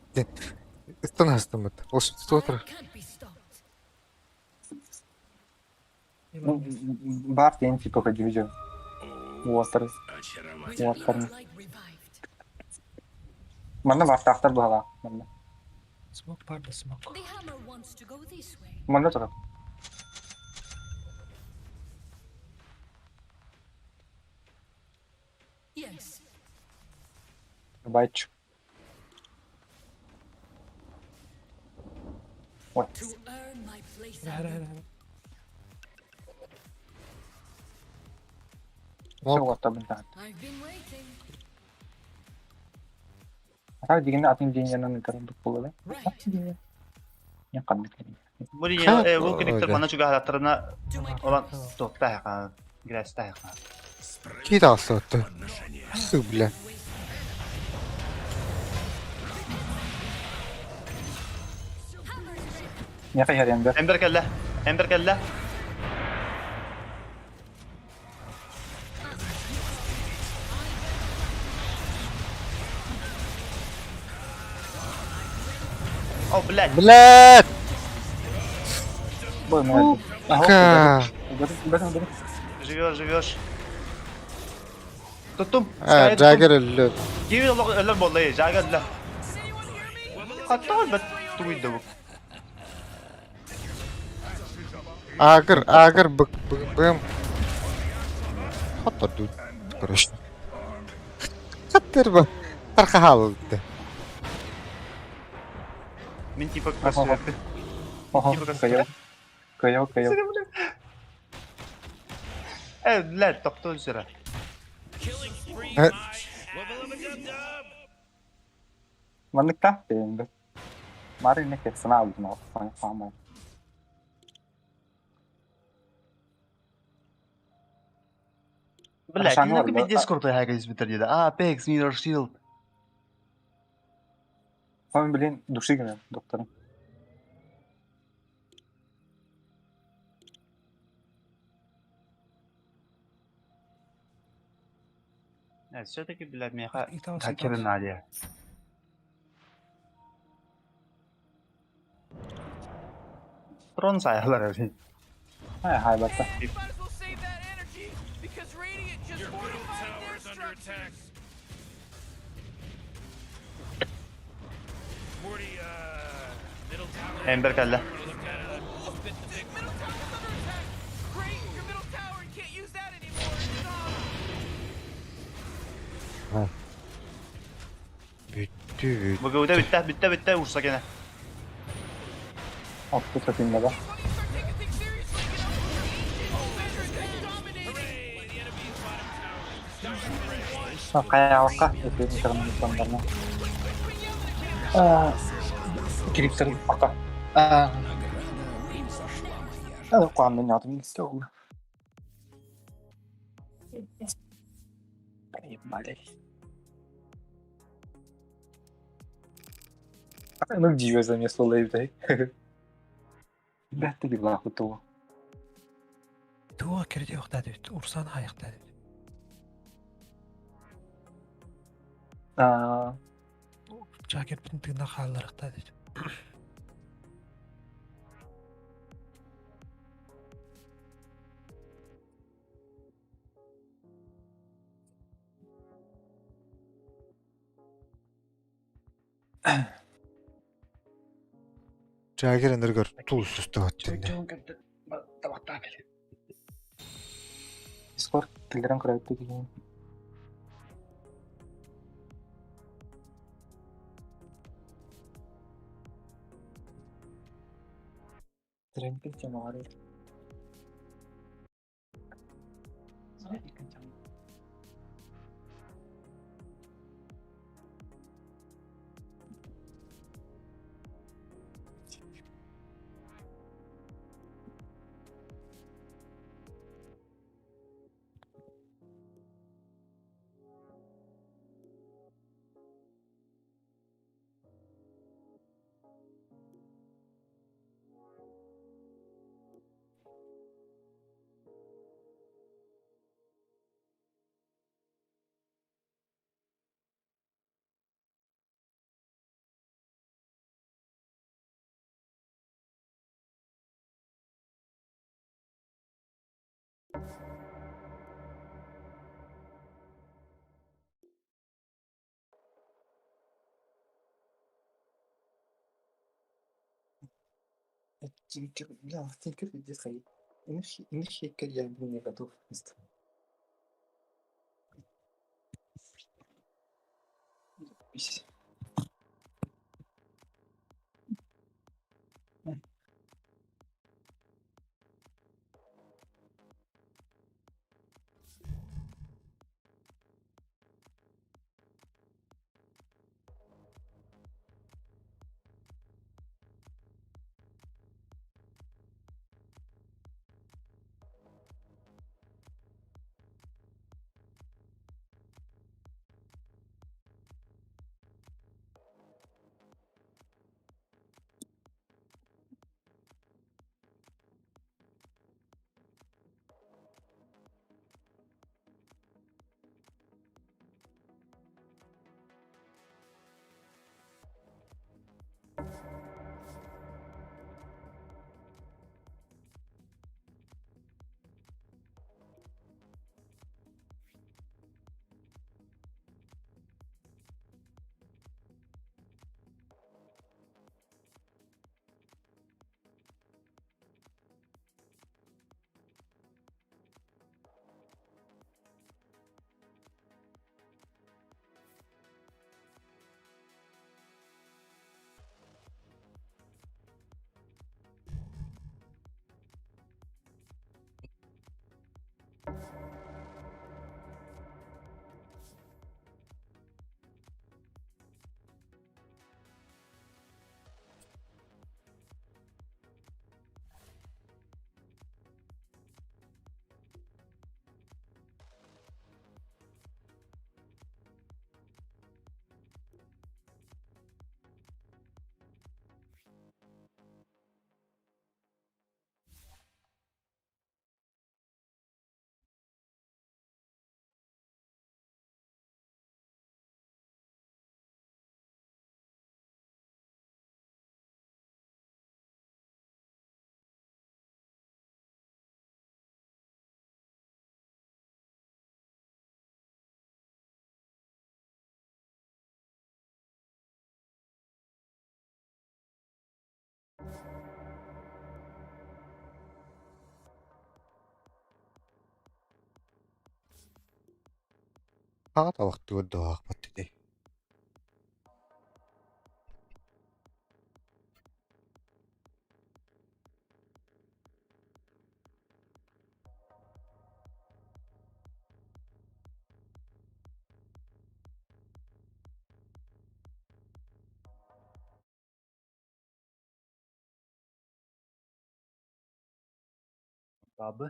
Станастымыт. Ос сотр. Ну, бар тен типа кадюжа. Уотар. Уотар. Манна бар тахтар була. Манна. Смок бар да смок. The hammer wants to go this way. Манна турар. Yes. Байч. Ой. To earn my place. Все уотар бинта. I've been waiting. Так дегенде атын деньгенен көрүндүк болду да. Не кандай. Бу э бу коннектор мана чуга хаттарына olan тохта ха. Грязь та ха. Кит алсытты. Су бля. Миэхэ иһэр Эмбер. Эмбер кэллэ. Эмбер кэллэ. О, блядь. Блядь! Бой, мы Сука! Живешь, живешь. Туттум. А, Джаггер өллө. Киви өлөр болла, Джаггер өллө. Хаттан бат тугуйда бу. Агр, агр, бык, бык, бым. Хаттар ду, короче. Хаттар ба. Тарха халды. Мин типа космопы. Типа кайыл. Кайыл, кайыл. Э, блядь, тоқтон сыра. Маннык та бэйэм Мары не кексана алдым фама. Блядь, ну пиздец крутой хайка избитер деді. Apex, Mirror Shield. Ой, блин, души гына, докторым. Все-таки, блядь, меха хакеры надя. Трон сайалар öyle. Хай, хай, батта. Ember кэллэ. Бүттү, бүттү. Бу бүттэ, бүттэ, бүттэ, урса кene. Отты сатayım да. Каяалка, эпин тырмын Кириптер пока. Қуамның ятым істе ол. Ебали. Ну, диве заместо лейвдай. Бәтті била хуту. Туа кирде охтады, Урсан хайықтады. А, Джаггер бүтін тыгына хааларықтады. Джаггер энергер тул сүстө өттүндө. Дискорд Телеграм көрөттү деген. Тренпин темалары. Тинкер, бля, Тинкер пиздец хай. Инхи я был не готов. Запись. Хаҕа табахтыыр дуоһаахпыт ити. Бабы.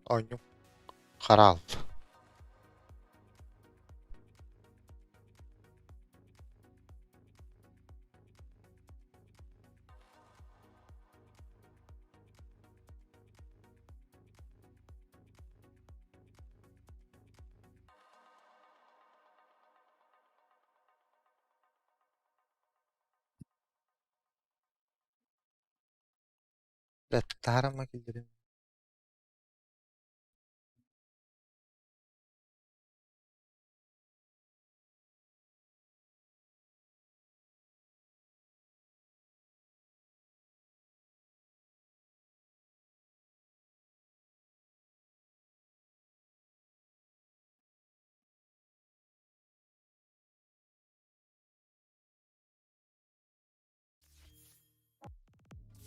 Оонньуу хараал. Таһаарама киллэрим.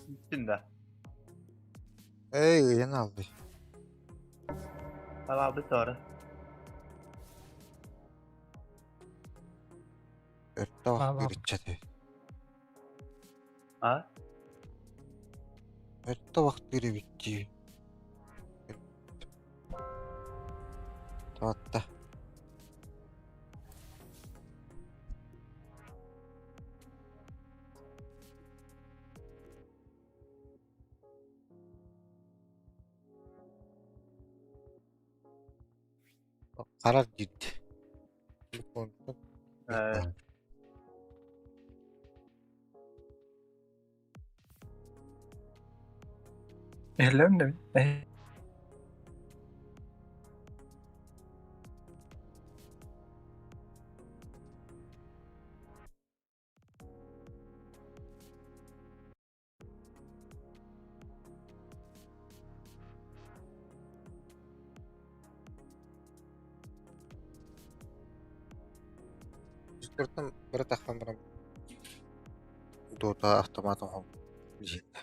Бүттүн да. Эй, ыйан алды. Алабыт doğru. Өртө Алабыт. вахтыыр А? Өртө вахтыыр эбит дии. Туотта. Харар диирди. Телефонтан Э, Эһэллэм да э Дискордтан бары тахсан баран Дота автомат оҥоһон билиһиннэ.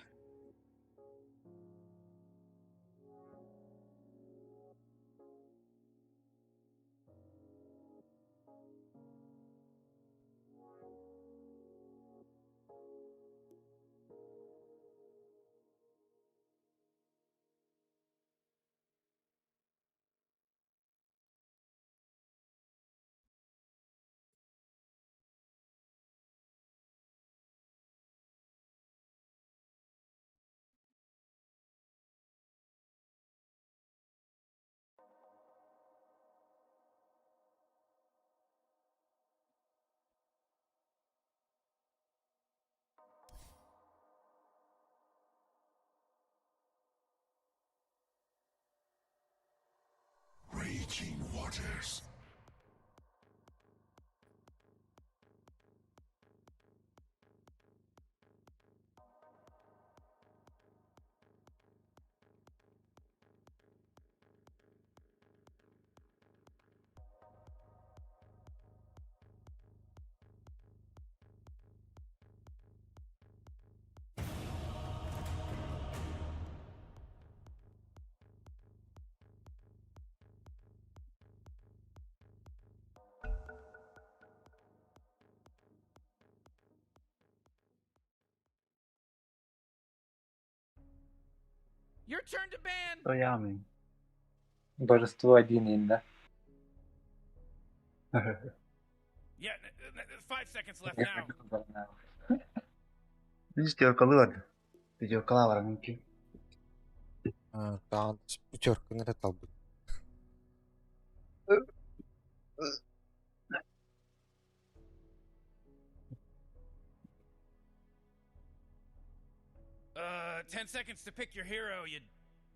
Raging waters. Your turn to ban. Тоямын. Божество один инна. Yeah, 5 seconds left now. Пятеркалы бар. Пятеркала бар мөмкин. Таан пятерканы эрэ талбыт. 10 seconds to pick your hero, you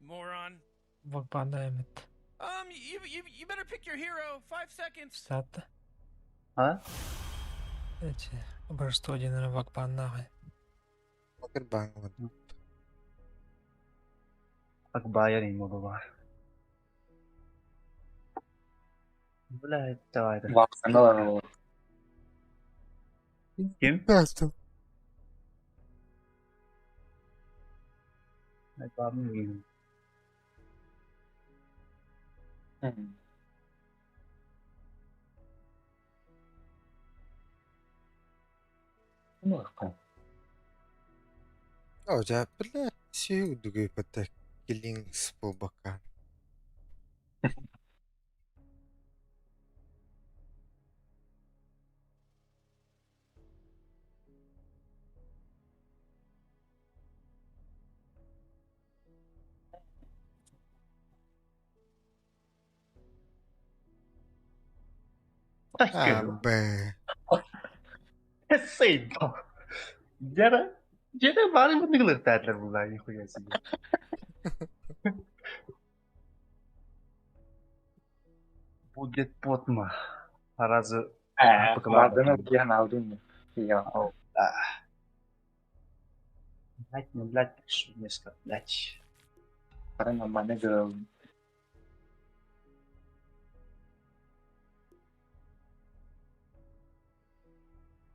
moron. Вагбана эмит. You better pick your hero. 5 seconds. Сатта. А? Эти божество один эрэ вагбаннаҕай. Покер баҥмын. Акбайар им бар. Бля, давай. Вакцина Ким? Бастым. Айтбарым. Ну, легко. О, дьэ, бля, сүүрдүгүй бата киллингс буолбакка. А, б. Сейдо. Дьэ, дьэ, бары мындыгылыктаатылар буллаа, нихуя себе. Будет потно. Разы Варданы диэн алдын. Я. Блять, ну блять, несколько, блять. Пара нормально гырыл.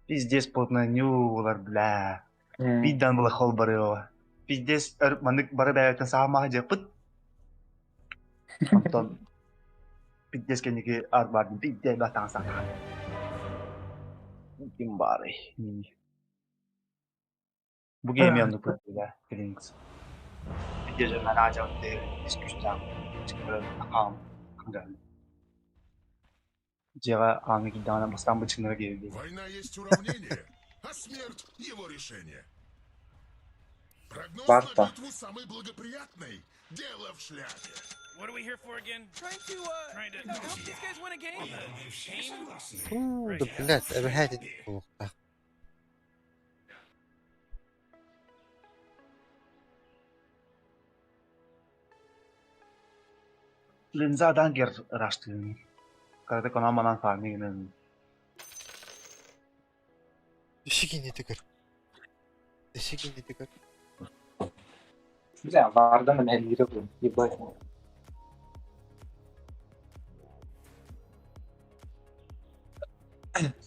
Пиздец потно нюлар, бля. Бидан была хол барыва. Пиздец, манык бары бәйөтен саамаха жеппыт. Онтон пиздец кэнники ар бардын пиздец батаң сака. Ким бары. Бу гейм янды да, Клинкс. Пиздец мен ажам дээр дискуссия чыгыр акам канган. Жега аны кидана бастан бычыңнара келди. Война есть уравнение, а смерть его решение. Прогноз Варта. на битву самый благоприятный. Дело в шляпе. What are we here for again? Trying to Trying to help these guys win a game. Aim? Да, блядь, эбэһээт буолуохтаах. Линзадан гер раштын. Карата конаманан фармигинен. Ишигини төгөр. Ишигини төгөр. Бля, Варданы мэллире бу. Ебать.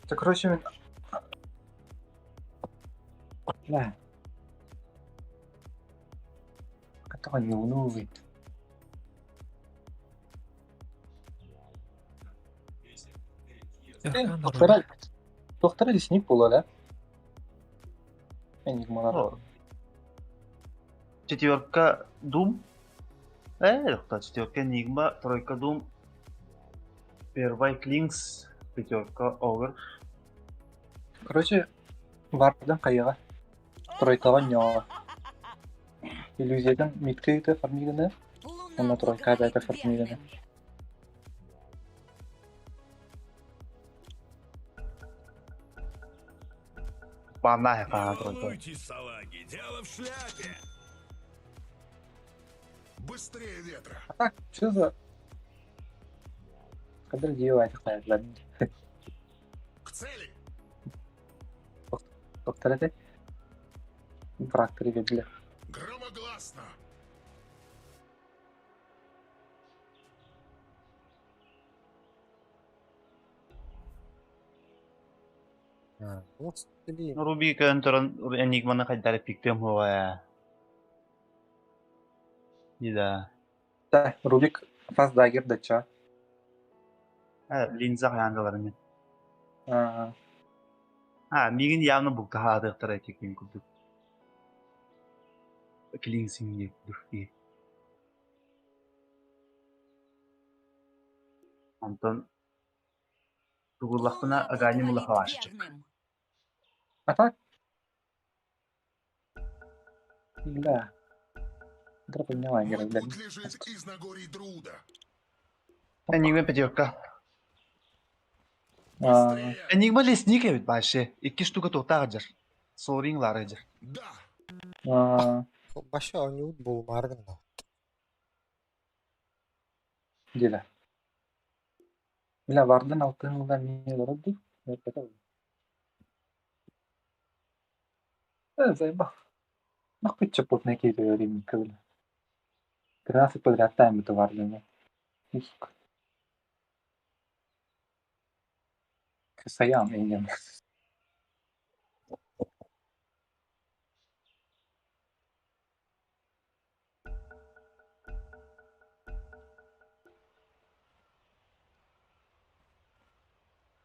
Так, короче, мен... Бля. Который не унывает. Доктора... Доктора лесник буолла да? Энигмалар. Четверка Дум. Доктор, четверка Энигма, тройка Дум. Первый Клинкс, пятерка Овер. Короче, Вардан хайыга. Тройкаҕа ньоҕо. Иллюзиятын мидкыйта фармигана. Онно тройка бэйэтэ фармигана. Банная хана тройка. Волнуйтесь, салаги, дело в шляпе. Быстрее ветра. А так, что за... Кадр делает ладно. К цели. Доктор это? Брак приведли. Громогласно. А, вот блин. Рубик энтерон Энигманы хайдары пиктем хуа. Да. Да, Рубик фас дагер да ча. Линза хаяндалар мен. А, А, мигин явно букта хаадыктар этикин курдук. Клинсинг курдук. Онтон тугуллахпына аганим улахалааччык. А так? Да. Да, поняла, я Мой говорю, путь лежит из Нагорий Друда. Энигма пятерка. А, Энигма лесник эбит вообще. Икки штука туохтаах дьар. Соринг лары дьар. а, Баша оонньуут буолумаары гынна. Дила. Бля, Варден алтын ылла миэ олорор дуу? Эппэтэ Э, заебал. Нахуй чепотная какие-то римника, бля. 13 подряд тайм это Вардена. Ну, сука. Саян, инен.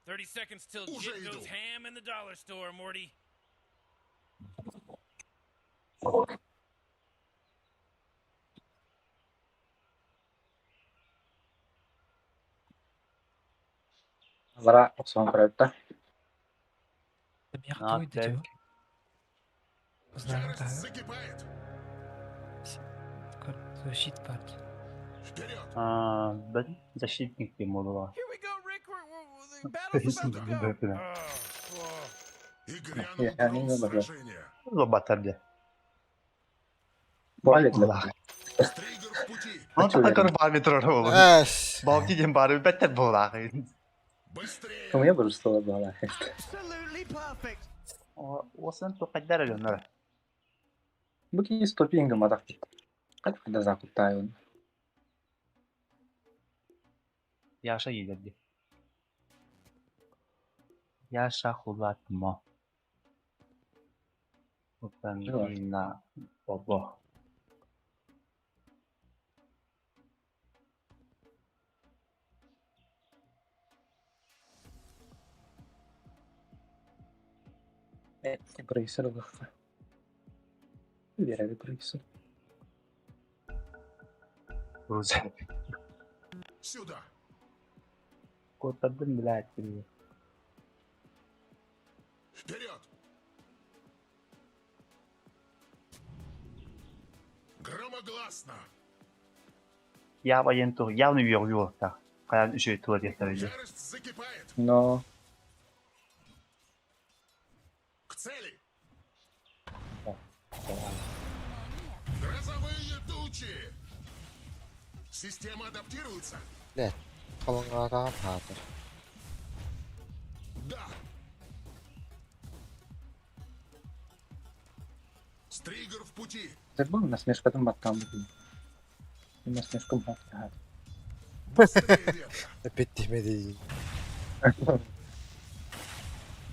30 seconds till Уже Jit иду. goes ham in the dollar store, Morty. Зара, сон проекта. Мех А, твой так. дядю. Знаю, Ярость да. закипает. Защит партии. Вперед! А, да, защитник ты буолла. Here we go, Rick. We're, the battle's about to go. И грянул Я не гром знаю, сражения. Лобатар дьэ. Более Буолла. Стригер в пути. Онтон көр баар метро буолла. Эс. Балти диэн баары бэттэр буоллаах. Быстрее! У меня тоже стало было. Absolutely perfect. Осын туқайдар өлөнөр. Буки стопингом атак. Как когда закутаю? Яша иидерди. Яша хулатмо. Утамина бобо. Брейсер лыхха. Вера Брейсер. Руза. Сюда! Куотардым блядь. Вперед! Громогласно! Я воен тух явно үөр юурта. Каян үшөй тула диэттэр Ярость закипает! Но К цели! Грозовые тучи! Система адаптируется! Блядь, халыҥаатаҕым хаатыр. Да! Стригер в пути! забыл насмешка там баттам. Насмешка баттам. Быстрее ветра! Опять тимэдий.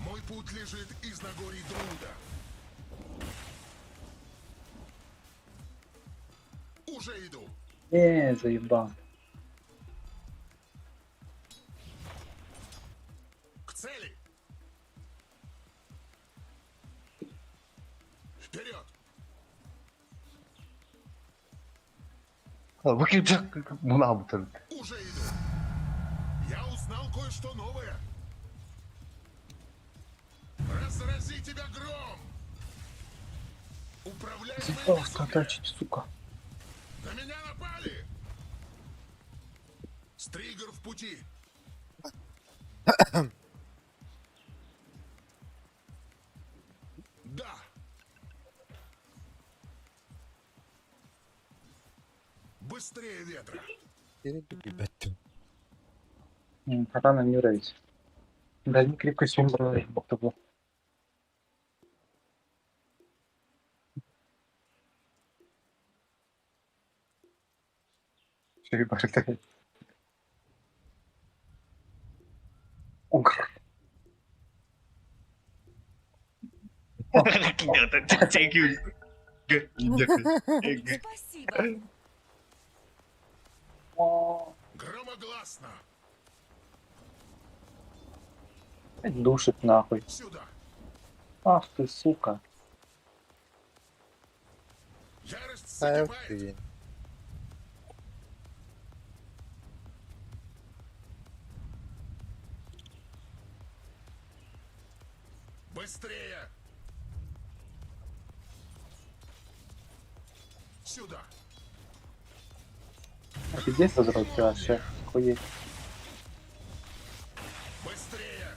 Мой путь лежит из Нагорий Друда. Уже иду! Не, заебал. К цели! Вперед! Бу кирпичек муна бутыр. Уже иду! Я узнал кое-что новое! Разрази тебя гром! Управляемое Заебал безумие! тратить, сука. На меня напали! Стригер в пути! Да! Быстрее ветра! Беттим. Рано не нравится. Возьми крепкой сумбра, бок Все, ебать, Угр. Thank you. Спасибо. Громогласно! Душит нахуй. Сюда! Ах ты, сука. Ярость Сайыл закипает! тиин. Сюда. Пиздец разродки вообще. Хуй. Быстрее!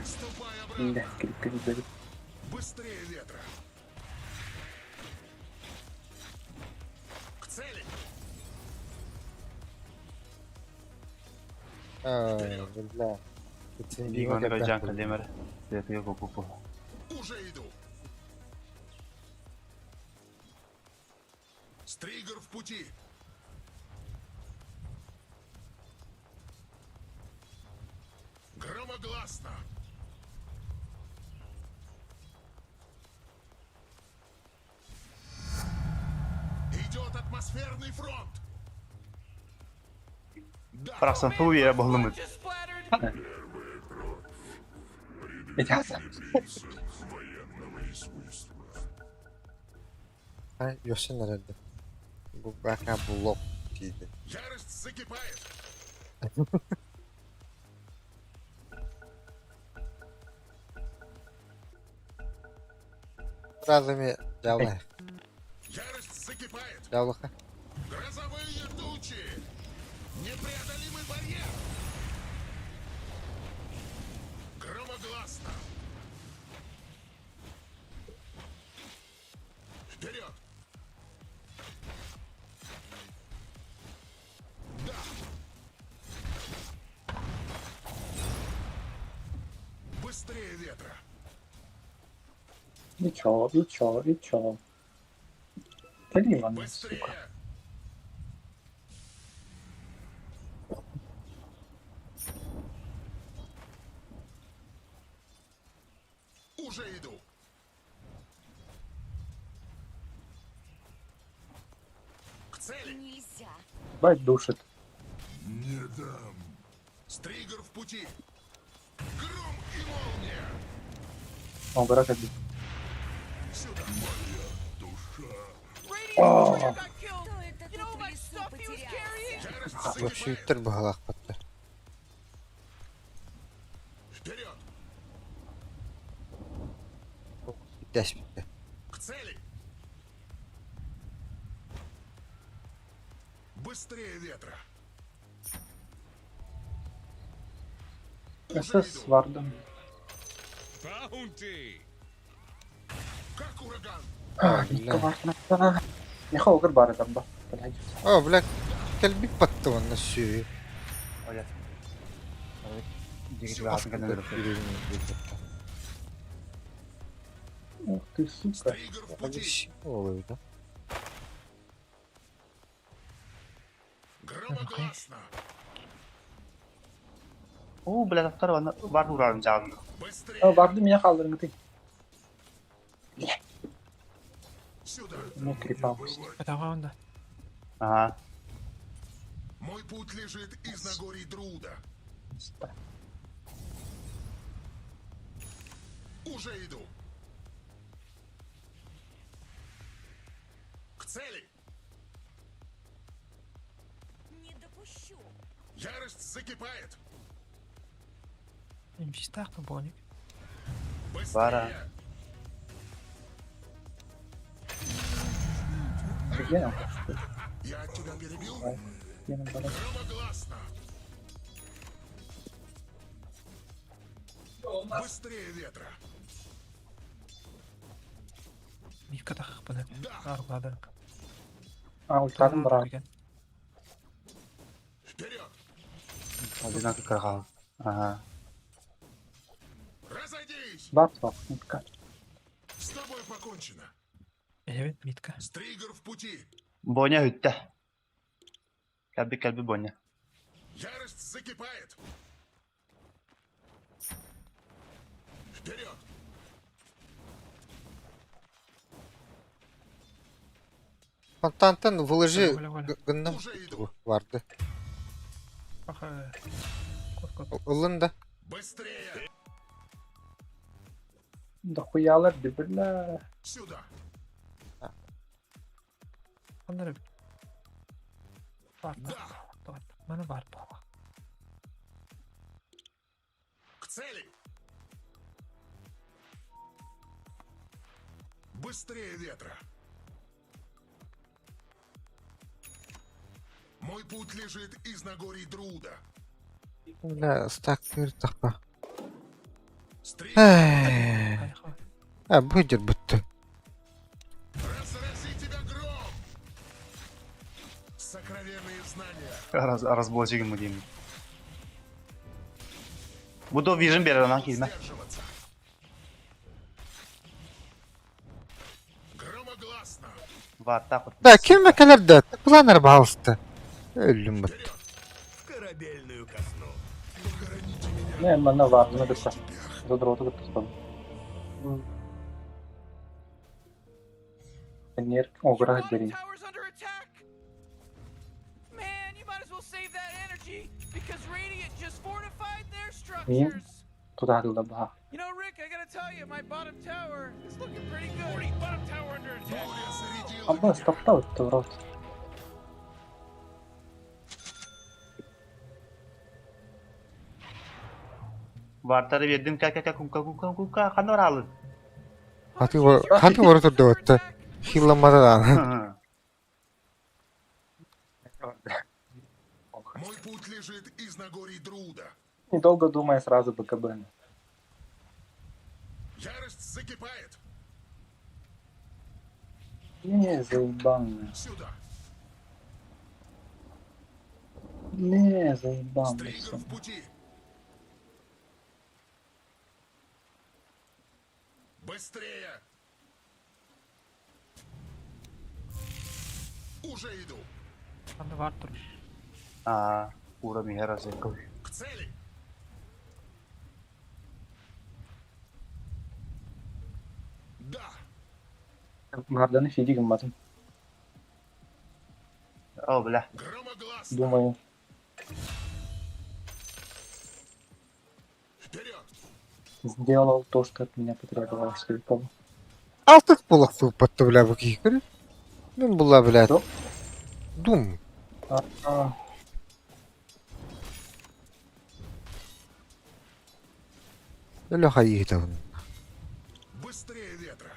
Ступай Да, обратно! крик крик. Быстрее ветра! К цели! Аа, бля. Биг оны көжан калемер. Светы купу. Уже иду! Стригер в пути! Громогласно! Идет атмосферный фронт! Барахсан туу яа боллум. Эти Ha, yosun herhalde. Bu baka blok deydi. Ярость закипает! Сразу ми жала. Ярость закипает! Жалуха. Грозовые тучи! Непреодолимый барьер! Громогласно! Вперед! Да! Быстрее ветра! И чё, и чё, и чё? Кали ладно, сука. Уже иду! К цели! Нельзя. Бать душит. Не дам. Стригер в пути. Гром и молния. Он барак отбит. Сюда. Моя душа. О, Кто это тут в лесу потерялся? Вообще үттер баһалаах баттар. Вперед! Дәш битте. К цели! Быстрее ветра! СС с вардом. Баунти! Как ураган! А, Бля. вард Не хоугар бар это ба. Блядь. О, бля, кэлбит батты онна сүйü. Оля. Ух ты, сука. Oluyor da. Громогласно! Оо, бля, таптар бана бар урарын жаалын. А, варды меня халдырың ты. Сюда! Не крипал. Это Ага. Мой путь лежит из Нагорий Друда. Уже иду. К цели! Не допущу. Ярость закипает! Импистах боник. Бара. Где Я тебя перебил? он? Громогласно! Быстрее ветра! Мивка тахах бана. Аргладан. А, ультрадын брат. Вперед! Один кыргал. Ага. Разойдись! Бар твак, митка. С тобой покончено! Evet, Митка. Стригер в пути! Боня хүтте. Калби калби боня. Ярость закипает! Вперед! Фонтантан выложи Оля, оля. гынным vardı. Аха. Ылын да. Быстрее! Да хуялар бля. Сюда! Аннары. Бар. Бар. Мана бар бала. К цели! Быстрее ветра! Мой путь лежит из Нагорий Друда. Бля, стак тахпа. А, будет будто. Разрази тебя гром! Сокровенные знания. Раз, разбойчик ему деймин. Бу до vision берер анан киирмэ. Сдерживаться. Громогласно. Варта хот. Да, ким мәкелерді? Планер бағалысты. Өлім бітті. В корабельную казну. Не, манна вардыны кытта. Задроту кытта Энер огра дерин. Tower's under attack. Man, you might as well save that energy because Radiant just fortified their Мин structures. туда баха. You know, Rick, I gotta tell you, my bottom tower is looking pretty good. Morty, bottom tower under attack. Абба стоптал это в рот. Вартары бердим ка ка ка кука кука кука ханор алын. Хаты вора турды өтті. Хилламада да. Мой путь лежит из Нагорий Друда. Недолго думая, сразу БКБ. Ярость закипает. Не, заебал. Сюда. Не, заебал. Стригер в пути. Быстрее! Уже иду. Аны бар тур. А, ура михера зеков. К цели. Да. Марданы фиди гымматым. О, бля. Громогласно. Думаю. Вперед! Сделал то, что от меня потребовалось только. Алтық болақ туып бля, бұл кейкір. Мен бұла, бля. Дум. А, Леха ехтабын. Быстрее ветра.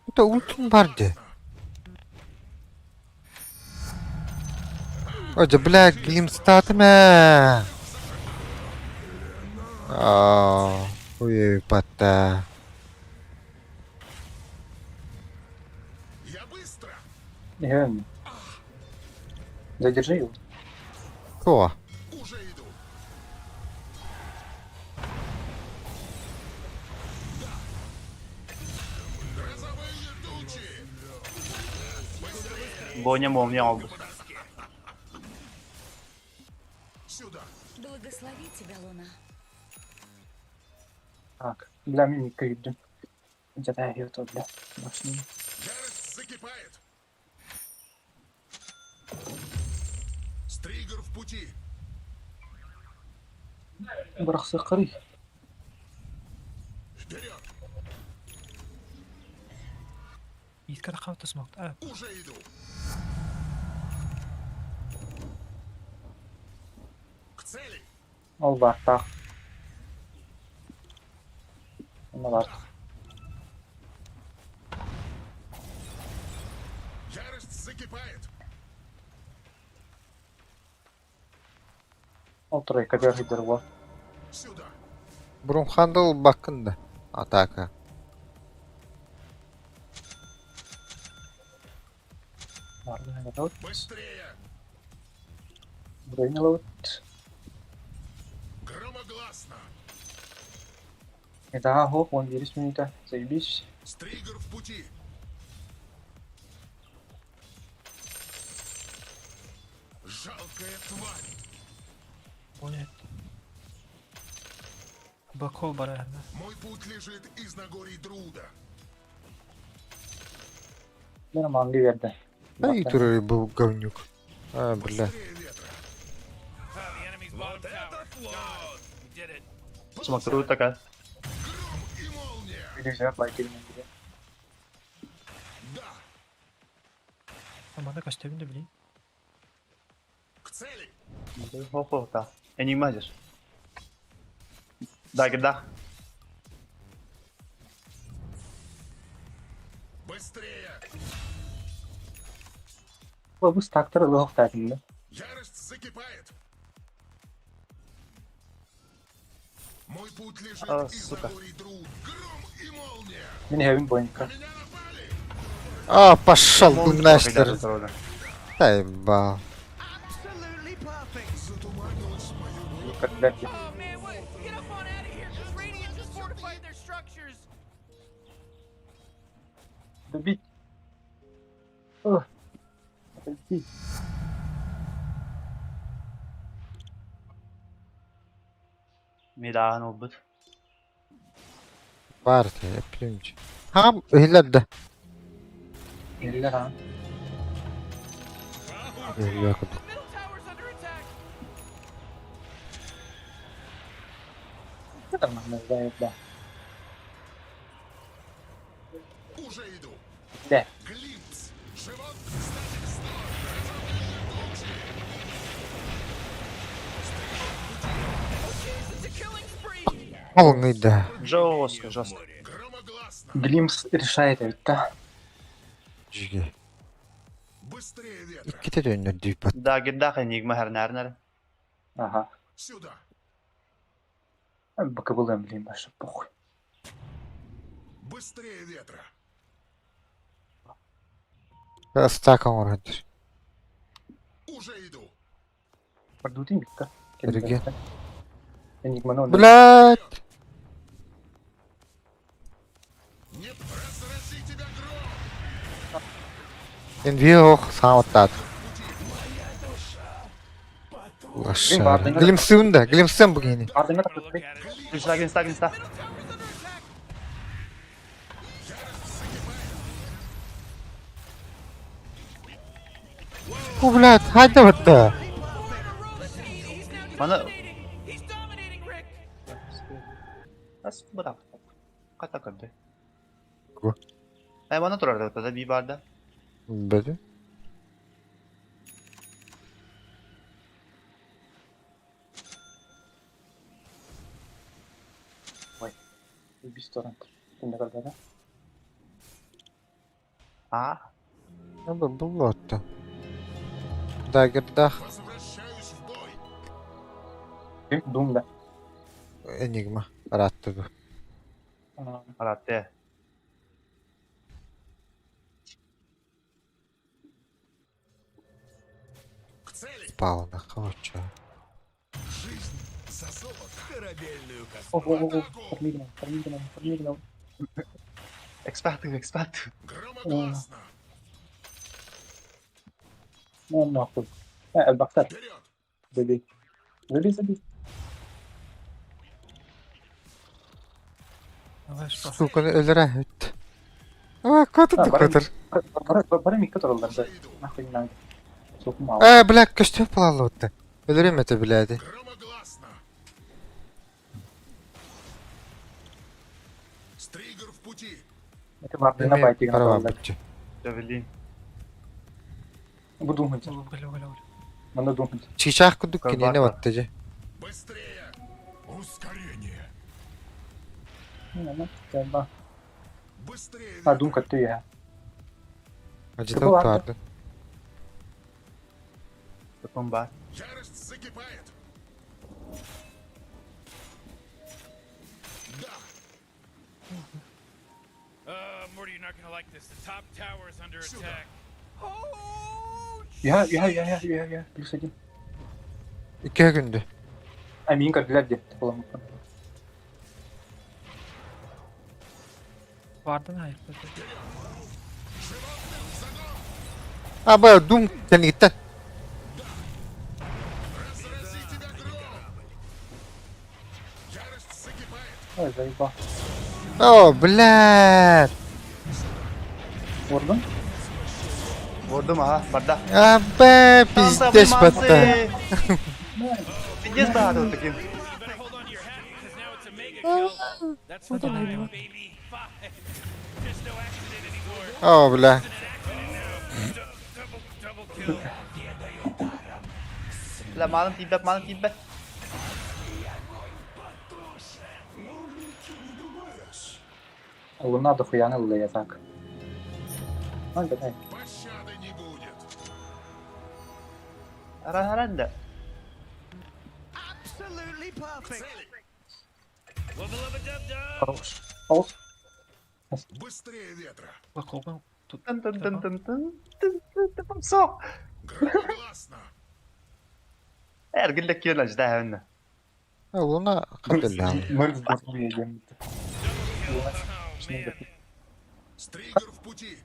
Это ультун барды. Ой, бля, глимстатыма. Аа, ой, патта. Я быстро. Эм. Задержи его. Кто? Уже иду. Да. Грозовые тучи. Быстрее. Боня молния алды. Сюда. Благослови тебя, Луна. Так, бля, мимика иду. Где-то я ее бля. Башни. Ярость закипает. Стригер в пути. Брахсы кырый. Вперед! Иткар хавты смокт. А, Уже иду. К цели. Ол бар, так. Ана бар. Ярость закипает. Ол тройка бер бар. Сюда. Брумхандл бакында. Атака. Барды вот. Быстрее. Бронила вот. Громогласно. Это хоп, он вирус минута. Заебись. Стригер в пути. Жалкая тварь. Понял. Бакол бар да. Мой путь лежит из Нагорий Друда. Мен манги берді. Ай, туры был говнюк. А, бля. Быстрее ветра. The enemy's bottom tower. Got it. We did it. Смотрю такая. Гром и молния. Или лайк или не Да. Аманда костюм да блин. К цели. Хо-хо, да. Энигма здесь. Да, да. Бу стактар ылыахтаатым да. А, сука. Мин эһэбин бойнка. А, пошел, Молния думнаштыр. пока Заебал. Көрдүлэр дии. Oh man, what? Get up on out of here, cause Radiant just fortified their structures. Добить. Ох. Отойди. Мидааһын ылбыт. Бар эпилимч. Хам ыһылар да. Иллэр аа. Ыһылар курдук. Middle tower's under attack. Нормально, да. Да. It's a killing spree. Полный да. Жестко, жестко. Глимс решает ведь, да? Жиге. Икките дөннөр дүйпат. Да, гиддах энигма хэрнәрнэр. Ага. БКБЛМ, блин, вообще похуй. Стакан орхадыр. Продутый битка. Эрге. Энигма, Блядь. Энви ох сааматтаат. Лошара. Глимсун да, глимсун бугини. Ардыңа так Глинста, глинста, глинста. О, блядь, хайда батта. Мана He's dominating, Rick. Нас бырак. Ката көрдө. Го. Э, мана турар да, би барда. Бөдү. Убийство Кинде көрдө да? А, Бу буллотта. Дагердах Дум да. Энигма аратты бу. аратты. Пална хоча. Ого, ого, подмигнул, подмигнул, подмигнул. Эксперт, эксперт. Ну, нахуй. Э, Бахтар. Забей. Забей, забей. Суканы өлөрө өт. А, коту котор. Бары микка тураллар да. Нахуй не надо. Сука мало. Э, бля, көстө палалотта. Өлөрөм это, блядь. Это Вардена байтигин Парава тураллар. бутчу. Джавелин. Бу думать. Надо думать. Чичах кудук кинене батты же. Ну, ну, А, думка ты я. Ажыта тарды. Бомба. Morty, you're not gonna like this. The top tower is under attack. Я, я, я, я, я, я. Плюс один. Икки күндү. А минка для где? Варден hayır. А, бля, дум кенигиттен. Ой, заебал. О, блядь. Варден? Vurdum aha, барда. А, бля, пиздец батта. Пиздец баһады таким. That's five, baby. Five. There's no accident anymore. О, бля. Double kill. Бля, малым тибет, малым тибет. Луна дохуя не я так. Анда Пощады не будет. Аран да. Absolutely perfect. Хорош. Аус. Быстрее ветра. Бакылган тут Тын тын тын тын тын тын тын тын соқ. Громогласно. Эргиллек киэн ажда хэнна. Луна хадылла. Мырз дурнуя Стригер в пути.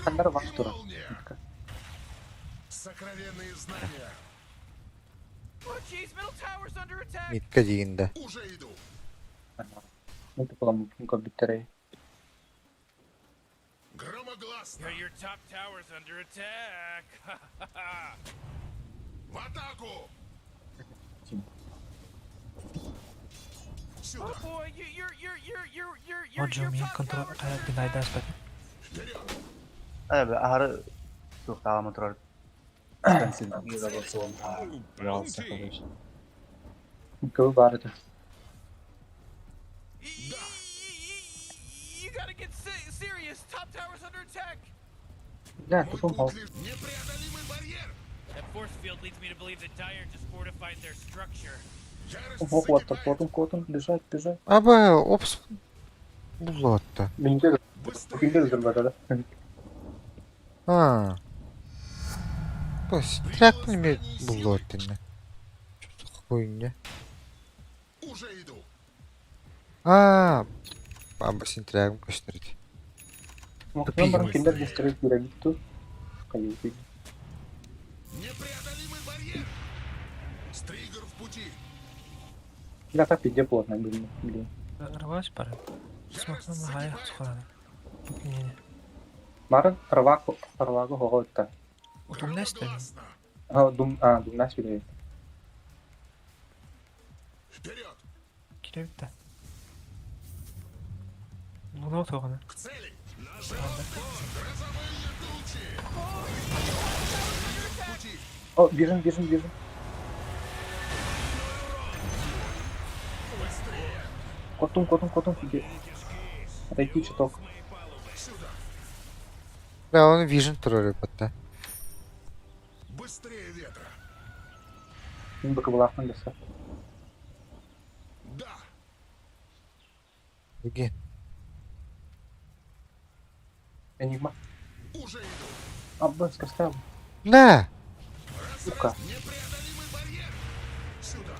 Хандар вахтура. Молния. Сокровенные знания. Oh jeez, middle tower's under attack. Митка дигинде. Уже иду. Мен тупалам компьютере. Громогласно. Yeah, your top tower's under attack. В атаку! Oh boy, you, you're you're you're you're you're you're Моджо your мин top контрол tower's динайдас бат. Э ахары туктаама турар. Пожалуйста, короче. Кого барды? You gotta get serious. Top tower's under attack. Да, тупом хол. Непреодолимый барьер! That force field leads me to believe that Dire just fortified their structure. Хохлаттар, котун, котун, бежать, бежать. Аба опс буллатта. Миндер, миндер зырбата да. А. Пос трак неме буллаттын. Что хуйня. Уже иду. А. Аба син трагым көстөрдү. Мохтан баран киндер дестерек кирәгитту. Каюты. Непреодолимый барьер! Стригер в пути! Да, так везде плотно, блин. Блин. Рваш бара. Смахнан хая сухана. Не. Марын рваку, рваку хоготта. Утумнас да. А, дум, а, думнас биле. Вперед! Киребит да. Луна тогана. К цели! На Грозовые тучи! В пути! О, бежим, бежим, бежим. Котун, котун, котун, иди. Отойти чуток. Да, он вижен турары батта. Быстрее ветра! Мин бакыбылахмын десе. Да! Үген. Энигма. Уже иду! Абба, скостал. Да. Сука. Непреодолимый барьер! Сюда!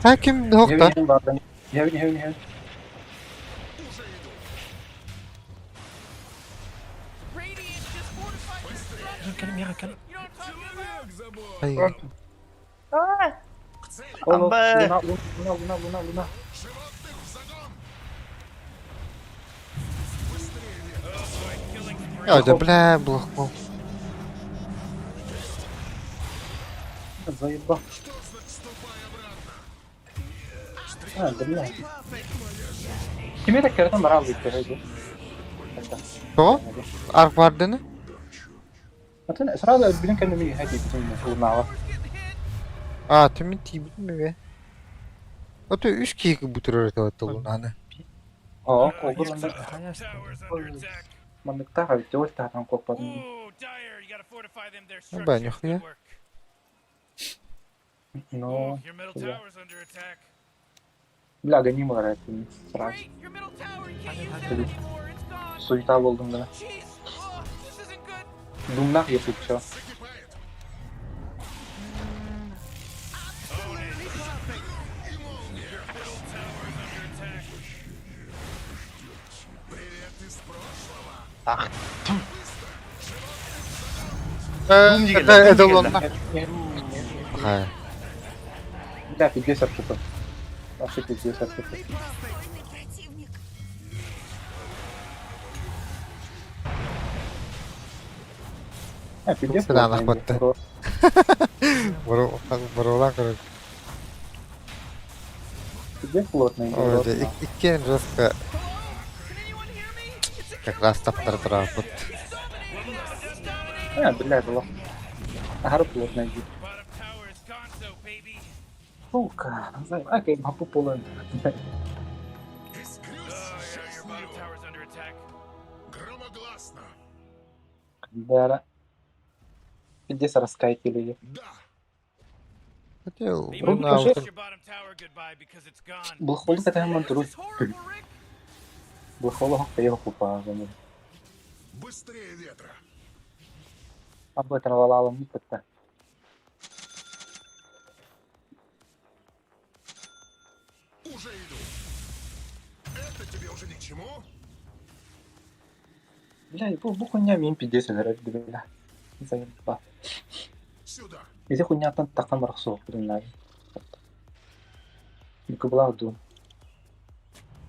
Хаким нокта. Я не, я не. Уже иду! Radiant just fortified their structure. Кэлим яга кэлим. You know what I'm talking about? Человек забор! Ай. К цели! Амба. Луна, луна, луна, луна, луна. Животных в загон! Быстрее ветра! Я да бля, блохмол. Заебал. Что за... Ступай обратно! А, да бля. Киме да керден барал битте хайды. То? Арк бардыны? Атын сразу билин кәндеме хайды битин лунава. А, түмін тибит ми бе? Ото үч кийик бутырыр это лунаны. О, колбур анда. Хаяс. Tower's under attack. Мандыкта хабитте ol таатан коппадым. Ooh, Dire, you gotta fortify them their Ну, ба, structure. нихуя. Good work. Но, Your middle бля. tower's under attack. Бля, гоним это сразу. Great, your middle tower. You can't use that anymore. It's gone. Суета болдум да. Jeez, oh, this isn't good. Думнах если чё. Закипает! Привет из прошлого! Ах, Это это луна. Ха. Бля, пиздец архипа. Вообще пиздец архипа. Достойный противник. А, пиздец. Сыдан ахматты. Бурулан короче. Пиздец плотный. Ой, иккен жестко. Как раз таптар турар бут. А, бля, было. Ахар плотный. Bottom tower is gonzo, baby. Сука. Окей, мапу полон. Oh, yeah, your bottom tower's under attack. Громогласно. Бара. Пиздец раскайтили. Хотел They Рубик might на wanna вообще- kiss your bottom tower goodbye because it's gone. Блэхолл катаһыммын This туру. is horrible, Rick. Блэхолл поехал купа. Быстрее ветра. Абы травалалым миппетта. Уже иду. Это тебе уже ни к чему? Бля, бу бу хуйня мин пиздец өлөрөр бля. Заебал. Сюда. Ити хуйняттан таххан барах суох билиннай. Микубла ду.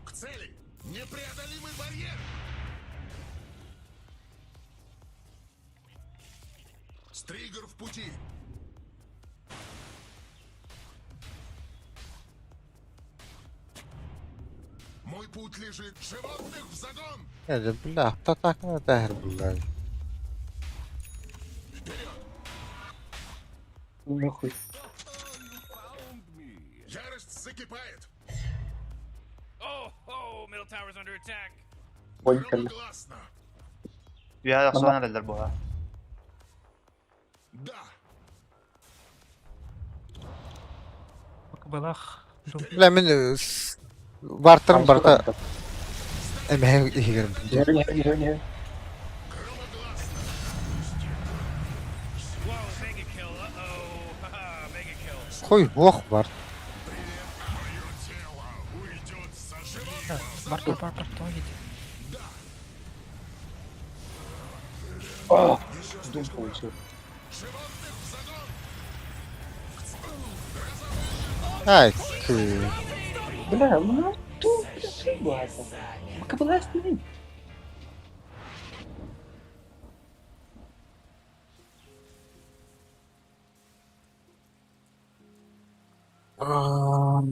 К цели. Непреодолимый барьер. Стригер в пути. Мой путь лежит животных в загон. Это, бля, татакны тәһір буллар. Нахуй. Ярость закипает. Oh, oh, middle tower's under attack. Ой, кэллэ. Громогласно. Үһэ охсуон эрэллэр буола. Да. Былах. Бля, мин бартырым барта эмэһэ иһигерим. Иһэр иһэр иһэр иһэр. Whoa, mega kill. Uh-oh. Haha, mega kill. Хой бох бар. Бар бар бар бар тоҕо кити. А, дум получил. Ай, ты. Бля, ну ту, бля, ту база. Макабла с ним. Oh,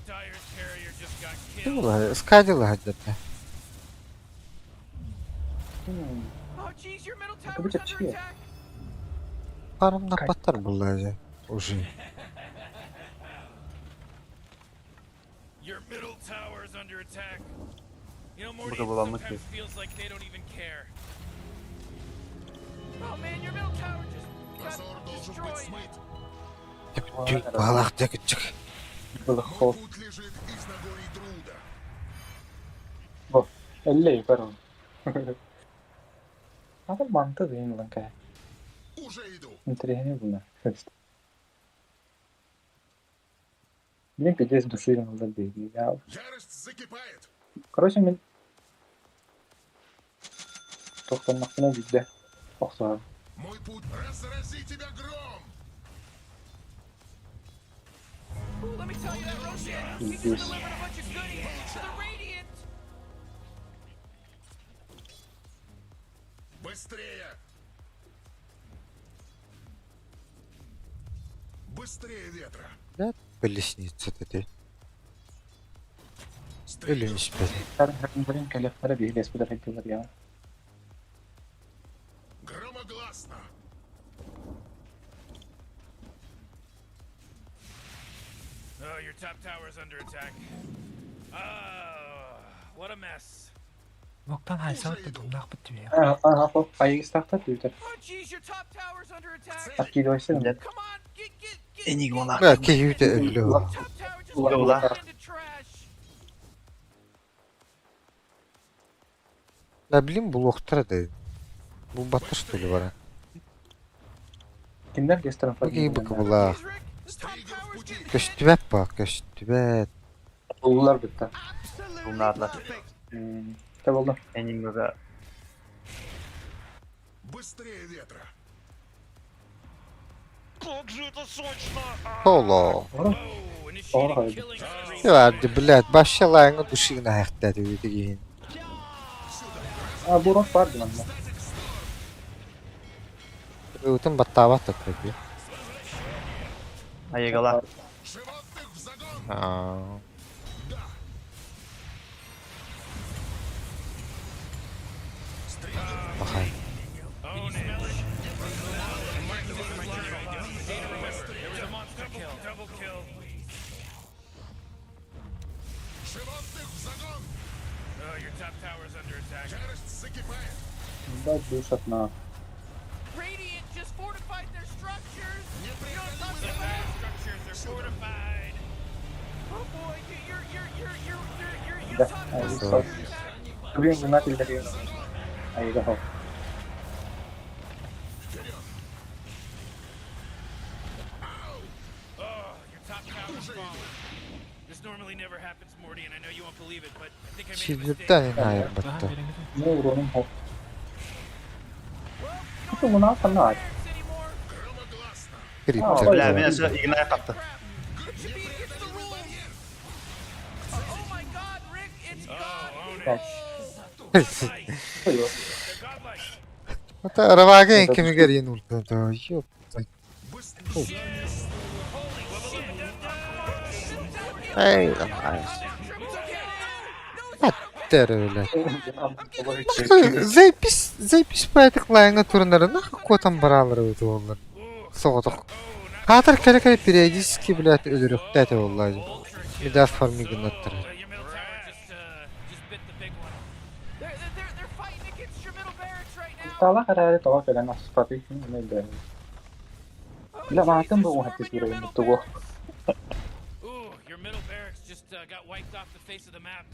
Dire's carrier just got killed. Скадила гаджета. Oh, jeez, your middle Как tower's будто under чьи? attack. Парам на паттар буллар уже. Your middle tower's under attack. You know, Morty, Бука it буламмыт sometimes feels like they don't even care. Oh man, your middle tower just got Дозор должен быть destroyed. смыт. Балах декчик. Мой Блэхол. путь лежит из Нагорий Друда. Во, эллей барон. Ата манты дейін ланка. Уже иду. Интересно было. Блин, пиздец души надо бегать. Я... Ярость закипает. Короче, мен... Тоқтамақпына дейді. Оқсаған. Мой путь разрази тебя гром. Ooh, let me tell you that Roshan, he just Пиздец. delivered a bunch of goodies to the Radiant. Быстрее. Быстрее ветра. Да, колесница ты. Или не спит. Громогласно. Oh, your top tower's under attack. Oh, what a mess. Моктан хайсаат думнаах бит түбэ. Ага, айгыстахта түйтер. Oh, jeez, your top tower's under attack. Акидойсын. Come on, get, get, get. Энигмалаах. Бля, киһи өллө. Top tower just Ула. got turned into trash. Да блин, булуохтара да. Бу баттар что ли бара. Кимдер кестерин Бу киһи бу була. Jeez, Rick, the top tower's getting hit. Көстүбэт ба, көстүбэт. Улар битті. Булнаарлар. Те болды. Энигмага Быстрее ветра. Как же это сочно! Соло. Oh, initiating killing spree. Я, блядь, вообще лайңы душигна хайхта дигин. А, бурок бар диман. Өтөн баттаабат такой. айыгала. Животных в загон. Аа. Бахай. Oh, smell it? Mark the There was a monster kill. Double kill. Да, душат на. Radiant just fortified their structures. You know what I'm talking about? Structures are fortified. Oh boy, your your your your your your your Да, top I tower's saw. under attack. Блин, внимательно. А я го. Oh, your top tower's fallen. This normally never happens, Morty, and I know you won't believe it, but I think I made a mistake. Силдиртэн хайр батта. Ну, уроном хоп. Это у нас она. Криптер. Бля, мен өсө игнай капты. Ата Раваген кемигер ен ултан. Ёп. Эй, Аттер өле. Запись, запись пайтык лайыңа турнары нах котан баралар өтө олар. Соғдық. Хатыр кәрі-кәрі периодически, блядь, өлөрөктәте олар. Мидар фармигин аттыр. Тала карары тава кэлэн аспаты не Бля, маатын бу уһатты сирэйин тугу. Ooh, your middle barracks just got wiped off the face of the map.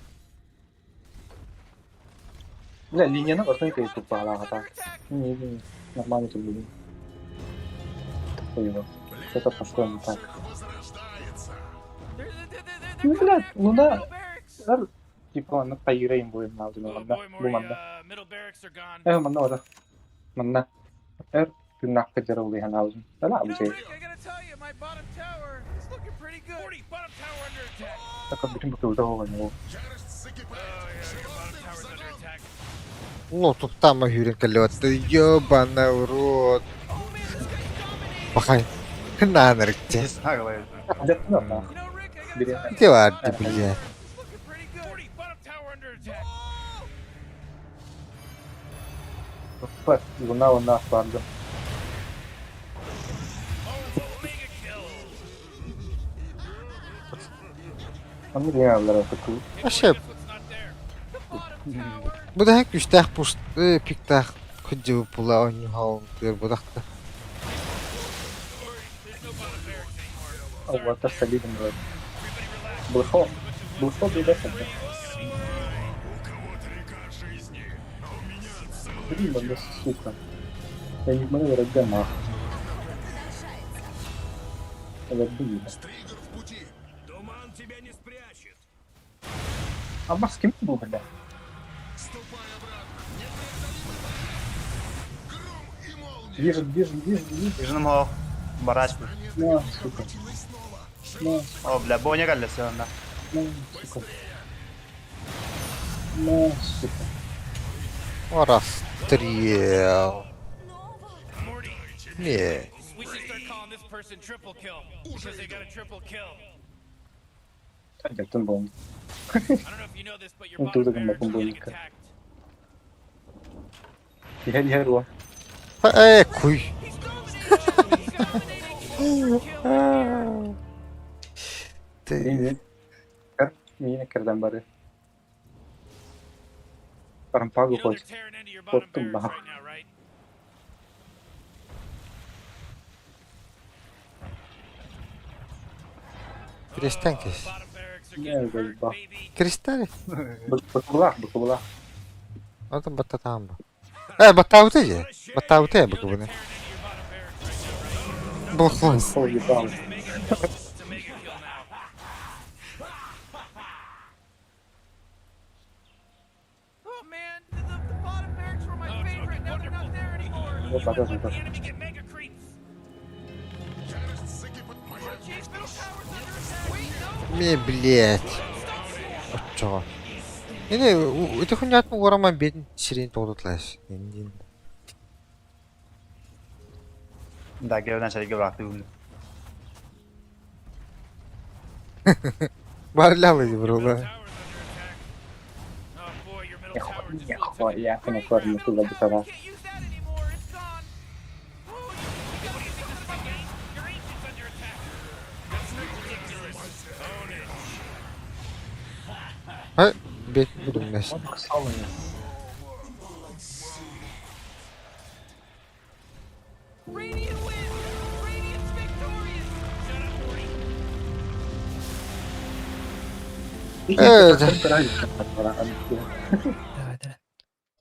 Бля, линияны ортон кэй туппаалаата. Не, не, нормально тут будет. Хуево. Что-то пошло не так. Ну, блядь, луна... Типа, на пайрейн будет на манна. Бу манна. Э, манна ода. Манна. Эр күннахка жарылды ханаузун. Дала абы Так бүтүн бутылда болгон ол. Ну, тут там хүрен кэллэватты. Ёбана в рот. Бахай. Нанырыкте. Где варды, блядь? Луна луна барды. Аны дүйнөлөр отуку. Вообще. Бу да күстәх пусты пиктах күдү була ойнхол дер будакта. Алла солиден был. Блэхо. Блэхо беда Блин, да сука. Я не могу рога нах. Это блин. А с кем был, бля? Вижу, вижу, вижу, вижу. Вижу, мол, барач. На, сука. На. О, бля, боня галля все, на. На, сука. На, сука. О, расстрел. Не. We should start calling this person triple kill because they got a triple kill. Дьяттын болун. Тудагын бакын болунка. Иһэр иһэр уо. Э, куй. Ты... Миинэ кэрдэн бары. Парампагу хоть. Оттум нах. Перестань, кис. Не, заебал. Кристалли? Бакулах, бакулах. Ото баттатаамба. Э, баттауты же. Баттауты бакубуны. Блохлон. Ой, ебал. Oh man, the bottom barracks were my favorite. Now they're not there anymore. Вот, подожди, подожди. Ме, блядь. Отчого. Эне, өтө хүнятын ураман бедин сирен тоғдотлаш. Эндин. Да, гевден шерге бырақты бүгін. Барлалы бро. Я не корм туда бутара. Ай, Бет билмес.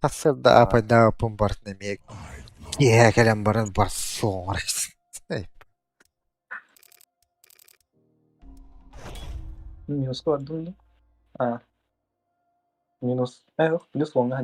Тахсарда апайдаабыппын барытын эмиэ киэһэ кэлэн баран барсуоҕар Минуска бардым да. А. Минус. Э, плюс волна.